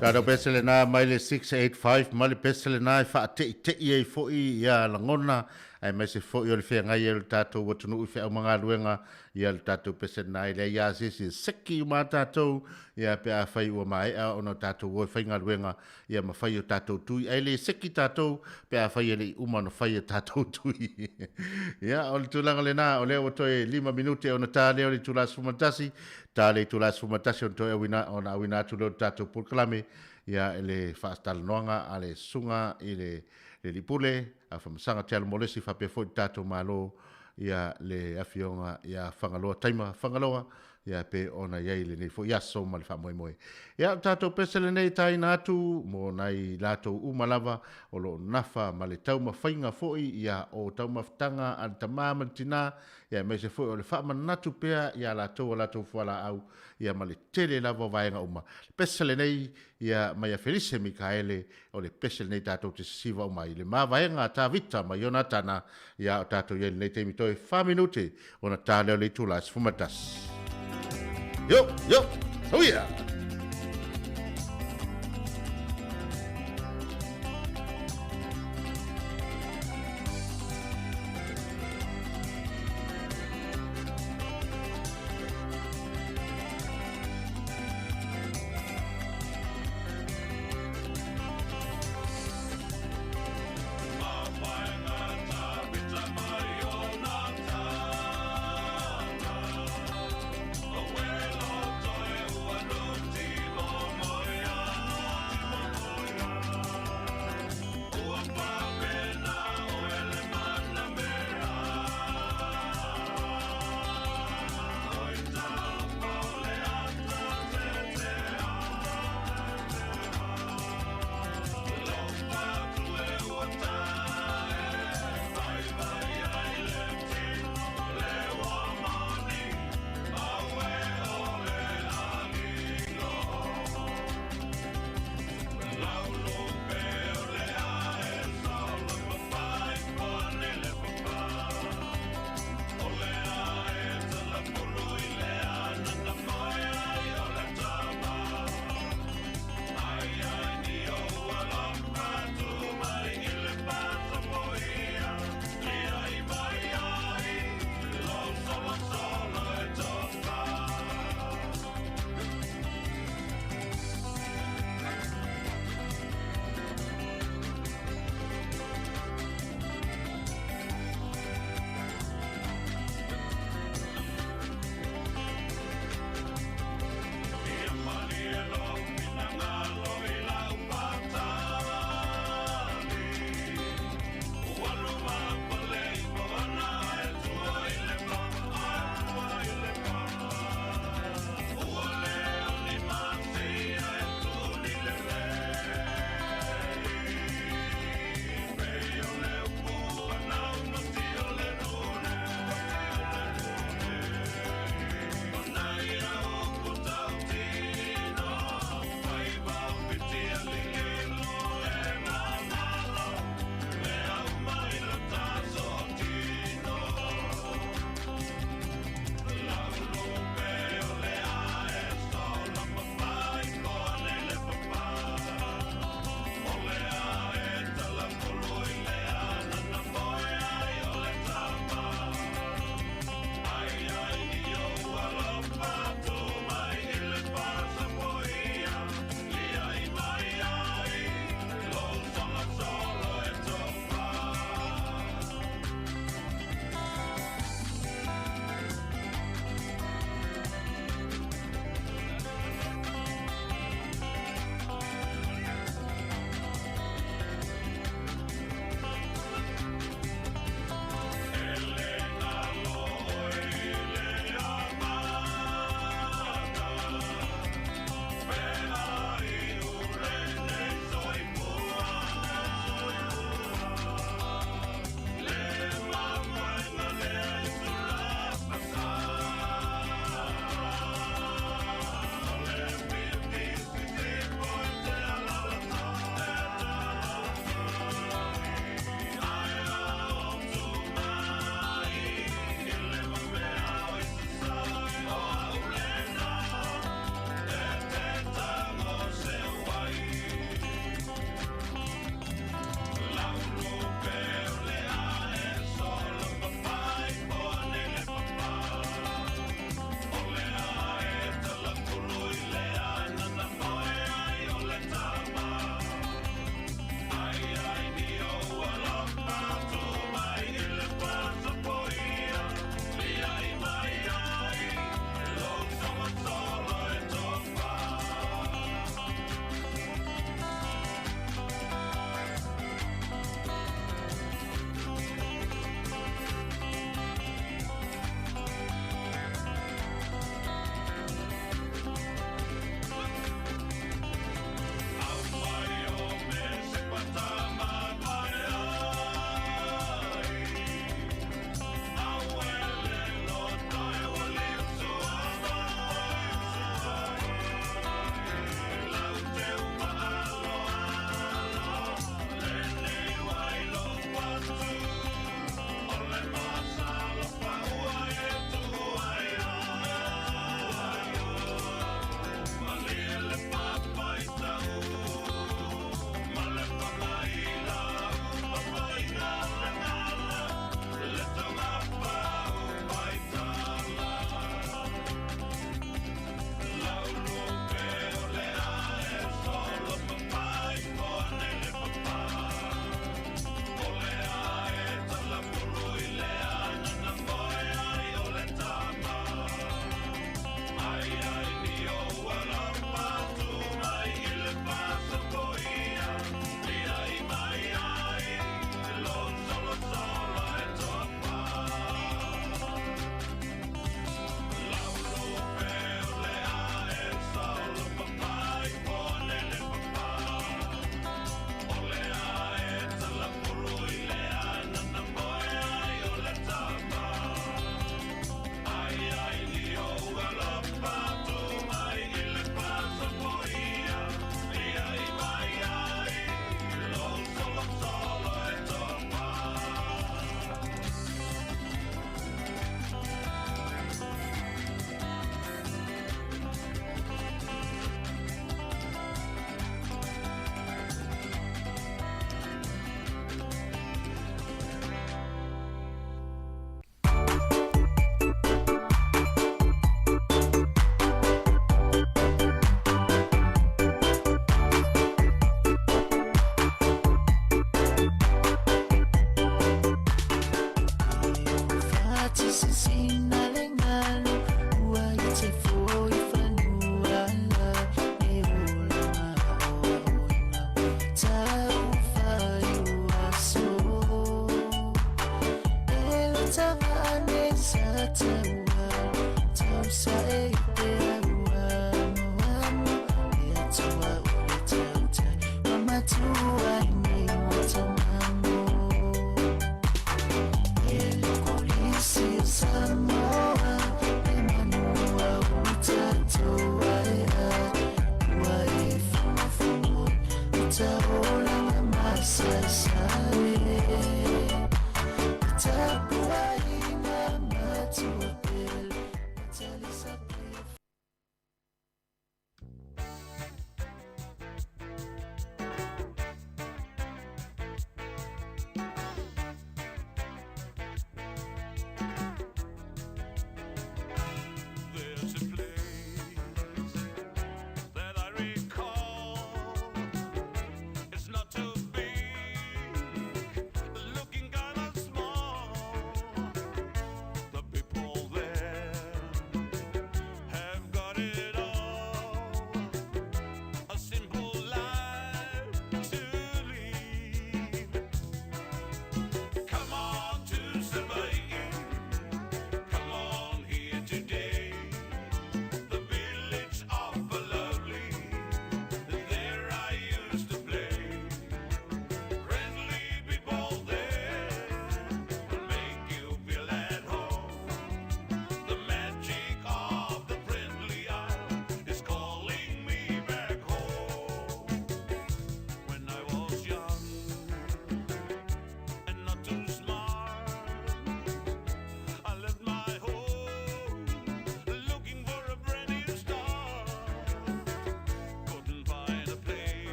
Tatou pese lena mai le 685 ma le pese lena e faateʻiteʻi ai foʻi ia lagona aemaise foʻi o le feagai ai o le tatou atunuu i feau ma galuega ia le tatou pese lena e leai lava se isi e seki uma lava tatou ia pe afai ua maea ona tatou o e fai galuega ia ma fai o tatou tui ae le seki tatou pe afai e le i uma ona fai a tatou tui. Ia, o le tulaga lena, o lea ua toe 5 minute ona ta lea o le itula 11, ta le itula 11 ona toe auina, ona auina atu lea o le tatou polokalame, ia, i le faatalanoaga a le Susuga i le Alii Pule, a Famasaga Te Alomolesi faapea foi le tatou Malo, ia, le Afioga ia Fagaloa Taima Fagaloa, ia pei ona i ai i lenei foi aso ma le faamoemoe. Ia, o le tatou pese lenei e taina atu mo nai latou uma lava o lo o nafa ma le taumafaiga foi ia o taumafataga a le tama ma le tina, ia aemaise foi o le faamanatu pea ia latou a latou fualaau ia ma le tele lava o vaega uma. Le pese lenei ia mai a Felise Mikaele, o le pese lenei tatou te sisiva uma ai i le mavaega a Tavita ma Ionatana, ia o tatou i ai i lenei taimi toe 4 minute ona ta lea o le itula 11. Yo, yo, hauia!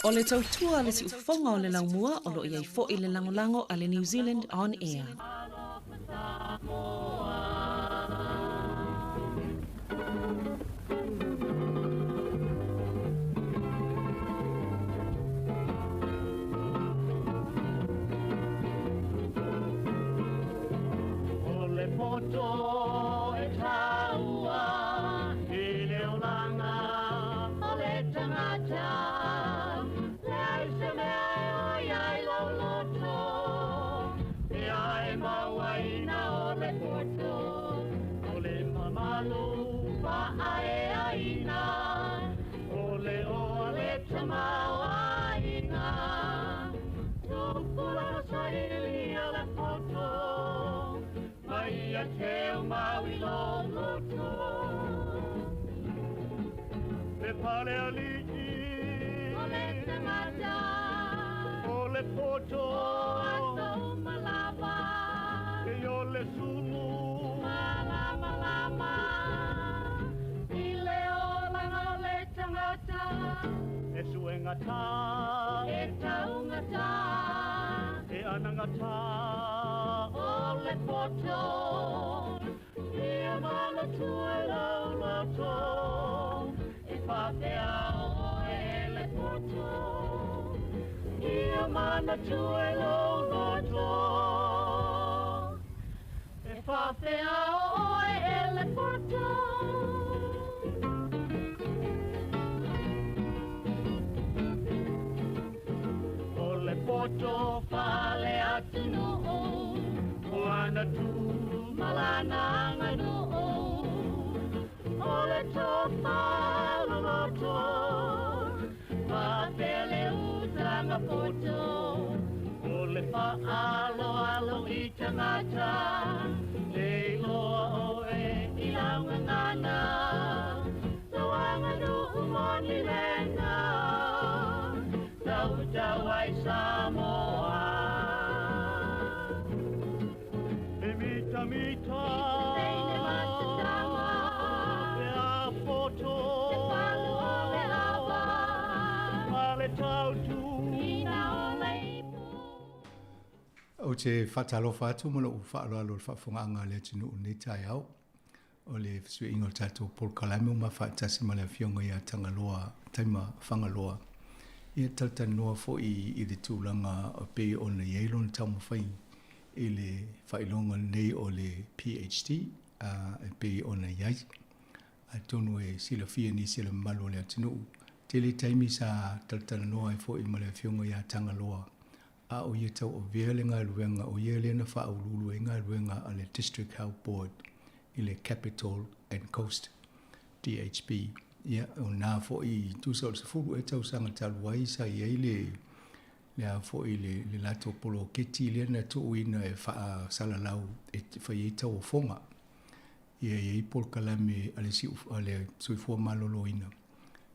O le tautua a le siufofoga o le laumua o lo o i ai foi le lagolago a le New Zealand On Air. O le poto e taua i le olaga o le tagata, leai se mea e oi ai lou loto, pe a e mauaina o le poto, o le mamalu faaeaina, o le oa le tamaoaiga. Tupulaga sailia le poto, mai ia te mau i lo loto. Le pale alii o le tagata, o le poto, o aso uma lava, e o le sumu malamalama i le olaga o le tagata, e suegata, e taugata, e anagata o le poto, ia manatua i lou loto, e faapea oe e le poto, ia manatua i lou loto, e faapea oe e le poto. O le poto fale atunuu, o ana tu malana aganuu, o le tofa loloto, faapea le utaga poto, o le faaaloalo i tagata, le iloa oe i lau gagana, lau aganuu moni lena, tautau ai Samoa. E mita mita, i se teine pe a poto, se palu o le ava, ma le tautu ina o le ipu. Ou te faatalofa atu ma lou faaaloalo i le faafofogaaga a le atunuu i lenei taeao. O le fesuiaiga o le tatou polokalame ua mafaatasi ma le Afioga ia Tagaloa Taima Fagaloa. Ia talatalanoa foi i le tulaga e pei ona i ai lona taumafai i le faailoga lenei o le PhD e pei ona i ai. Atonu e silafia nisi o le mamalu o le atunuu, tele taimi sa talatalanoa ai foi ma le Afioga ia Tagaloa a o ia tauavea le galuega, o ia lea na faauluulu ai galuega a le District Health Board i le Capital and Coast DHB. Ia, o na foi tusa o le 10 ea tausaga talu ai sa i ai le le a foi le, le latou poloketi lea na tuuina e faasalalau e fai ai tauofoga. Ia i ai polokalame a le, siu, a le soifua maloloina.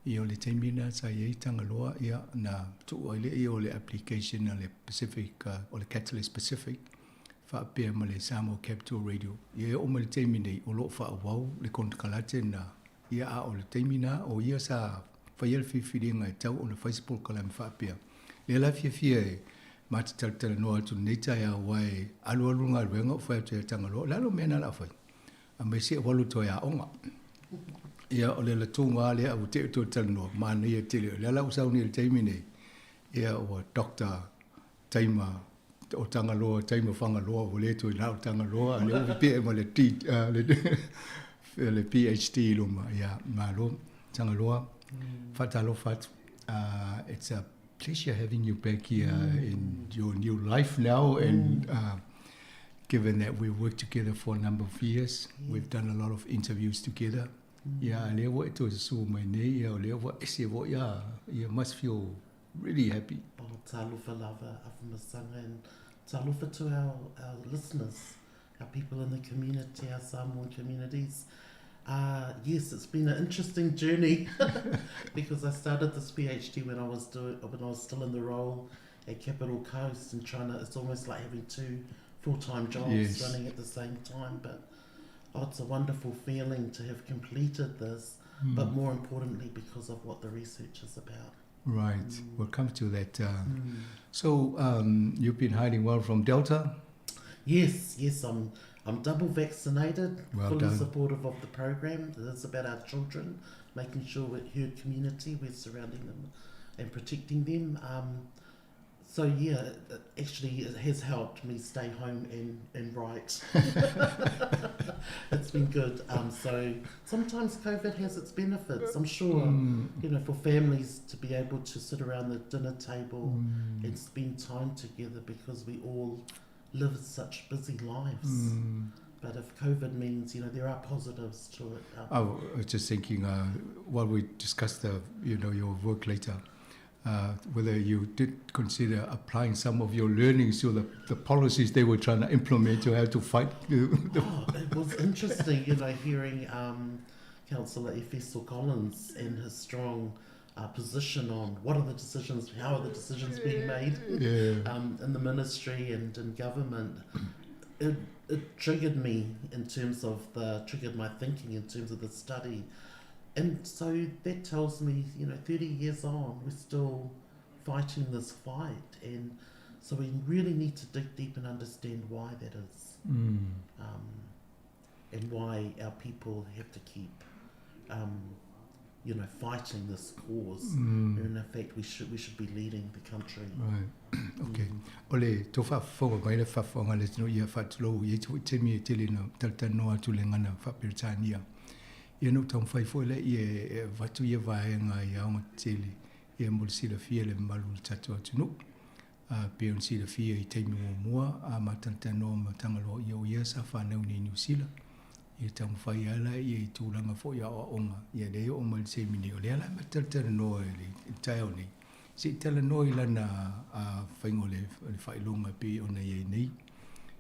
Ia o le taimi lena sa i ai Tagaloa, ia na tuu ai lea o le application a le Pacific, o le Catalyst Pacific, faapea ma le Samoa Capital Radio. Ia e oo mai le taimi nei, o lo o faaauau le konekarate na, ia a o le taimi na, o ia sa faia le filifiliga e tau ona fai se polokalame faapea. Lea la fiafia e ma te talatalanoa atu lenei taeao, aua e alualu le galuega o fai atu ia Tagaloa, o le a le mea na o le a fai? Aemaise ua alu toe aoga. Ia, o le latuga lea ua te toe talanoa, manaia tele. O lea la ua sauni i le taimi nei, ia ua Dr. Taima o Tagaloa, Taima Fagaloa, ua le toe na o Tagaloa, a lea ua pipee ma le, T, le, le PhD i luma. Ia, malo, Tagaloa, faatalofa atu. It's a pleasure having you back here in your new life now, and given that we've worked together for a number of years, we've done a lot of interviews together. Ia, a lea ua e toe susu mai nei, ia, o lea ua ese foi, ia, you must feel really happy. Oh, talofa lava, Afamasaga, and talofa to our, our listeners, our people in the community, our Samoan communities. Yes, it's been an interesting journey because I started this PhD when I was doing when I was still in the role at Capital Coast and trying to. It's almost like having two full-time jobs Yes. running at the same time. But oh, it's a wonderful feeling to have completed this. But more importantly, because of what the research is about. Right. We'll come to that. So you've been hiding well from Delta? Yes, yes, I'm double vaccinated, Well fully done. supportive of the program. It is about our children, making sure with herd community, we're surrounding them and protecting them. Actually it has helped me stay home and write. It's been good. So sometimes COVID has its benefits, I'm sure, for families to be able to sit around the dinner table and spend time together, because we all live such busy lives. But if COVID means, there are positives to it. I was just thinking, while we discussed your work later, whether you did consider applying some of your learnings to the policies they were trying to implement to how to fight. Oh, it was interesting, hearing Councillor Efeso Collins and his strong position on what are the decisions, how are the decisions being made in the ministry and in government. It triggered me in terms of the, triggered my thinking in terms of the study. And so that tells me, 30 years on, we're still fighting this fight. And so we really need to dig deep and understand why that is. And why our people have to keep fighting this cause. And in fact, we should be leading the country. Right. Okay. Ole, tō whaafonga mai le whaafonga le tino ia whaatulou, ia tō te mi e tele na talatanoa atu le ngana whaapiritania. Ia no tau whai fo le ia e watu ia vaenga i aonga tele, ia mo le silafia le malu le tatou atu nu. Pe on silafia i teimi mo mua, a ma talatanoa ma tangaloa ia o ia sa whanau ni New Zealand. Ia tau whai ala ia i tūranga fo ia o onga. Ia le o mai le teimi ni o le ala ma talatanoa i le taeo nei. Se i talanoa i lana, whaingo le whailonga pe ona ia nei.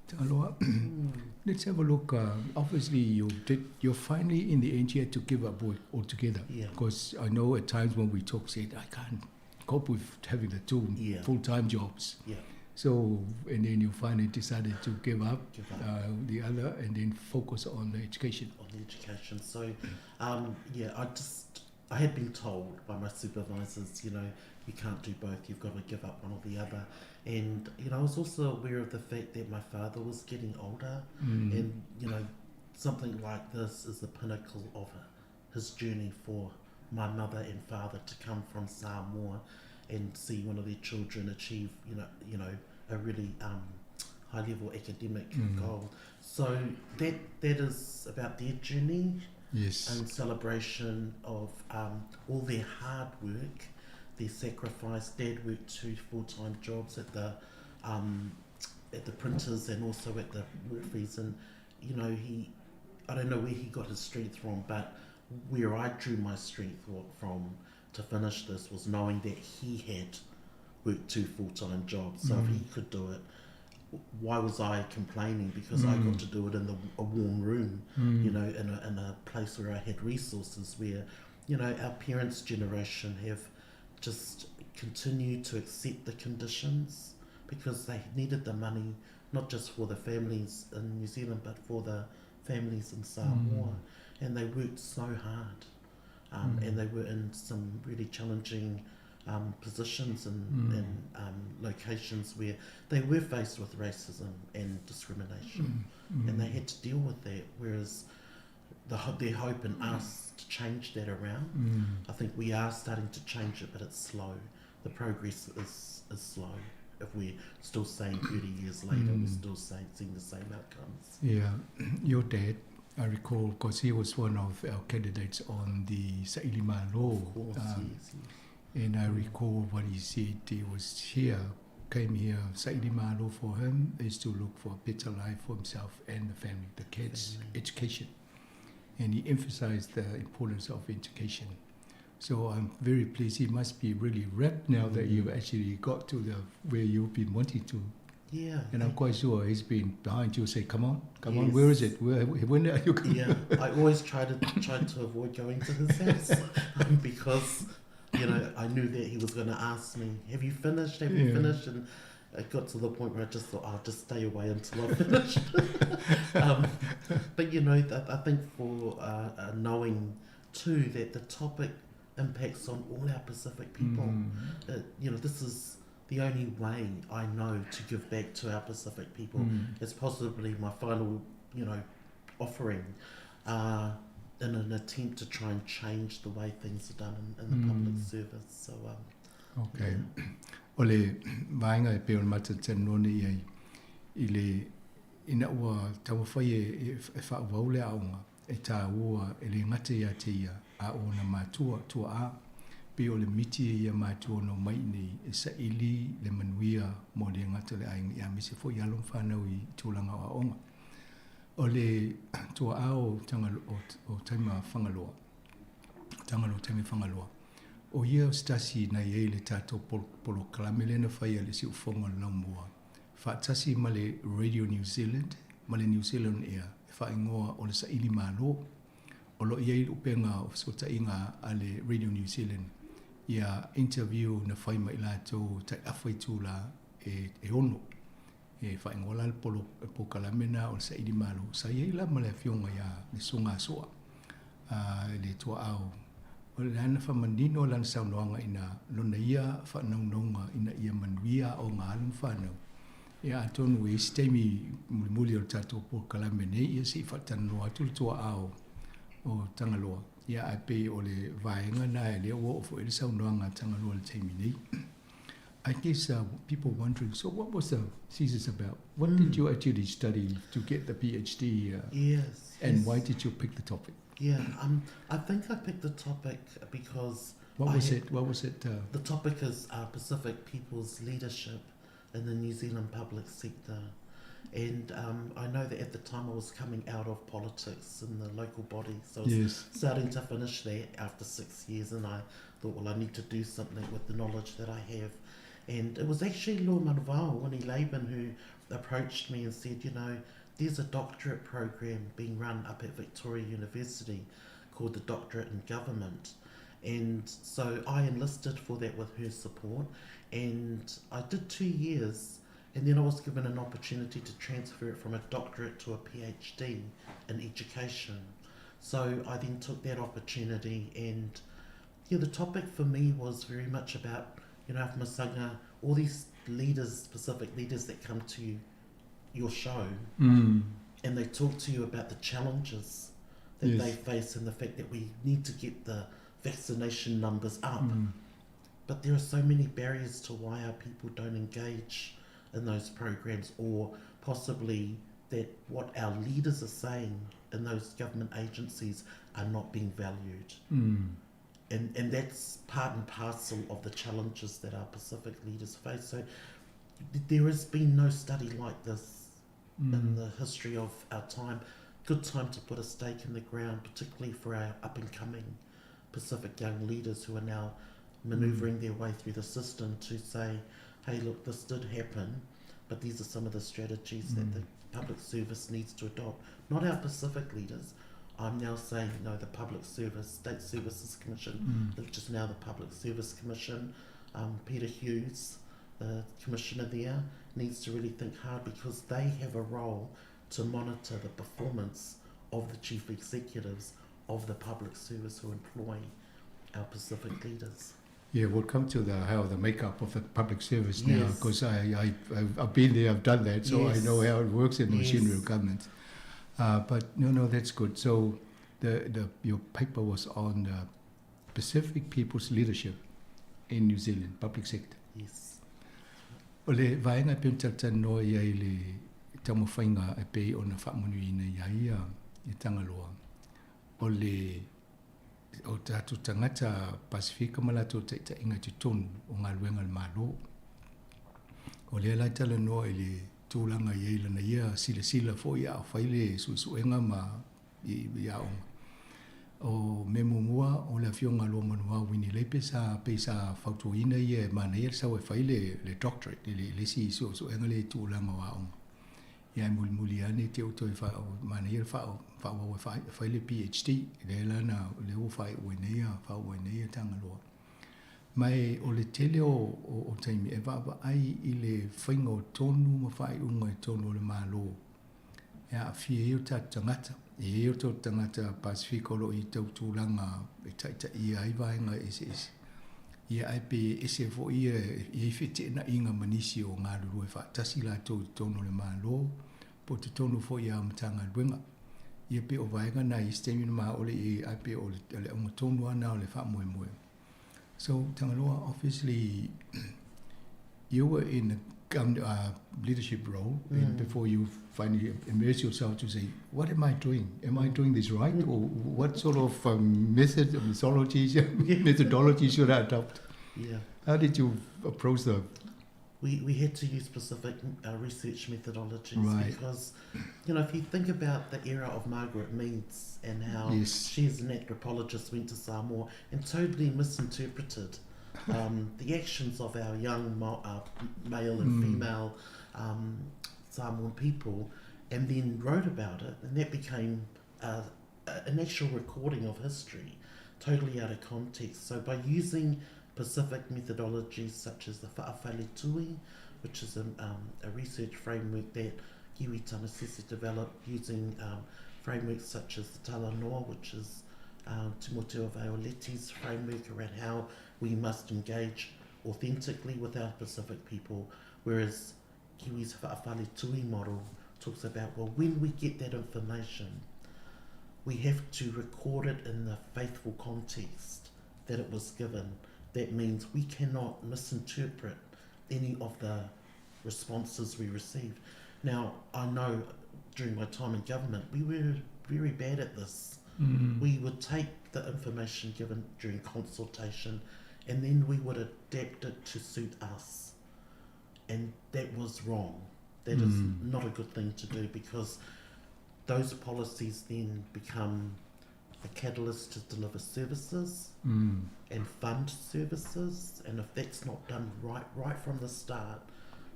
Tangaloa, let's have a look. Obviously, you're finally in the end you had to give up work altogether. Because I know at times when we talk, said, I can't cope with having the two full-time jobs. And then you finally decided to give up, Give up. The other and then focus on the education. On the education. I had been told by my supervisors, you can't do both, you've got to give up one or the other. And I was also aware of the fact that my father was getting older and something like this is the pinnacle of his journey for my mother and father to come from Samoa and see one of their children achieve a really high-level academic goal. So that is about their journey. And celebration of all their hard work, their sacrifice. Dad worked 2 full-time jobs at the printers and also at the Murphys, and I don't know where he got his strength from, but where I drew my strength from to finish this was knowing that he had worked 2 full-time jobs. So if he could do it, why was I complaining? Because I got to do it in a warm room, in a place where I had resources, where our parents' generation have just continued to accept the conditions because they needed the money, not just for the families in New Zealand, but for the families in Samoa. And they worked so hard. And they were in some really challenging positions and locations where they were faced with racism and discrimination. And they had to deal with that, whereas their hope in us to change that around. I think we are starting to change it, but it's slow. The progress is slow. If we're still saying 30 years later, we're still seeing the same outcomes. Yeah, your dad, I recall, because he was one of our candidates on the Sa'ili Malo. Of course, yes, yes. And I recall what he said. He was here, came here, Sa'ili Malo for him is to look for a better life for himself and the family, the kids, Family. education. And he emphasized the importance of education. So I'm very pleased. He must be really rapt now that you've actually got to the where you've been wanting to. And I'm quite sure he's been behind you, say, come on, come on, where is it? When are you coming? Yeah, I always try to avoid going to his house because I knew that he was going to ask me, have you finished? Have you finished? And it got to the point where I just thought, I'll just stay away until I've finished. But I think for knowing too that the topic impacts on all our Pacific people. You know, this is the only way I know to give back to our Pacific people. It's possibly my final, you know, offering in an attempt to try and change the way things are done in the public service. So, Okay. O le vaega e pei ona matou talanoa nei i ai i le ina ua taumafai e, e, e faaauau le aoga e tāua e le gata ia te ia a o ona matua tua'a pei o le miti e ia matua ona omai i nei e saili le manuia mo le gata o le aiga ia aemaise foi alo ma fanau i tulaga o aoga. O le tua'a o o, o Taima Fagaloa, Tagaloa Taime Fagaloa, o ia o se tasi na i ai le tatou polokalame lea na faia i le siufofoga o le Laumua, faatasi ma le Radio New Zealand ma le New Zealand Air e faaigoa o le Saili Malo. O lo o i ai le upega o fesootaiga a le Radio New Zealand ia interview na fai ma i latou tai afa itula e 6. E faaigoa la le polo polokalame na o le Saili Malo. Sa i ai la ma le afioga ia Lesoga Asoa a le tuaau. O le ana faamanino lana saunoaga ina lona ia faanaunauga ina ia manuia aoga a alo ma fanau. Ia atonu e i ai se taimi mulimuli o le tatou polokalame nei ia se i faatalanoa atu le tuaau o Tagaloa. Ia ae pei o le vaega na e lea ua oo foi i ai le saunoaga a Tagaloa i le taimi nei. I guess people wondering, so what was the thesis about? What did you actually study to get the PhD? Yes, And yes. why did you pick the topic? Yeah, I think I picked the topic because What I was had it? What was it? The topic is Pacific people's leadership in the New Zealand public sector. And I know that at the time I was coming out of politics in the local body, so I was starting to finish that after 6 years, and I thought, well, I need to do something with the knowledge that I have. And it was actually Luamanuvao, Winnie Laban, who approached me and said, you know, there's a doctorate program being run up at Victoria University called the Doctorate in Government. And so I enlisted for that with her support, and I did 2 years, and then I was given an opportunity to transfer it from a doctorate to a PhD in education. So I then took that opportunity, and the topic for me was very much about, you know, Afamasaga, all these leaders, Pacific leaders that come to your show, and they talk to you about the challenges that they face and the fact that we need to get the vaccination numbers up. But there are so many barriers to why our people don't engage in those programs, or possibly that what our leaders are saying in those government agencies are not being valued. And that's part and parcel of the challenges that our Pacific leaders face. So there has been no study like this in the history of our time. Good time to put a stake in the ground, particularly for our up-and-coming Pacific young leaders who are now manoeuvring their way through the system to say, hey, look, this did happen, but these are some of the strategies that the public service needs to adopt. Not our Pacific leaders. I'm now saying, no, the Public Service, State Services Commission, which is now the Public Service Commission. Peter Hughes, the commissioner there, needs to really think hard, because they have a role to monitor the performance of the chief executives of the public service who employ our Pacific leaders. Yeah, we'll come to the how the makeup of the public service now, because I've been there, I've done that, so I know how it works in the machinery of government. But no, that's good. So your paper was on the Pacific people's leadership in New Zealand public sector. Yes. O le vaega e pei ona talatalanoa i ai le taumafaiga e pei ona faamanuiaina ia ia i Tagaloa. O le o tatou tagata Pasifika ma latou taitaiga i totonu o galuega a le Malo. O lea la e talanoa i le tulaga i ai lana ia silasila foi a o fai le suesuega ma i aoga. O mea muamua o le afioga a Luamanuvao Winnie Lape sa pei sa fautuaina ia e manaia le sau e fai le doctorate i le isi suesuega le tulaga o aoga. Ia e mulimuli ane te o toe manaia le faaauau e fai le PhD. Lea la na lea ua faaiu ai nei a faaauau ai nei Tagaloa. Ma e o le tele o taimi e vaavaai i le faiga o tonu ma faaiuga i totonu o le Malo e aafia ai o tatou tagata. E i ai o tatou tagata Pasefika o lo o i tau tulaga e taitaia ai vaega eseese, ia ae pei e ese foi ia, e i ai feteenaiga ma nisi o galulue faatasi latou i totonu o le Malo, po o totonu foi lava o Matagaluega. Ia pei o vaega na i isi taimi na maole i ai, ae pei o le auga tonu lava na o le faamoemoe. So, Tagaloa, obviously, you were in a leadership role mm. before you finally immerse yourself to say, what am I doing? Am I doing this right? Or what sort of method, methodology, methodology should I adopt? Yeah. How did you approach the we, we had to use specific research methodologies right. because, you know, if you think about the era of Margaret Meads and how yes. she as an anthropologist went to Samoa and totally misinterpreted um, the actions of our young male and mm. female Samoan people and then wrote about it and that became an actual recording of history totally out of context. So by using Pacific methodologies such as the Fa'afale Tui, which is a, a research framework that Kiwi Tamasese developed using frameworks such as the Talanoa, which is Timoteo Vaioleti's framework around how we must engage authentically with our Pacific people, whereas Kiwi's Fa'afale Tui model talks about, well, when we get that information, we have to record it in the faithful context that it was given. That means we cannot misinterpret any of the responses we received. Now, I know during my time in government, we were very bad at this. We would take the information given during consultation and then we would adapt it to suit us. And that was wrong. That is not a good thing to do because those policies then become a catalyst to deliver services and fund services. And if that's not done right, right from the start,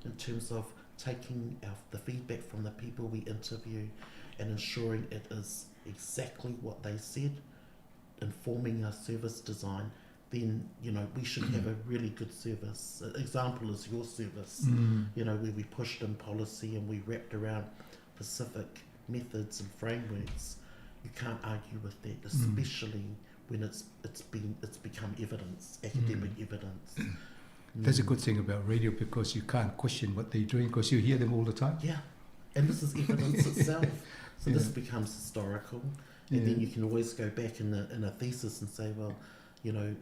in terms of taking our, the feedback from the people we interview and ensuring it is exactly what they said, informing our service design, then you know we should have a really good service. An example is your service, you know, where we pushed in policy and we wrapped around Pacific methods and frameworks. You can't argue with that, especially when it's it's been it's become evidence, academic evidence. That's a good thing about radio because you can't question what they're doing because you hear them all the time. Yeah, and this is evidence itself. So this becomes historical, and then you can always go back in the in a thesis and say, well, you know,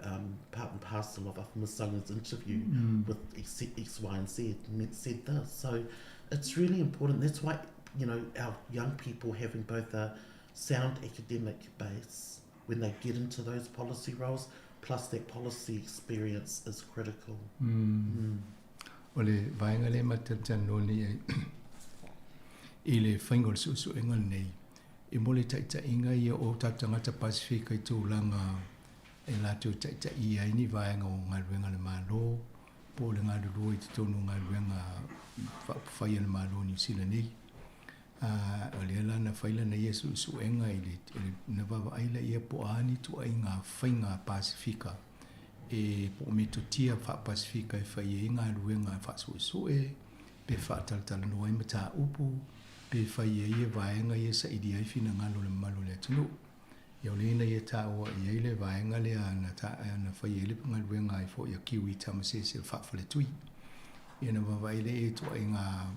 part and parcel of Miss interview with X, X, Y, and Z said this. So it's really important. That's why you know our young people having both a sound academic base when they get into those policy roles, plus that policy experience is critical. O le vaega lea ma talatalanoa nei ai i le faiga o le suesuega lenei, e mo le taitaiga ia o tatou tagata Pasefika i tulaga e latou taitaia ai ni vaega o galuega a le Malo po o le galulue i totonu o galuega faaupufai a le Malo o Niu Sila nei. A o lea la na fai lana ia suesuega i le, na vaavaai laia po o a ni ituaiga faiga Pasefika e po o metotia faa-Pasefika e fai ai galuega faasuesue, pe faatalatalanoa ai mataupu, pe fai ai e vaega ia e sailia ai finagalo o le mamalu o le atunuu. Ia o lea ina ia taua i ai le vaega lea na ta, na fai ai le galuega ai foi a Kiwi Tamasese o le faafaletui. Ia na vaavaai lea i ituaiga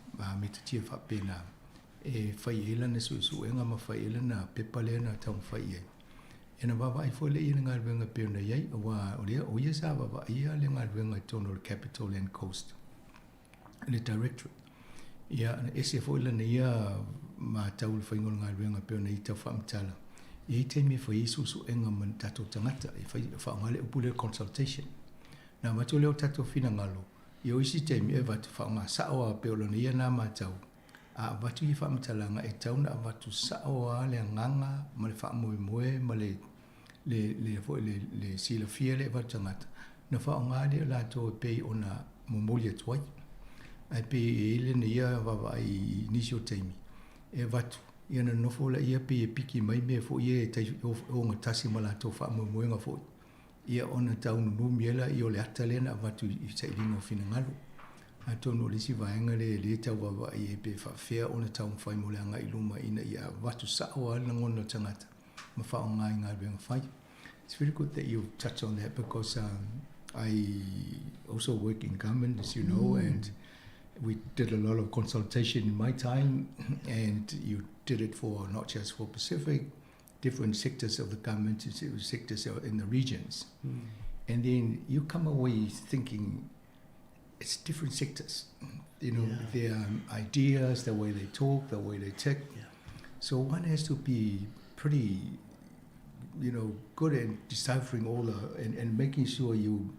metotia faapena e fai ai lana suesuega ma fai ai lana pepa lea na taumafai i ai. Ia na vaavaai foi lea i le galuega e pei ona i ai, aua o lea, o ia sa vaavaaia le galuega i totonu o le Capital and Coast, le Directorate. Ia, na ese foi lana ia matau i le faiga o le galuega e pei ona ia tau faamatala. E i ai taimi e fai ai suesuega ma ni tatou tagata, e fai, e faaaoga le upu lea consultation. Na avatu lea o tatou finagalo, ia o isi taimi e avatu faaaoga sao lava pei o lana ia na matau, a avatu ia faamatalaga e tatau ona avatu sao lava le agaga ma le faamoemoe ma le le le foi le le silafia lea e avatu tagata, na faaaoga lea e latou e pei ona momoli atu ai. Ae pei e i ai lena ia vaavaai i nisi o taimi e avatu, ia ona nonofo laia pei e piki mai mea foi ia e tai ogatasi ma latou faamoemoega foi, ia ona tau nunumi ai laia o le ata lea na avatu i sailiga o finagalo. Atonu o le isi vaega lea e le tau vaavaai i ai pe faapefea ona taumafai mo le agai i luma ina ia avatu sao lava le lagona o le tagata ma faaaoga i galuega fai. It's very good that you touch on that because um, I also work in government, as you know, mm. and we did a lot of consultation in my time, and you did it for not just for Pacific, different sectors of the government, sectors in the regions. Mm. And then you come away thinking it's different sectors. You know, yeah. their ideas, the way they talk, the way they tick. Yeah. So one has to be pretty, you know, good at deciphering all the and, and making sure you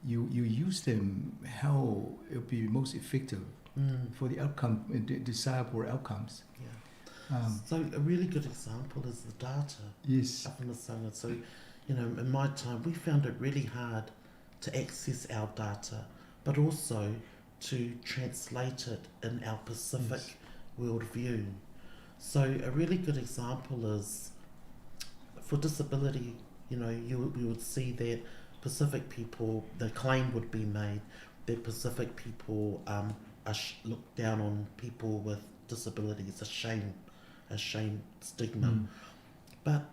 you you use them how it'll be most effective mm. for the outcome the desirable outcomes. Yeah. Um, so a really good example is the data. Yes. So, you know, in my time, we found it really hard to access our data, but also to translate it in our Pacific yes. worldview. So a really good example is for disability, you know, you, you would see that Pacific people, the claim would be made that Pacific people um, are sh- look down on people with disabilities, a shame, a shame stigma. Mm. But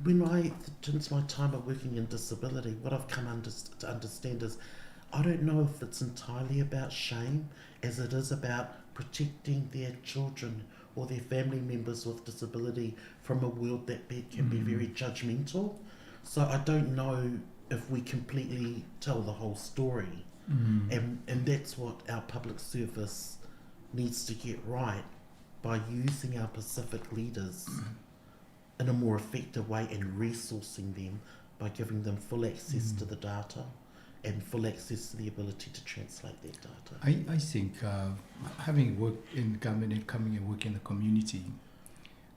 when I, since my time of working in disability, what I've come under, to understand is I don't know if it's entirely about shame as it is about protecting their children or their family members with disability from a world that be, can mm. be very judgmental. So I don't know if we completely tell the whole story. Mm. And, and that's what our public service needs to get right by using our Pacific leaders mm. in a more effective way and resourcing them by giving them full access mm. to the data and full access to the ability to translate that data. I, I think uh, having worked in government and coming and working in the community,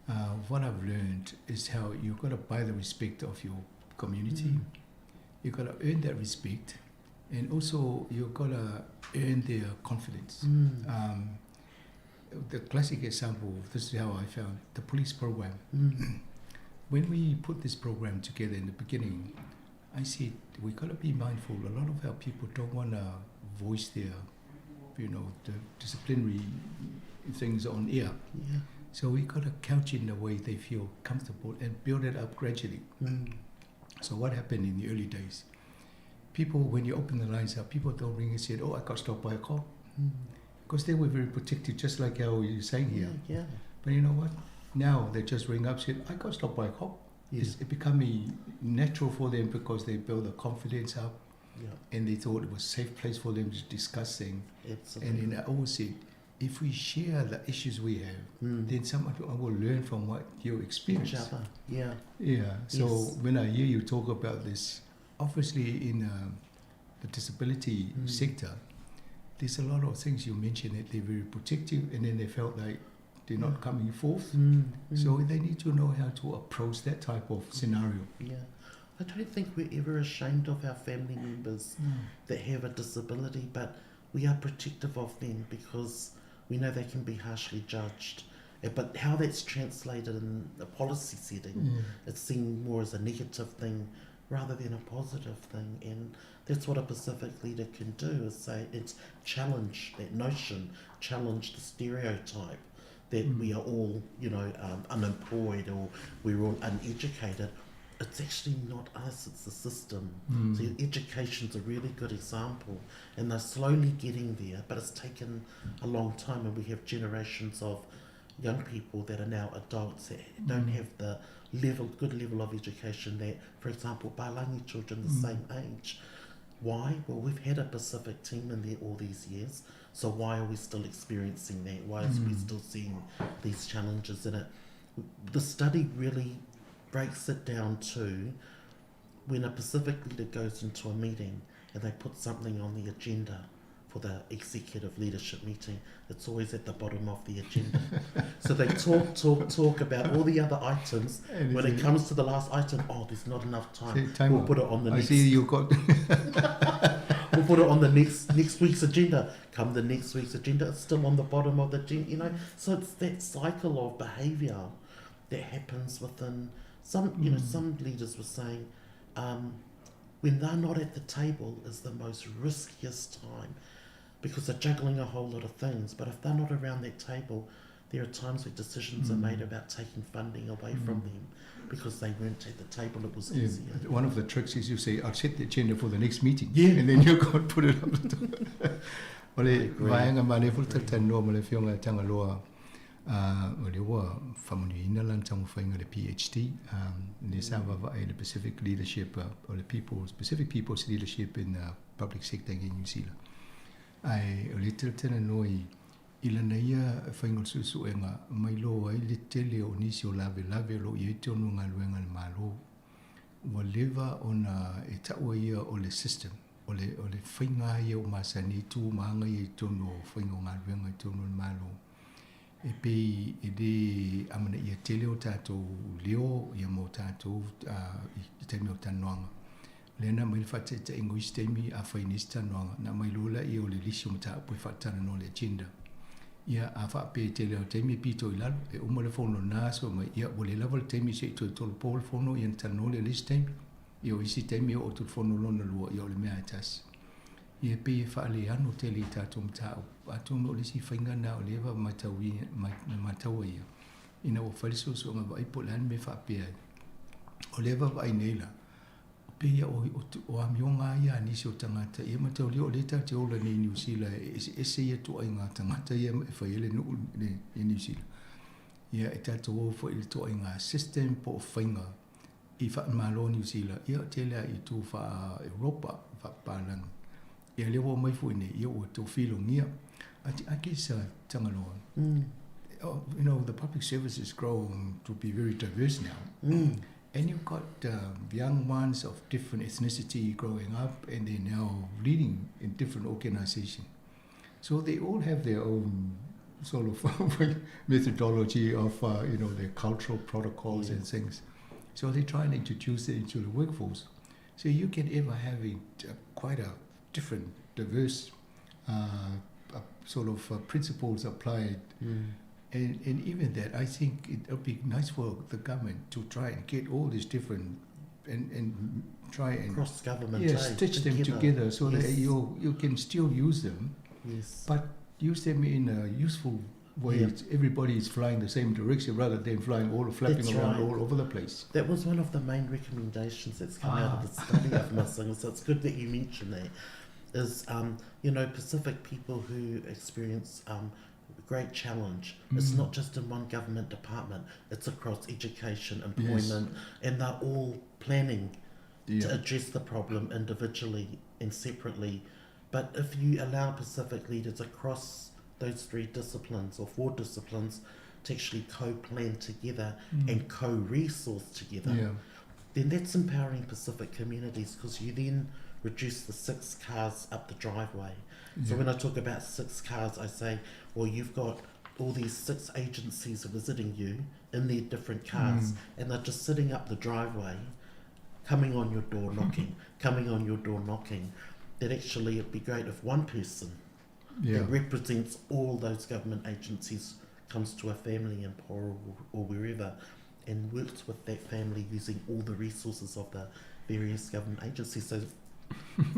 uh, what I've learned is how you've got to buy the respect of your community. Mm. You've got to earn that respect, and also you've got to earn their confidence. Mm. Um, the classic example, this is how I found the police program. Mm. When we put this program together in the beginning, I said we got to be mindful. A lot of our people don't want to voice their, you know, the disciplinary things on air. Yeah. So we got to couch in the way they feel comfortable and build it up gradually. Mm. So what happened in the early days? People, when you open the lines up, people don't ring and say, "Oh, I got stopped by a cop," mm. because they were very protective, just like how you're saying here. Yeah, yeah. But you know what? Now they just ring up, and say, "I got stopped by a cop." Yeah. It's it becoming natural for them because they build the confidence up yeah. and they thought it was a safe place for them to discuss things. Absolutely. And then I always said, if we share the issues we have, mm. then someone will learn from what you experience. Each other, yeah. Yeah. So yes. when I hear you talk about this, obviously in uh, the disability mm. sector, there's a lot of things you mentioned that they're very protective and then they felt like they're not coming forth. Mm, mm. So they need to know how to approach that type of scenario. Yeah. I don't think we're ever ashamed of our family members mm. that have a disability, but we are protective of them because we know they can be harshly judged. Eh, but how that's translated in the policy setting, mm. it's seen more as a negative thing rather than a positive thing. And that's what a Pacific leader can do is say it's challenge that notion, challenge the stereotype that mm. we are all, you know, um, unemployed or we're all uneducated. It's actually not us, it's the system. Mm. So education's a really good example, and they're slowly getting there, but it's taken a long time, and we have generations of young people that are now adults that don't Mm. have the level, good level of education that, for example, Balangi children the Mm. same age. Why? Well, we've had a Pacific team in there all these years, so why are we still experiencing that? Why is mm. we still seeing these challenges in it? The study really breaks it down to when a Pacific leader goes into a meeting and they put something on the agenda for the executive leadership meeting, it's always at the bottom of the agenda. so they talk, talk, talk about all the other items. And when is it comes to the last item, oh, there's not enough time. See, time we'll up. put it on the I next. see you got. we'll put it on the next next week's agenda. Come the next week's agenda, it's still on the bottom of the agenda. You know, so it's that cycle of behaviour that happens within some. You know, Mm. some leaders were saying. Um, when they're not at the table is the most riskiest time. Because they're juggling a whole lot of things. But if they're not around that table, there are times where decisions mm. are made about taking funding away mm. from them because they weren't at the table, it was yeah. easier. One of the tricks is you say, I'll set the agenda for the next meeting. Yeah. And then you go and put it up the top. O le vaega ma le fo talanoa ma le afioga ia Tagaloa, o lea ua faamanuiaina lana taumafaiga i le PhD, lea sa vaavaai i le Pacific Leadership o le People's, Pacific People's Leadership in the Public Sector in New Zealand. Ae o lea talatalanoa i i lana ia faiga o le suesuega ma iloa ai le tele o nisi o lavelave o lo o i ai tonu o galuega a le Malo. Ua leva ona e taua ia o le system, o le, o le faiga ia ua masani ai tu ma aga ia i totonu o faiga o galuega i totonu o le Malo. E pei e lē amanaia tele o tatou leo ia mo tatou i taimi o talanoaga. O lea na aumai le faataitaiga o isi taimi a fai nei se talanoaga, na aumai loa lea o le lisi o mataupu e faatalanoa le agenda. Ia, a faapea i tele o taimi e pito i lalo, e uma le fono i lena aso mai, ia ua le lava le taimi se i toe tolopo le fono ia ona talanoa lea i le isi taimi. Ia o isi taimi e oo atu i le fono lona lua, ia o le mea lava e tasi. Ia e pei e faaleano tele i tatou mataupu, atonu o le isi faiga lena o lea e matau ai ia, ina ua fai le suesuega vaai po o le a le mea e faapea ai. O lea e vaavaai nei la, pei ia o amioga lava ia a nisi o tagata, ia mataulia o lea tatou te ola nei i Niu Sila e eseese ia ituaiga tagata ia e fai ai le nuu i Niu Sila. Ia e tatou o foi i le ituaiga system po o faiga i faamalo Niu Sila, ia tele lava i itu faa-Europa, faapapalagi. Ia lea ua omai foi nei, ia ua tofilogia. I guess Tagaloa, you know, the public service has grown to be very diverse now. And you've got young ones of different ethnicity growing up, and they're now leading in different organizations. So they all have their own sort of methodology of, you know, their cultural protocols and things. So they try and introduce it into the workforce. So you can ever have a quite a different, diverse sort of principles applied. And even that, I think it would be nice for the government to try and get all these different and try and cross-government, yeah, stitch them together so that you can still use them, but use them in a useful way. Everybody is flying the same direction rather than flying all flapping That's around right. all over the place. That was one of the main recommendations that's come out of the study of Masaga, so it's good that you mentioned that. Is, you know, Pacific people who experience great challenge. It's not just in one government department. It's across education, employment, and they're all planning to address the problem individually and separately. But if you allow Pacific leaders across those three disciplines or four disciplines to actually co-plan together and co-resource together, then that's empowering Pacific communities, because you then reduce the 6 cars up the driveway. So when I talk about 6 cars, I say, well, you've got all these 6 agencies visiting you in their different cars, and they're just sitting up the driveway, coming on your door knocking, coming on your door knocking. That actually it'd be great if one person that represents all those government agencies comes to a family in Poro or wherever and works with that family using all the resources of the various government agencies. So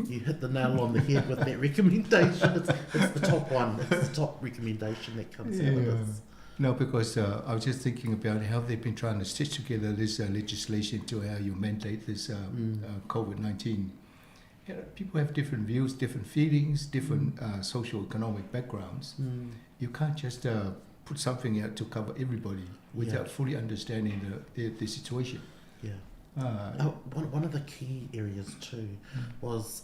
you hit the nail on the head with that recommendation. It's the top one. It's the top recommendation that comes out of this. No, because I was just thinking about how they've been trying to stitch together this legislation to how you mandate this COVID-19. You know, people have different views, different feelings, different socio-economic backgrounds. You can't just put something out to cover everybody without fully understanding the situation. One of the key areas too was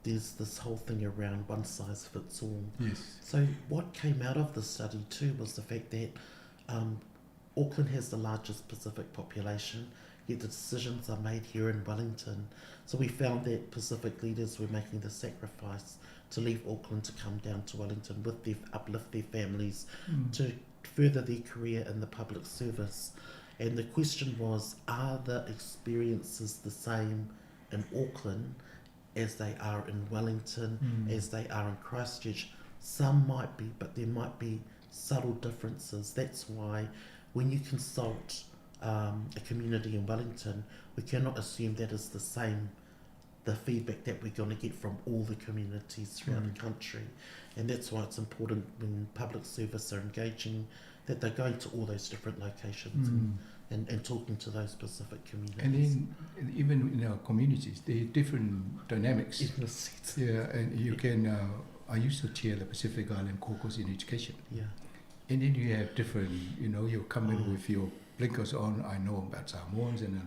there's this whole thing around one size fits all. So what came out of the study too was the fact that Auckland has the largest Pacific population, yet the decisions are made here in Wellington. So we found that Pacific leaders were making the sacrifice to leave Auckland to come down to Wellington with their, uplift their families, to further their career in the public service. And the question was, are the experiences the same in Auckland as they are in Wellington, as they are in Christchurch? Some might be, but there might be subtle differences. That's why when you consult a community in Wellington, we cannot assume that is the same the feedback that we're going to get from all the communities throughout the country. And that's why it's important when public service are engaging that they're going to all those different locations and talking to those specific communities. And then even in our communities, there are different dynamics. Ethnicities. Yeah, and you can, I used to chair the Pacific Island Caucus in Education. And then you have different, you know, you come in with your blinkers on, I know about Samoans, and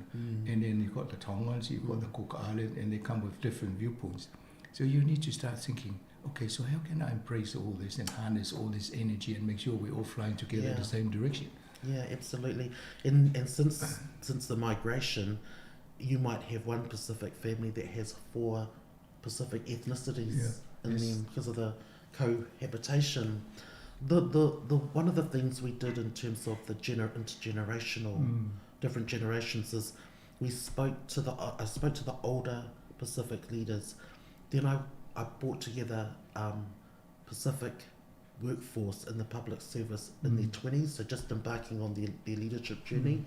then you've got the Tongans, you've got the Cook Island, and they come with different viewpoints. So you need to start thinking, okay, so how can I embrace all this and harness all this energy and make sure we're all flying together in the same direction? Yeah, absolutely. And since the migration, you might have one Pacific family that has 4 Pacific ethnicities in them because of the cohabitation. The one of the things we did in terms of the intergenerational different generations is we spoke to the I spoke to the older Pacific leaders. Then I brought together Pacific workforce in the public service in their 20s, so just embarking on their leadership journey,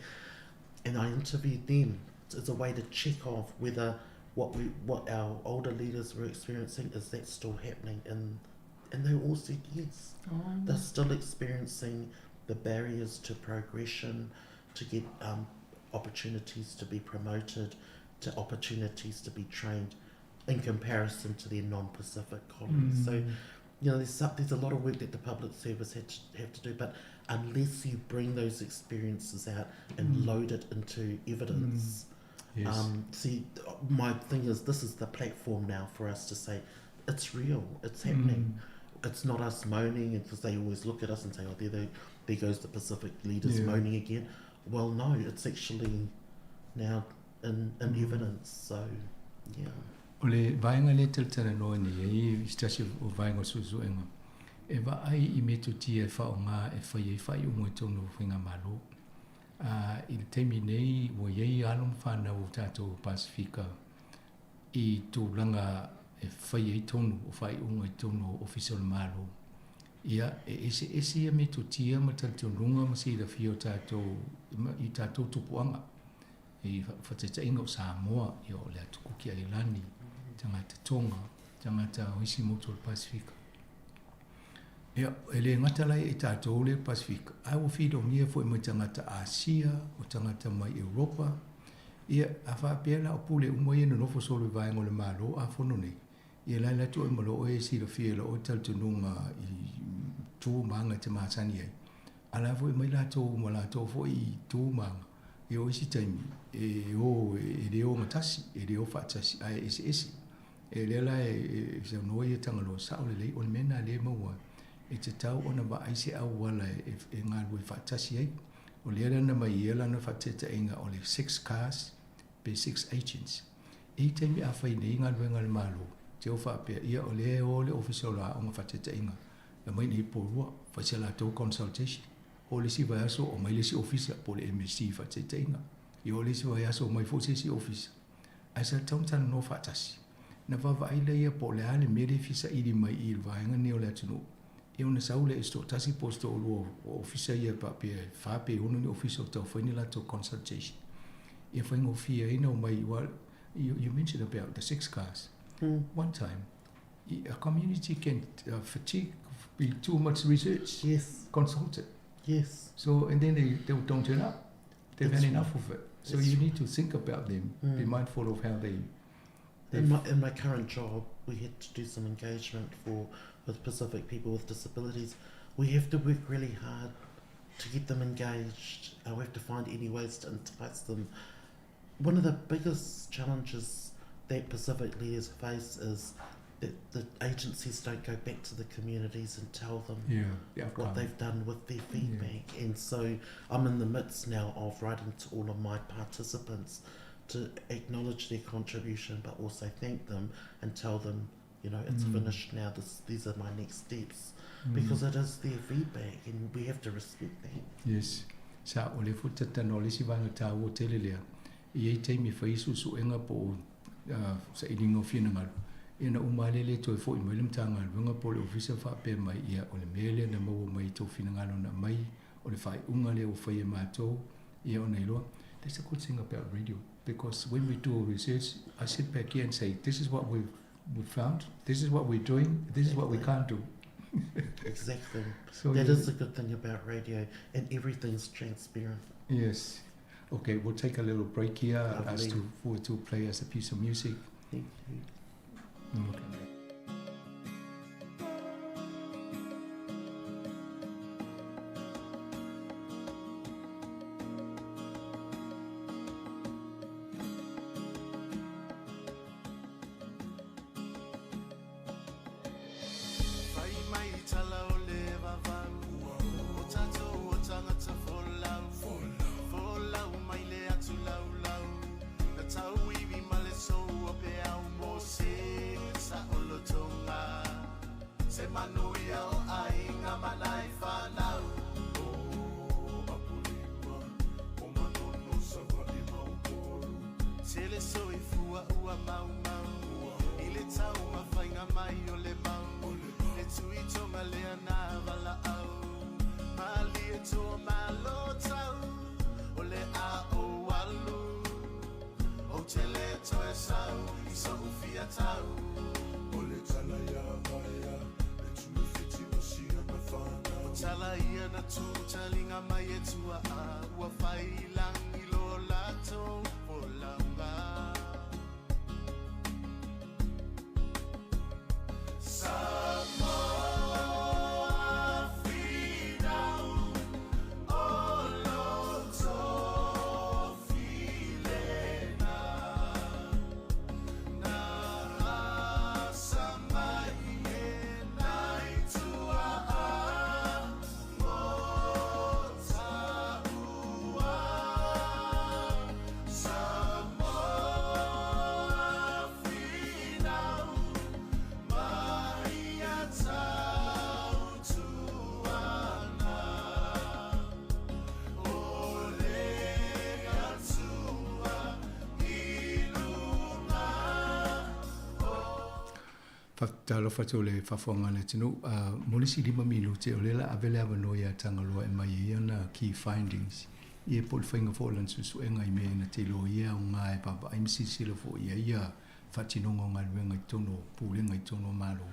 and I interviewed them as a way to check off whether what our older leaders were experiencing, is that still happening, and they all said yes. They're still experiencing the barriers to progression, to get opportunities to be promoted, to opportunities to be trained in comparison to their non-Pacific colleagues. So, there's a lot of work that the public service have to do, but unless you bring those experiences out and load it into evidence, see, my thing is, this is the platform now for us to say, it's real, it's happening. It's not us moaning, because they always look at us and say, oh, there goes the Pacific leaders moaning again. Well, no, it's actually now in evidence, so, yeah. O le vaega lea talatalanoa nei ai se tasi o vaega o suesuega e vaai i metotia e faaaogā e fai ai faaiuga i totonu o faigamalo. I le taimi nei ua iai alo ma fanau o tatou Pasifika i tulaga e fai ai tonu o faaiuga i totonu o ofisa o le Malo. Ia e eseese ia metotia ma talitonuga ma silafia o tatou i tatou tupuaga. I faataitaiga o Samoa, ia o le atu Kuki Ailani, tagata Tonga, tagata o isi motu o le Pasifika. Ia, e le gata lai e tatou le Pasifika, ae ua filogia foi mai tagata Asia, o tagata mai Europa. Ia, a faapea la o pule uma ia nonofo solo i vaega o le Malo a fono nei. Ia la le atu ai ma loo e silafia lo o talitonuga i tu ma aga e te masani ai. A la foi mai latou ma latou foi i tu ma aga. Ia o isi taimi, e o e le o gatasi, e le o faatasi, ae eseese. E lea la e saunoa ia Tagaloa sao lelei, o le mea lena lea e maua ai, e tatau ona vaai se auala e galulue faatasi ai. O lea lana mai ia lana faataitaiga o le six cars pe six agents. E i taimi a fai nei galuega a le Malo, te o faapea, ia o lea e o le ofisa o le aoga faataitaiga, e mai nei po lua, fai se latou consultation. O le isi vaiaso o mai le isi ofisa po o le MSC faataitaiga. Ia o le isi vaiaso o mai foi se isi ofisa. Ae sa tatau ona talanoa faatasi. Na vaavaai lea po o le a le mea lea e fia saili mai i le vaega lenei o le atunuu. Ia ona sau lea i se toatasi po o se toalua o ofisa ia faapea e 4 pe 6 ni ofisa o taufai ni latou consultation. Ia faigofie ai na omai aua you mentioned about the six cars. One time, a community can fatigue, be too much research. Consulted. So, and then they don't turn up. They've had That's enough right. of it. So That's you right. need to think about them, be mindful of how they In my current job, we had to do some engagement for with Pacific people with disabilities. We have to work really hard to get them engaged. We have to find any ways to entice them. One of the biggest challenges that Pacific leaders face is that the agencies don't go back to the communities and tell them Yeah, the what outcome. they've done with their feedback. And so I'm in the midst now of writing to all of my participants to acknowledge their contribution, but also thank them and tell them, it's finished now, these are my next steps. Because it is their feedback and we have to respect that. Yes. Sa o le foi tatano le isi vaega taua tele lea. I ai taimi e fai suesuega po o sailiga o finagalo. Ia na uma lea le toe foi mai le Matagaluega po o le ofisa faapea mai ia o le mea lea na maua mai i tou finagalo na aumai o le faaiuga lea ua fai e matou ia ona iloa. That's a good thing about radio. Because when we do research, I sit back here and say, this is what we've, we've found, this is what we're doing, this is what we can't do. Exactly. So that is the good thing about radio, and everything's transparent. Yes. Okay, we'll take a little break here. Lovely. As to for to play us a piece of music. Thank you. Okay. Faatalofa atu i le faafofoga a le atunuu. Mo le isi 5 minute, o lea o le a ave le avanoa ia Tagaloa e aumai ai ana key findings, ia po o le faiga foi o lana suesuega i mea na te iloa ai e aoga e vaavaai ma silasila foi i ai ia faatinoga o galuega i totonu o Pulega i totonu o Malo,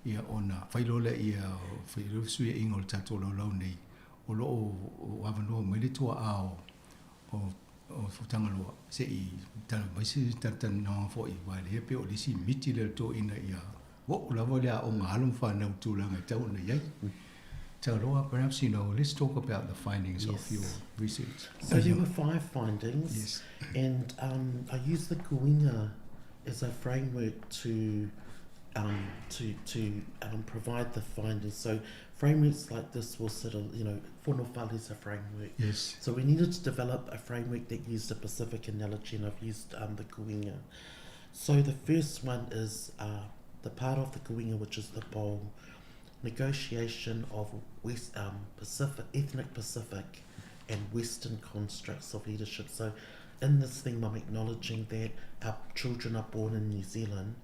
ia ona fai loa lea, fai loa le fesuiaiga o le tatou laulau nei, o lo o avanoa mai le tuaa o o Tagaloa se i tala mai se talatalanoaga foi, aua o lea pei o le isi miti lea o le toeaina ia oo lava le aoga a alo ma fanau i tulaga e tatau ona i ai. Tagaloa, perhaps, you know, let's talk about the findings of your research. So there were 5 findings. Yes. And I used the Kuinga as a framework to provide the findings. So frameworks like this will sort of, you know, Fonofale is a framework. Yes. So we needed to develop a framework that used a Pacific analogy, and I've used the Kuinga. So the first one is the part of the Kuinga, which is the bowl, negotiation of West, Pacific, ethnic Pacific and Western constructs of leadership. So in this theme, I'm acknowledging that our children are born in New Zealand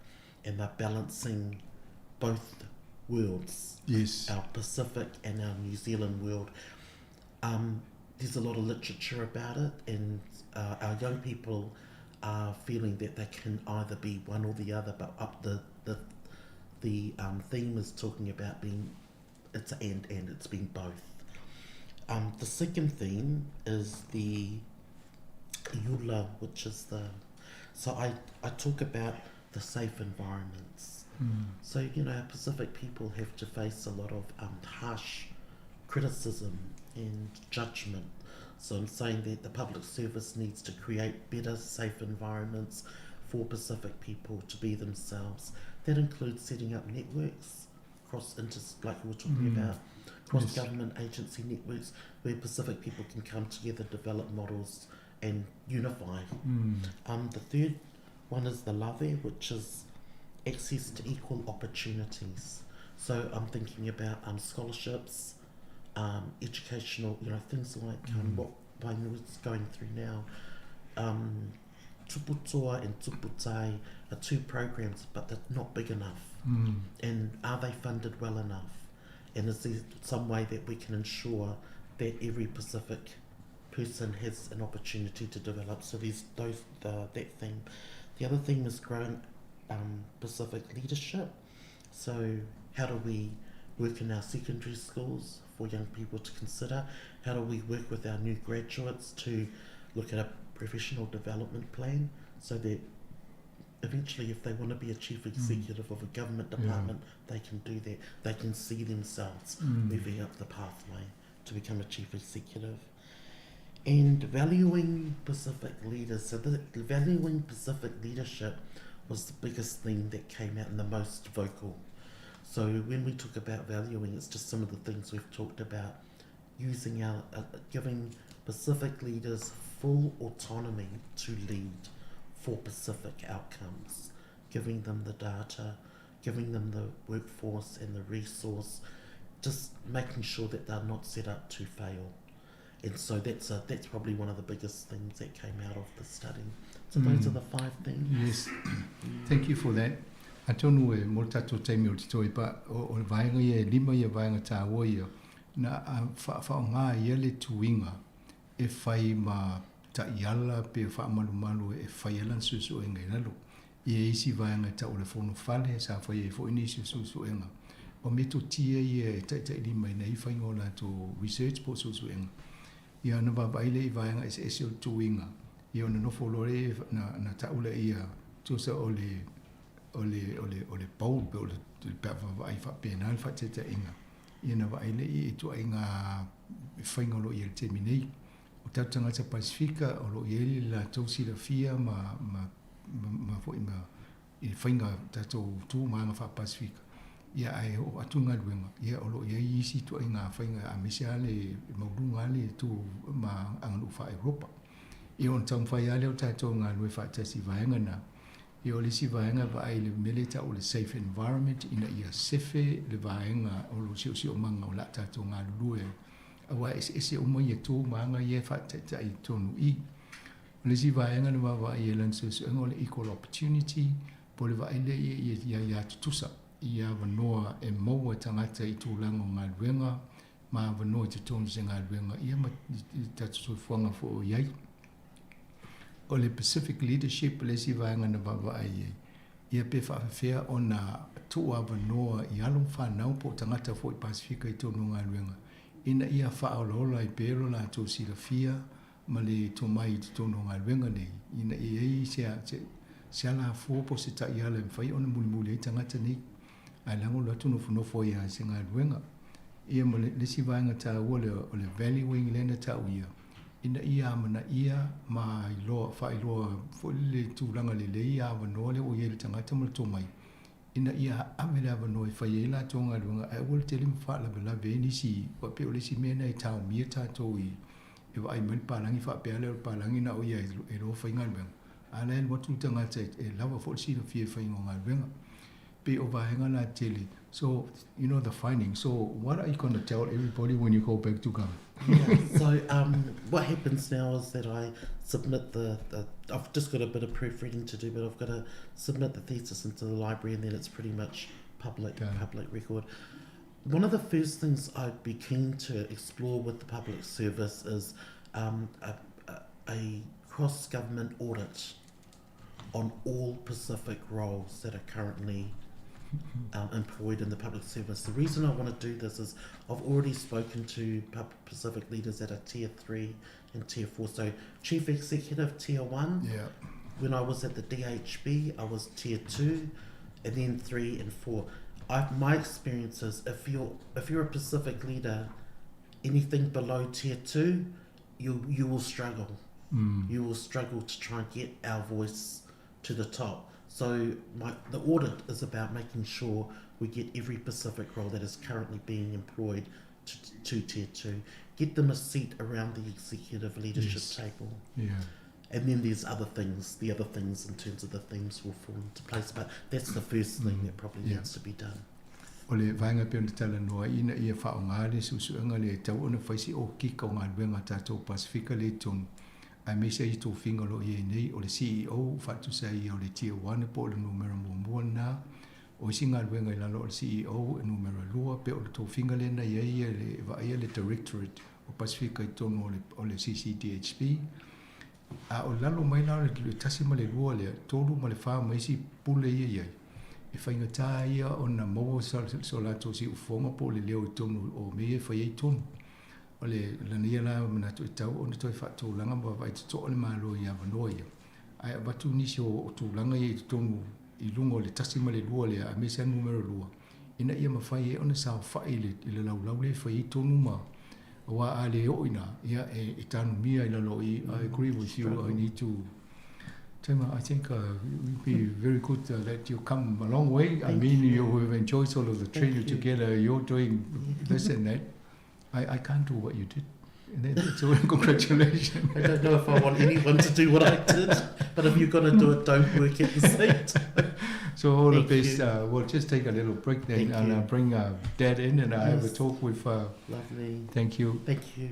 and they're balancing both worlds. Yes. Our Pacific and our New Zealand world. There's a lot of literature about it, and our young people are feeling that they can either be one or the other, but up the theme is talking about being, it's and it's being both. The second theme is the Iula, which is the, so I talk about the safe environments. Mm. So, you know, Pacific people have to face a lot of harsh criticism and judgment. So I'm saying that the public service needs to create better, safe environments for Pacific people to be themselves. That includes setting up networks, cross inter, like we were talking about, cross-government agency networks where Pacific people can come together, develop models and unify. Mm. The third one is the lave, which is access to equal opportunities. So I'm thinking about scholarships, educational, you know, things like what Wainui's going through now. Tuputoa and Tuputai are 2 programs, but they're not big enough. Mm. And are they funded well enough? And is there some way that we can ensure that every Pacific person has an opportunity to develop. So there's those the, that theme. The other theme is growing Pacific leadership. So how do we work in our secondary schools for young people to consider? How do we work with our new graduates to look at a professional development plan so that eventually if they want to be a chief hmm. executive mm. of a government department, yeah. they can do that. They can see themselves mm. moving up the pathway to become a chief executive. And valuing Pacific leaders. So the valuing Pacific leadership was the biggest thing that came out and the most vocal. So when we talk about valuing, it's just some of the things we've talked about. Using our, giving Pacific leaders full autonomy to lead for Pacific outcomes, giving them the data, giving them the workforce and the resource, just making sure that they're not set up to fail. And so that's a, that's probably one of the biggest things that came out of the study. So mm. those are the five things. Yes, thank you for that. Atonu e mo tatou taimi o te toi pa o, o le vaega ia e lima ia vaega tāua ia na whaonga ia le tuinga e whai ma ta'iala pe fa'amalumalu e fai ai lana suesuega i lalo. Ia e isi vaega e ta'u o le fonofale sa fai ai fo'i nisi o suesuega. O metotia ia e ta'ita'ilimaina ai faiga o latou research po o suesuega. Ia ona vaavaai lea i vaega eseese o le tuiga, ia ona nofo loa lea na, na ta'u lea tusa o le o le o le o le bowl pe o le pe a vaavaai faapena le fa'ataitaiga. Ia na vaai lea i ituaiga faiga o lo o i ai i le taimi nei. O tatou tagata Pasifika o lo o i ai le latou silafia ma, ma, ma, ma foi ma i le faiga tatou tu ma aga faa-Pasifika. Ia ae oo atu le galuega, ia o lo o i ai isi ituaiga faiga aemaise lava le maualuga lava le tu ma aganuu faa-Europa. Ia ona taumafai lava lea o tatou e galulue faatasi i vaega na. Ia o le isi vaega e vaai i le mea lea e tau o le safe environment ina ia sefe le vaega o lo siosiomaga o le a tatou galulue ai. Aua e eseese uma ia tu ma aga ia e faataitai i totonu i. O le isi vaega na vaavaai i ai lana suesuega o le equal opportunity, po o le vaai lea i aiā tutusa i avanoa e maua e tagata i tulaga o galuega ma avanoa i totonu o se galuega ia ma i tatou soifuaga foi o i ai. O le Pacific Leadership le isi vaega na vaavaai i ai, ia pe faafefea ona tuu avanoa i alo ma fanau po o tagata foi Pasifika i totonu o galuega ina ia faaolaola ai pea lo latou silafia ma le tomai i totonu o galuega nei, ina ia i ai se, se alafua po o se taiala e mafai ona mulimuli ai tagata nei, ae leaga o le atu nofonofo ai lava i se galuega. Ia ma le isi vaega taua lea o le valuing lea na tau ia, ina ia amanaia ma iloa, faailoa foi le tulaga lelei ia avanoa lea ua i ai le tagata ma le tomai, ina ia ave le avanoa e fai ai latou galuega ae aua le tele ma faalavelave ai nisi, aua pei o le isi mea lena e taomia tatou i e vaai mai le palagi faapea lea o le palagi na o ia e iloa fai galuega, a la e alu atu le tagata e lava foi le silafia i faiga o galuega. Pei o vaega la tele. So, you know the findings. So, what are you going to tell everybody when you go back to Ghana? Yeah, so what happens now is that I submit the, the, I've just got a bit of proofreading to do, but I've got to submit the thesis into the library and then it's pretty much public, yeah. public record. One of the first things I'd be keen to explore with the public service is a, a, a cross-government audit on all Pacific roles that are currently employed in the public service. The reason I want to do this is I've already spoken to Pacific leaders that are tier 3 and tier 4. So chief executive tier 1. Yeah. When I was at the DHB, I was tier 2 and then 3 and 4. I've, my experience is if you're if you're a Pacific leader, anything below tier 2, you you will struggle. Mm. You will struggle to try and get our voice to the top. So my, the audit is about making sure we get every Pacific role that is currently being employed to, to tier 2. Get them a seat around the executive leadership yes. table. Yeah. And then there's other things, the other things in terms of the themes will fall into place. But that's the first thing that probably yeah. needs to be done. O le vaega e pei ona talanoa ai ina ia faaaoga le suesuega lea e tatau ona fai se okika o galuega a tatou Pasefika lea i totonu, aemaise ai i tofiga o lo o i ai nei, o le CEO ua faatusa ai ia o le Tier One po o le numera muamua lena, o isi galuega i lalo o le CEO e numera lua, pe o le tofiga lea na i ai le e vaaia le Directorate o Pasefika i totonu o le, o le CCDHB. A o lalo mai la o le 1 ma le 2 lea, 3 ma le 4 ma isi pule ia i ai, e faigata ia ona maua so latou siufofoga po o le leo i totonu o mea ia e fai ai tonu. O le lana ia la manatu e tatau ona toe faatulaga ma vaavaai totoa le Malo i avanoa ia, ae avatu nisi o tulaga ia i totonu i luga o le 1 ma le 2 lea, aemaise lava numera 2, ina ia mafai ai ona saofai i le laulau lea e fai ai tonu ma, aua a le oo i ina, ia e tanumia i lalo o i. I agree with you, I need to Taima, I think it would be very good that you come a long way. I mean, you have enjoyed sort of the training together. You're doing this and that. I can't do what you did. So congratulations. I don't know if I want anyone to do what I did, but if you're going to do it, don't work at the same time. So all the best. We'll just take a little break then. Thank and bring Dad in and I have a talk with... Lovely. Thank you. Thank you.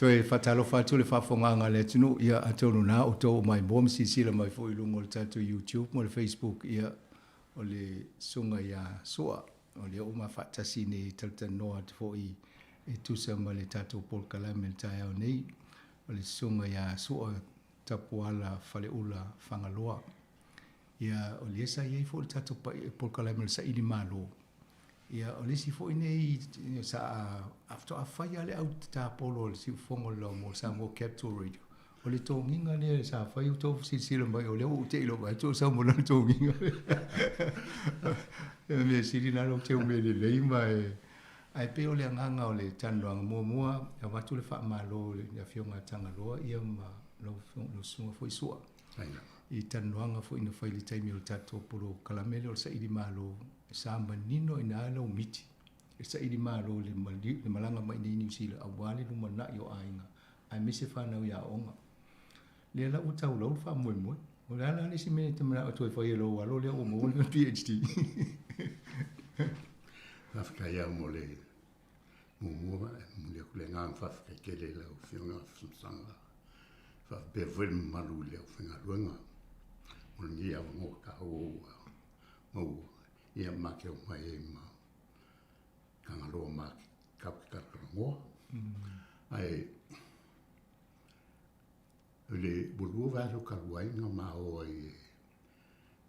Toe faatalofa atu le faafofogaaga a le atunuu, ia atonu na outou o maimoa ma silasila mai foi i luga o le tatou YouTube ma le Facebook, ia o le susuga ia Sua, o lea ua ma faatasi nei e talatalanoa atu foi e tusa ma le tatou polokalame i le taeao nei, o le susuga ia Sua Tapuala Faleula Fagaloa. Ia, o lea sa i ai foi le tatou polokalame o le Saili Malo. Ia, o le isi foi nei sa faatoa fai lava le au tatapolo a le siufofoga o le Laumua, Samoa Capital Radio. O le togiga lea sa fai, outou silasila mai, o lea ua ou te i lou vaai atu o sau ma lana togiga. O le mea sili la lou teu mea lelei ma e... Ae pei o le agaga o le talanoaga muamua, e avatu le faamalo i le Afioga ia Tagaloa ia ma lau Susuga foi Sua. I talanoaga foi na fai i le taimi o le tatou polokalame lea o le Saili Malo, sa manino i ina lau miti e saili malo i le malaga mai nei i Niu Sila aua le lumanai o aiga aemaise fanau i aoga. Lea la ua tau lau le faamoemoe. O le a la le isi mea e te manao e toe fai e lou alo lea ua maua le PhD? Faafetai lava mo le muamua, e momoli atu le agaga faafetai tele i lau Afioga Afamasaga, faapea foi le mamalu i le aufaigaluega mo lenei avanoa taua ua maua, ia ma te omai ai ma Tagaloa ma tatou te talatalanoa. Ae o le ua lua vaiaso talu ai na ma o ai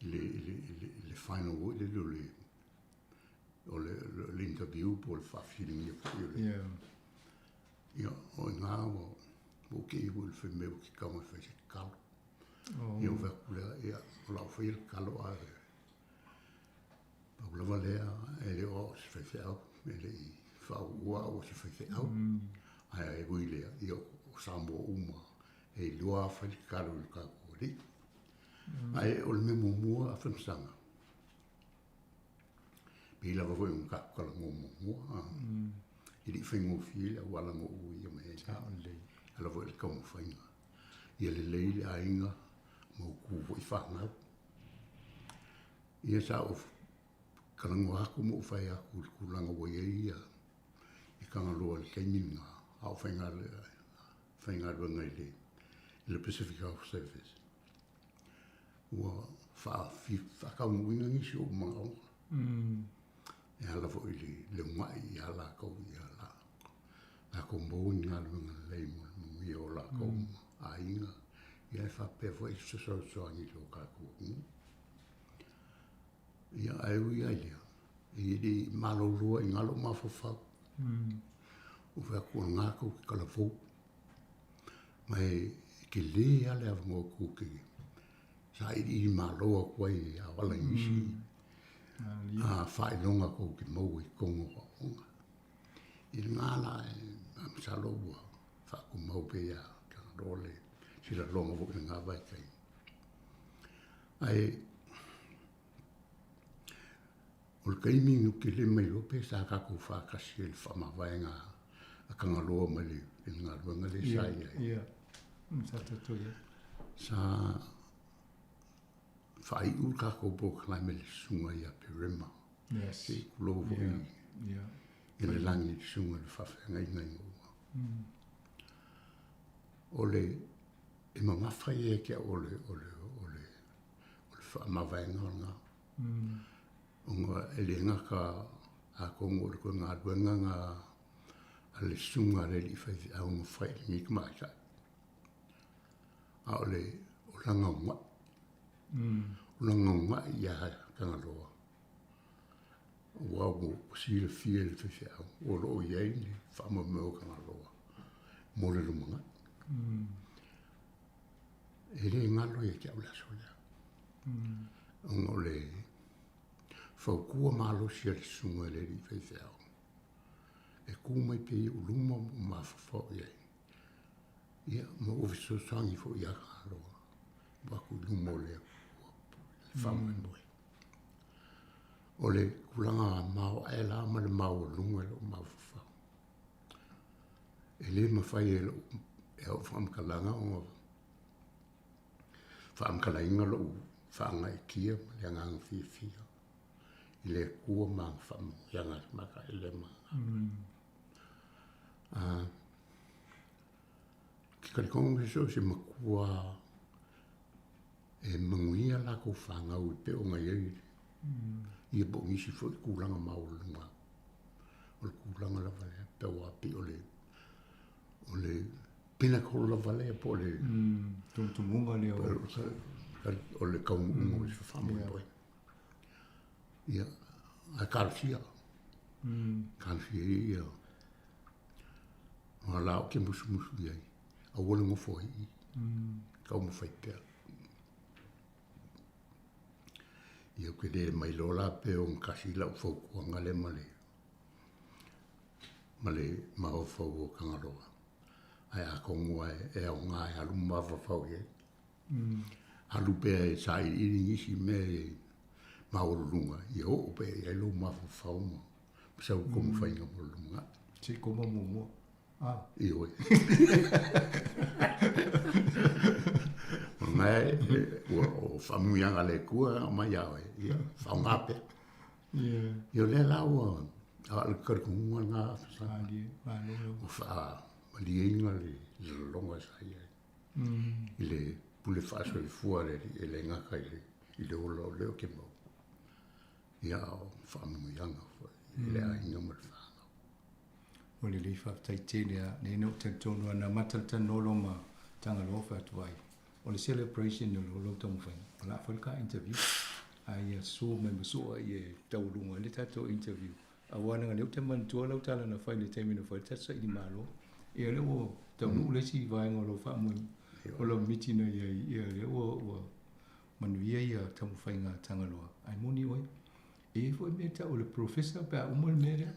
i le i le i le final foi lele o le o le le interview po o le faafesiligia foi o le ia o i ina ua ou te i foi i le faimea ua tatau ona fai se tatalo. Ia ou fai atu lea, ia o lau faia le tatalo ae pau lava lea e le o au o se faifeau, e le i faauu au o se faifeau. Ae ui i lea, ia o Samoa uma e iloa fai le tatalo i le tatou Alii. Ae o le mea muamua a Famasaga, pei lava foi ona tatou talanoa muamua, e le i faigofie le auala na ou uia mai ai. Ala foi i le taumafaiga. Ia lelei le aiga, mautu foi fanau. Ia sa ou talanoa atu ma ou fai atu i le tulaga ua i ai ia i Tagaloa i le taimi lena, a o faigaluega i le Pacific Health Service. Ua faataunuuina nisi o ou manaoga. E ala foi i le uunai ia latou, ia latou maua ni galuega lelei mo le manuia o latou aiga, Ia e faapea foi i se fesoasoani i lo tatou atunuu. Ia ae ui ai lea, e le i malolo ai i ina lou mafaufau. Ua fai atu o lena tou te talavou. Ma e tele lava le avanoa tou te sailiili malo atu ai e auala i nisi faailoga tou te maua i totonu o aoaoga. I lena la, masalo ua faatumau pea ia Tagaloa le silaloga foi i lena vaitaimi. Ae o le taimi ou te le mailoa pe sa tatou faatasi ai i le faamavaega a Tagaloa mai le galuega lea sa i ai. Ia, sa tatou i ai. Sa faaiu le tatou polokalame i le susuga ia Perema. Yes. Se i tulou foi i le lagi i le susuga i le faafeagaiga i Maua. O le e mamafa ia te au o le, o le, o le, o le faamavaega o lena. Ona e le gata atonu o le toe galuega na a le susuga a le alii faifeau na fai i lenei tamaitai. A o le o lana una'i. O lana una'i ia Tagaloa. Aua ua silafia e le faifeau o lo o i ai le faamoemoe o Tagaloa mo le lumanai. E le galo ia te au le aso lea. Ona o le fautua malosi a le susuga i le alii faifeau, e tu mai pea i ou luma ma ou mafaufau i ai. Ia, ma ou fesoasoani foi ia Tagaloa, ua atu i luma o le Atua le faamoemoe. O le tulaga maoae la ma le maualuga i lou mafaufau. E le mafai e lou e au faamatalaga ona faamatalaina lou faagaeetia ma le agaga fiafia i le Atua ma ana faamanuiaga e le ma. Ou te talitonu so o se matua e manuia latou fanau e pei ona i ai ia po o nisi foi tulaga maualuluga. O le tulaga lava lea, pe ua pei o le o le pinnacle lava lea po o le tumutumuga lea o le taunuuga o se faamoemoe. Ia, ae talosia. Talosia ia o la ou te musumusu i ai, aua le nofo ai i i. Taumafai pea. Ia ou te le mailoa la pe ogatasi lau fautuaga lea ma le ma le mafaufau o Tagaloa. Ae atonu lava e aoga e alu ma mafaufau i ai. Alu pea e sailiili nisi mea e maualuluga, ia oo pea i ai lou mafaufau ma sau taumafaiga mo le lumanai. Se i koma muamua. Ah. Ioe. O lena ua o faamanuiaga a le Atua e aumai ia oe, ia faaaoga pea. Ia o lea la ua, a o le talitonuga lena, ua faamalieina le laloga sa i ai. I le pule faasoifua a le Alii e le gata i le ola o lea ou te maua, ia a o faamanuiaga foi i le aiga ma le fanau. Ua lelei faafetai tele a nei na ou talitonu ana amata le talanoa loa ma Tagaloa fai atu ai o le celebration o lou taumafaiga o le a fai le ka interview a ia susu mai ma sua ia e taualuga ai le tatou interview aua leaga lea ou te manatua lau tala na fai i le taimi na fai ai le tatou saili malo ia lea ua taunuu le isi vaega o lou faamoemoe o lau miti na i ai ia lea ua manuia ia taumafaiga a Tagaloa ae moni oe E i ai foi mea e tau o le professor pe a uma le mea lea.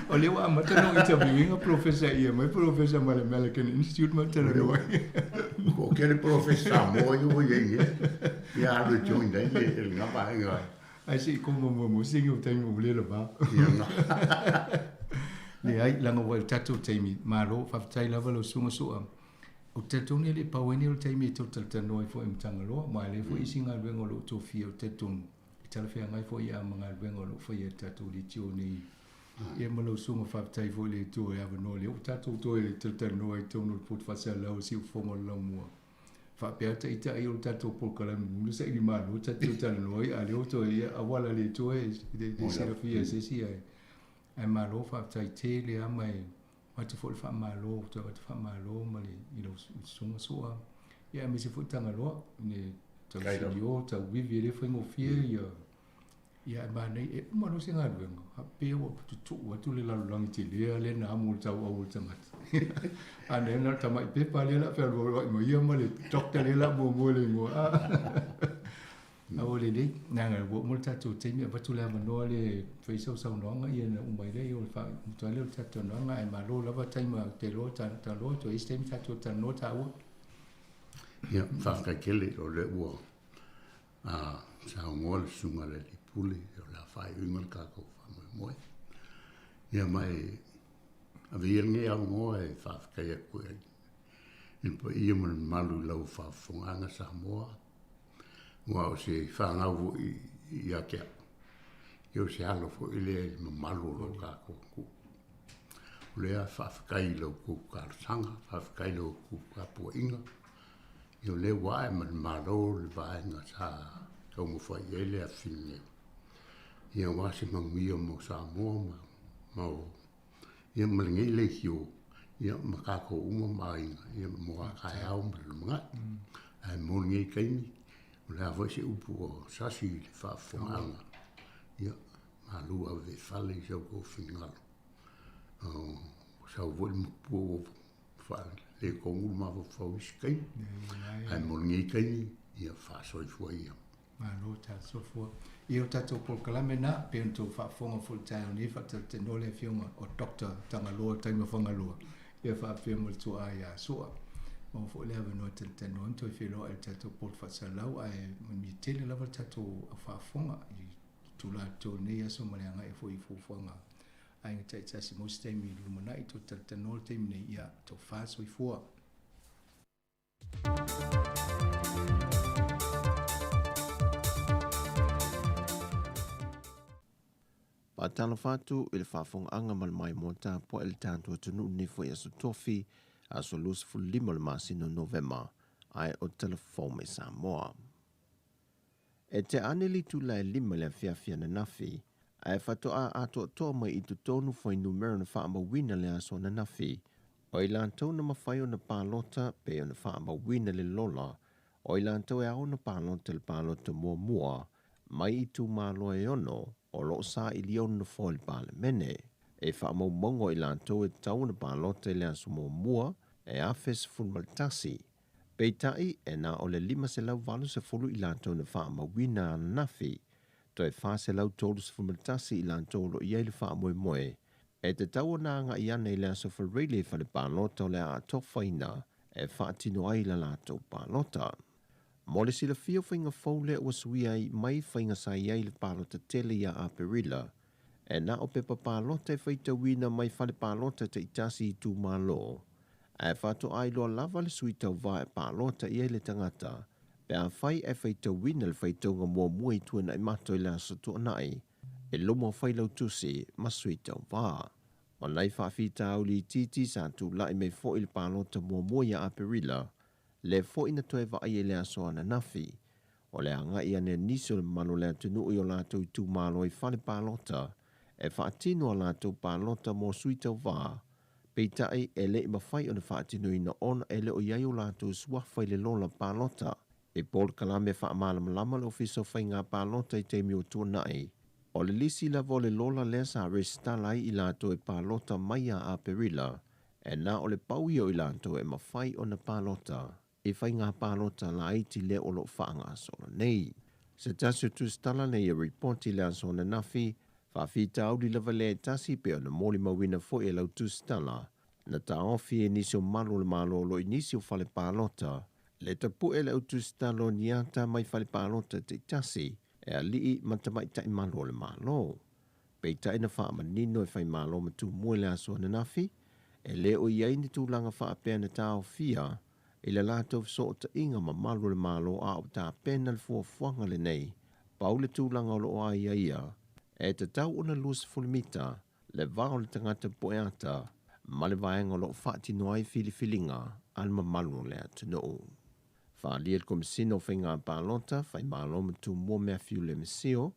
O lea ua amata ona ou interview ina professor ia mai professor mai le American Institute ma talanoa ai. O kele professor Samoa ia ua i ai nei. Ia alu e join ai le lena vaega. Ai se i koma muamua se i o taimi ua le lava. Ia na. Leai, leaga ua i le tatou taimi, malo, faafetai lava lau Susuga Su'a. Ou te talitonu e le i pau ai nei o le taimi e tou talatalanoa ai foi i Matagaloa, ma e leai foi isi galuega o lo o tofia, ou te talitonu e talafeagai foi a ma galuega o lo o faia e le tatou leitio nei. Ia ma lau susuga faafetai foi i le Atua e avanoa lea ua tatou toe talatalanoa ai i totonu o le poto faasalalau o Siufofoga o le Laumua. Faapea taitai o le tatou polokalame mulimuli saili malo tatou talanoa ai, a o lea ua toe ia auala le Atua e le silafia e se isi ae malo faafetai tele lava ma e. Avatu foi le faamalo, toe avatu faamalo ma le i lau susuga Su'a, ia aemaise foi Tagaloa i le tau studio, tau vivi e le faigofie ia ia ae manaia e uma loa se galuega faapea ua tutuu atu le lalolagi tele lea na amo i le tauau o le tagata. A na na o le tamai pepa lea o le a fealualuai ma ia ma le doctor lea o le a muamua i le igoa. A ua lelei, leaga ua uma le tatou taimi, avatu le avanoa lea e fai sau saunoaga ia ona uma ai lea, o le faaiuga ai lea o le tatou talanoaga, ae malo lava taima ou te iloa talanoa, toe i ai se taimi tatou talanoa taua. Ia, faafetai tele o lea ua saunoa le Susuga i le Alii Pule, o le a faaiuina le tatou faamoemoe. Ia ma e ave ia lenei avanoa e faafetai atu ai i le paia ma le mamalu i lau faafofogaaga Samoa, aua o se fanau foi ia te au, ia o se alo foi lea i le mamalu o lo tatou atunuu. O lea faafetai i la outou talosaga, faafetai i la outou tapuaiga, ia o lea ua ae ma le Malo le vaega sa taumafai i ai le afifina nei, ia aua se manuia mo Samoa ma ia ma lenei leitio, ia ma tatou uma ma aiga, ia mo a taeao ma le lumanai. Ae mo lenei taimi, o le a foi se upu ua sasi i le faafofogaaga, ia, malu ave i fale i sa outou finagalo. Ua sau foi le matua ua faaletonu le mafaufau i isi taimi. Ae mo lenei taimi, ia faasoifua ia. Malo tala soifua. Ia o tatou polokalame na, pei ona outou faafofoga foi i le taeao nei, faatalatalanoa le afioga o Doctor Tagaloa Taima Fagaloa, ia faapea ma le tuaa ia Su'a. Maua foi le avanoa e talatalanoa ai ma toe feiloai i le tatou poto faasalalau, ae manuia tele lava le tatou au faafofoga i itula tolu i lenei aso ma le agai foi i fuafuaga a aiga taitasi mo se taimi i le lumanai. Toe talatalanoa le taimi nei, ia tofa soifua. Faatalofa atu i le faafofogaaga ma le maimoa tapuai i le tatou atunuu lenei foi aso Tofi, aso 25 o le masina o Novema, ae o tala fou mai Samoa. E te ane le itula e 5 i le afiafi ananafi, ae faatoa atoatoa mai i totonu fuainumera na faamauina le aso ananafi, o i latou na mafai ona palota pe ona faamauina le lola, o i latou e ao ona palota i le palota muamua mai itumalo e 6 o loo sailia o nofoa i le Palemene. E faamaumauga o i latou e tatau ona palota i le aso muamua e 1011. Peitai e na o le 580 i latou na faamauina ananafi, toe 431 i latou o lo o i ai le faamoemoe e tatau ona agai ane i le aso Faraile i fale palota o le a atofaina e faatino ai la latou palota. Mo le silafia o faiga fou lea ua suia ai mai faiga sa i ai i le palota tele ia Aperila, e na o pepa palota e faitauina mai fale palota taitasi i itumalo, ae faatoa iloa lava le sui tauva e palota i ai le tagata pe afai ae faitauina le faitauga muamua i Tuanaimato i le aso Tuanai i luma o Failautusi ma sui tauva. O nai faafitauli itiiti sa tulai mai foi i le palota muamua ia Aperila, lea foi na toe vaaia i le aso ananafi, o le agai ane a nisi o le mamalu o le atunuu i o latou itumalo i fale palota e faatino a latou palota mo sui tauva, peitai e le i mafai ona faatinoina ona e le o i ai o latou suafa i le lola palota. E polokalame faamalamalama le Ofisa o Faiga Palota i taimi ua tuanai, o le lisi lava o le lola lea sa resitala ai i latou e palota mai ia Aperila, e na o le pau ia o i latou e mafai ona palota i faiga palota laiti lea o lo o faagasolo nei. Se tasi o tusitala na ia ripoti i le aso ananafi, faafitauli lava lea e tasi pei ona molimauina foi e lau tusitala, na taofi e nisi o malu o le Malo o lo o i nisi o fale palota, le tapu'e le au tusitala o ni ata mai fale palota taitasi e alii ma tamaitai malu o le Malo. Peitai na faamanino e Faimalo ma Tumua i le aso ananafi, e le o i ai ni tulaga faapea na taofia i le latou fesootaiga ma malu o le Malo a o tapena le fuafuaga lenei. Pau le tulaga o lo o aiaia, e tatau ona 20 mita le va o le tagata poeata ma le vaega o lo o faatino ai filifiliga a le mamalu o le atunuu. Faaalia le Komesina o Faiga Palota, Faimalo ma Tumua Matthew Lemisio,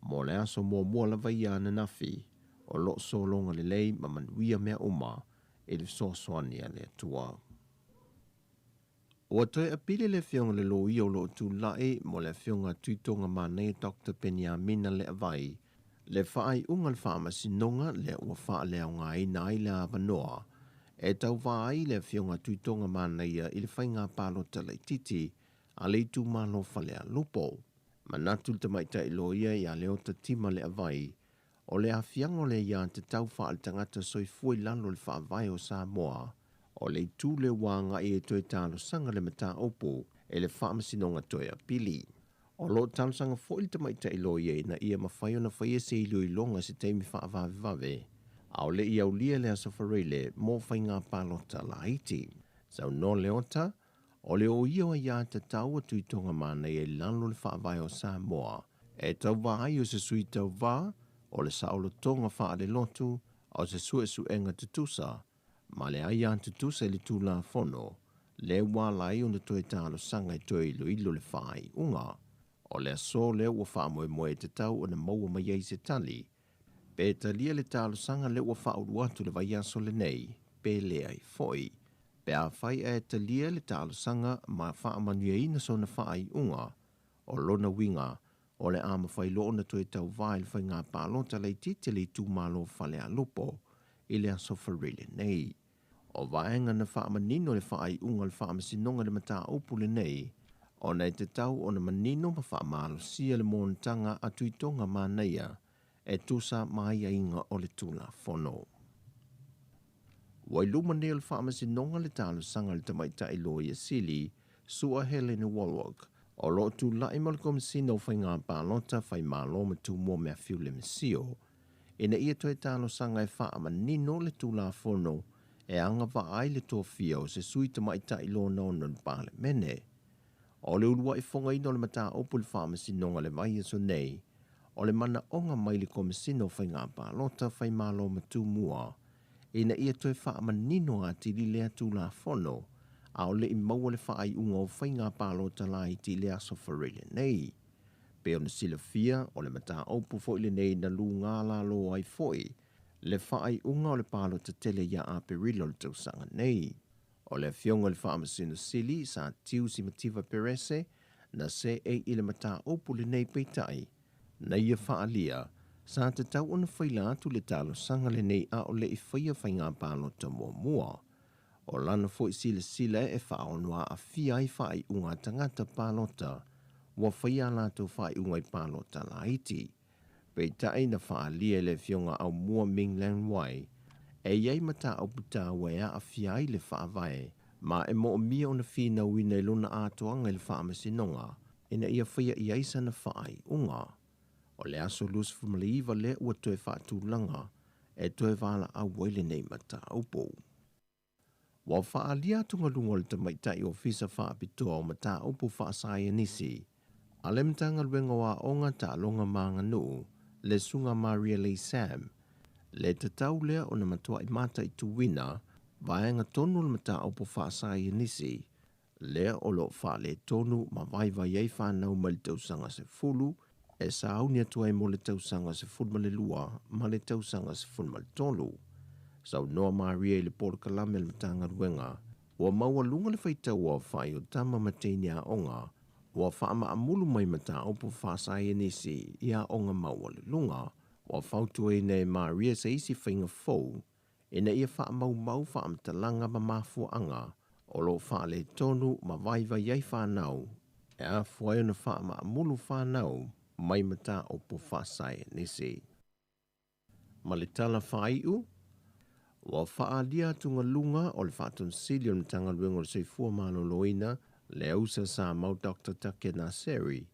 mo le aso muamua lava ia ananafi, o lo o sologa lelei ma manuia mea uma i le fesoasoani a le Atua. Ua toe apili le Afioga i le Loia o lo o tulai mo le Afioga a Tuitoga Manaia Doctor Peniamina Leavai le faaiuga o le Faamasinoga lea ua faaleaogaina ai le avanoa e tauva ai le Afioga a Tuitoga Manaia i le faiga palota laitiiti a le itumalo Falealupo. Manatu le tamaitai loia ia Leota Tima Leavai, o le aafiaga o le aiatatau faale-tagata soifua i lalo o le Faavae o Samoa, o le itu lea ua agai e toe talosaga le mataupu i le Faamasinoga toe apili. O lo o talosaga foi le tamaitai loia ina ia mafai ona faia se iloiloga i se taimi faavavevave, a o le i aulia le Aso Faraile mo faiga palota laiti. Saunoa Leota, O le oia o aiatatau a Tuitoga Manaia i lalo o le Faavae o Samoa, e tauva ai o se sui tauva, o le saolotoga faalelotu, o se suesuega tutusa, ma le aia tutusa i le Tulafono, lea ua ala ai ona toe talosaga e toe iloilo le faaiuga. O le aso lea ua faamoemoe e tatau ona maua mai ai se tali, pe talia le talosaga lea ua faaulu atu le vaiaso lenei, pe leai foi. Pe afai ae talia le talosaga ma faamanuiaina sona faaiuga, o lona uiga, o le a mafai loa ona toe tauva i le faiga palota laitiiti a le itumalo Falealupo i le Aso Faraile nei. O vaega na faamanino le faaiuga o le Faamasinoga i le mataupu lenei, ona e tatau ona manino ma faamalosia le monotaga a Tuitoga Manaia e tusa ma aiaiga o le Tulafono. Ua i luma nei o le Faamasinoga le talosaga a le tamaitai Loia Sili, Sua Helene Wallwork, o lo o tulai mo le Komesina o Faiga Palota, Faimalo ma Tumua Matthew Lemisio, ina ia toe talosaga e faamanino le Tulafono e agavaa ai le tofia o se sui tamaitai lonaono i le Palemene. O le uluai fogaina o le mataupu i le Faamasinoga i le vaiaso nei, o le manaoga mai le Komesina o Faiga Palota, Faimalo ma Tumua ina ia toe faamanino atili lea Tulafono a o le i maua le faaiuga o faiga palota laiti i le Aso Faraile nei. Pei ona silafia, o le mataupu foi lenei na lugā lalo ai foi le faaiuga o le palota tele ia Aperila o le tausaga nei. O le Afioga i le Faamasino Sili, Sa Tiu Simativa Perese, na seei i le mataupu lenei peitai, na ia faaalia, sa tatau ona faila atu le talosaga lenei a o le i faia faiga palota muamua. O lana foi silasila e faaono aafia ai faaiuga a tagata palota ua faia a latou faaiuga i palota laiti. Peitai na faaalia e le Afioga Aumua Ming Lan Wai e i ai mataupu taua e aafia ai le Faavae ma e moomia ona finauina i lona atoaga i le Faamasinoga ina ia faia i ai sana faaiuga. O le aso 29 lea ua toe faatulaga e toe valaau ai lenei mataupu. Ua faaalia atugaluga o le tamaitai ofisa faapitoa o mataupu faasaienisi a le Matagaluega o Aoga, Taaloga ma Aganuu, le Susuga Maria Lee Sam, le tatau lea ona matuai mataituina vaega tonu o le mataupu faasaienisi lea o lo o faaletonu ma vaivai ai fanau mai le tausaga 10 e sauni atu ai mo le tausaga 12 ma le tausaga 13. Saunoa Maria i le polokalame a le Matagaluega, ua maualuga le faitau aofai o tama ma teine aoga ua faamaamulu mai mataupu faasaienisi i aoga maualuluga. Ua fautuaina e Maria se isi faiga fou ina ia faamaumau faamatalaga ma mafuaaga o lo o faaletonu ma vaivai ai fanau e afua ai ona faamaamulu fanau mai mataupu faasaienisi. Ma le tala faaiu, ua faaalia atugaluga o le Faatonesili o le Matagaluega o le Soifua Maloloina le ausa Samau Doctor Take Naseri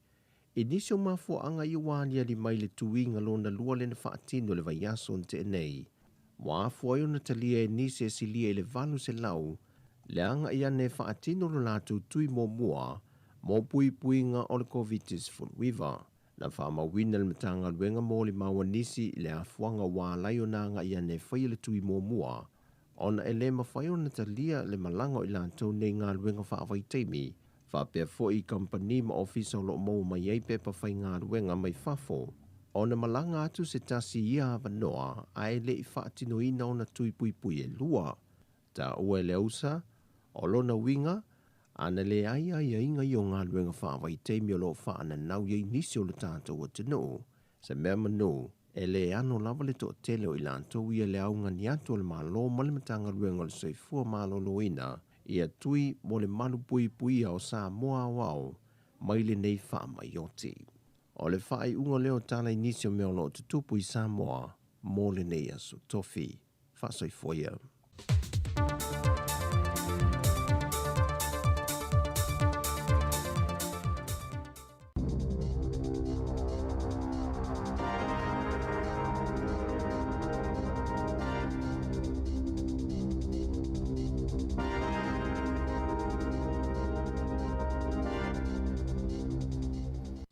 i nisi o mafuaaga ia ua aliali mai le tuiga lona lua lea na faatino i le vaiaso na tea nei. Ua afua ai ona talia e nisi e silia i le 800 le agai ane e faatino lo latou tui muamua mo puipuiga o le Koviti-19. Na faamauina e le Matagaluega molimau a nisi i le afuaga ua ala ai ona agai ane e faia le tui muamua ona e le mafai ona talia le malaga o i latou nei galuega faavaitaimi faapea foi i kamupani ma ofisa o lo o maua mai ai pepa faigaluega mai fafo ona malaga atu se tasi i ia avanoa ae le i faatinoina ona tui puipui e lua. Taua e le ausa, o lona uiga, ana leai aiaiga ia o galuega faavaitaimi o lo o faananau i ai nisi o le tatou atunuu, se mea manu, e le ano lava le toatele o i latou ia le augani atu a le Malo ma le Matagaluega o le Soifua Maloloina ia tui mo le malupuipuia o Samoa aoao mai lenei faamai oti. O le faaiuga lea o tala i nisi o mea o lo o tutupu i Samoa mo lenei aso tofi. Faasoifua ia.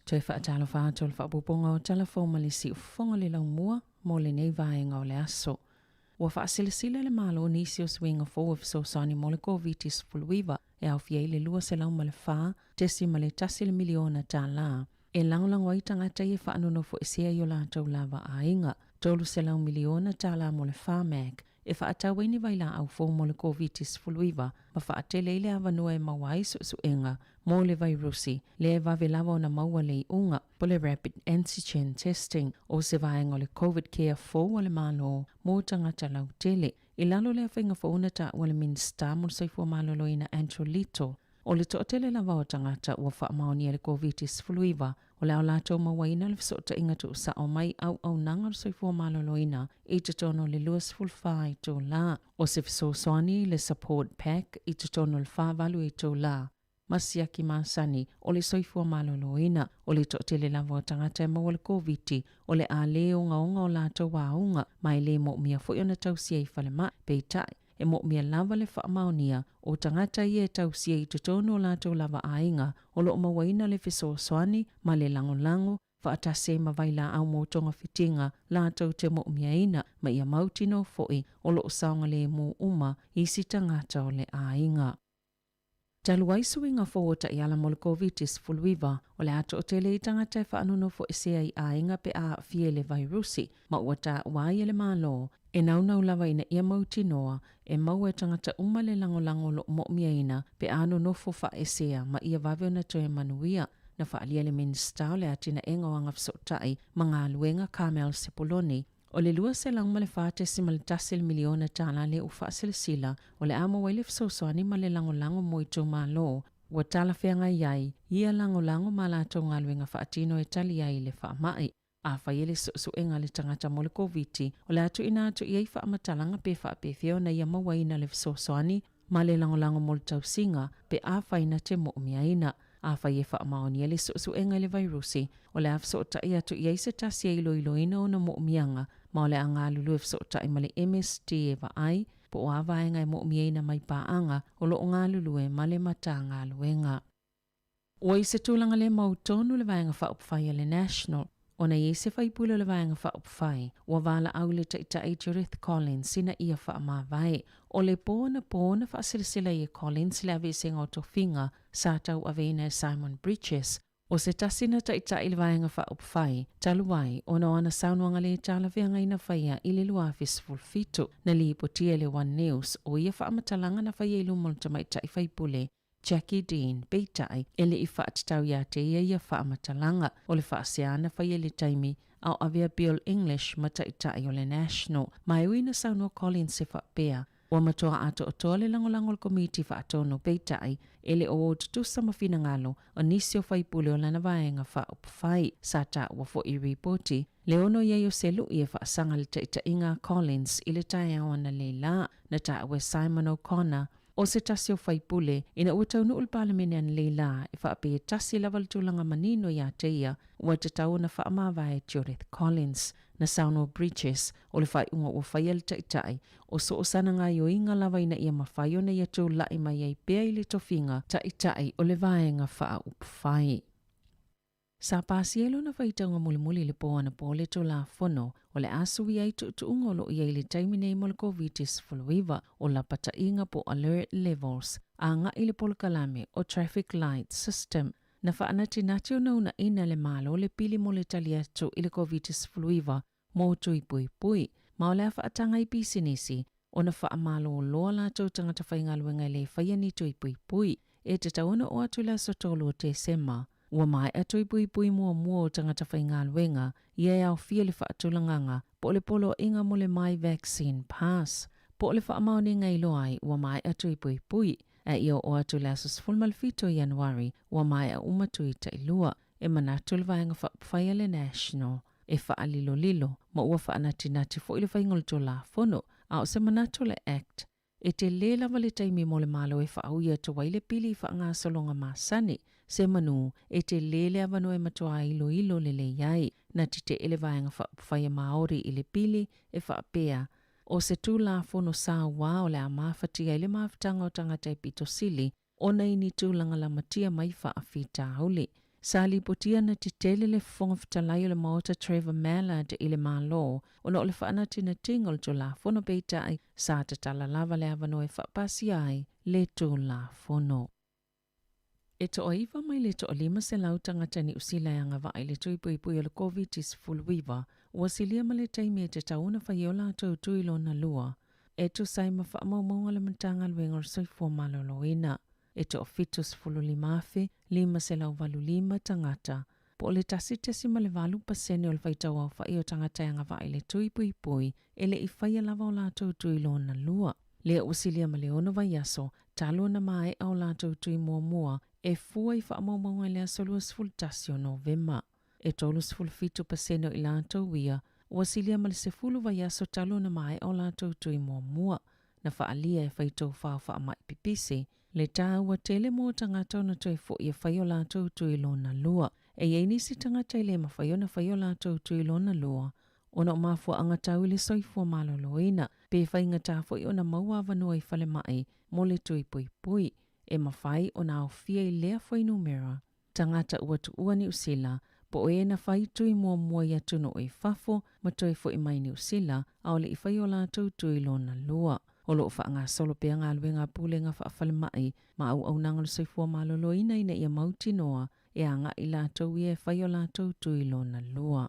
Toe faatalofa atu o le faaopoopoga o tala fou ma le siufofoga le laumua mo lenei vaega o le aso. Ua faasilasila le Malo nisi o suiga fou e fesoasoani mo le Koviti-19 e aofia ai le $204.1 miliona tālā e lagolago ai tagata ia e faanonofoesea i o latou lava aiga, $300 miliona tālā mo le Pharmac e faatau ai ni vailaau fou mo le Koviti-19 ma faatele ai le avanoa e maua ai suesuega mo le vairusi lea e vave lava ona maua le iuga po le rapid antigen testing o se vaega o le Covid Care fou a le Malo mo tagata lautele. I lalo o lea faiga fou na taua le Minisita mo le Soifua Maloloina Andrew Little, o le toatele lava o tagata ua faamaonia le Koviti-19 o le a latou mauaina le fesootaiga tuusao mai auaunaga o le soifua maloloina i totonu o le 24 itulā. O se fesoasoani le support pack i totonu o le 48 itulā ma siaki masani o le soifua maloloina. O le toatele lava o tagata e maua le Koviti o le a lē ogaoga o latou aoga ma e lē moomia foi ona tausia i falemai. Peitai, e moomia lava le faamaonia o tagata ia e tausia i totonu o latou lava aiga o lo o mauaina le fesoasoani ma le lagolago faatasi ai ma vailaau mo togafitiga latou te moomiaina ma ia mautinoa foi o lo o saogalemu uma isi tagata o le aiga. Talu ai suiga fou o taiala mo le Koviti-19, o le a toatele i tagata e faanonofoesea i aiga pe a aafia i le vairusi, ma ua taua ai e le Malo, e naunau lava ina ia mautinoa e maua e tagata uma le lagolago o lo o moomiaina pe a nonofo faaesea ma ia vave ona toe manuia. Na faaalia le Minisita o le Atinaega o Agafesootai ma Galuega Carmel Sepuloni, O le $204.1 miliona tālā lea ua faasilasila o le a maua ai le fesoasoani ma le lagolago mo itumalo ua talafeagai ai ia lagolago ma latou galuega faatino e tali ai i le faamai. Afai e le suesuega a le tagata mo le Koviti, o le a tuuina atu i ai faamatalaga pe faapefea ona ia mauaina le fesoasoani ma le lagolago mo le tausiga pe afai na te moomiaina. Afai e faamaonia le suesuega i le vairusi, o le a fesootai atu i ai se tasi e iloiloina ona moomiaga ma o le a galulue fesootai ma le MSD e vaai po o a vaega e moomiaina mai paaga o lo o galulue ma le Matagaluega. Ua i se tulaga le mautonu le Vaega Faaupufai a le National ona i ai se faipule o le Vaega Faaupufai ua valaau i le Taitai Judith Collins ina ia faamavae. O le po anapo na faasilasila ai e Collins le aveesega o tofiga sa tauaveina e Simon Bridges, o se tasi na taitai i le Vaega Faaupufai talu ai ona o ana saunoaga le talafeagai na faia i le 2017. Na lipotia e le One News o ia faamatalaga na faia i luma o le tamaitai faipule Jackie Dean, peitai, e le i faatatau ia te ia ia faamatalaga o le faasea na faia i le taimi a o avea Bill English ma taitai o le National. Ma e ui na saunoa Collins e faapea, ua matua atoatoa le lagolago o le Komiti Faatonu, peitai, e le o o tutusa ma finagalo o nisi o faipule o lana vaega faaupufai. Sa taua foi i ripoti le ono i ai o se lui e faasaga le taitaiga a Collins i le taeao analeila, na taua e Simon O'Connor, O se tasi o faipule, ina ua taunuu le Palemene analeila e faapea e tasi lava le tulaga manino ia te ia, ua tatau ona faamavae Judith Collins. Na saunoa Bridges, o le faaiuga ua faia le Taitai, o so o sana gaoioiga lava ina ia mafai ona ia tulai mai ai pea i le tofiga Taitai o le Vaega Faaupufai. Sa pasia i lona faitauga mulimuli i le po anapo le Tulafono o le a suia ai tuutuuga o lo o i ai i le taimi nei mo le Koviti-19, o lapataiga po o alert levels, agai i le polokalame o Traffic Light System. Na faanatinati ona uunaina e le Malo le pili mo le tali atu i le Koviti-19 mo tui puipui, ma o le a faataga i pisinisi. ona faamalō loa latou tagata faigaluega e lē faia ni tui puipui. E tatau ona oo atu i le aso 3 o Tesema, ua mae'a tui puipui muamua o tagata faigaluega ia e aofia le faatulagaga po o le poloaiga mo le My Vaccine Pass po o le faamaoniga e iloa ai ua mae'a tui puipui. Ae ia oo atu i le aso 17 o Ianuari, ua mae'a uma tui tailua. E manatu le Vaega Faaupufai a le National e faalilolilo ma ua faanatinati foi le faiga o le Tulafono, a o se manatu o le Act, e telē lava le taimi mo le Malo e faaui atu ai le pili i faagasologa masani, semeamanu e telē le avanoa e matuā iloilo lelei ai. Na tete'e le Vaega Faaupufai a Maori i le pili e faapea, o se Tulafono sauā o le a mafatia ai le mafutaga o tagata e pito sili ona i ni tulaga lamatia mai faafitauli. Sa lipotia na tetele le Fofoga Fetalai o le Maota Trevor Mallard i le Malo ona o le faanatinatiga o le Tulafono peitai sa tatala lava le avanoa e faapasia ai le Tulafono. E toaiva mai le 500 tagata Niu Sila e agavaa i le tui puipui o le Koviti-19 ua silia ma le taimi e tatau ona fai ai o latou tui lona lua e tusa ai ma faamaumauga a le Matagaluega o le Soifua Maloloina. E 75,585 tagata, po o le 1.8% o le faitauaofai o tagata e agavaa i le tui puipui e le i faia lava o latou tui lona lua. Lea ua silia ma le 6 vaiaso talu ona maea o latou tui muamua e fua i faamaumauga i le aso 21 o Novema. E 37% o i latou ia ua silia ma le 10 vaiaso talu ona maea o latou tui muamua. Na faaalia e faitau faamai pipisi le taua tele mo tagata ona toe fo'i e fai o latou tui lona lua. E i ai nisi tagata e lē mafai ona fai o latou tui lona lua ona o mafuaaga tau i le soifua maloloina pe faigata foi ona maua avanoa i falemai mo le tui puipui. E mafai ona aofia i lea fuainumera tagata ua tuua Niu Sila po o e na fai tui muamua i atunuu i fafo ma toe fo'i mai Niu Sila a o le i fai o latou tui lona lua. O loo faagasolo pea galuega a pulega faafalemai ma auaunaga o le soifua maloloina ina ia mautinoa e aga'i latou ia e fai o latou tui lona lua.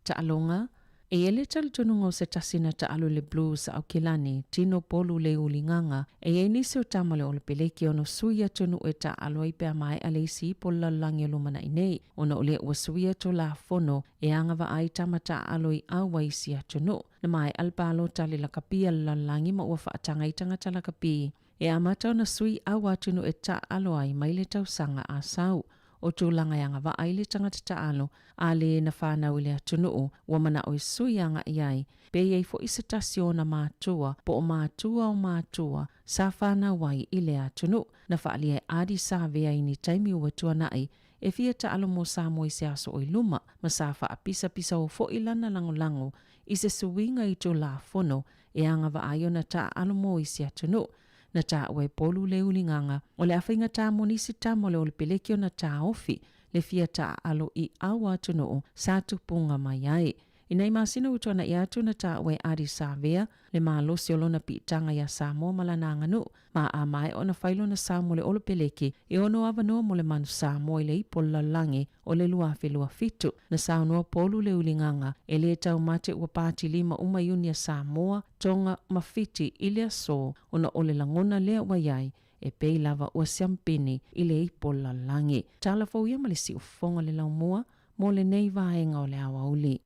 Taaloga, E i ai le talitonuga o se tasi na taalo i le Blues a Aukilani, Tino Polu Leuligaga, e i ai nisi o tama o le Olopeleki ono sui atunuu e taaalo ai pe a maea le isi ipu o le lalolagi o lumanai nei, ona o lea ua suia Tulafono e agavaa ai tama taaalo i auai isi atunuu. Na maea le palota a le lakapi a le lalolagi ma ua faataga ai tagata lakapi e amata ona sui aua atunuu e taaalo ai mai le tausaga a sau. O tulaga e agavaa ai le tagata taalo a le na fanau i le atunuu ua manao e sui agai ai, pe i ai foi se tasi o ona matua po o matua o matua sa fanau ai i lea atunuu. Na faaalia e Ardie Savea i ni taimi ua tuanai e fia taalo mo Samoa i se aso o i luma, ma sa faapisapisao foi lana lagolago i se suiga i Tulafono e agavaa ai ona taaalo mo isi atunuu. Na taua e Polu Leuligaga o le a faigata mo nisi tama o le Olopeleki ona taofi le fia taaalo i aua atunuu sa tupuga mai ai. I nai masina ua tuana'i atu na taua e Ardie Savea le malosi o lona piitaga iā Samoa ma lana aganuu, ma a maea ona fai lona sao mo le Olopeleki e ono avanoa mo le Manu Samoa i le ipu o le lalolagi o le 2027. Na saunoa Polu Leuligaga e lē taumate ua patilima uma iuni a Samoa, Tonga ma Fiti i le asō ona o le lagona lea ua i ai e pei lava ua siampini i le ipu o le lalolagi. Tala fou ia ma le siufofoga o le laumua mo lenei vaega o le aoauli.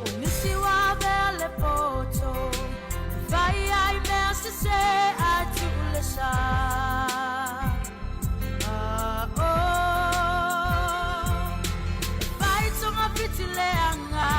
O nisi ua avea le poto e fai ai mea sese ae tuu le sa. Ah, oh. E fai togafiti leaga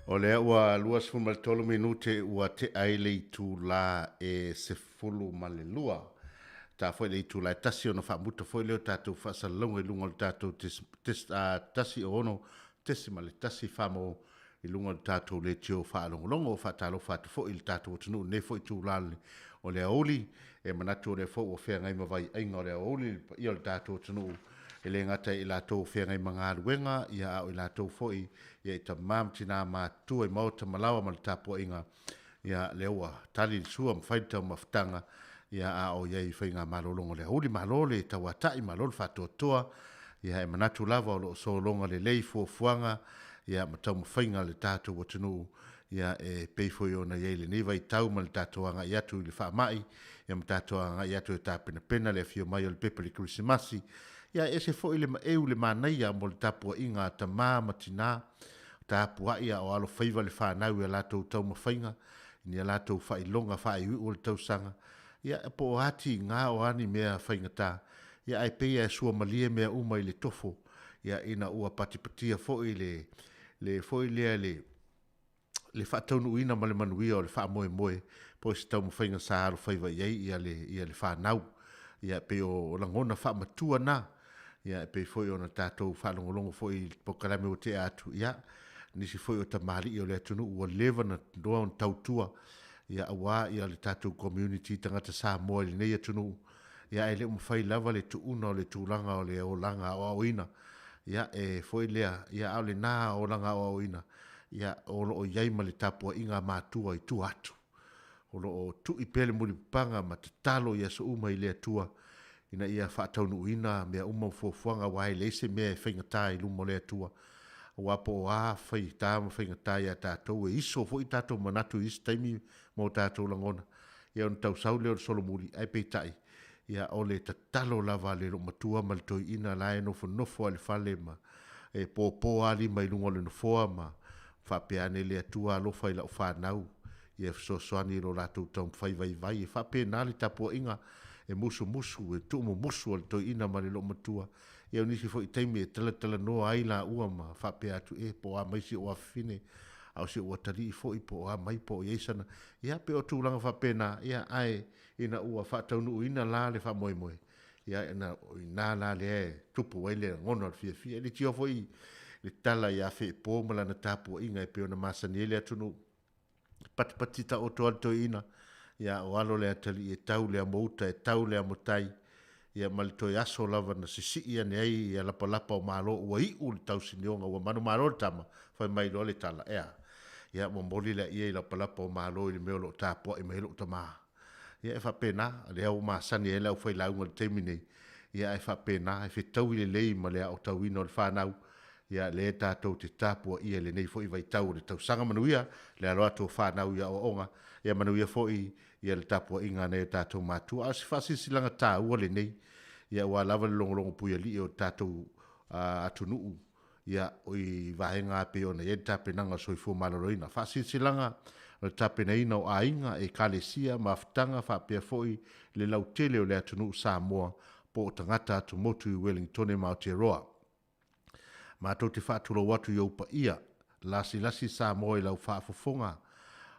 O lea ua 23 minute ua tea ai le itulā e 12. Ta foi le itulā e tasi ona faamuta foi lea o tatou faasalalauga i luga o le tatou tes, tes, a, 106.1 mo i luga o le tatou leitio faalogologo. Faatalofa atu foi i le tatou atunuu i lenei foi itulā o le aoauli. E manatu o lea foi ua feagai ma vaiaiga o le aoauli le paia o le tatou atunuu, e le gata i latou o feagai ma galuega, ia a o i latou foi ia i tama ma tina matutua i maota ma laoa ma le tapuaiga, ia lea ua tali le sua ma fai le taumafataga, ia a o i ai i faigamalologa o le aoauli. Malo le tauatai, malo le faatoatoa, ia e manatu lava o lo o sologa lelei fuafuaga ia ma taumafaiga a le tatou atunuu, ia e pei foi ona i ai i lenei vaitau ma le tatou agai atu i le faamai, ia ma tatou agai atu e tapenapena le afio mai o le pepe o le Kerisimasi. Ia e ese foi le maeu le manaia mo le tapuaiga a tama ma tina, tapuai a o alofaiva le fanau i a latou taumafaiga, i ni a latou faailoga faaiuiu o le tausaga, ia po o a tiga o a ni mea faigata, ia ae pei lava e suamalie mea uma i le tofo, ia ina ua patipatia foi le le foi lea le le faataunuuina ma le manuia o le faamoemoe po o se taumafaiga sa alofaiva i ai ia le ia le fanau. Ia e pei o lagona faamatua na, ia e pei foi ona tatou faalogologo foi i le polokalame ua tea atu, ia nisi foi o tamalii o le atunuu ua leva ona noa ona tautua ia aua ia le tatou community tagata Samoa i lenei atunuu, ia ae le o mafai lava le tuuna o le tulaga o le olaga aoaoina, ia e foi lea, ia a o lena olaga aoaoina, ia o lo o i ai ma le tapuaiga a matua i tua atu. O lo o tui pea le mulipapaga ma tatalo i aso uma i le Atua ina ia faataunuuina mea uma ma fuafuaga aua e leai se mea e faigata i luma o le Atua. Aua po o a faigata ma faigata ia tatou, e iso foi tatou manatu i isi taimi ma o tatou lagona, ia ona tau sau lea o le solomuli, ae peitai, ia o le tatalo lava a le loomatua ma le toeaina la e nofonofo lava i le fale ma e popo lava lima i luga o le nofoa ma faapea ane, Le Atua alofa i lau fanau, ia fesoasoani i lo latou taumafai vaivai. E faapena le tapuaiga e musumusu, e tuumumusu a le toeaina ma le loomatua. Ia o nisi foi taimi e talatalanoa ai laua ma faapea atu, E, po o a mai si ou afafine, a o si ou atalii foi, po o a mai, po o i ai sana. Ia, pei o tulaga faapena, ia, ae ina ua faataunuuina la le faamoemoe, ia, ina, o i ina la lea e tupu ai le lagona o le fiafia. E leitioa foi le tala ia Feepo ma lana tapuaiga e pei ona masani ai le atunuu. Patipati taoto a le toeaina, ia o alo le atalii e tau le amo uta, e tau le amo tai, ia ma le toe aso lava na sisii ane ai ia lapalapa o Malo ua iu le tausinioga ua manumalo le tama, fai mai loa le tala, ea, ia momoli laia i lapalapa o Malo i le mea o lo o tapuai mai ai lou tama. Ia e faapena, lea ua masani ai le aufailauga i le taimi nei, ia ae faapena, e fetaui lelei ma le aotauina o le fanau, ia lea tatou te tapuaia i lenei foi vaitau o le tausaga manuia, le alo atu o fanau i aoaoga, ia manuia foi ia le tapuaiga a nai o tatou matua. A o se faasilasilaga taua lenei, ia aua lava le logologo puialii o le tatou atunuu, ia i vaega e pei ona i ai le tapenaga o le soifua maloloina. Faasilasilaga o le tapenaina o aiga, ekalesia, mafutaga faapea foi le lautele o le atunuu Samoa po o tagata atumotu i Uelintone ma Aotearoa. Matou te faatulou atu i ou paia, lasilasi Samoa i lau faafofoga,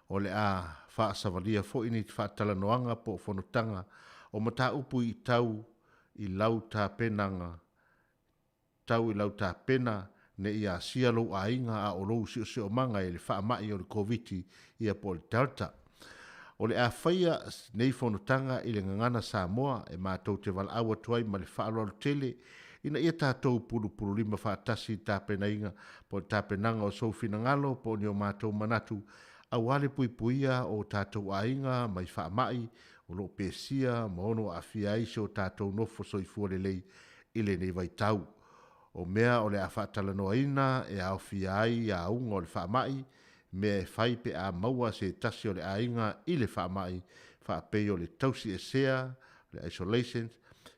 o le a faasavalia foi ni faatalanoaga po o fonotaga o mataupu i tau i lau tapenaga tau i lau tapena ne i asia lou aiga a o lou siosiomaga i le faamai o le Koviti ia po o le Delta. O le a faia nei fonotaga i le gagana Samoa e matou te valaau atu ai ma le faaaloalo tele ina ia tatou pulupululima faatasi i tapenaina po o le tapenaga o sou finagalo po o ni o matou manatu aua le puipuia o tatou aiga mai faamai o lo o pesia ma ono aafia ai si o tatou nofo soifua lelei i lenei vaitau. O mea o le a faatalanoaina e aofia ai auga o le faamai, mea e fai pe a maua se tasi o le aiga i le faamai, faapei o le tausiesea, le isolation,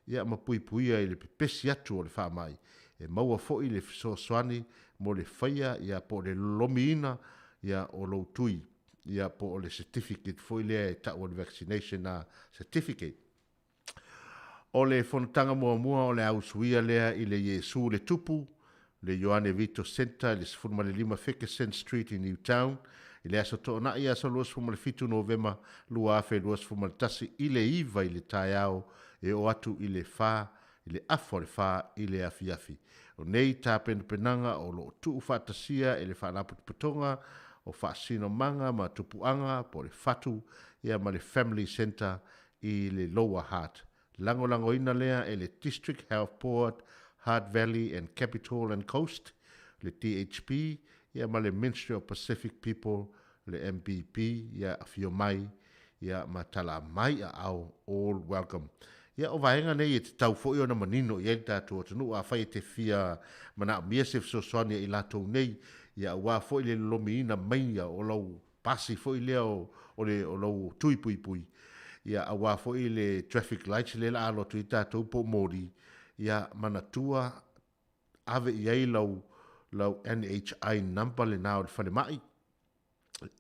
ia ma puipuia i le pepesi atu o le faamai. E maua foi le fesoasoani mo le faia ia po o le lolomiina ia o lou tui, ia po o le certificate foi lea e tau o le vaccination certificate. O le fonotaga muamua o le a usuia lea i le Iesu le Tupu, le Ioane Vito Centre i le 15 Fergusson Street i Newtown i le aso Toonai aso 27 Novema 2021 i le 9 i le taeao e oo atu i le 4 i le afa o le 4 i le afiafi. O nei tapenapenaga o lo o tuufaatasia e le Faalapotopotoga o Faasinomaga ma Tupuaga po o le Fatu ia ma le Family Centre i le Lower Hutt. Lagolagoina lea e le District Health Board, Hutt Valley and Capital and Coast, le DHB, ia ma le Ministry of Pacific People, le MPP, ia afio mai, ia ma tala mai aao, all welcome. Ia o vaega nei e tatau foi ona manino i ai le tatou atunuu, afai e te fia manaomia se fesoasoani a i latou nei, ia aua foi le lolomiina mai o lau pasi foi lea o le o lou tui puipui, ia aua foi le traffic lights lea la alo atu ai tatou po o moli, ia manatua ave i ai lau lau NHI number lena o le falemai,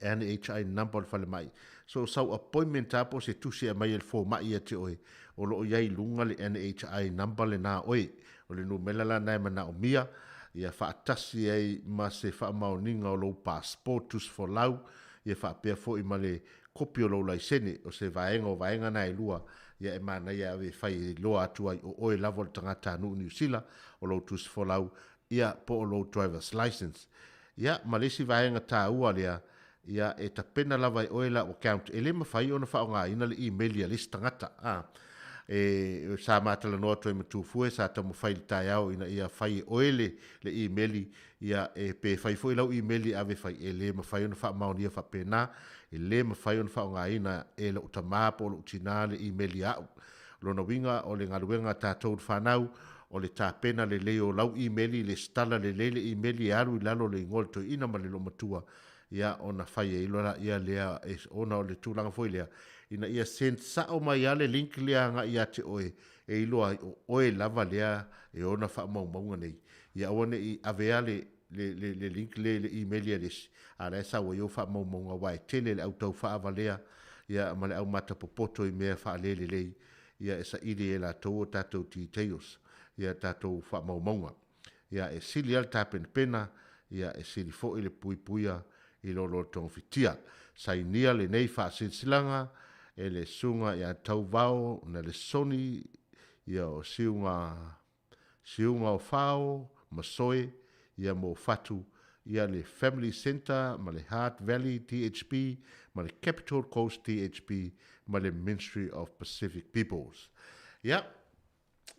NHI number o le falemai. So sau appointment lava po o se tusi e aumai e le fomai ia te oe, o lo o i ai i luga le NHI number lena oe. O le numera la lena e manaomia, ia faatasi ai ma se faamaoniga o lou passport tusifolau, ia faapea foi ma le kopi o lou laisene. O se vaega o vaega na e lua, ia e manaia e ave e fai e iloa atu ai o oe lava o le tagatanuu Niu Sila, o lou tusifolau, ia po o lou driver's license. Ia, ma le isi vaega taua lea, ia, e tapena lava e oe lau account. E le mafai ona faaaogaina le email a le isi tagata. A, e, sa ma talanoa atu ai ma Tufue, sa taumafai i le taeao ina ia fai e oe le, le email, ia, e, pe fai foi lau email e ave fai, e le mafai ona faamaonia faapena, e le mafai ona faaaogaina e lou tama po o lou tina le email a au. O lona uiga, o le galuega a tatou le fanau, o le tapena lelei o lau imeli, lesitala lelei le imeli e alu i lalo o le igoa o le toeaina ma le loomatua, ia ona fai ai loa laia lea, ona o le tulaga foi lea, ina ia send sao mai lava le link lea agai ia te oe, e iloa ai o oe lava lea e ona faamaumauga nei. Ia aua ne i avea le le le le link lea i le imeli a le isi, a o la e sau ai ou faamaumauga aua e tele le au tau faavalea ia ma le au matapopoto i mea faalelelei ia e saili e latou o tatou details, ia tatou faamaumauga. Ia e sili lava le tapenapena, ia e sili foi le puipuia i lo lo togafitia. Sainia lenei faasilasilaga e le Susuga ia Tauvao Nalesoni ia o Siuga Siuga o Fao ma Soe ia mo Fatu ia le Family Centre ma le Hutt Valley DHB ma le Capital Coast DHB ma le Ministry of Pacific Peoples. Ia,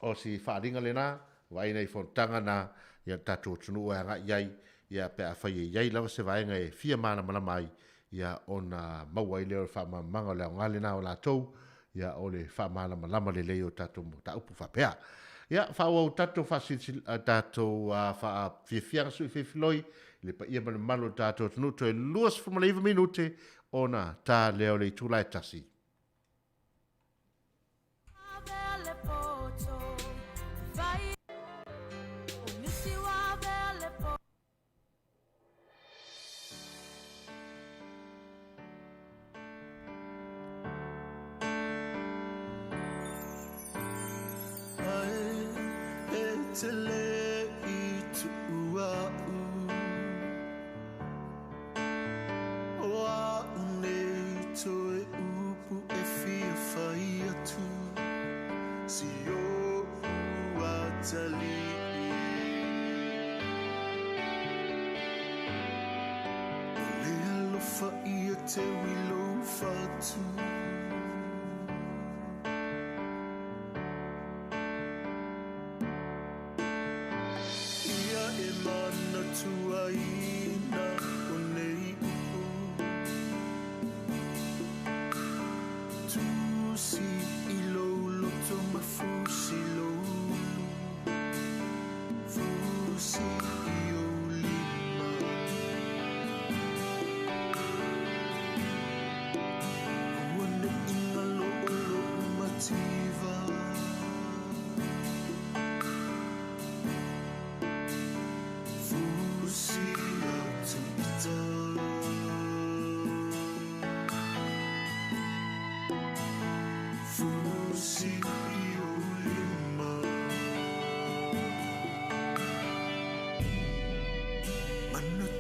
o si faaaliga lena, vaai nai fonotaga na ia le tatou atunuu e agai i ai, ia pe afai e i ai lava se vaega e fia malamalama ai, ia ona maua ai lea o le faamalamalamaga o le aoga lena o latou, ia o le faamalamalama lelei o tatou mataupu faapea. Ia, faaauau tatou faasilasila, tatou faafiafiaga sui filifiloi i le paia ma le mamalu o le tatou atunuu, toe 29 minute ona ta lea o le itula e tasi.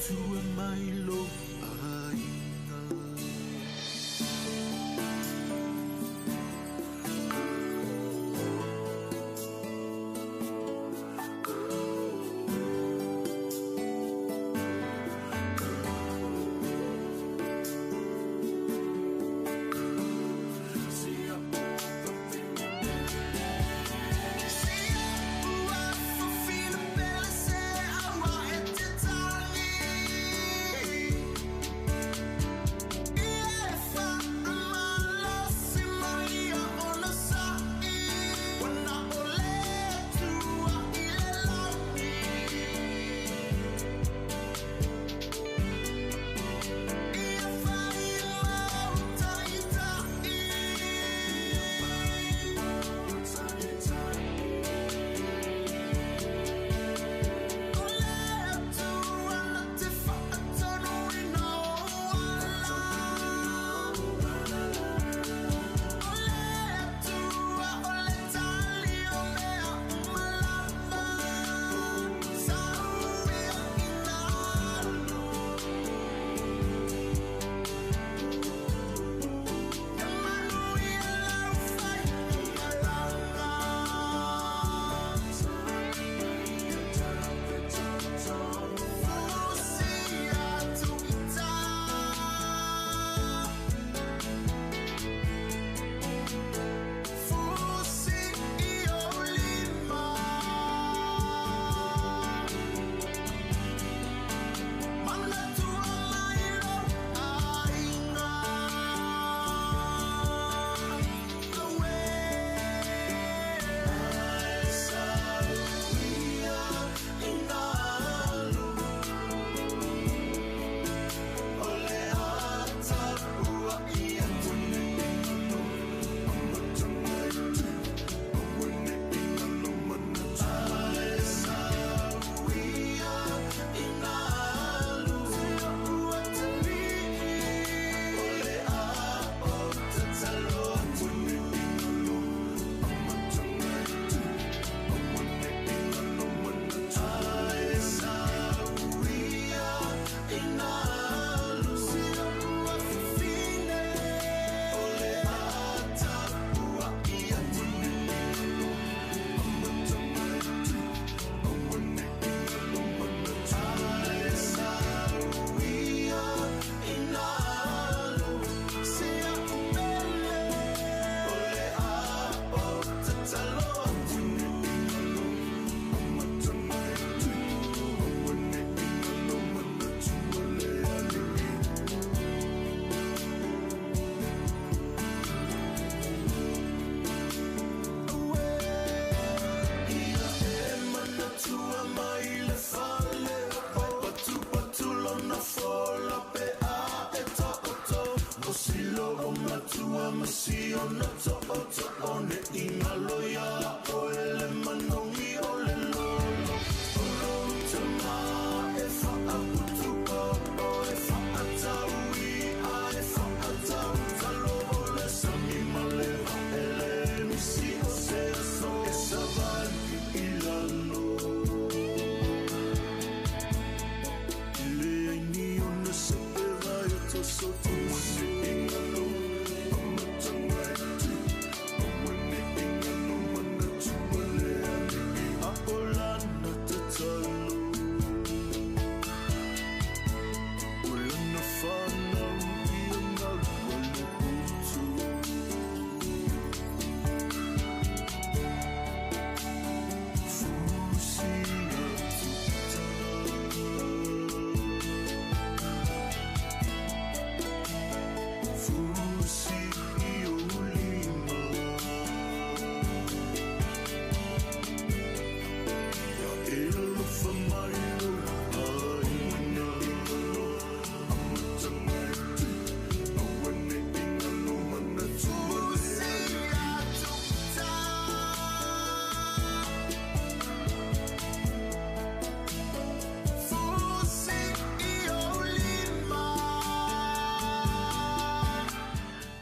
Matua mai lou aiga.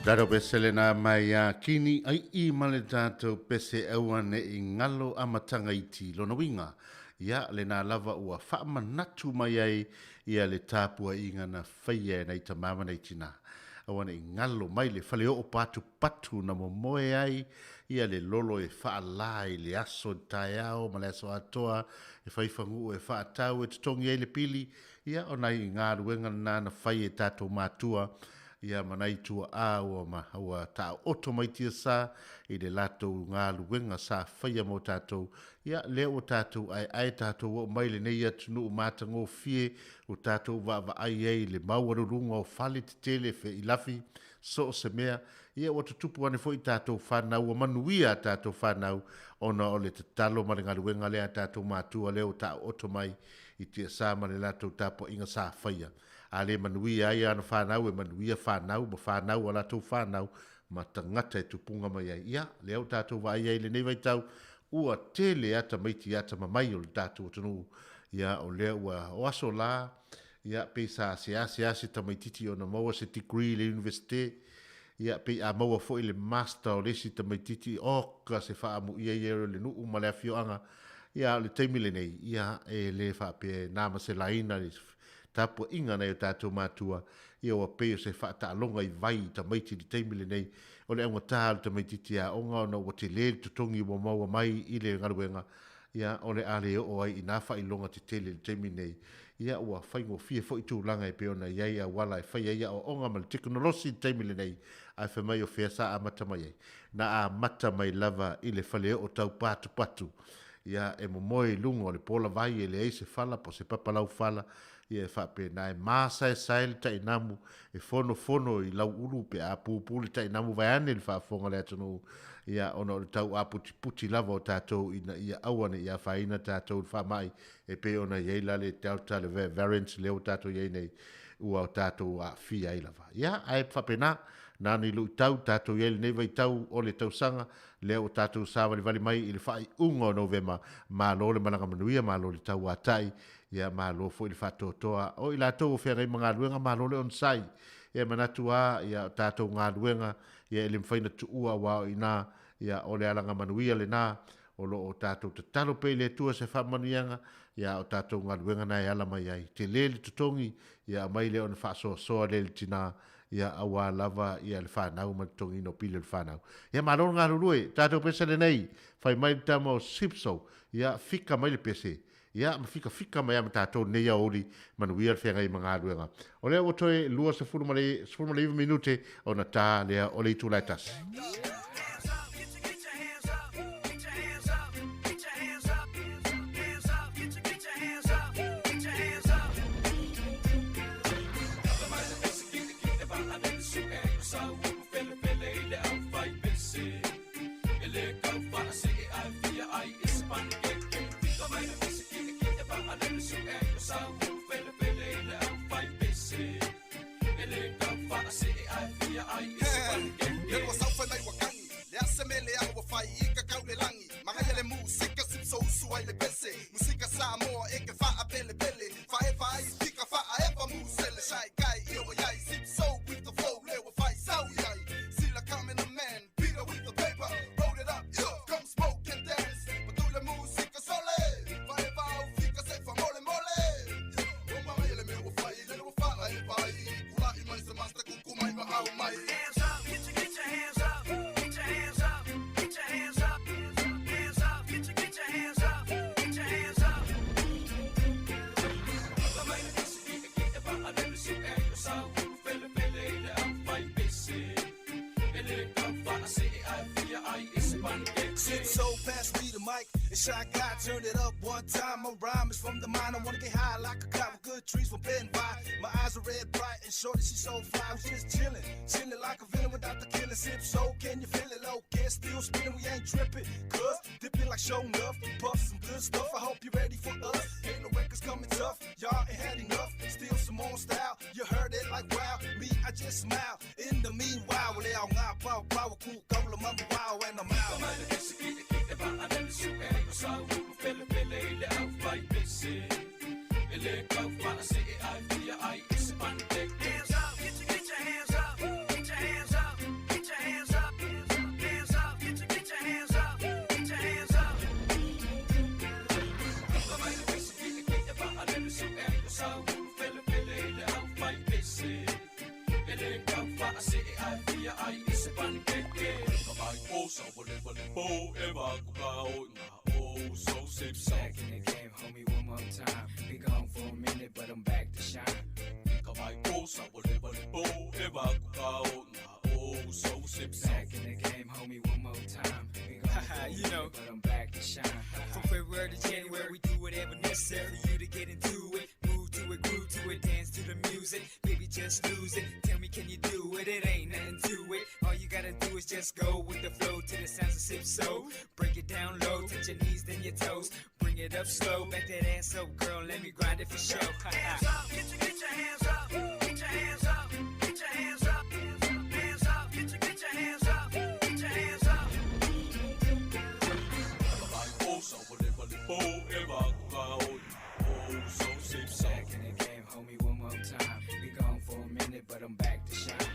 Tatou pese lena mai a kini ai i ma le tatou pese aua ne i ngalo amataga iti lona uiga. Ia, lena lava ua faamanatu mai ai ia le tapuaiga na faia e nai tamā ma nai tinā. Aua ne i galo mai le faleoo patupatu na momoe ai ia le lolo e faalā i le aso i le taeao ma le aso atoa e fai faguu e faatau e totogi ai le pili, ia o nai galuega lena na fai e tatou matua ia ma nai tuaa ua ma ua taooto mai tiasa i le latou galuega sa faia mo tatou. Ia lea ua tatou aeae tatou oo mai lenei atunuu matagofie ua tatou vaavaai ai i le maualuluga o fale tetele feilafi so o se mea. Ia ua tutupu ane foi tatou fanau ua manuia a tatou fanau ona o le tatalo ma le galuega lea a tatou matua lea ua taooto mai i tiasa ma le latou tapuaiga sa faia. A le manuia ai ana fanau, e manuia fanau ma fanau a latou fanau ma tagata e tupuga mai ai. Ia, lea ua tatou vaai ai i lenei vaitau, ua tele a tamaiti atamamai o le tatou atunuu. Ia, o lea ua o aso la, ia, pei sa seasea se tamaitiiti ona maua se degree i le Universite. Ia, pei a maua foi le master o le isi tamaitiiti, oka se faaamuia ia o le nuu ma le afioaga. Ia, a o le taimi lenei, ia, e le faapea e na ma se laina le tapuaiga a nai o tatou matua, ia ua pei o se faataaloga i vai i tamaiti i le taimi lenei. O le augata o le tamaitiiti aoga ona ua tele le totogi ua maua mai i le galuega, ia, o le a le oo ai i nā faailoga tetele i le taimi nei. Ia, ua faigofie foi tulaga e pei ona i ai auala e fai ai aoaoga ma le tekonolosi i le taimi lenei, ae fai mai o fea sa amata mai ai? Na amata mai lava i le faleoo tau patupatu. Ia, e momoe i luga o le pola vai e leai se fala po o se papa laufala, ia e faapena e masaesae le tainamu e fonofono i lau ulu pe a pupu le tainamu vaeane le faafofoga a le atunuu, ia ona o le tau aputiputi lava o tatou ina ia aua ne i afaina tatou i le faamai e pei ona i ai la le Delta le variant lea ua tatou i ai nei ua tatou aafia ai lava. Ia, ae faapena, na ona i luitau tatou i ai i lenei vaitau o le tausaga lea ua tatou savalivali mai i le faaiuga o Novema. Malo le malaga manuia, malo le tauatai, ia malo foi le faatoatoa. O i latou o feagai ma galuega, malo le onosai. Ia e manatu lava, ia o tatou galuega, ia e le mafai ona tuua aua o i ina, ia o le alagamanuia lena o lo o tatou tatalo pea i le Atua se faamanuiaga, ia a o tatou galuega na e ala mai ai. Tele le totogi, ia aumai lea ona faasoasoa lea i le tina, ia aua lava ia le fanau ma le totogiina o pili o le fanau. Ia malo le galulue, tatou pese lenei, fai mai le tama o Sipso, ia fika mai le pese, ia ma fikafika mai lava ma tatou lenei aoauli, manuia le feagai ma galuega. O lea ua toe 29 minute ona ta lea o le itula e tasi. sa wale wale po e va ku ka o na o so sip so. Back in the game, homie, one more time. Been gone for a minute, but I'm back to shine. Ka vai po sa wale wale po e va ku ka o na o so sip so. Back in the game, homie, one more time. Been gone for a You know. minute, but I'm back to shine. From February to January, we do whatever necessary for you to get into it. Move to it, groove to it, dance to the music. Baby, just lose it. Tell me, can you do it? It ain't nothing to it. All you gotta do is just go with the flow to the sounds of sip so. Break it down low, touch your knees, then your toes. Bring it up slow, back that ass up, girl. Let me grind it for sure. Hands up, get your hands up, get your hands up, get your hands up, hands up, get your hands up, get your hands up. Ka vai po sa wale wale po e va ku ka o na o so sip so. Back in the game, homie, one more time. Been gone for a minute, but I'm back to shine.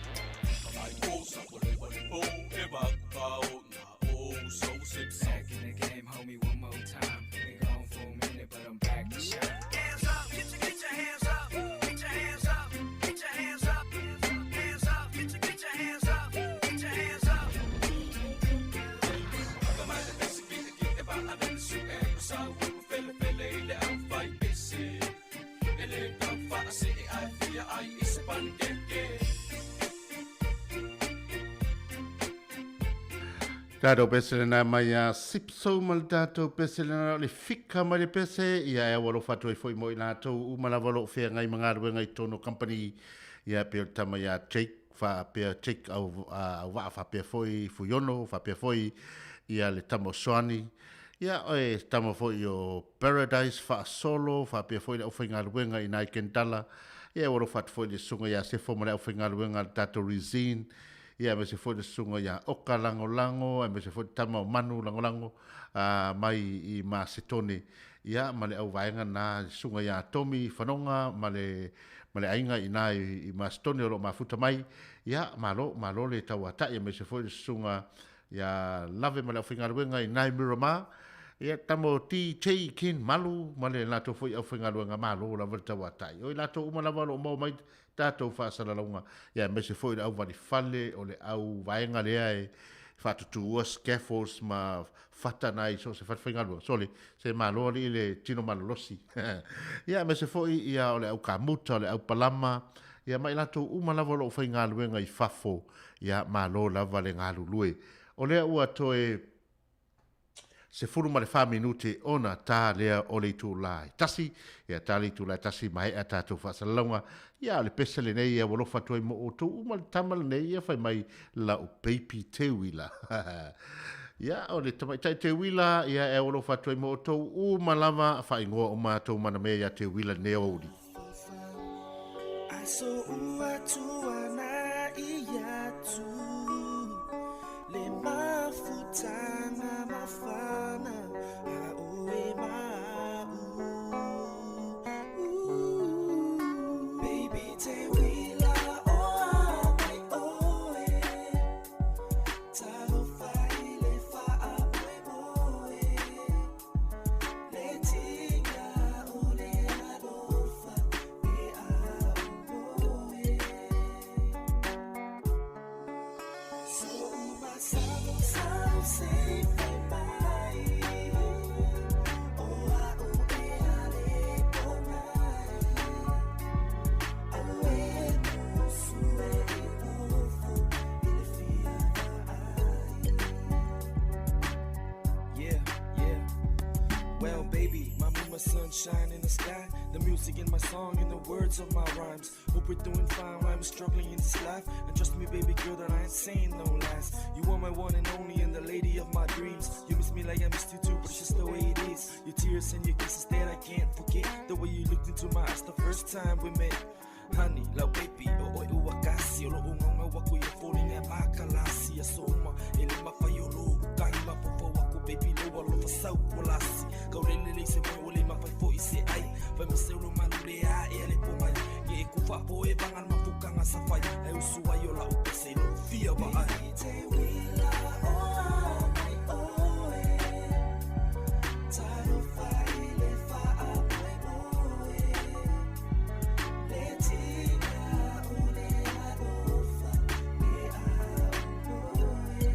Ka vai po sa wale wale po e va ku ka o na o so sip so. Back in the game, homie, one more time. Been gone for a minute, but I'm back to shine. Hands up, get your hands up, get your hands up, get your hands up, hands up, get your hands up, get your hands up. Tātou pese lena mai a sipso ma le tātou pese lena o le fika ma le pese ia e awalo whatu e foi mo i lātou uma lava lo whea ngai mangaruenga i tono company ia pe o tama ia Jake wha pea Jake au, au waa wha pea foi Fuiono wha pea foi ia le tama o Soani ia o e tama foi o Paradise wha solo wha pea foi le au whaingaruenga i nai Kendala ia e awalo whatu foi le sunga ia sefo ma le au whaingaruenga le tātou Rizine ia me se foi le susuga ia Oka Lagolago, aemaise foi le tama o Manu Lagolago mai i Masetone, ia ma le auvaega na le susuga iā Tomi Fanoga ma le ma le aiga iinā i Masetone o loo mafuta mai, ia malo malo le tauata'i aemaise foi le susuga ia Lave ma le aufaigaluega iinā i Miramar, ia tama o DJ Ken Malu ma le latou foi aufaigaluega malo lava le tauata'i. O i latou uma lava o loo maua mai tatou faasalalauga, ia aemaise foi le auvalifale o le auvaega lea e faatutuua scaffolds ma fata na i so o se falefaigaluega. Sole, se malo alii le tino malolosi. Ia aemaise foi ia o le aukamuta, o le aupalama, ia ma i latou uma lava o loo faigaluega i fafo, ia malo lava le galulue. O lea ua toe 14 minute ona tā lea o le itulā e tasi, ia tā le itulā e tasi maea tātou faasalalauga, ia o le pese lenei ia ua alofa atu ai mo outou uma le tama lenei ia fai mai lau baby Teuila. Ia o le tamaitai Teuila ia e alofa atu ai mo outou uma lava faaigoa o matou manamea ia Teuila lenei aoauli. Aso ua tuana i atu le mafutanga mafana a oe ma'u. Baby te wila o a mai oe, talofa i le faamoemoe, le tiga o le alofa pe aumoe. So uma salo salo se fai mai, o a o e ale ponai, au e nusu e i nofo i le fia vaai. Yeah, yeah. Well, baby, my moon, my sunshine in the sky, the music in my song and the words of my rhymes. Hope we're doing fine while I'm struggling in this life. And trust me, baby girl, that I ain't saying no lies. You are my one and only and the lady of my dreams. You miss me like I missed you too, but it's just the way it is. Your tears and your kisses that I can't forget. The way you looked into my eyes the first time we met. Honey, lau baby, o oi ua kasi, o lo unga wako ia falling e makalasi, a soma, e le mawhai o lo ukai mafofo wako, baby, lo alofa sau kolasi. Kau lele le se moe o le mawhai fo i se ai, whai ma se ulo malu le a e ale po mai, nge e kufa po e vangan mafukanga sa whai, e usu ai o la upe se lo fia wa ai. Baby, te wila o a mai oe, talofa i le faamoemoe, le tiga o le alofa pe aumoe.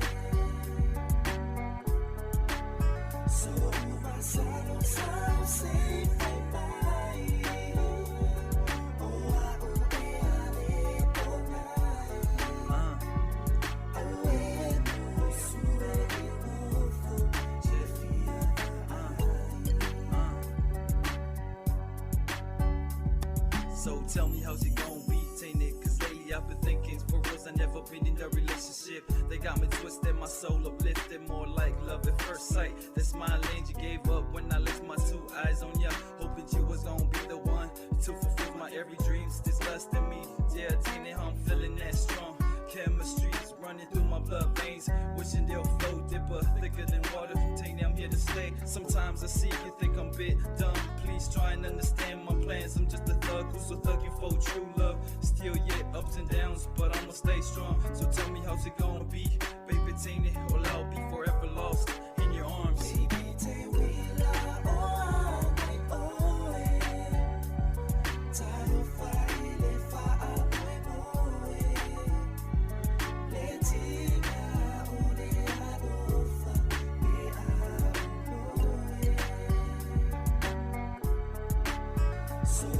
So tell me how's it gonna be, ain't it? Cause lately I've been thinking, for reals, I never been in a relationship. They got me twisted, my soul uplifted, more like love at first sight. That smile you gave up when I left my two eyes on ya. Hoping you was gonna be the one to fulfill my every dream. This lust in me, yeah, Tina, I'm feeling that strong. Chemistry's running through my blood veins. Wishing they'll flow deeper, thicker than water. Tina, I'm here to stay. Sometimes I see you think I'm a bit dumb. Please try and understand my plans. I'm just a thug who's a thug you for true love. Still yet ups and downs, but I'ma stay strong. So tell me how's it gonna be, baby Tina, or I'll be forever lost in your arms. Baby, te wila o ai oe. Talofa i le faamoemoe. Le tiga o le alofa pe aunoe. So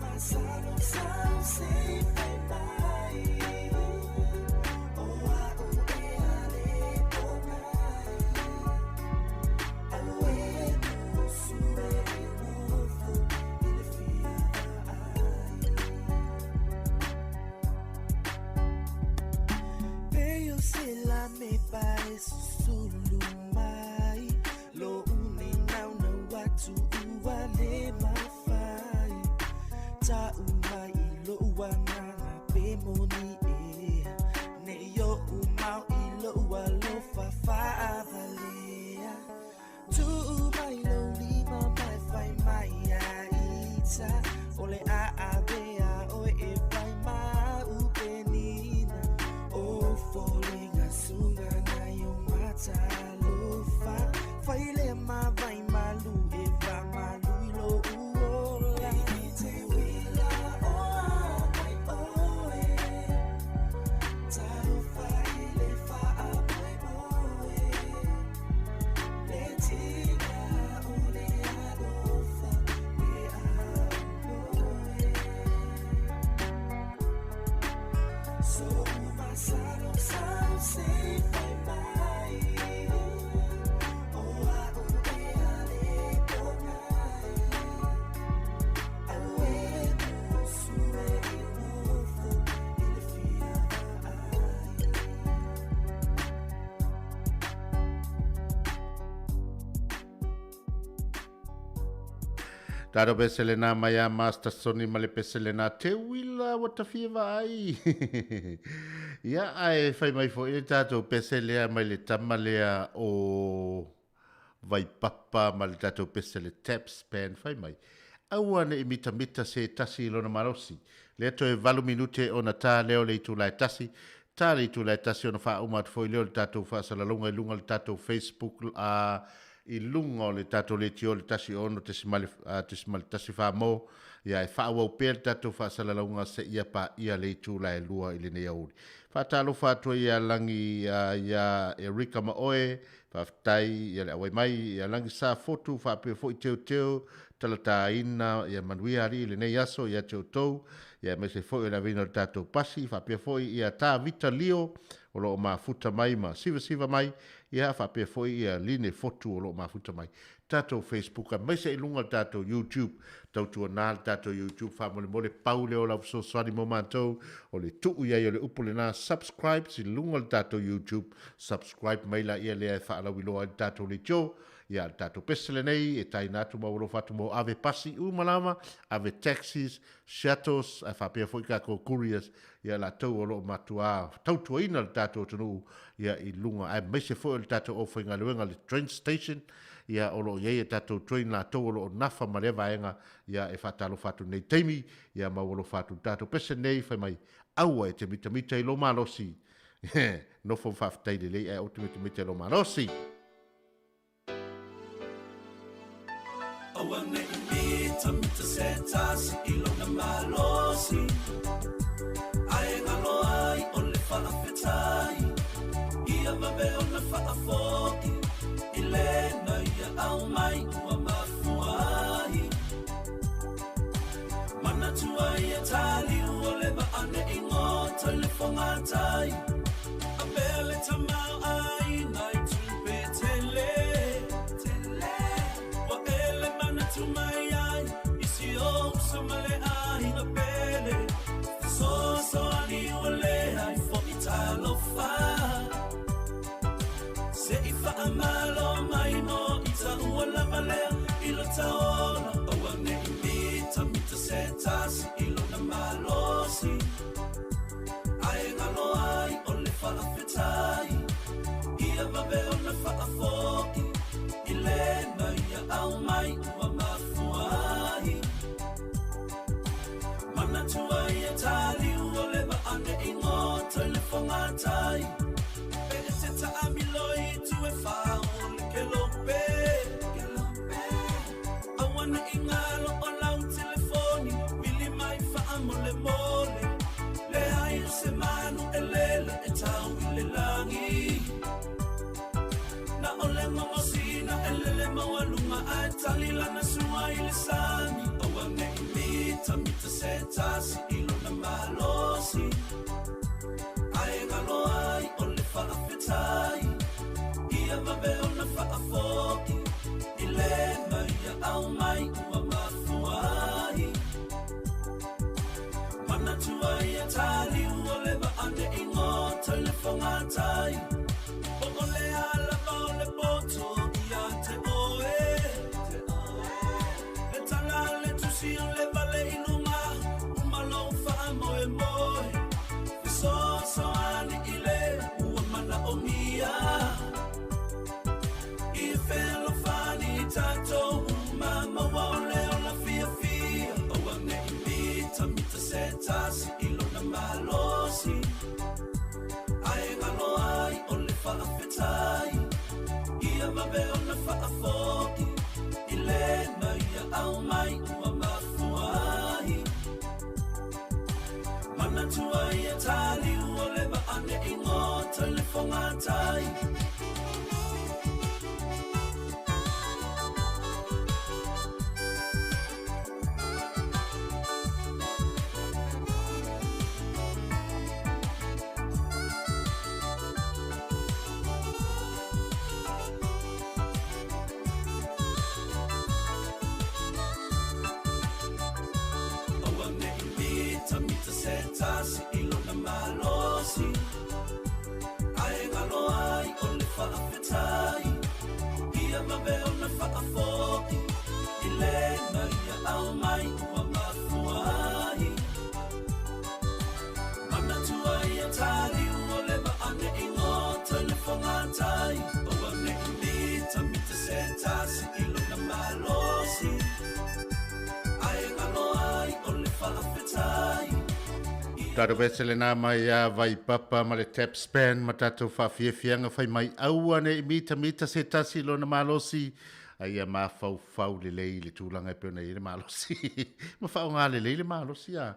masalo sau se fai mai. O a'u e ale o ngai. Au e nusu e nofo i le fia vaai. Pe o se la me pa e susulu mai. Lo une nau nau atu ua le mawhai. Ta umai i lo uanganga pe moni e. Ne yo umau i lo ua lo fa fa avalea. Tu umai lo lima mai fai mai a ita. Ole a a be a oe e fai ma u penina. O folinga sunga na yo mata lo fa. Fai le ma vai malu e va malu i lo uola. Baby, te wila o ai oe. Talofa i le faamoemoe. Le tiga o le alofa pe aunoe. So masalo sau se fai mai. O a'u e ale o ngai. Au e nusu e nofo i le fia vaai. Taro pese lena mai a Master Sony ma le pese lena te wila wa tafia vaai. Ia ae fai mai foi le tātou pese lea mai le tama lea o Vaipapa ma le tātou pese le tap span fai mai. Aua ne i mitamita se tasi i lona malosi. Lea toe 8 minute ona tā leo le itu lai tasi. Tā le itu lai tasi ona whauma atu foi leo le tātou whaasalalonga i lunga le tātou Facebook i lunga o le tātou le tio le tasi ono tesimale, tesimale tasi wha mō. Ia e whaawau pea le tātou whaasalalonga se ia pa ia le itu lai lua i le nei auri. Whaatalofa atu ia langi ia Erika Maoe, whaaftai ia le awai mai, ia langi sa fotu, whaapea foi teo teo, talata ina, ia manuia ari i le nei aso, ia teo tau, ia mese foi o le avina o le tātou pasi, whaapea foi ia tā vita lio, o loo mafuta mai ma siva siva mai, ia whaapea foi ia line fotu o loo mafuta mai. Tātou Facebook, a maise i lunga le tātou YouTube, tautua nā le tātou YouTube, wha mole mole pau leo lau fesoasoani mo mātou, o le tuu iai o le upu lena, subscribe si lunga le tātou YouTube, subscribe mai la ia lea e whaalau iloa i le tātou le tio, ia le tātou pese lenei, e taina atu ma alofa atu mo ave pasi umalama, ave taxis, shuttles, a whapea foi kako couriers, ia la tau o loo matua, tautuaina le tātou atunuu, ia i lunga, ai maise foi o le tātou o whaingaluenga le train station, ia o loo iai e tātou train la tau o loo nafa ma lea vaenga, ia e whaatalofa atu nei taimi, ia mau alofa atu tātou pese nei, whai mai, aua e te mitamita i lo malosi. Nofo whaaftai le lei, e o te mitamita i lo malosi. Aua nei mita mita se tasi i lona malosi. Ae ngalo ai o le whaafetai. Ia mawe o na whaafoi. I le na ia au mai ua mafuai. Mana tua ia tali ua le maane i ngota le whangatai. A mea le tamau ai nai tupe tele. Tele. Wa ele mana tu mai ai. Isi o usa male ai. Na pe vave ona faafo'i i le mai aau mai ua mafua ai. Manatua ia taliu o le vaane i goto i le fogatai. Pe e te taamilo i tu e fao le kelope. Aua ne i galo o lau telefoni, vili mai faamolemole. Leai o se manu e lele e tau i le lagi. Na o le gogosina e lele maualuga ae tali lana sua i le sami. Aua ne i mitamita se tasi i lona malosi. Ae galo ai o le faafetai, ia vave ona faafo'i i le mai aau mai ua mafua ai. Manatua ia taliu o le vaane i goto i le fogatai. Po o le a lava o le poto ia te oe. Le tala le tusi o le vale i luga, uma lou faamoemoe. Fesoasoani i le ua manaomia. I fealofani i tatou uma maua o le ola fiafia. Aua ne i mitamita se tasi i lona malosi. Ae galo ai o le faafetai, ia vave ona faafo'i i le mai aau mai ua mafua ai. Manatua ia taliu o le vaane i goto i le fogatai. Aua ne i mitamita se tasi i lona malosi. Ae galo ai o le faafetai, ia vave ona faafo'i i le mai aau mai ua mafua ai. Manatua ia taliu o le vaane i goto i le fogatai. Aua ne i mitamita se tasi i lona malosi. Ae galo ai o le faafetai. Tatou vese lena mai a vai papa ma le tap span ma tatou faafiafiaga fai mai aua ne i mitamita se tasi i lona malosi. Ai ia mafaufau lelei i le tulaga e pei ona i ai le malosi. Ma faaaoga lelei le malosi a.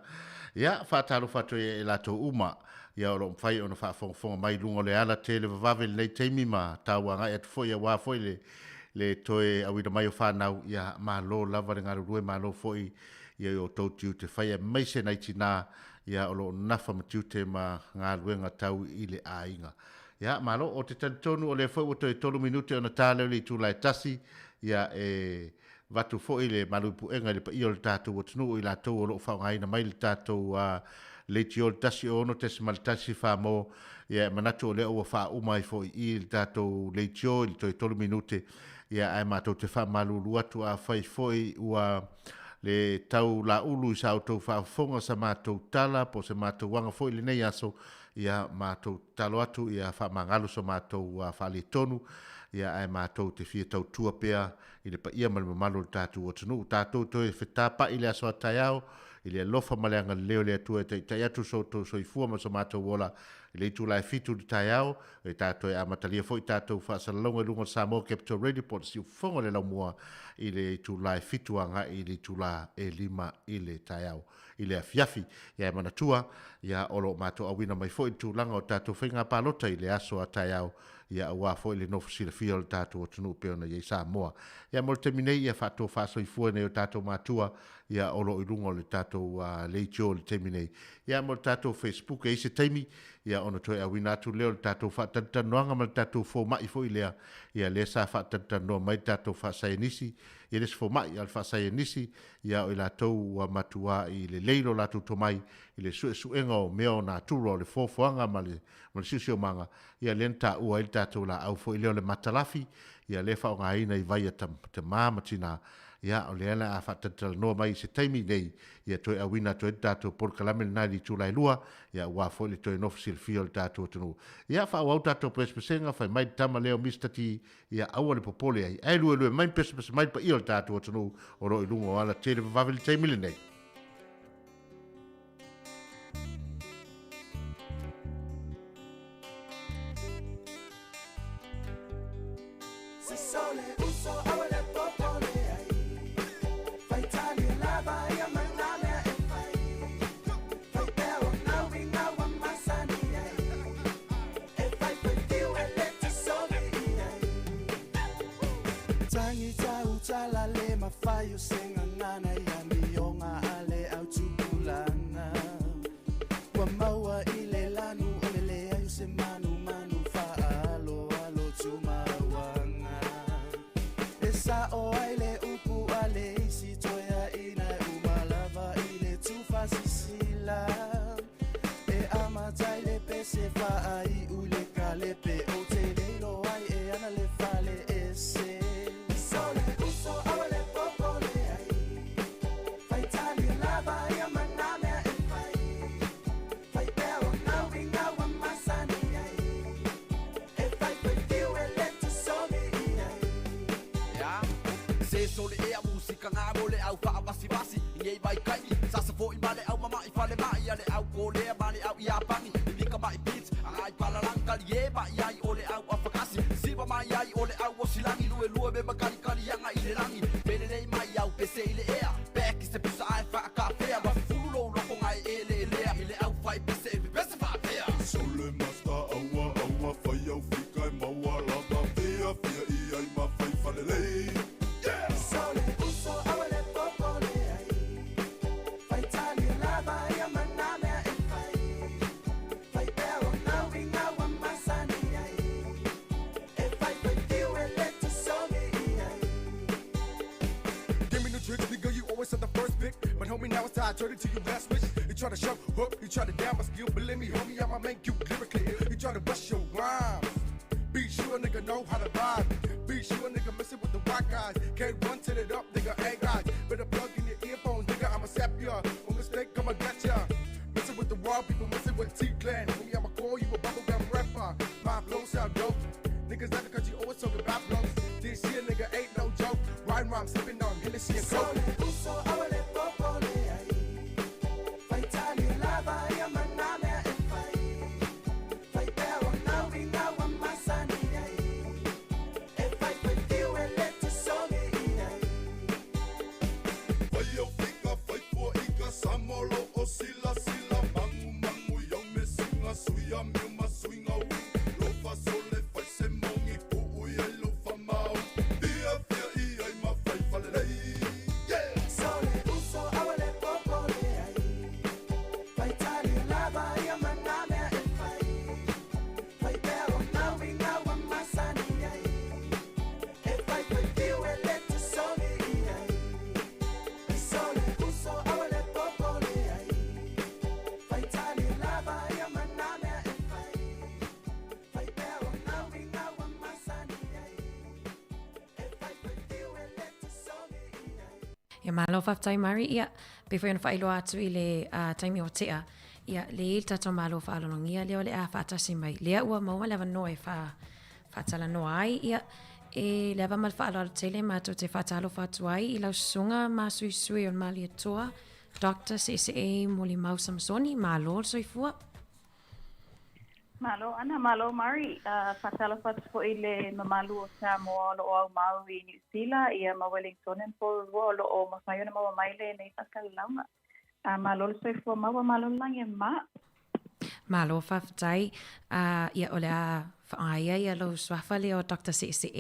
Ia, faatalofa atu ai e latou uma. Ia o lo o mafai ona faafogafoga mai i luga o le ala tele vavave i lenei taimi ma tau agai atu foi aua foi le le toe auina mai o fanau. Ia, malo lava le galulue, malo foi ia i outou tiute fai aemaise nai tinā ia o lo o nafa ma tiute ma galuega tau i le aiga. Ia, malo, o te talitonu o lea foi ua toe 3 minute ona ta lea o le itula e 1, ia e vatu foi le maluipuega i le paia o le tatou atunuu i latou o lo o faaaogaina mai le tatou leitio le 106.1 Samoa. Ia e manatu o lea ua faauma ai foi i le tatou leitio i le toe 3 minute. Ia ae matou te faamalulu atu afai foi ua le tau laulu i sa outou faafofoga sa matou tala po o se matou aga foi i lenei aso. Ia matou tatalo atu ia faamagalo so matou faaletonu. Ia ae matou te fia tautua pea i le paia ma le mamalu o le tatou atunuu. Tatou toe fetapa'i le aso a taeao i le alofa ma le agalelei o le Atua e taitai atu so outou soifua ma so matou ola i le itula e 7 i le taeao. E tatou e amatalia foi tatou faasalalauga i luga o le Samoa Capital Radio po o le siufofoga o le laumua i le itula e 7 agai i le itula e 5 i le taeao i le afiafi. Ia e manatua, ia o lo o matou auina mai foi le tulaga o tatou faiga palota i le aso a taeao, ia aua foi le nofo silafia o le tatou atunuu pei ona i ai Samoa. Ia mo le taimi nei, ia faatofaasoifua nei o tatou matua, ia o lo o i luga o le tatou leitio i le taimi nei. Ia mo le tatou Facebook e i ai se taimi, ia ona toe auina atu lea o le tatou faatanoanoaga ma le tatou foma'i foi lea, ia lea sa faatanoanoa mai le tatou faasaienisi, ia le isi foma'i a o le faasaienisi, ia o i latou ua matua'i lelei lo latou tomai i le suesuega o mea o natura o le foafoaga ma le ma le siosiomaga, ia lea na taua ai le tatou laau foi lea o le matalafi, Ia lea e faaaogaina i vai a tamā ma tinā, ia, o lea o le a faatalatalanoa mai i se taimi nei, ia toe auina atu ai le tatou polokalame lena i le itula e 2, ia aua foi le toe nofo silafia o le tatou atunuu. Ia, faaauau tatou pesepesega, fai mai le tama lea o Mister T, ia aua le popole ai, ae luelue mai ma pesepese mai le paia o le tatou atunuu o lo o i luga o ala televavave i le taimi lenei. Ia malo faafetai Mari, ia pei foi ona faailoa atu i le uh, taimi o tea, ia le i le tatou malo faalologia lea o le a faatasi mai. Lea ua maua le avanoa e faa, faatalanoa ai, ia e le ava ma le faaaloalo tele matou te faatalofa atu ai i lau susuga masuisui o le Malietoa, Doctor Seesee Molimau Samsoni, malo le soifua. Malo Ana, malo Mari. Uh, faatalofa atu foi i le mamalu o Samoa o lo o aumau i Niu Sila, ia ma Wellington and Porirua o lo o mafai ona maua mai lenei faasalalauga. Uh, malo le soifua maua, malo le lagi e mama. Malo faafetai. Uh, ia o le a faaaia ia lou suafa lea o Dr. Seesee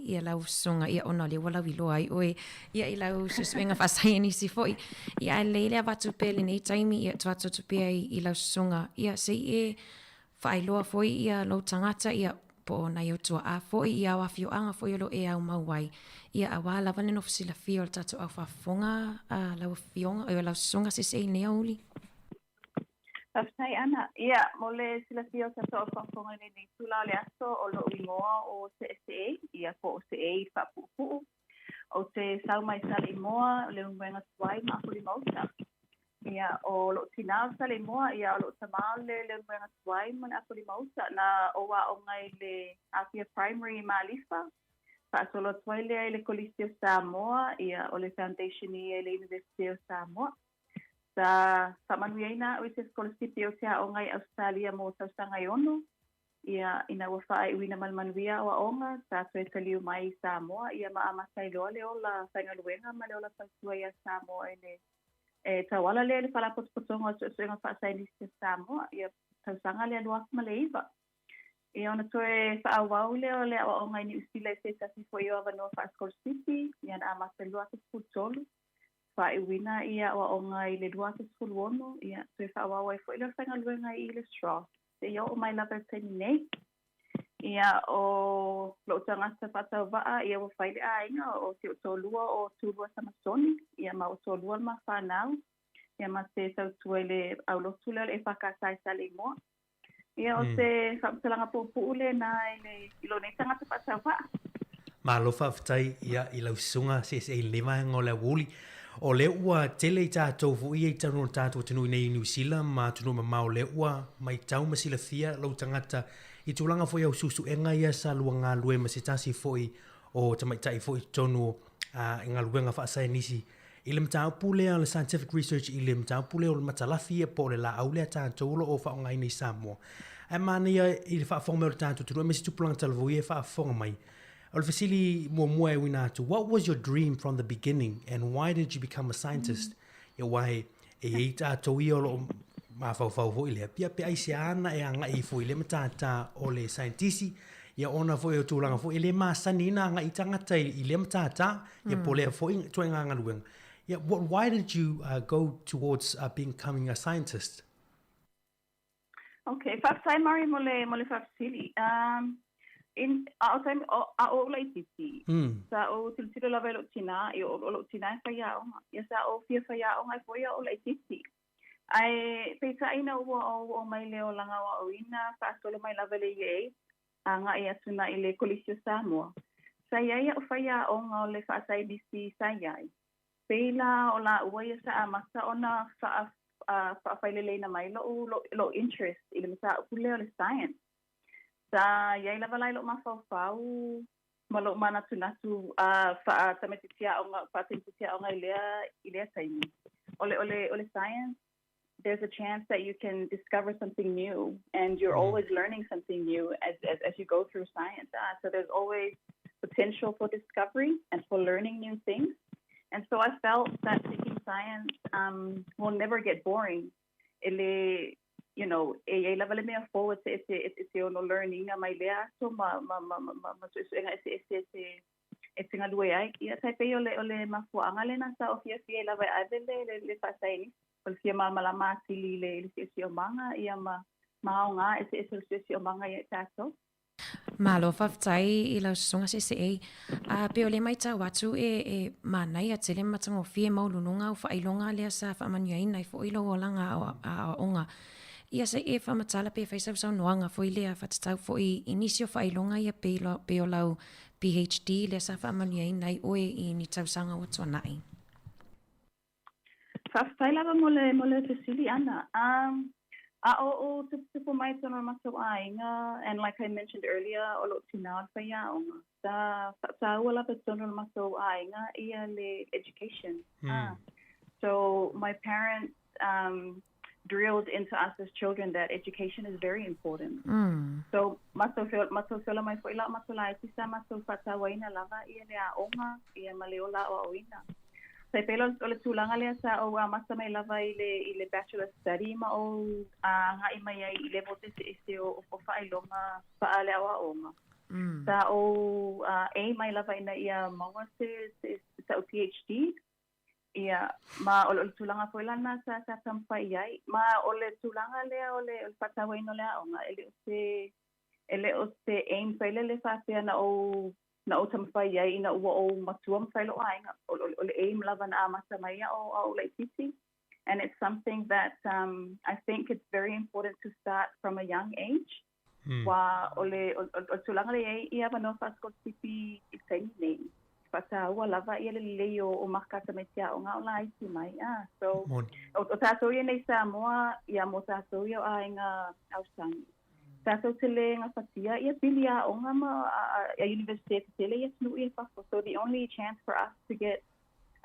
ia lau susuga ia ona o lea ua lauiloa ai oe ia i lau suesuega faasaienisi foi. Ia ae lelei le avatu pea i lenei taimi ia tuu atu atu pea i, i lau susuga ia se i e faailoa foi ia lou tagata ia po o nai ou tuaa foi ia au afioaga foi o lo o e aumau ai ia auā lava le nofo silafia o le tatou au faafofoga a lau afioga, oi lau susuga Seesee i lenei aoauli. Faafetai Ana. Ia, mo le silafia o tatou au faafofoga i lenei itula o le aso, o lo'u igoa o Se'ese'ei, ia po o Se'ei i le faapu'upu'u. Ou te sau mai Saleimoa, o Leulumoega tuai ma Apolima-uta. Ia, o lo'u tinā o le Saleimoa, ia o lo'u tamā o le Leulumoega tuai ma le Apolima-uta. Na ou aoga i le Apia Primary i Malifa, faasolo atu ai lea i le Kolisi o Samoa, ia o le Foundation ia i le Iunivesite o Samoa. Sa faamanuiaina a'u i se sikolasipi ou te aoga i Ausetalia mo tausaga e ono. Ia, ina ua faaiuina ma le manuia aoaoga, sa toe taliu mai i Samoa, ia ma amata ai loa le ola faigaluega ma le ola tautua iā Samoa i le e tauala lea i le Faalapotopotoga o Suesuega Faasaienisi a Samoa, ia tausaga lea 2009. Ia ona toe faaauau lea o le aoaoga i Niu Sila i se tasi foi o avanoa faasikolasipi, ia na amata i le 2013. Faaiuina i aoaoga i le 2016, ia, toe faaauau ai foi lea o le faigaluega i le SROS, seia oo mai lava i le taimi nei. Ia, o lou tagata faatauvaa, ia ua fai le aiga, o si ou toalua o Tulua Samasoni, ia ma ua toalua le ma fanau, ia ma te tautua i le aulotu lea o le EFKS i Saleimoa. Ia, o se faamatalaga puupuu lena i le i lou nei tagata faatauvaa. Malo faafetai ia i lau susuga seesee i lenei vaega o le aoauli. O lea ua tele i tatou foi ia i totonu o le tatou atunuu i nei i Niu Sila ma atunuu mamao lea ua maitau ma silafia lou tagata i tulaga foi au suesuega ia sa lua galue ma se tasi foi o tamaitai foi i totonu i galuega faasaienisi I le mataupu lea o le scientific research i le mataupu lea o le matalafi ia po o le laau lea a tatou o lo o faaaogaina i Samoa. Ae manaia i le faafofoga mai o le tatou atunuu aemaise tupulaga talavou ia e faafofoga mai. O le fesili muamua e uina atu, what was your dream from the beginning and why did you become a scientist? Ia aua e i ai tatou ia o lo o mafaufau foi lea, pia pe aisea na e agai ifo i lea matata o le saienitisi, ia ona foi o tulaga foi e le masani ai ona agai tagata i lea matata, ia po o lea foi ituaiga galuega. Ia, what, why did you go towards becoming a scientist? Okay, faafetai Murray mo le, mo le faafesili. In, a o taimi, o, a o ou laitiiti, sa ou tilotilo lava i lou tinā, i o, o lou tinā e faiaoga. Ia sa ou fia faiaoga ai foi a o laitiiti. Ae peitai ina ua ou oo mai i le olaga aoaoina, faasolo mai lava i le Year Eight, agai atu na i le Kolisi o Samoa. Sa i ai a'u faiaoga o le faasaienisi sa i ai. Pei la o lāua ia sa amata ona fa'a faafaileleina mai lo'u lo'u interest i le mataupu lea o le science. Sa i ai lava la i lo'u mafaufau ma lo'u manatunatu faa-tamaitiiti aoga faa-tamaitiiti aoga i lea i lea taimi. O le o le o le science there's a chance that you can discover something new and you're always learning something new as as as you go through science. So there's always potential for discovery and for learning new things. And so I felt that taking science um will never get boring. E le you know, e iai lava le mea fou e te e te e te ono learn ina mai lea aso ma ma ma ma ma suesuega eseese e te e te galue ai. Ia tai pei o le o le mafuaaga lena sa ou fiafia ai lava e ave le le le faasaienisi. O le fia malamalama atili i le i le siosiomaga ia ma ma aoga eseese o le siosiomaga ia i tatou. Malo faafetai i lau susuga seesee. A pei o lea maitau atu e e manaia tele ma matagofie maualuluga au faailoga lea sa faamanuiaina ai foi lou olaga aoaoga. Ia se i e faamatala pe fai sau saunoaga foi lea faatatau foi i nisi o faailoga ia pei pei o lau PhD lea sa faamanuiaina ai oe i ni tausaga ua tuanai. Faafetai lava mo le mo le fesili ʻana. Um, a o ou tuputupu mai totonu o le matou aiga, and like I mentioned earlier, o lou tinā o le faiaoga, sa faataua lava i totonu o le matou aiga ia le education. Ah, so my parents um, drilled into us as children that education is very important. So matou feo, matou feola mai foi la o matou laiti sa matou faatauaina lava ia le aoga ia ma le ola aoaoina. Tai pei la o le tulaga lea sa ou amata mai lava i le i le bachelor study ma ou agai mai ai i levels eseese o o faailoga faale aoaoga. Sa ou aim mai lava ina ia maua se se sa'u PhD Ia, ma o le tulaga foi la lena sa sa taumafai i ai. Ma o le tulaga lea o le o le faatauaina o le aoga, e le o se e le o se aim foi lele faapea na ou na ou taumafai i ai ina ua ou matua ma fai lou aiga. O o le aim lava na amata mai a o a o laitiiti. And it's something that um, I think it's very important to start from a young age. Ua o le o o le tulaga lea i ai ia avanoa faasikolasipi i le taimi nei, faataua lava ia le lelei o o maka a tamaiti aoga o laiti mai a. So Moni. o o tatou ia nei i Samoa, ia mo tatou ia o aiga ausani, tatou te le gafatia ia pili aoga ma a universite tetele i atunuu ia i fafo. So the only chance for us to get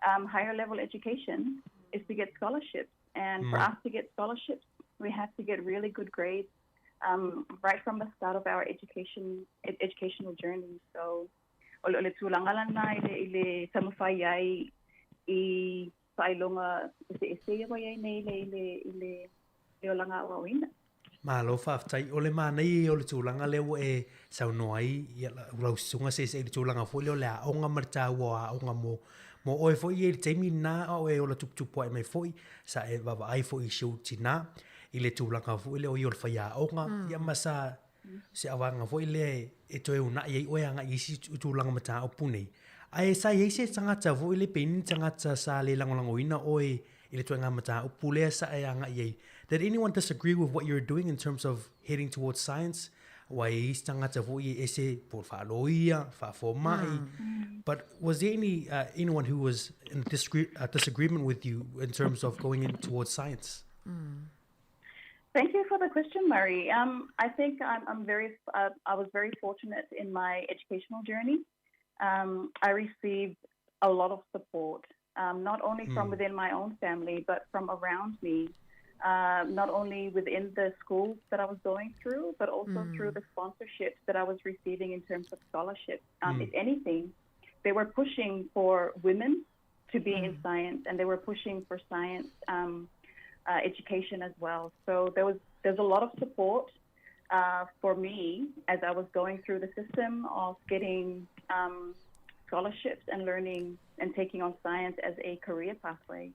um higher level education is to get scholarships and for us to get scholarships we have to get really good grades um, right from the start of our education educational journey. So o le, o le tulaga lana i le, i le taumafai ai i faailoga eseese ia ua i ai nei i le, i le, i le, le olaga aoaoina. Malo faafetai. O le manaia ia o le tulaga lea ua e saunoa ai ia lau susuga seisei i le tulaga foi lea o le aoga ma le taua o aoga mo mo oe foi ia i le taimi lena a o e ola tuputupu ae mai foi sa e vaavaai foi i si ou tinā i le tulaga foi lea o ia o le faiaoga ia ma sa se avaga foi lea e toe uunai ai oe agai i isi tulaga mataupu nei. Ae sa i ai se tagata foi lea pe i ai ni tagata sa le lagolagoina oe i le ituaiga mataupu lea sa e agai ai. Did anyone disagree with what you're doing in terms of heading towards science? Aua e i ai isi tagata foi e ese po o le faaloia, faafomai. But was there any, anyone who was in disagreement with you in terms of going in towards science? Thank you for the question, Murray. Um, I think I'm, I'm very, I was very fortunate in my educational journey. Um, I received a lot of support, um, not only from within my own family, but from around me. Not only within the schools that I was going through, but also through the sponsorships that I was receiving in terms of scholarships. If anything, they were pushing for women to be in science, and they were pushing for science education as well. So there was there's a lot of support for me as I was going through the system of getting scholarships and learning and taking on science as a career pathway.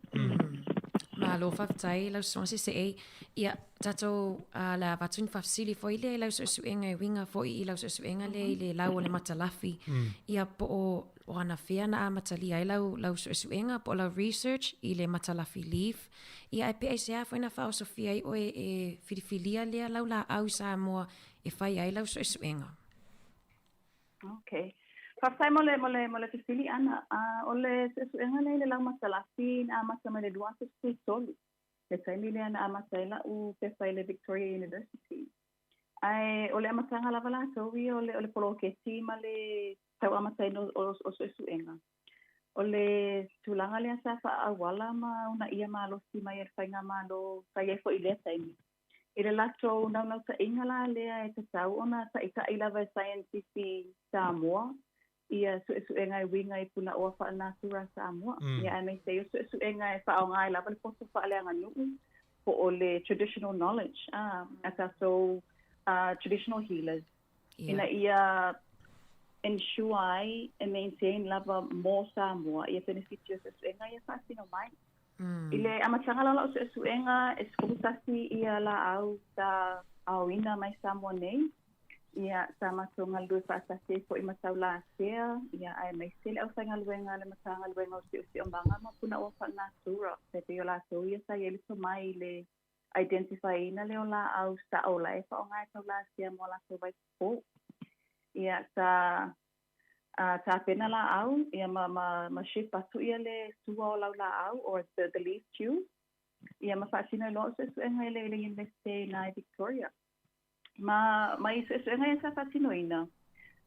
Malo faafetai lau susuga CCA. Ia, tatou uh, le a avatu ni faafesili foi lea i lau suesuega e uiga foi i lau suesuega lea i le lau o le matalafi. Ia po o o anafea na amatalia ai lau, lau suesuega po o lau research i le matalafi leaf. Ia ae pe aisea foi na faaosofia ai oe e filifilia lea lau laau i Samoa e fai ai lau suesuega? Okay. Faafetai mo le, mo le, mo le fesili ʻana. Uh, o le suesuega lea i le lau matalafi na amata mai le 2013. Le taimi lea na amata ai laʻu pepa i le Victoria University. Ae o le amataga lava latou ia o le, o le poloketi ma le tau amataina o, o, o suesuega. O le tulaga lea sa faaauala ma uunaia malosi mai e le faigamalo sa i ai foi i lea taimi. I le latou naunautaiga la lea e tatau ona taʻitaʻi lava e saienitisi Samoa ia suesuega e uiga i punaoa faalenatura a Samoa, ia aemaise ai o suesuega e faaaoga ai lava le poto faaleaganuu po o le traditional knowledge a tatou traditional healers ina ia ensure ai e maintain lava mo Samoa ia penefiti o suesuega ia faatino mai. I le amataga la o lau suesuega e 11 ia laau sa aoina mai Samoa nei, ia sa matou galulue faatasi ai foi ma Taulatea, ia aemaise le aufaigaluega a le Matagaluega o Siosiomaga ma Punaoa Faalenatura, tai pei o latou ia sa i ai le tomai i le identify ina lea o laau sao la e faaaoga e Taulatea mo a latou vaipopō. Ia sa tapena laau ia ma ma ma ship atu ia le sua o lau laau or the the leaf juice ia ma faatino ai loa o suesuega i le i le Universite i ina i Victoria. Ma ma i suesuega ia sa faatinoina,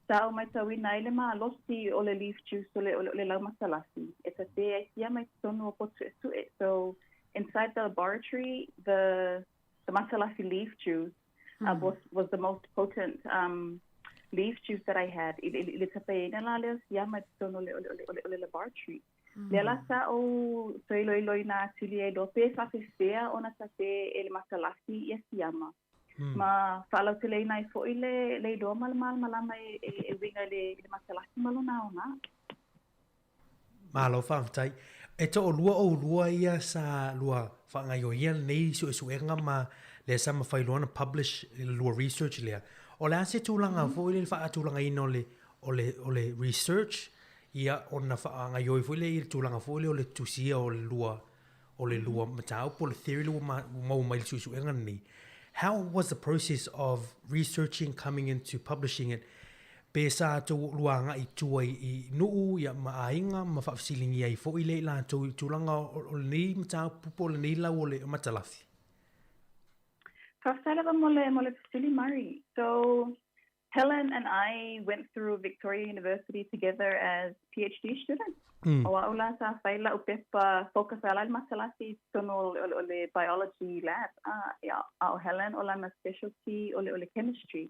sa ou maitauina ai le malosi o le leaf juice o le o le lau matalasi e tatē ai siama i totonu o potu suesue. So inside the laboratory the the matalasi leaf juice was was the most potent um leaf juice that I had i i le tapeina la lea o siama i totonu o le o le o le o le laboratory. Lea la sa ou toe iloiloina atili ai loa pe faapefea ona tape e le matalasi ia siama. Ma faalauteleina ai foi le le iloa ma le malamalama e e e uiga i le i le matalasi ma lona aoga. Malo faafetai. E toalua oulua ia sa lua faagaioia lenei suesuega ma lea sa mafai loa ona publish le lua research lea. O le a se tulaga foi lea i le faatulagaina o le, o le, o le research, ia ona faagaioi foi lea i le tulaga foi lea o le tusia o le lua, o le lua mataupu o le theory lea ua maua mai i le suesuega lenei. How was the process of researching, coming into publishing it? Pe sa tou lua agai i tua i nuu ia ma aiga ma faafesiligia ai foi lea i latou i tulaga o lenei mataupu po o lenei lau o le matalafi? Faafetai lava mo le mo le fesili Murray. So Helen and I went through Victoria University together as PhD students. O a'u la sa fai la'u pepa focus ala i le matalasi i totonu o le biology lab a o Helen o lana specialty o le chemistry.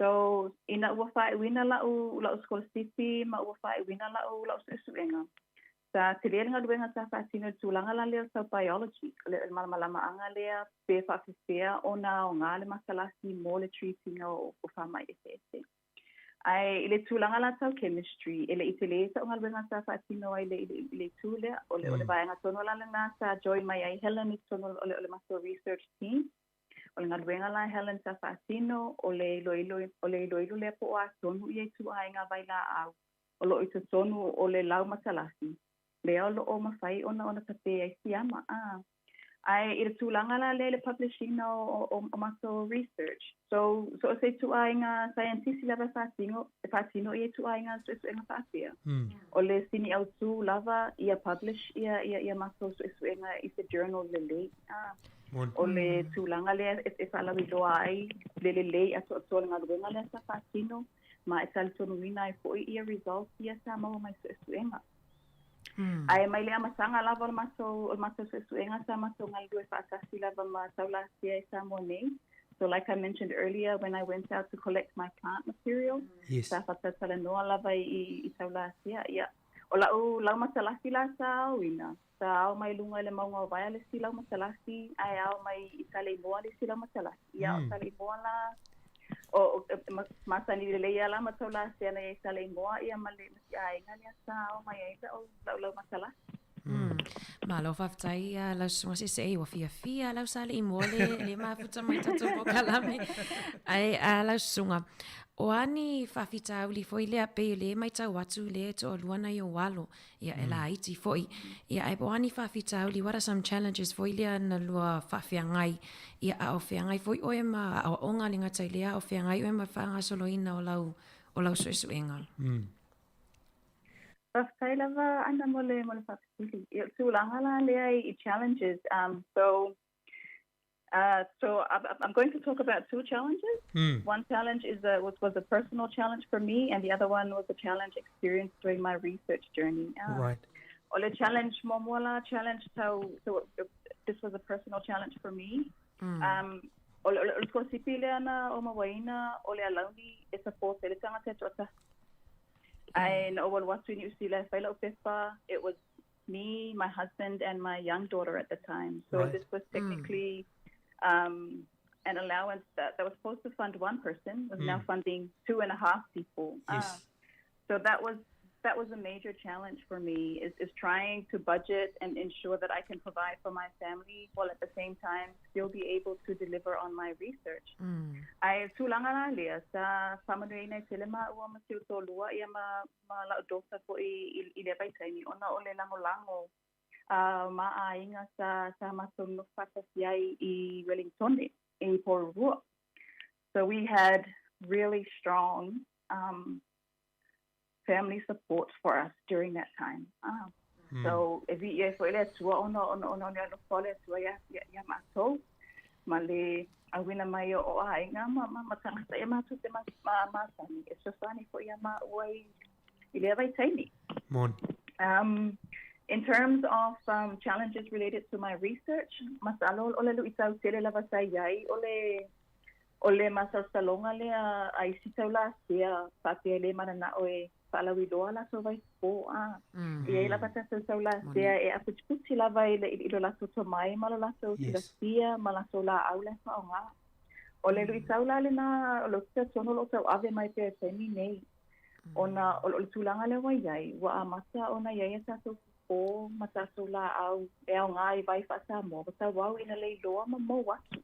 So ina ua faaiuina la'u la'u sikolasipi ma ua faaiuina la'u la'u su'esu'ega, sa tele le galuega sa faatino i le tulaga la lea o le tau biology, o le malamalama'aga lea pe faafefea ona aogā le matalasi mo le treat ina o faama'i eseese. Ae i le tulaga la tau chemistry, e le i telē sa'u galuega sa faatino ai i le itu lea, o le vaega tonu la lenā sa join mai ai Helen i totonu o le matou research team. O le galuega la a Helen sa faatino, o le iloilo o le iloilo lea po o a tonu ia ituaiga vailaau o lo o i totonu o le lau matalasi, lea o lo o mafai ona ona tapē ai siama. A. Ae i le tulaga la lea i le publish ina o matou research, so so o se ituaiga saienitisi lava e faatino e faatino ia ituaiga suesuega faapea. O le sini autū lava ia publish ia ia ia matou suesuega i se journal lelei. A. O le tulaga lea e faalauiloa ai le lelei atoatoa o le galuega lea sa faatino ma e talitonuina ai foi ia results ia sa maua mai suesuega. Ae mai le amataga lava o le matou o le matou suesuega sa matou galulue faatasi lava ma Taulasia i Samoa nei. So like I mentioned earlier, when I went out to collect my plant material, sa faatalatalanoa lava i i Taulasia, ia o la'u lau matalasi la sa aoina, sa ao mai luga i le mauga o Vaea le isi lau matalasi, ae ao mai i Saleimoa le isi lau matalasi. Ia o Saleimoa la, o masani lelei lava la ma Taulasia na i ai Saleimoa ia ma le ma si aiga lea sa ao mai ai la'u la'u lau matalasi. Malo faafetai ia lau susuga seseei ua fiafia lau Saleimoa le le mafuta mai tatou polokalame. Ae a lau susuga, o a ni faafitauli foi lea pei o lea e matau atu lea e toalua nai ou alo ia e laiti foi. Ia ae po o a ni faafitauli, what are some challenges foi lea na lua faafeagai, ia a o feagai foi oe ma aoaoga le gata i lea, a o feagai oe ma le faagasoloina o lau, o lau suesuega. Faafetai lava Ana mo le mo le faafesili. Ia o le tulaga la lea i challenges, so so I'm going to talk about two challenges. One challenge is a, was, was a personal challenge for me, and the other one was a challenge experienced during my research journey. Right. O le challenge muamua la, challenge tau, so this was a personal challenge for me. O le, o le sikolasipi lea na ou mauaina, o le alauni e support ai le tagata e toatasi. Ae na ou alu atu i Niu Sila e fai lau pepa, it was me, my husband and my young daughter at the time. So this was technically an allowance that, that was supposed to fund one person was now funding 2.5 people. So that was that was a major challenge for me is, is trying to budget and ensure that I can provide for my family while at the same time still be able to deliver on my research. Ae tulaga la lea, sa faamanuiaina e tele māua ma si ou toalua ia ma ma la'u daughter foi i lea vaitaimi ona o le lagolago a ma aiga sa sa matou nofo faatasi ai i Wellingtone i Porirua. So we had really strong family support for us during that time. So e viia ai foi le Atua ona ona ona o le alofa o le Atua iā iā matou ma le auina mai o aiga ma ma ma tagata ia matou te ma ma masani e fesoasoani foi iā māua i i lea vaitaimi. Moni. In terms of challenges related to my research, masalo o le luitau tele lava sa i ai o le o le masalosaloga lea a isi taulasea faapea e le mananao e faalauiloa latou vaifofo a. E i ai lava tatou taulasea e aputiputi lava i le i lo latou tomai ma lo latou silafia ma latou laau la e faaoga. O le luitau la lenā o lea ou te talitonu o lo o tauave mai pea i le taimi nei ona o le tulaga lea ua i ai, ua amata ona i ai a tatou fofo ma tatou laau e aoga i vai faa-Samoa, ua tauau ina leiloa ma mou atu.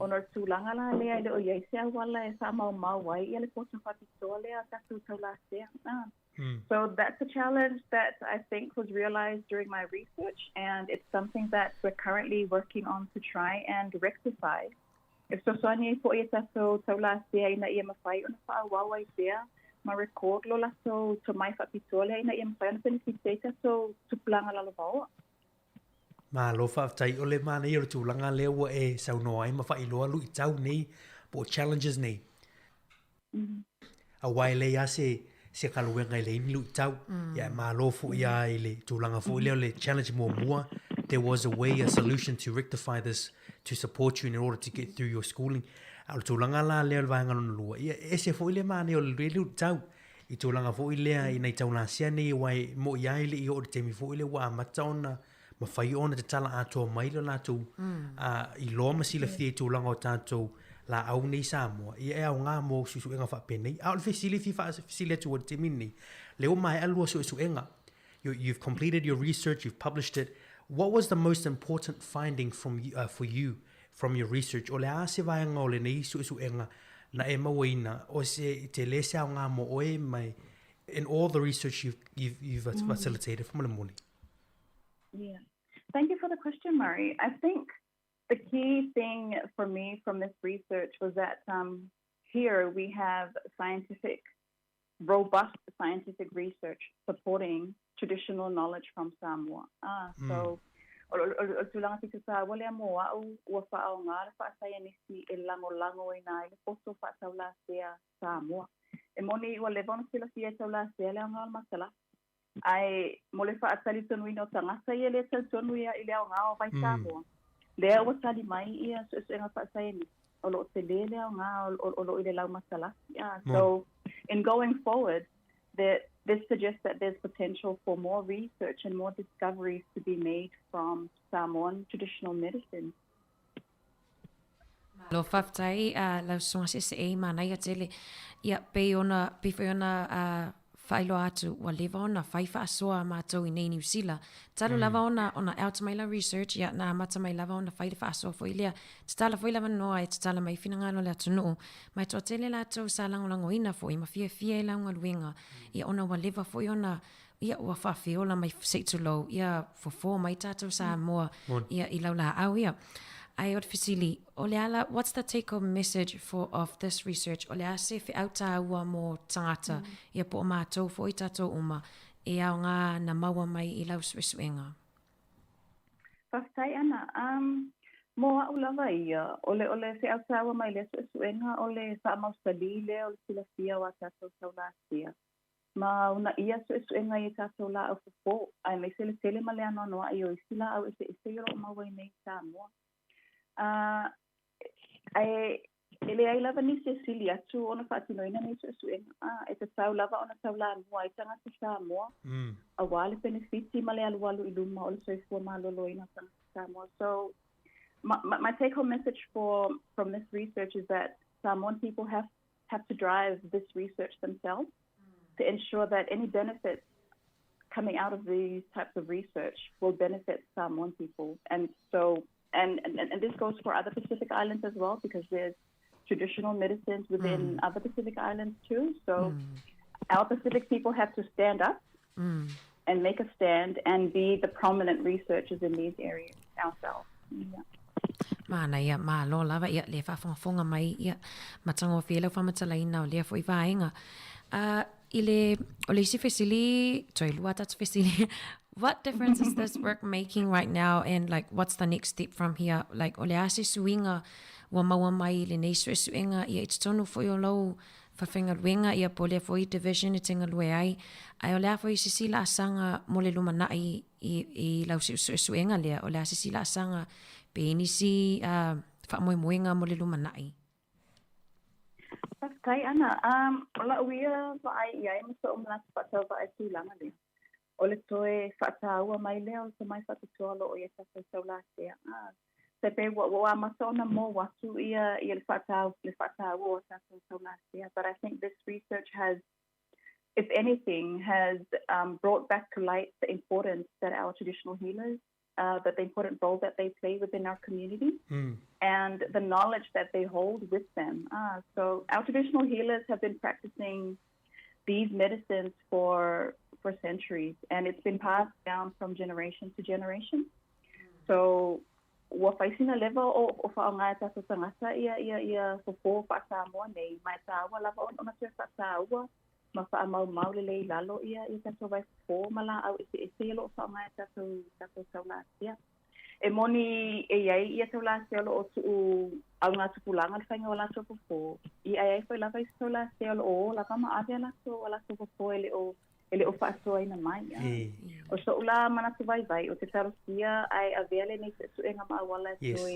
Ona o le tulaga la lea e le o i ai se auala e faamaumau ai ia le poto faapitoa lea a tatou taulasea. So that's a challenge that I think was realized during my research, and it's something that we're currently working on to try and rectify. E fesoasoani ai fo'i e tatou taulasea ina ia mafai ona fa'aauau ai pea ma record lo latou tomai fa'apitoa lea ina ia mafai ona penefiti ai tatou tupulaga lalovaoa. Malo faafetai o le manaia o le tulaga lea ua e saunoa ai ma faailoa luitau nei po o challenges nei. Aua e leai lava se se galuega e leai ni luitau. Ia e malo foi lava i le tulaga foi lea o le challenge muamua, there was a way, a solution to rectify this to support you in order to get through your schooling. A o le tulaga la lea o le vaega lona lua, ia e ese foi le manaia o le luitau i tulaga foi lea i nai taulasea nei aua e moni lava e le i oo i le taimi foi lea ua amata ona mafai ona tatala atoa mai lo latou iloa ma silafia i tulaga o tatou laau nei i Samoa, ia e aoga mo suesuega faapenei. A o le fesili e fia faafesili atu ai i le taimi lenei, lea ua maea lua suesuega, you, you've completed your research, you've published it, what was the most important finding from, for you from your research? O le a se vaega o lenei suesuega na e mauaina o se tele se aoga mo oe mai in all the research you've, you've, you've facilitated? Faamolemole. Yeah. Thank you for the question, Murray. I think the key thing for me from this research was that um, here we have scientific, robust scientific research supporting traditional knowledge from Samoa. Ah. So, o le tulaga pito tāua lea mō a'u ua fa'aaogā le fa'asaienisi e lagolagoina ai le poto fa'ataulasea Samoa. E moni ua leva ona silafia e taulasea le aoga o le matalasi, Ae mo le faatalitonuina o tagata ia lē talitonu ia i le aoga o vai Samoa, lea ua tali mai ia suesuega faasaienisi, o loo telē le aoga o loo i le laumatalasi. Ah, so in going forward, there, this suggests that there's potential for more research and more discoveries to be made from Samoan traditional medicine. Malo faafetai lau susuga seesee manaia tele. Ia pei ona pei foi ona faailoa atu ua leva ona fai faasoa a matou i nei Niu Sila. Talu lava ona ona out mai lau research ia na amata mai lava ona fai le faasoa foi lea. Tatala foi le avanoa e tatala mai finagalo o le atunuu ma e toatele latou sa lagolagoina foi ma fiafia i lau galuega ia ona ua leva foi ona ia ua faafeola mai se i tulou, ia fofo mai tatou Samoa ia i lau laau ia. Ae o le fesili, o le a la, what's the take home message for of this research? O le a se feau tāua mō tagata, ia po o mātou foi tatou uma, e aoga na maua mai i lau suesuega? Faafetai Ana. Um, mō a'u lava ia, o le, o le feau tāua mai lea suesuega, o le faamausalī lea o le silafia o a tatou taulatia. Ma uunaia suesuega i a tatou laau fofo, aemaise le tele ma le anoanoai o isi laau eseese o lo o maua i nei i Samoa. A, ae e leai lava nisi e sili atu ona faatinoina nei suesuega, a, e tatau lava ona taulamua ai tagata Samoa, auā le penefiti ma le alualu i luma o le soifua maloloina o tagata Samoa. So, my, my, my take home message for, from this research is that Samoan people have have to drive this research themselves to ensure that any benefits coming out of these types of research will benefit Samoan people. And so, and, and, and this goes for other Pacific Islands as well, because there's traditional medicines within other Pacific Islands too. So our Pacific people have to stand up and make a stand and be the prominent researchers in these areas ourselves. Yeah. Manaia, malo lava ia le faafogafoga mai ia matagofie lau faamatalaina o lea foi vaega. Uh, i le, o le isi fesili, toe lua tatou fesili, what difference is this work making right now and like what's the next step from here? Like o le a se suiga ua maua mai i lenei suesuega ia i totonu foi o lou Faafaigaluega ia po o lea foi division e te galue ai, ae o le a foi se isi laasaga mo le lumanai i, i lau suesuega lea, o le a se isi laasaga pe i ai nisi uh, faamoemoega mo le lumanai? Faafetai Ana. Um, o la'u ia vaai i ai ma so'u manatu faatauvaa i tulaga lea. O le toe fa'atāua mai lea o le tomai fa'apitoa o lo'o i ai tatou taulasea. Ah, se pe ua, ua amata ona mou atu ia, ia le fa'atāu, le fa'atāua o a tatou taulasea. But I think this research has, if anything, has um, brought back to light the importance that our traditional healers uh, that the important role that they play within our community and the knowledge that they hold with them. Ah, so our traditional healers have been practicing these medicines for for centuries and it's been passed down from generation to generation. So ua fai sina leva o o faaaoga e tatou tagata ia ia ia fofo faa-Samoa nei, ma e tāua lava ona ona toe faatāua ma faamaumau lelei i lalo ia ia tatou vaifofo ma laau eseese ia o lo o faaaoga e tatou tatou taulatia. E moni e i ai ia taulatia o lo o tuu augatupulaga le faiga o latou fofo, ia ae i ai foi lava isi taulatia o lo o o lava ma ave a latou a latou fofo e le o e le o faasoaina mai. O soʻu la manatu vaivai, ou te talosia ae avea lenei suesuega ma auala e toe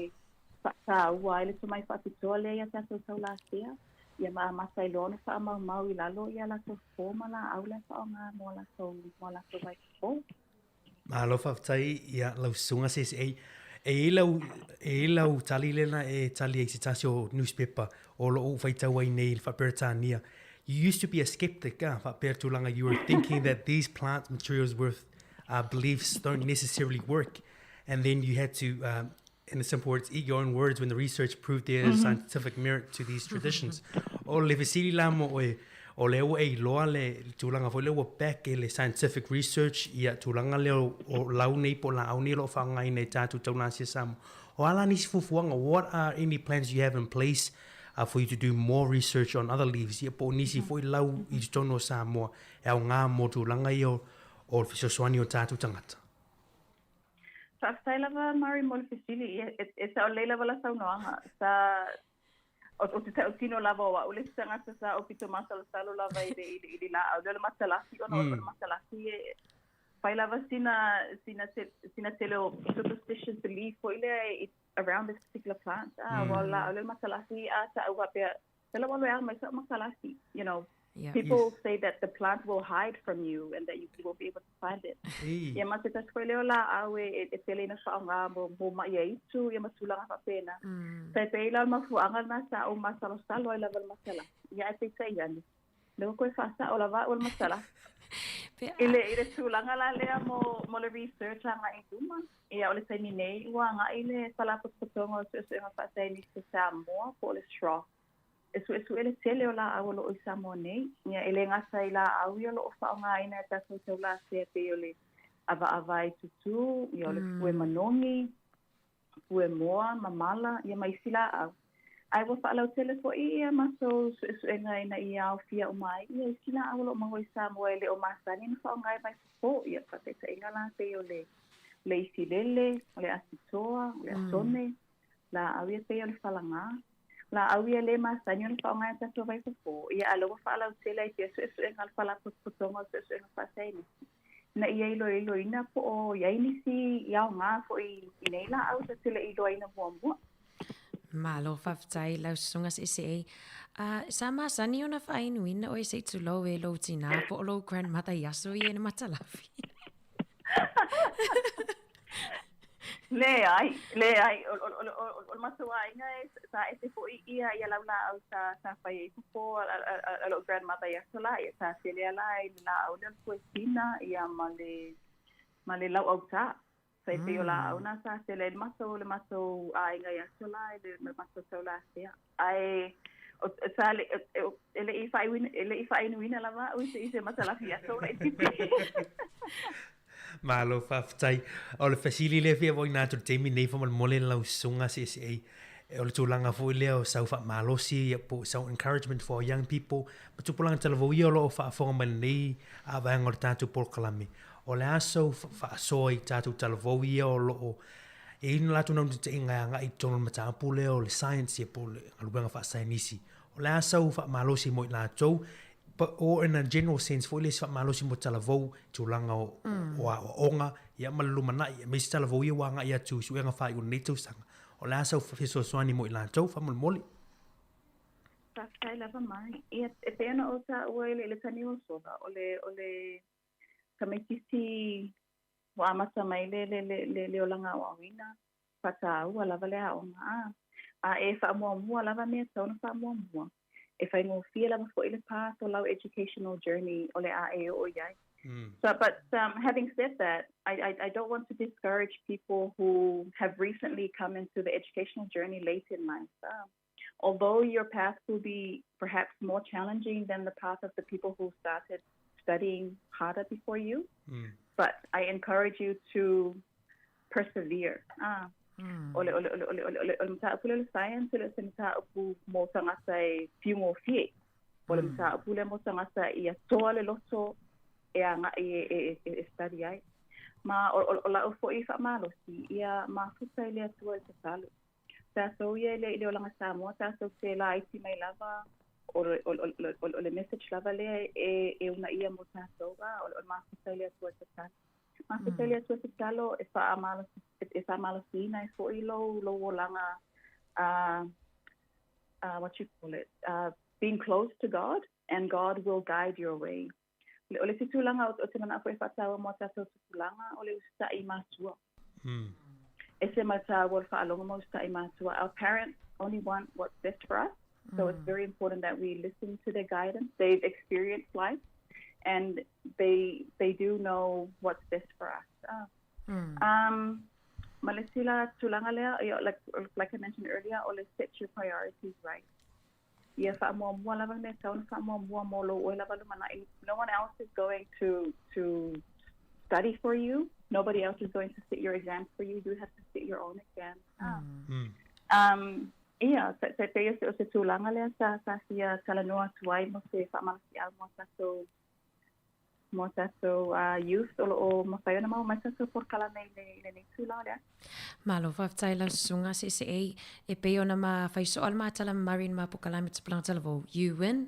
faatāua ai le tomai faapitoa lea iā tatou taulatia, ia ma amata ai loa ona faamaumau i lalo ia latou fofo ma laau la e faaaoga mo a latou mo a latou vaifofo. Malo faafetai ia lau susuga CSA. E i ai lau, e i ai lau tali lena e tali ai se tasi o newspaper o lo o ou faitau ai nei i le Faa-Peretania. You used to be a skeptic, ah, faapea tulaga, you were thinking that these plant materials with uh, beliefs don't necessarily work. And then you had to, um, in the simple words, eat your own words when the research proved there is mm -hmm. scientific merit to these traditions. O le fesili la mo oe, o lea ua e iloa le tulaga foi lea ua back e le scientific research ia tulaga lea o lau nei po o laau nei o lo o faaaogaina e tatou taulasia Samoa. O a la nisi fuafuaga, what are any plans you have in place uh, for you to do more research on other leaves ia po o nisi foi lau i totonu o Samoa e aoga mo tulaga ia o, o le fesoasoani o tatou tagata? Faafetai lava Murray mo le fesili. Ia, e, e sao lelei lava la saunoaga. Sa o, o te tautino lava o au le isi tagata sa ou pito masalosalo lava i le, i le, i le laau lea o le matalasi ona mm. o le matalasi e fai lava sina, sina, te, sina tele o superstitious belief foi lea i, around this particular plant. Ah, mm. Ua laau lea o le matalasi a sa au faapea Pela walo e a mai sa makalasi, you know. Yeah. People yes. say that the plant will hide from you and that you won't be able to find it. Ei. Ia ma se tasi foi lea o laau e, e, e tele ina faaaoga mo, mo mai e itu, ia ma tulaga faapena. Mm. Sa e pei la o le mafuaaga lena sa ou masalosalo ai lava le matalasi. Ia ae peitai ane, lea ua koe faasao lava au o le matalasi. I le, i le tulaga la lea mo, mo le research agai i luma, ia o le taimi nei ua agai le Faalapotopotoga o Suesuega Faasaienisi o Samoa po o le SROS e suesue le tele o laau o lo o i Samoa nei. Ia, e le gata i laau ia o lo o faaaogaina e tatou taulatea e pei o le avaavae tutū, ia o le pue manogi, pue moa, mamala, ia ma isi laau. Ae ua faalautele foi ia matou suesuega ina ia aofia uma ai ia isi laau o lo o maua i Samoa e le o masani ona faaaoga e vaifofo. Ia, faataitaiga la pei o le le isilele, o le asitoa, o le asone, laau ia pei o le falagā. Laau ia le masani ona faaaoga e tatou vaifofo, ia a lea ua faalautele ai pea suesuega a le Faalapotopotoga o Suesuega Faasaienisi ina ia iloiloina po o i ai nisi i aoga foi i nei laau ta te le i iloaina muamua. Malo faafetai i lau susuga seesee. Uh, sa masani ona faainuina oe se i tulou e lou tinā po o lou grandmother i aso ia i le matalafi. Leai, leai, o, o, o, o, o le matou aiga e sa ese foi ia ia lau laau sa sa fai ai fofo a, a, a, a lou grandmother i aso la, ia sa tele a la i le laau lea o le fuesina ia ma le ma le lauautā. Sa e pei o laau na sa tele ai le matou le matou aiga i aso la i le matou taulatea. Ae o, sa le, e le i faaiuina, e le i faainuina lava au i se, i se matalafi aso laitiiti. Malo faafetai. O le fesili lea e fia foʻi atu i le taimi nei faamolemole lau susuga CSA, o le tulaga foi lea o sau faamalosi ia po o sau encouragement for our young people ma tupulaga talavou ia o lo o faafofoga mai lenei vaega o le tatou polokalame. O le a sau faasoa i tatou talavou ia o lo o e i ai le latou naunautaiga e agai i totonu o le mataupu lea o le science ia po o le galuega faasaienisi. O le a sau faamalosi mo i latou but or in a general sense foi lea se faamalosi mo talavou i tulaga o, mm. o aoaoga ia ma le lumanai aemaise talavou ia ua agai atu i suega faaiu o lenei tausaga. O le a sau fesoasoani mo i latou faamolemole? Faafetai lava mai. Ia, e pei ona ou taua i le, le taniu o sola, o le, o le tamaitiiti Ua amata mai le, le, le, le, le olaga aoaoina, faataua lava le aoga, a, a e faamuamua lava mea tatau ona faamuamua. E faigofie lava foi le path o lau educational journey o le a e oo i ai. So, but um, having said that, I, I, I don't want to discourage people who have recently come into the educational journey late in life. Although your path will be perhaps more challenging than the path of the people who started studying harder before you, but I encourage you to persevere. Ah. O le, o le, o le, o le, o le, o le, o le mataupu lea o le science, e le o se mataupu mo tagata e fiugofie. O le mataupu lea mo tagata ia toa le loto e agai e, e, e, e study ai. Ma o, o, o la'u foi faamalosi, ia mafuta i le Atua i le tatalo. Tatou ia i le, i le olaga Samoa, tatou te laiti mai lava, o le, o, o, o, o le message lava lea e, e uunaia mo tatou, a, o le, o le mafuta i le Atua i le tatalo. Mafuta i le Atua i le tatalo e faamalosi, e faamalosiina ai foi lou, lou olaga, what you call it, being close to God, and God will guide your way. O le isi tulaga ou te manaʻo foi e faataua mo a tatou tupulaga, o le usitai i matua. Ese ma le taua o le faalogo ma usitai i matua. Our parents only want what's best for us, so it's very important that we listen to their guidance. They've experienced life and they do know what's best for us. Ma le isi la tulaga lea, like I mentioned earlier, o le set your priorities right. Ia faamuamua lava le mea e tatau ona faamuamua mo lou oe lava lumanai. No one else is going to to study for you. Nobody else is going to sit your exams for you. You have to sit your own exams. Ah. Um, ia, te, te, o se tulaga lea sa, sa fia talanoa atu ai mo se faamalosiau mo tatou mo tatou youth o lo o mafai ona maua mai tatou polokalame i le, i lenei tulaga lea. Malo faafetai lau susuga seesee e pei ona ma fai soa le matala ma Murray ma polokalame tupulaga talavou you win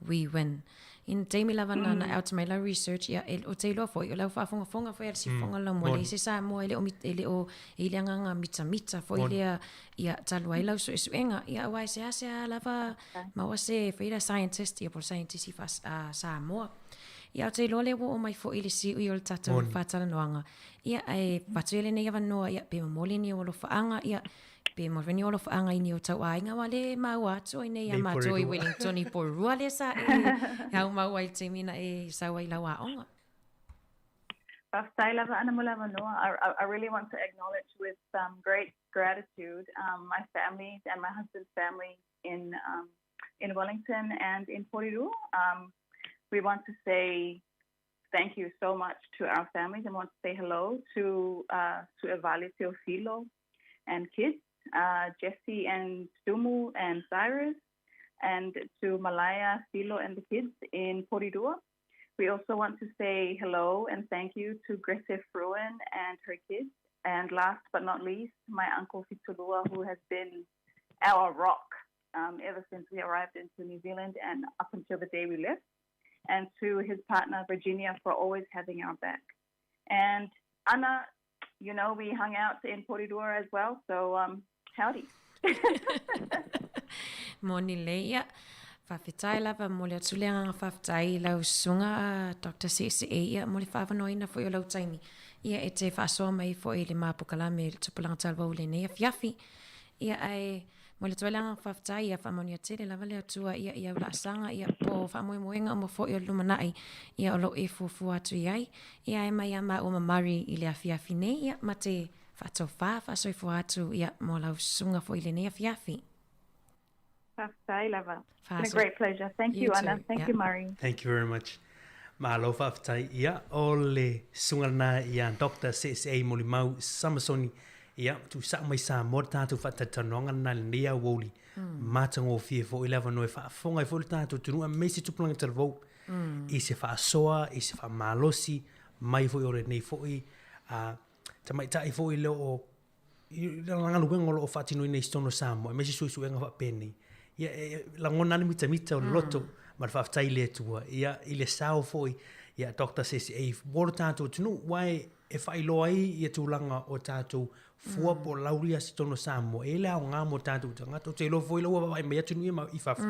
we win. I le taimi lava na na out mai lau research ia e o te iloa foi o lau faafogafoga foi a le siufofoga lau moa leai se Samoa e le o e le o e i le agaga mitamita foi lea ia talu ai lau suesuega ia aua e seasea lava maua se foi lea scientist ia po o le scientist faa Samoa. Ia ou te iloa lea ua oo mai foi i le siui o le tatou faatalanoaga. Ia ae avatu ia lenei avanoa ia pe momoli ni ou alofaaga ia pe momoli ni ou alofaaga i ni o tau aiga aua lea e maua atu ai nei ia matou i Wellington i Porirua lea sa e aumau ai i le taimi na e sau ai i lau aoga. Faafetai lava Ana mo le avanoa. I really want to acknowledge with great gratitude my family and my husband's family in in Wellington and in Porirua. We want to say thank you so much to our families and want to say hello to to Evali Teofilo and kids, Jesse and Stumu and Cyrus, and to Malaya, Filo and the kids in Porirua. We also want to say hello and thank you to Grete Fruin and her kids. And last but not least, my uncle Fitulua, who has been our rock ever since we arrived into New Zealand and up until the day we left. And to his partner, Virginia, for always having our back. And Anna, you know, we hung out in Porirua as well, so howdy. Moni lelei ia. Faafetai lava momoli atu le agaga faafetai i lau susuga a Doctor Seesee ia mo le faaavanoaina foi o lau taimi ia e te faasoa mai foi i le ma polokalame i le tupulaga talavou i lenei afiafi. Ia ae momoli atu ai le agaga faafetai ia faamanuia tele lava le Atua ia i au laasaga ia po o faamoemoega uma foi o le lumanai ia o lo o e fuafua atu i ai ia ae mai ia maua ma Murray i le afiafi nei ia ma te faatofā faasoifua atu ia mo lau susuga foi i lenei afiafi. Faafetai lava. It's been a great pleasure. Thank you, Anna. Thank you, Murray. Thank you very much. Malo faafetai. Ia, o le susuga lena ia Doctor Seesei Molimau Samasoni. Ia, tuusao mai Samoa le tatou faatalatalanoaga lena i lenei aoauli. Matagofie foi le avanoa e faafofoga ai foi le tatou atunuu aemaise tupulaga talavou i se faasoa, i se faamalosi mai foi o lenei foi tamaitai foi lea o i lana galuega o lo o faatinoina i totonu o Samoa, aemaise suesuega faapenei, ia, e lagona lava le mitamita o le loto ma le faafetai i le Atua, ia, i le sao foi, ia, Doctor Seseei, mo le tatou atunuu, aua e faailoa ai ia tulaga o tatou fua po o lauri i totonu o Samoa, e i ai le aoga mo tatou tagata. Ou te iloa foi la ua vaavaai mai atunuu ia i fafo,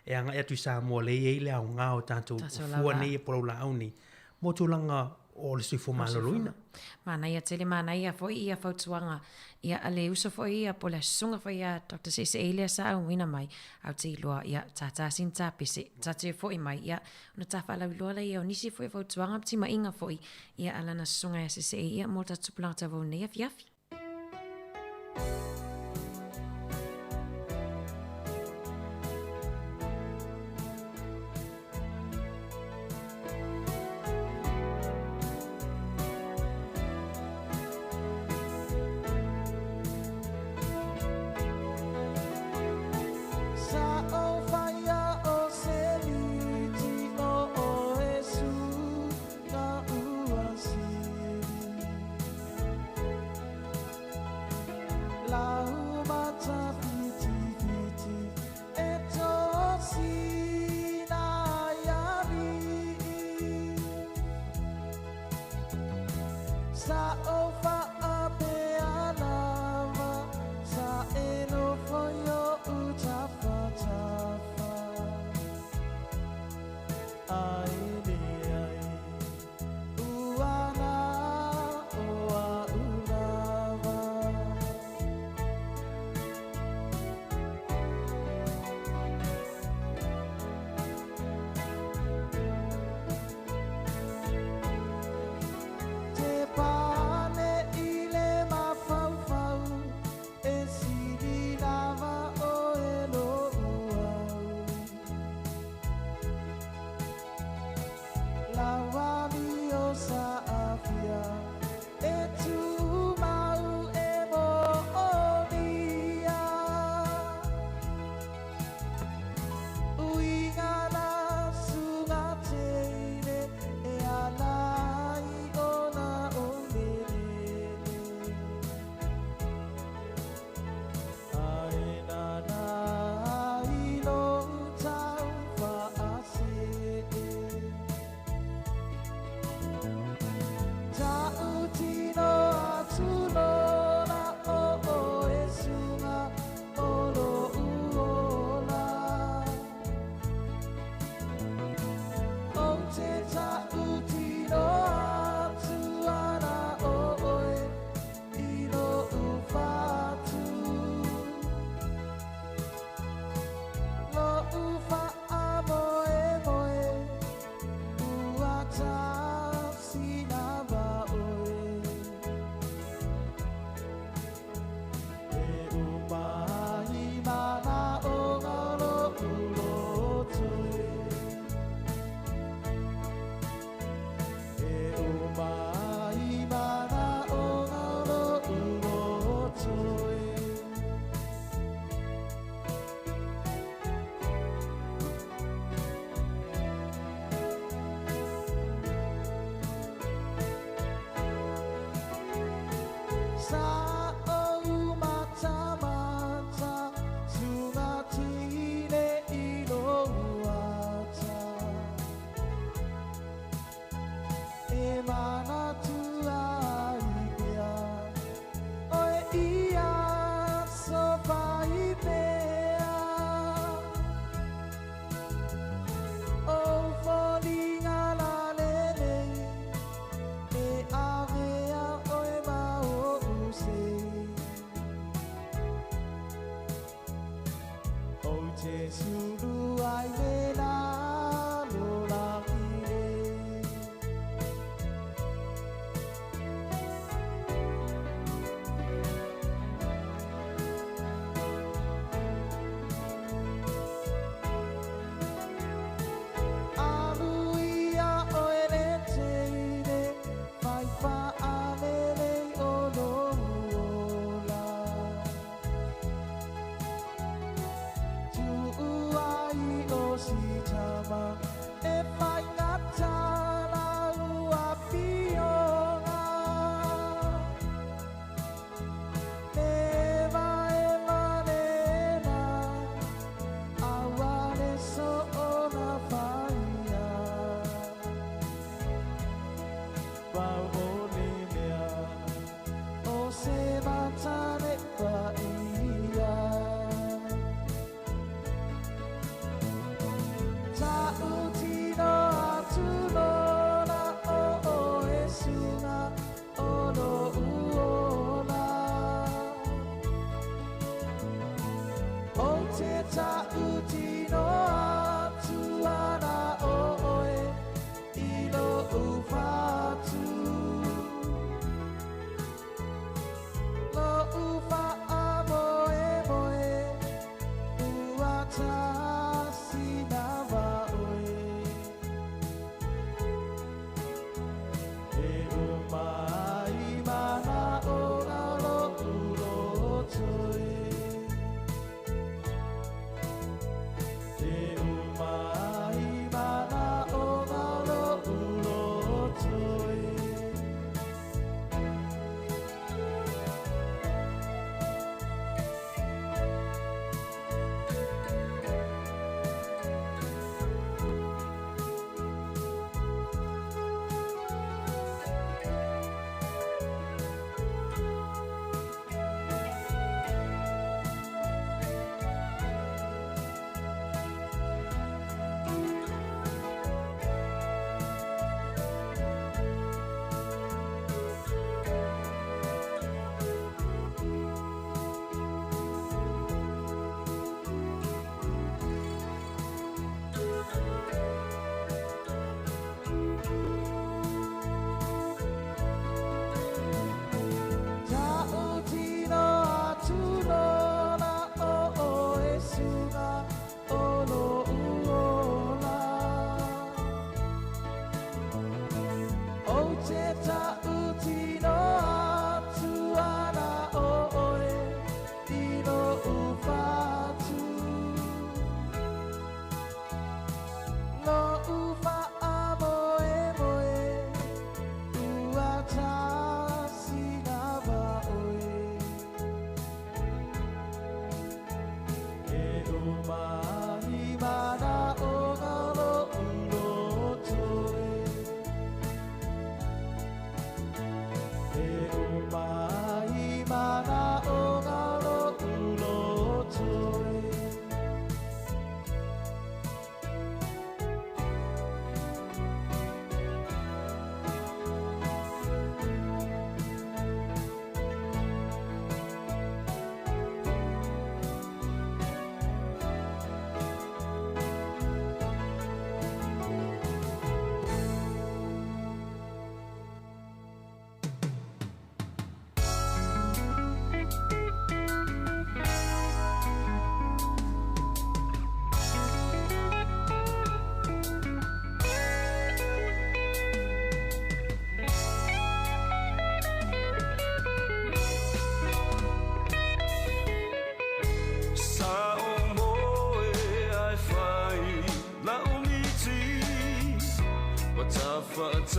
e agai atu i Samoa lea e i ai le aoga o tatou fua nei po o laulaau nei mo tulaga o le soifua maloloina. Manaia tele, manaia foi ia fautuaga ia a le uso foi ia po o le susuga foi ia Doctor Seesee lea sa auina mai, ae ou te iloa ia tātā sina tāpese, ta te foi mai ia ona tā faalauiloa lea o nisi foi o fautuaga ma timaiga foi ia a lana susuga ia Seesee ia mo le tatou tupulaga tauvou nei afiafi. Sa o faapea lava sa e nofo i oʻu tafatafa ai leai ua na o a'u lava. Te pane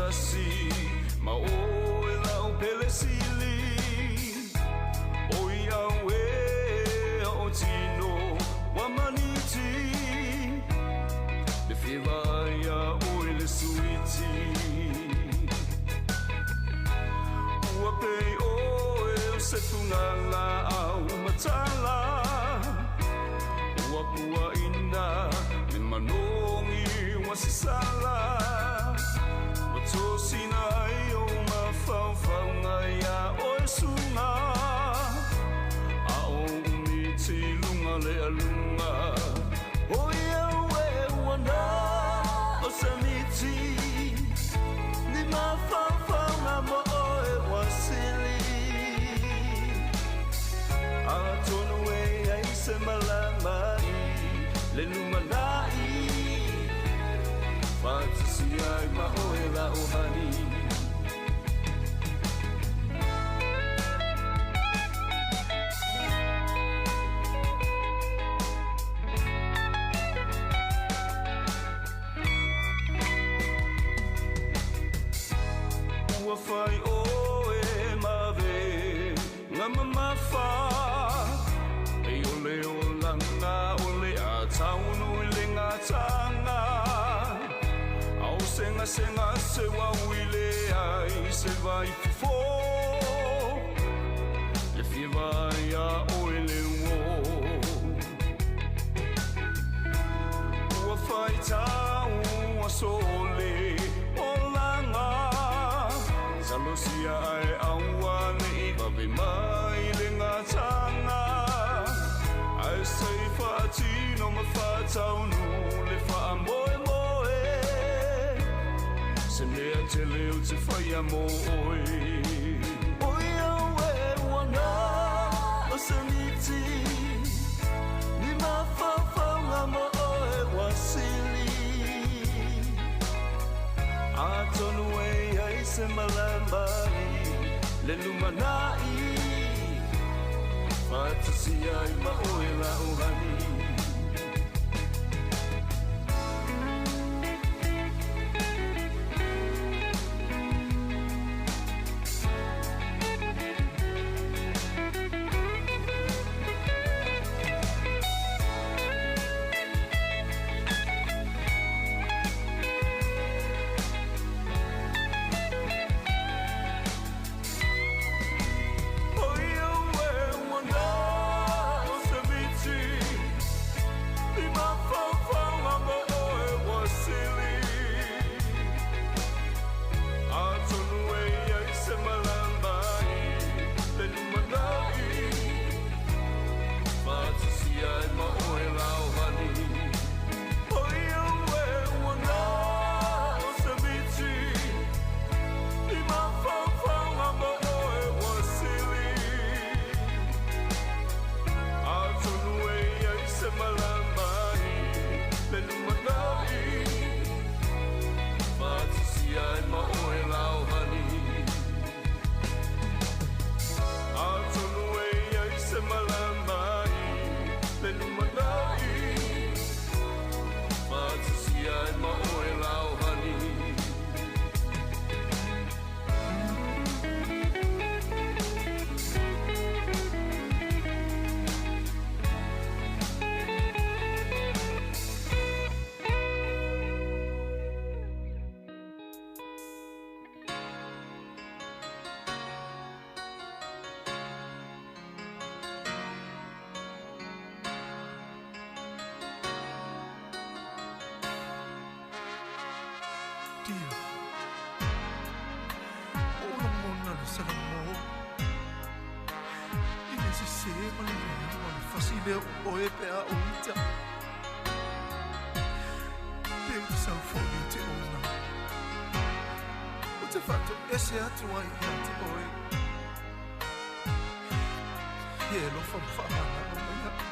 faatasi ma oe lau pele sili Oi au e o tino wa maniti Le fiva ia oe le suiti Ua pei oe o se tungala au matala Ua pua ina me manongi wa sisala Wa tosina ai o mafaufauga ia oe suga A o umiti lunga le aluga Oi au e ua na o se miti Ni mafaufauga mo oe ua sili Atonu e ai se malama i le lumanai Faatasi ai ma oe la ohani Ua fai oe ma ve nga mamafa E o le olanga o le a taunu i le ngataga Au senga senga se wa uile ai se vai fofo Le fiva ia oe le uo Ua fai tau a sole olanga Talosia ai aua nei vave mai le ngataga Ai sei faatino ma faataunu le faamoemoe Se mea tele o te whaia mo oe Oi au e ua na o se miti Ni mafaufauga mo oe ua sili Atonu e ai se malama i le lumanai Faatasi ai ma oe la ohani Oi au e ua na o se miti Ni mafaufauga mo oe ua sili Atonu e ai se malama i le lumanai Faatasi ai ma oe la ohani Oi au e ua na o se miti Ni mafaufauga mo oe ua sili Atonu e ai se malama i le lumanai Faatasi ai ma oe la ohani Atonu e ai se malama i le lumanai Faatasi ai ma oe la ohani Dio. O lagona le salamo I le sesē ma le leaga o le fasi lea o oe pe a ou ita. Pe ou te saufoʻi o te ona. O te faatoese atu ai iā te oe. E alofa ma faamagalo mai aʻu.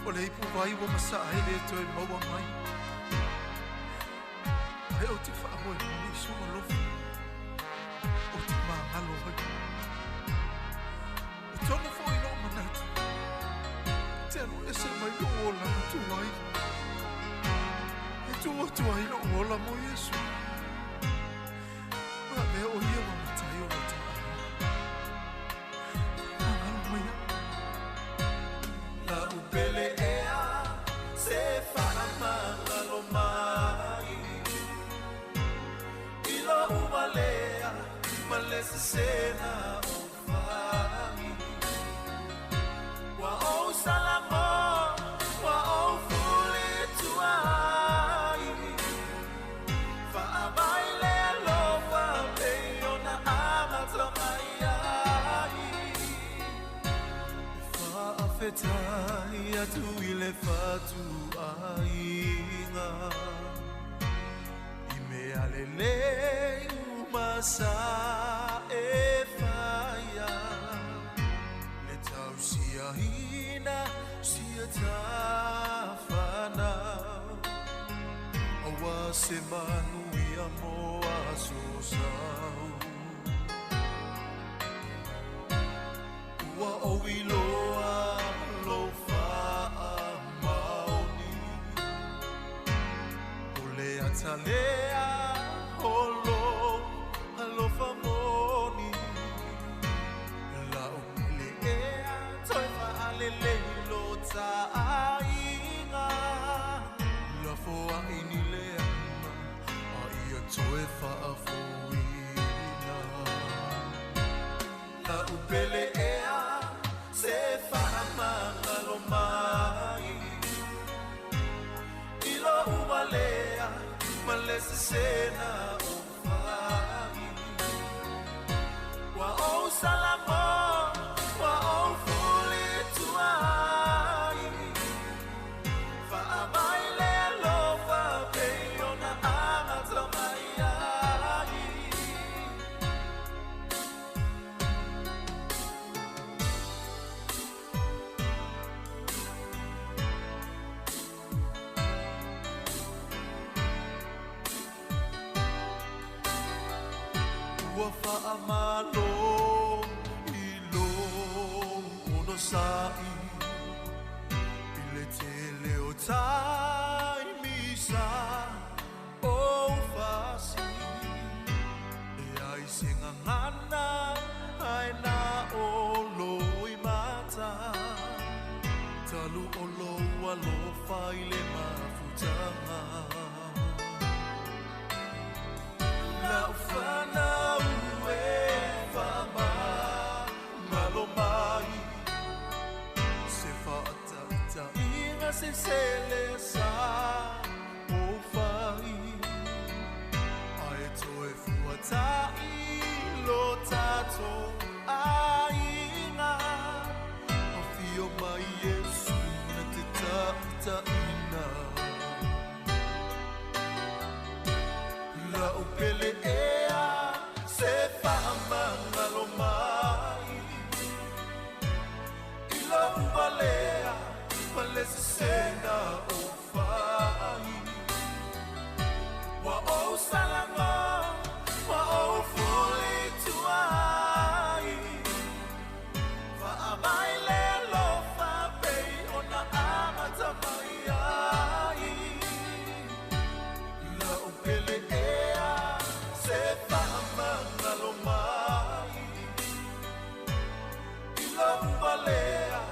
O le ipu vai ua masaʻa ai le toe maua mai. Ae ou te faamoemoe i sou alofa. Ou te magalo ai. E tonu foʻi loo manatu. Te alu ese mai lou olaga tuai. E tu atu ai lou ola mo Iesu. Ma avea o ia ma matai o lo ta aiga. Faagalo mai au. La'u pele ea se faamagalo mai i lo'u valea ma le sesena o fai. Ua ou salamo, ua ou fulituai, faamai le alofa pei ona amata mai ai. E faafetai atu i le fatuaiga i mea lelei uma sa e faia, le tausiaina sia tafanau aua se manuia mo aso sau. Ua ou iloa lou faamaoni, o le atalea o lou alofa moni. La'u pele ea toe faalelei lo taaiga, lafoai ni leaga a ia toe faafoina. La'u pele ea se faamagalo mai i lo'u valea ma le sesena o fai. Ua ou salamo, ua ou fulituai, faamai le alofa pei ona amata mai ai. Ua faamalo i lou onosa'i i le tele o taimi sa ou fasi. E ai se gagana ae na o loimata, talu o lou alofa i le mafutaga. La'u fanau e faamagalo mai, se faataitaiga se sele sa ou fai, ae toe fuata'i lo tatou aiga. Afio mai Iesu na te taitaiina. La'u pele ea se faamagalo mai i lo'u valea ma le sesena o fai. Ua ou salamo, ua ou fulituai, faamai le alofa pei ona amata mai ai. La'u pele ea se faamagalo mai i lo'u valea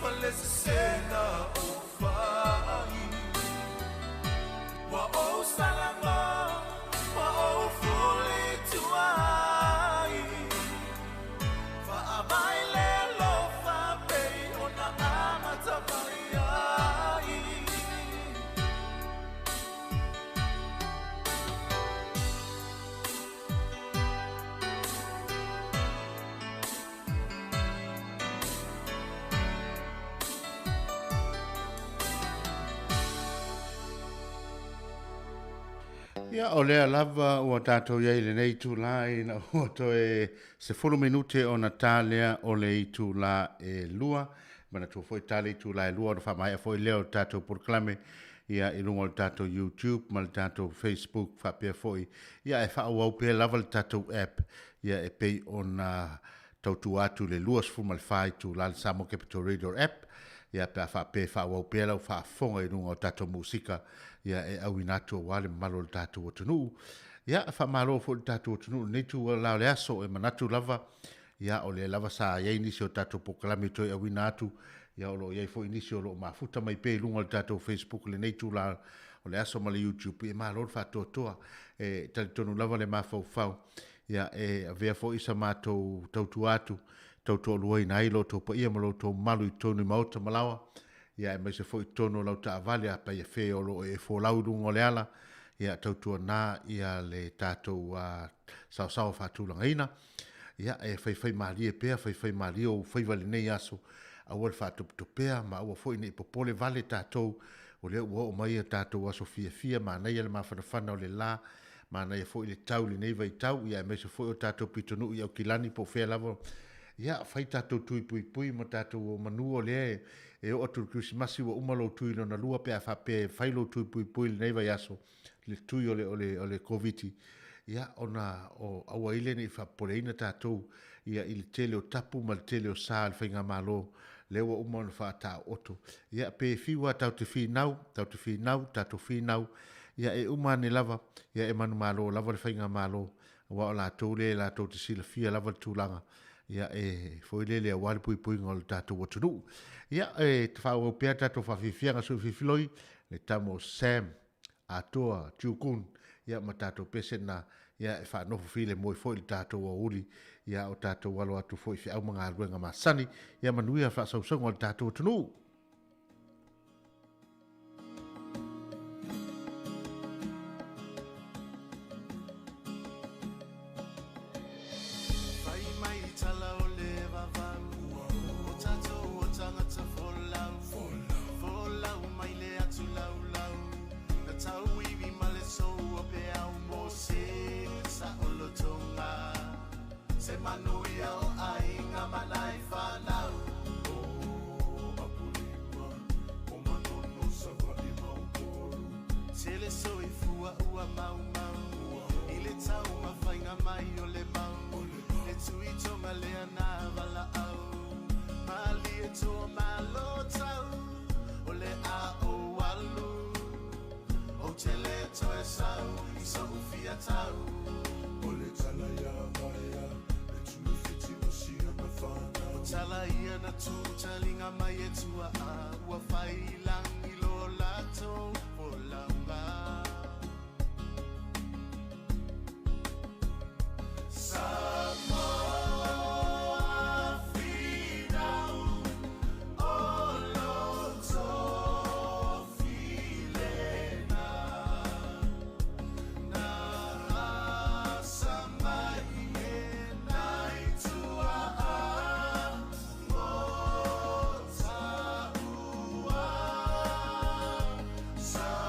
ma le sesena o fai. Ua ou salamo, ua ou fulituai, faamai le alofa pei ona amata mai ai. Ia, o lea lava ua tatou iai i lenei itulā ina ua toe 10 minute ona ta lea o le itulā e 2. Manatua foi ta le itulā e 2 ona faamaea foi lea o le tatou polokalame ia i luga o le tatou YouTube ma le tatou Facebook faapea foi ia ae faaauau pea lava le tatou app ia e pei ona tautua atu i le 24 itulā le Samoa Capital Radio app ia pe a faapea e faaauau pea lau faafofoga i luga o tatou musika ia e auina atu auā le mamalu o le tatou atunuu. Ia, faamalo foi i le tatou atunuu i lenei itula o le aso, e manatu lava, ia o lea lava sa i ai nisi o tatou polokalame e toe auina atu, ia o lo o i ai foi nisi o lo o mafuta mai pea i luga o le tatou Facebook i lenei itula o le aso ma le YouTube, ia malo le faatoatoa. E talitonu lava le mafaufau, ia e avea foi sa matou tautua atu, tautoaluaina ai lo outou paia ma lo outou mamalu i totonu i maota ma laoa, ia aemaise foi i totonu o lau taavale a paiafe o lo o e folau i luga o le ala, ia tautuana ia le tatou saosaoa faatulagaina. Ia e faifaimalie pea, faifaimalie ou faiva i lenei aso, aua le faatopetopea ma aua foi ne i popole vale tatou, o lea ua oo mai a tatou aso fiafia, manaia le mafanafana o le la, manaia foi le tau i lenei vaitau, ia aemaise foi o tatou pitonuu i Aukilani po o fea lava, ia fai tatou tui puipui ma tatou manu o lea e oo atu i le Kerisimasi ua uma lou tui lona lua pe a faapea e fai lou tui puipui i lenei vaiaso, le tui o le, o le, o le Koviti, ia ona o aua ai lea ne i faapopoleina tatou ia i le tele o tapu ma le tele o sa a le faigamalo lea ua uma ona faataooto. Ia pe fiu lava tatou te finau, tatou te finau, tatou finau, ia e uma ane lava, ia e manumalo lava le faigamalo, aua o latou lea latou te silafia lava le tulaga ia e foi lele aua le puipuiga o le tatou atunuu. Ia e faaauau pea tatou faafiafiaga sui fifiloi le tama o Sam Atoa Tiukun ia ma tatou pese na ia e faanofo filemu ai foi le tatou aoauli ia o tatou alo atu foi i feau ma galuega masani ia manuia faasausauga o le tatou atunuu. Fai mai tala o le vavau O tatou o tagata folau Folau mai le atu laulau Na tauivi ma le sou o peau mo se saolotoga Se manuia o aiga ma nai fanau O Apolima o Manono Savaii ma Upolu Tele soifua ua maumau I le taumafaiga mai o le mau E tui tonga lea na valaau Malie toa malo tau O le a ou alu Ou te le toe sau I so'u fia tau O le tala ia Vaea Le Tuifiti ma siana fanau O tala ia na tu taliga mai e tuaa Ua fai i lagi lo latou folauga Samoa finau o lo tofi lena Na asa mai e nai tuaa mo taua Samoa.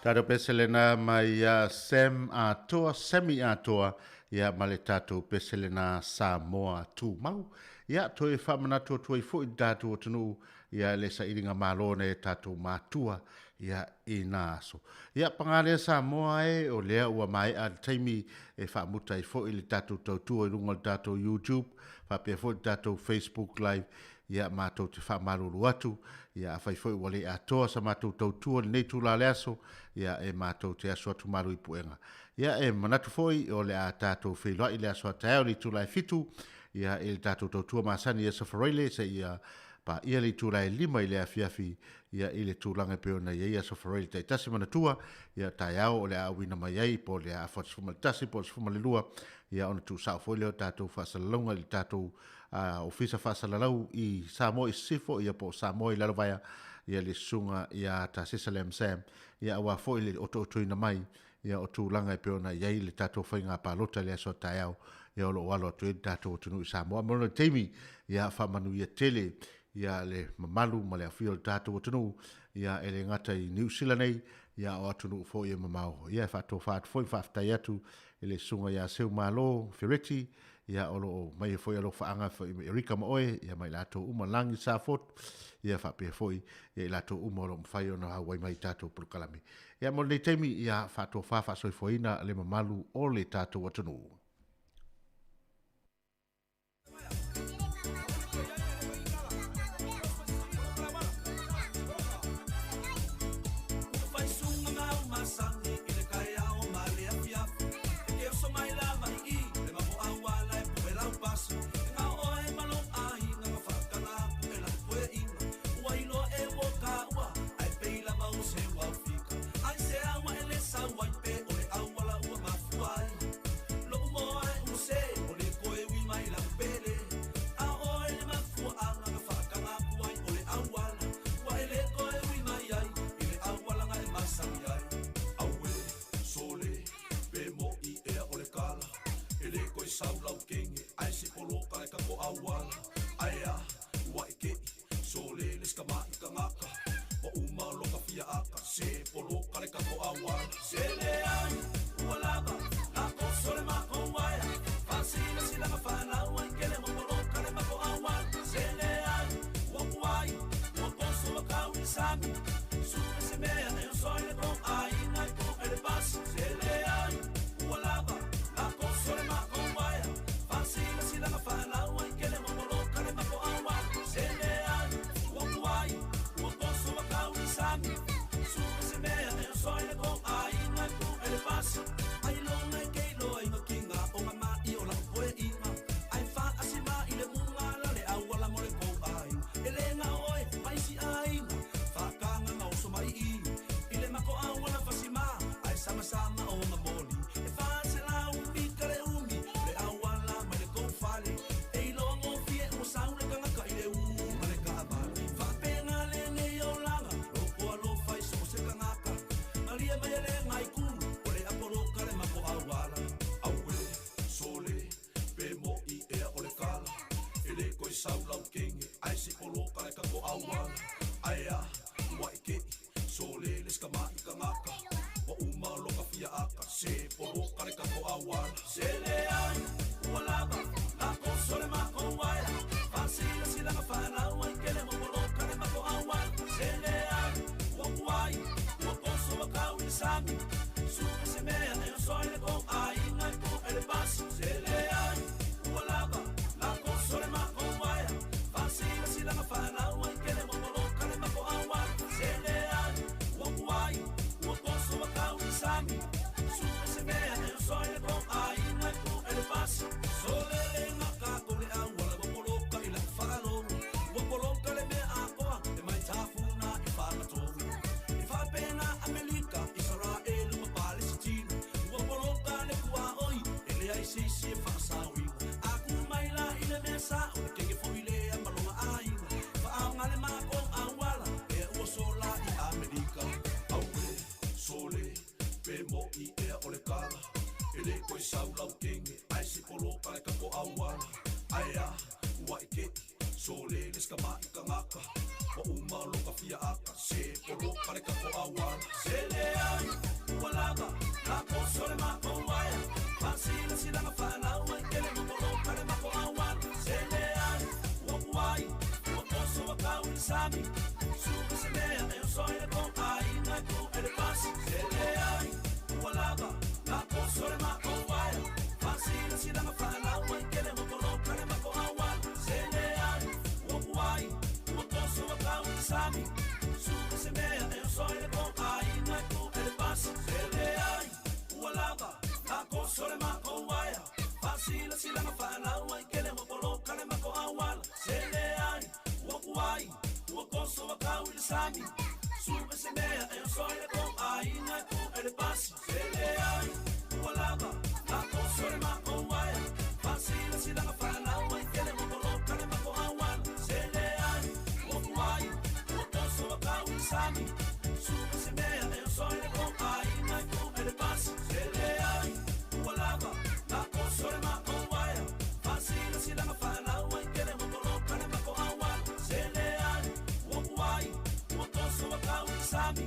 Tatou pese lena mai ia Sam Atoa, Sammy Atoa, ia ma le tatou pese lena Samoa Tumau. Ia, toe faamanatu atu ai foi i le tatou atunuu, ia le sailiga malo na e tatou matua, ia i na aso. Ia, paga lea Samoa e, o lea ua maea le taimi e faamuta ai foi le tatou tautua i luga o le tatou YouTube, faapea foi le tatou Facebook Live, ia matou te faamalulu atu, ia afai foi ua le atoa sa matou tautua i lenei itula o le aso, ia e matou te aso atu malu i puega. Ia e manatu foi o le a tatou feiloai i le aso a taeao i le itula e 7, ia i le tatou tautua masani i Aso Faraile seia paia le itula e 5 i le afiafi, ia i le tulaga e pei ona i ai Aso Faraile taitasi. Manatua, ia taeao o le a auina mai ai po o le a afa 11 po o le 12, ia ona tuusao foi lea o tatou faasalalauga i le tatou Ofisa Faasalalau i Samoa i Sisifo, ia po o Samoa i Lalovaea, ia le susuga ia Tasesa Lam Sam, ia aua foi le otootoina mai ia o tulaga e pei ona i ai le tatou faiga palota i le aso a taeao, ia o lo o alo atu ai le tatou atunuu i Samoa. Mo le taimi, ia faamanuia tele ia le mamalu ma le afio o le tatou atunuu, ia e le gata i Niu Sila nei, ia o atunuu foi e mamao. Ia e faatofa atu foi, faafetai atu i le susuga ia Seu Malo Fereti, ia o lo o mai foi alofaaga foi Erika ma oe, ia mai latou uma Lagi Safot, ia faapea foi ia i latou uma o lo o mafai ona auai mai i tatou polokalame. Ia mo lenei taimi, ia faatofa faasoifuaina le mamalu o le tatou atunuu. Ua uma lo ka fia aka se poloka le kako auala. Se leai ua lava na poso le mako aia. Faasilasila fanau ai kele ma poloka le mako auala. Se leai ua puai ua poso ua kau i le sami. Suka se mea e oso i le kou aiga e ku e le pasi. Se leai ua lava na poso le mako aia. Faasilasila fanau ai kele ma poloka le mako auala. Se leai ua puai ua poso ua kau i le sami. Suka se mea e oso i le kou aiga e ku e le pasi. Se leai ua lava na poso le mako aia. Faasilasila fanau ai kele ma poloka le mako auala. Se leai ua puai ua poso ua kau i le sami. Suka se mea e oso i le kou aiga e ku e le pasi. Se leai ua lava na poso le mako aia. Faasilasila fanau ai kele ma poloka le mako auala. Se leai ua puai ua poso ua kau i le sami. Suka se mea e oso i le kou aiga e ku e le pasi. Se leai ua lava na poso le mako aia. Faasilasila fanau ai kele ma poloka le mako auala. Se leai ua puai ua poso ua kau i le sami.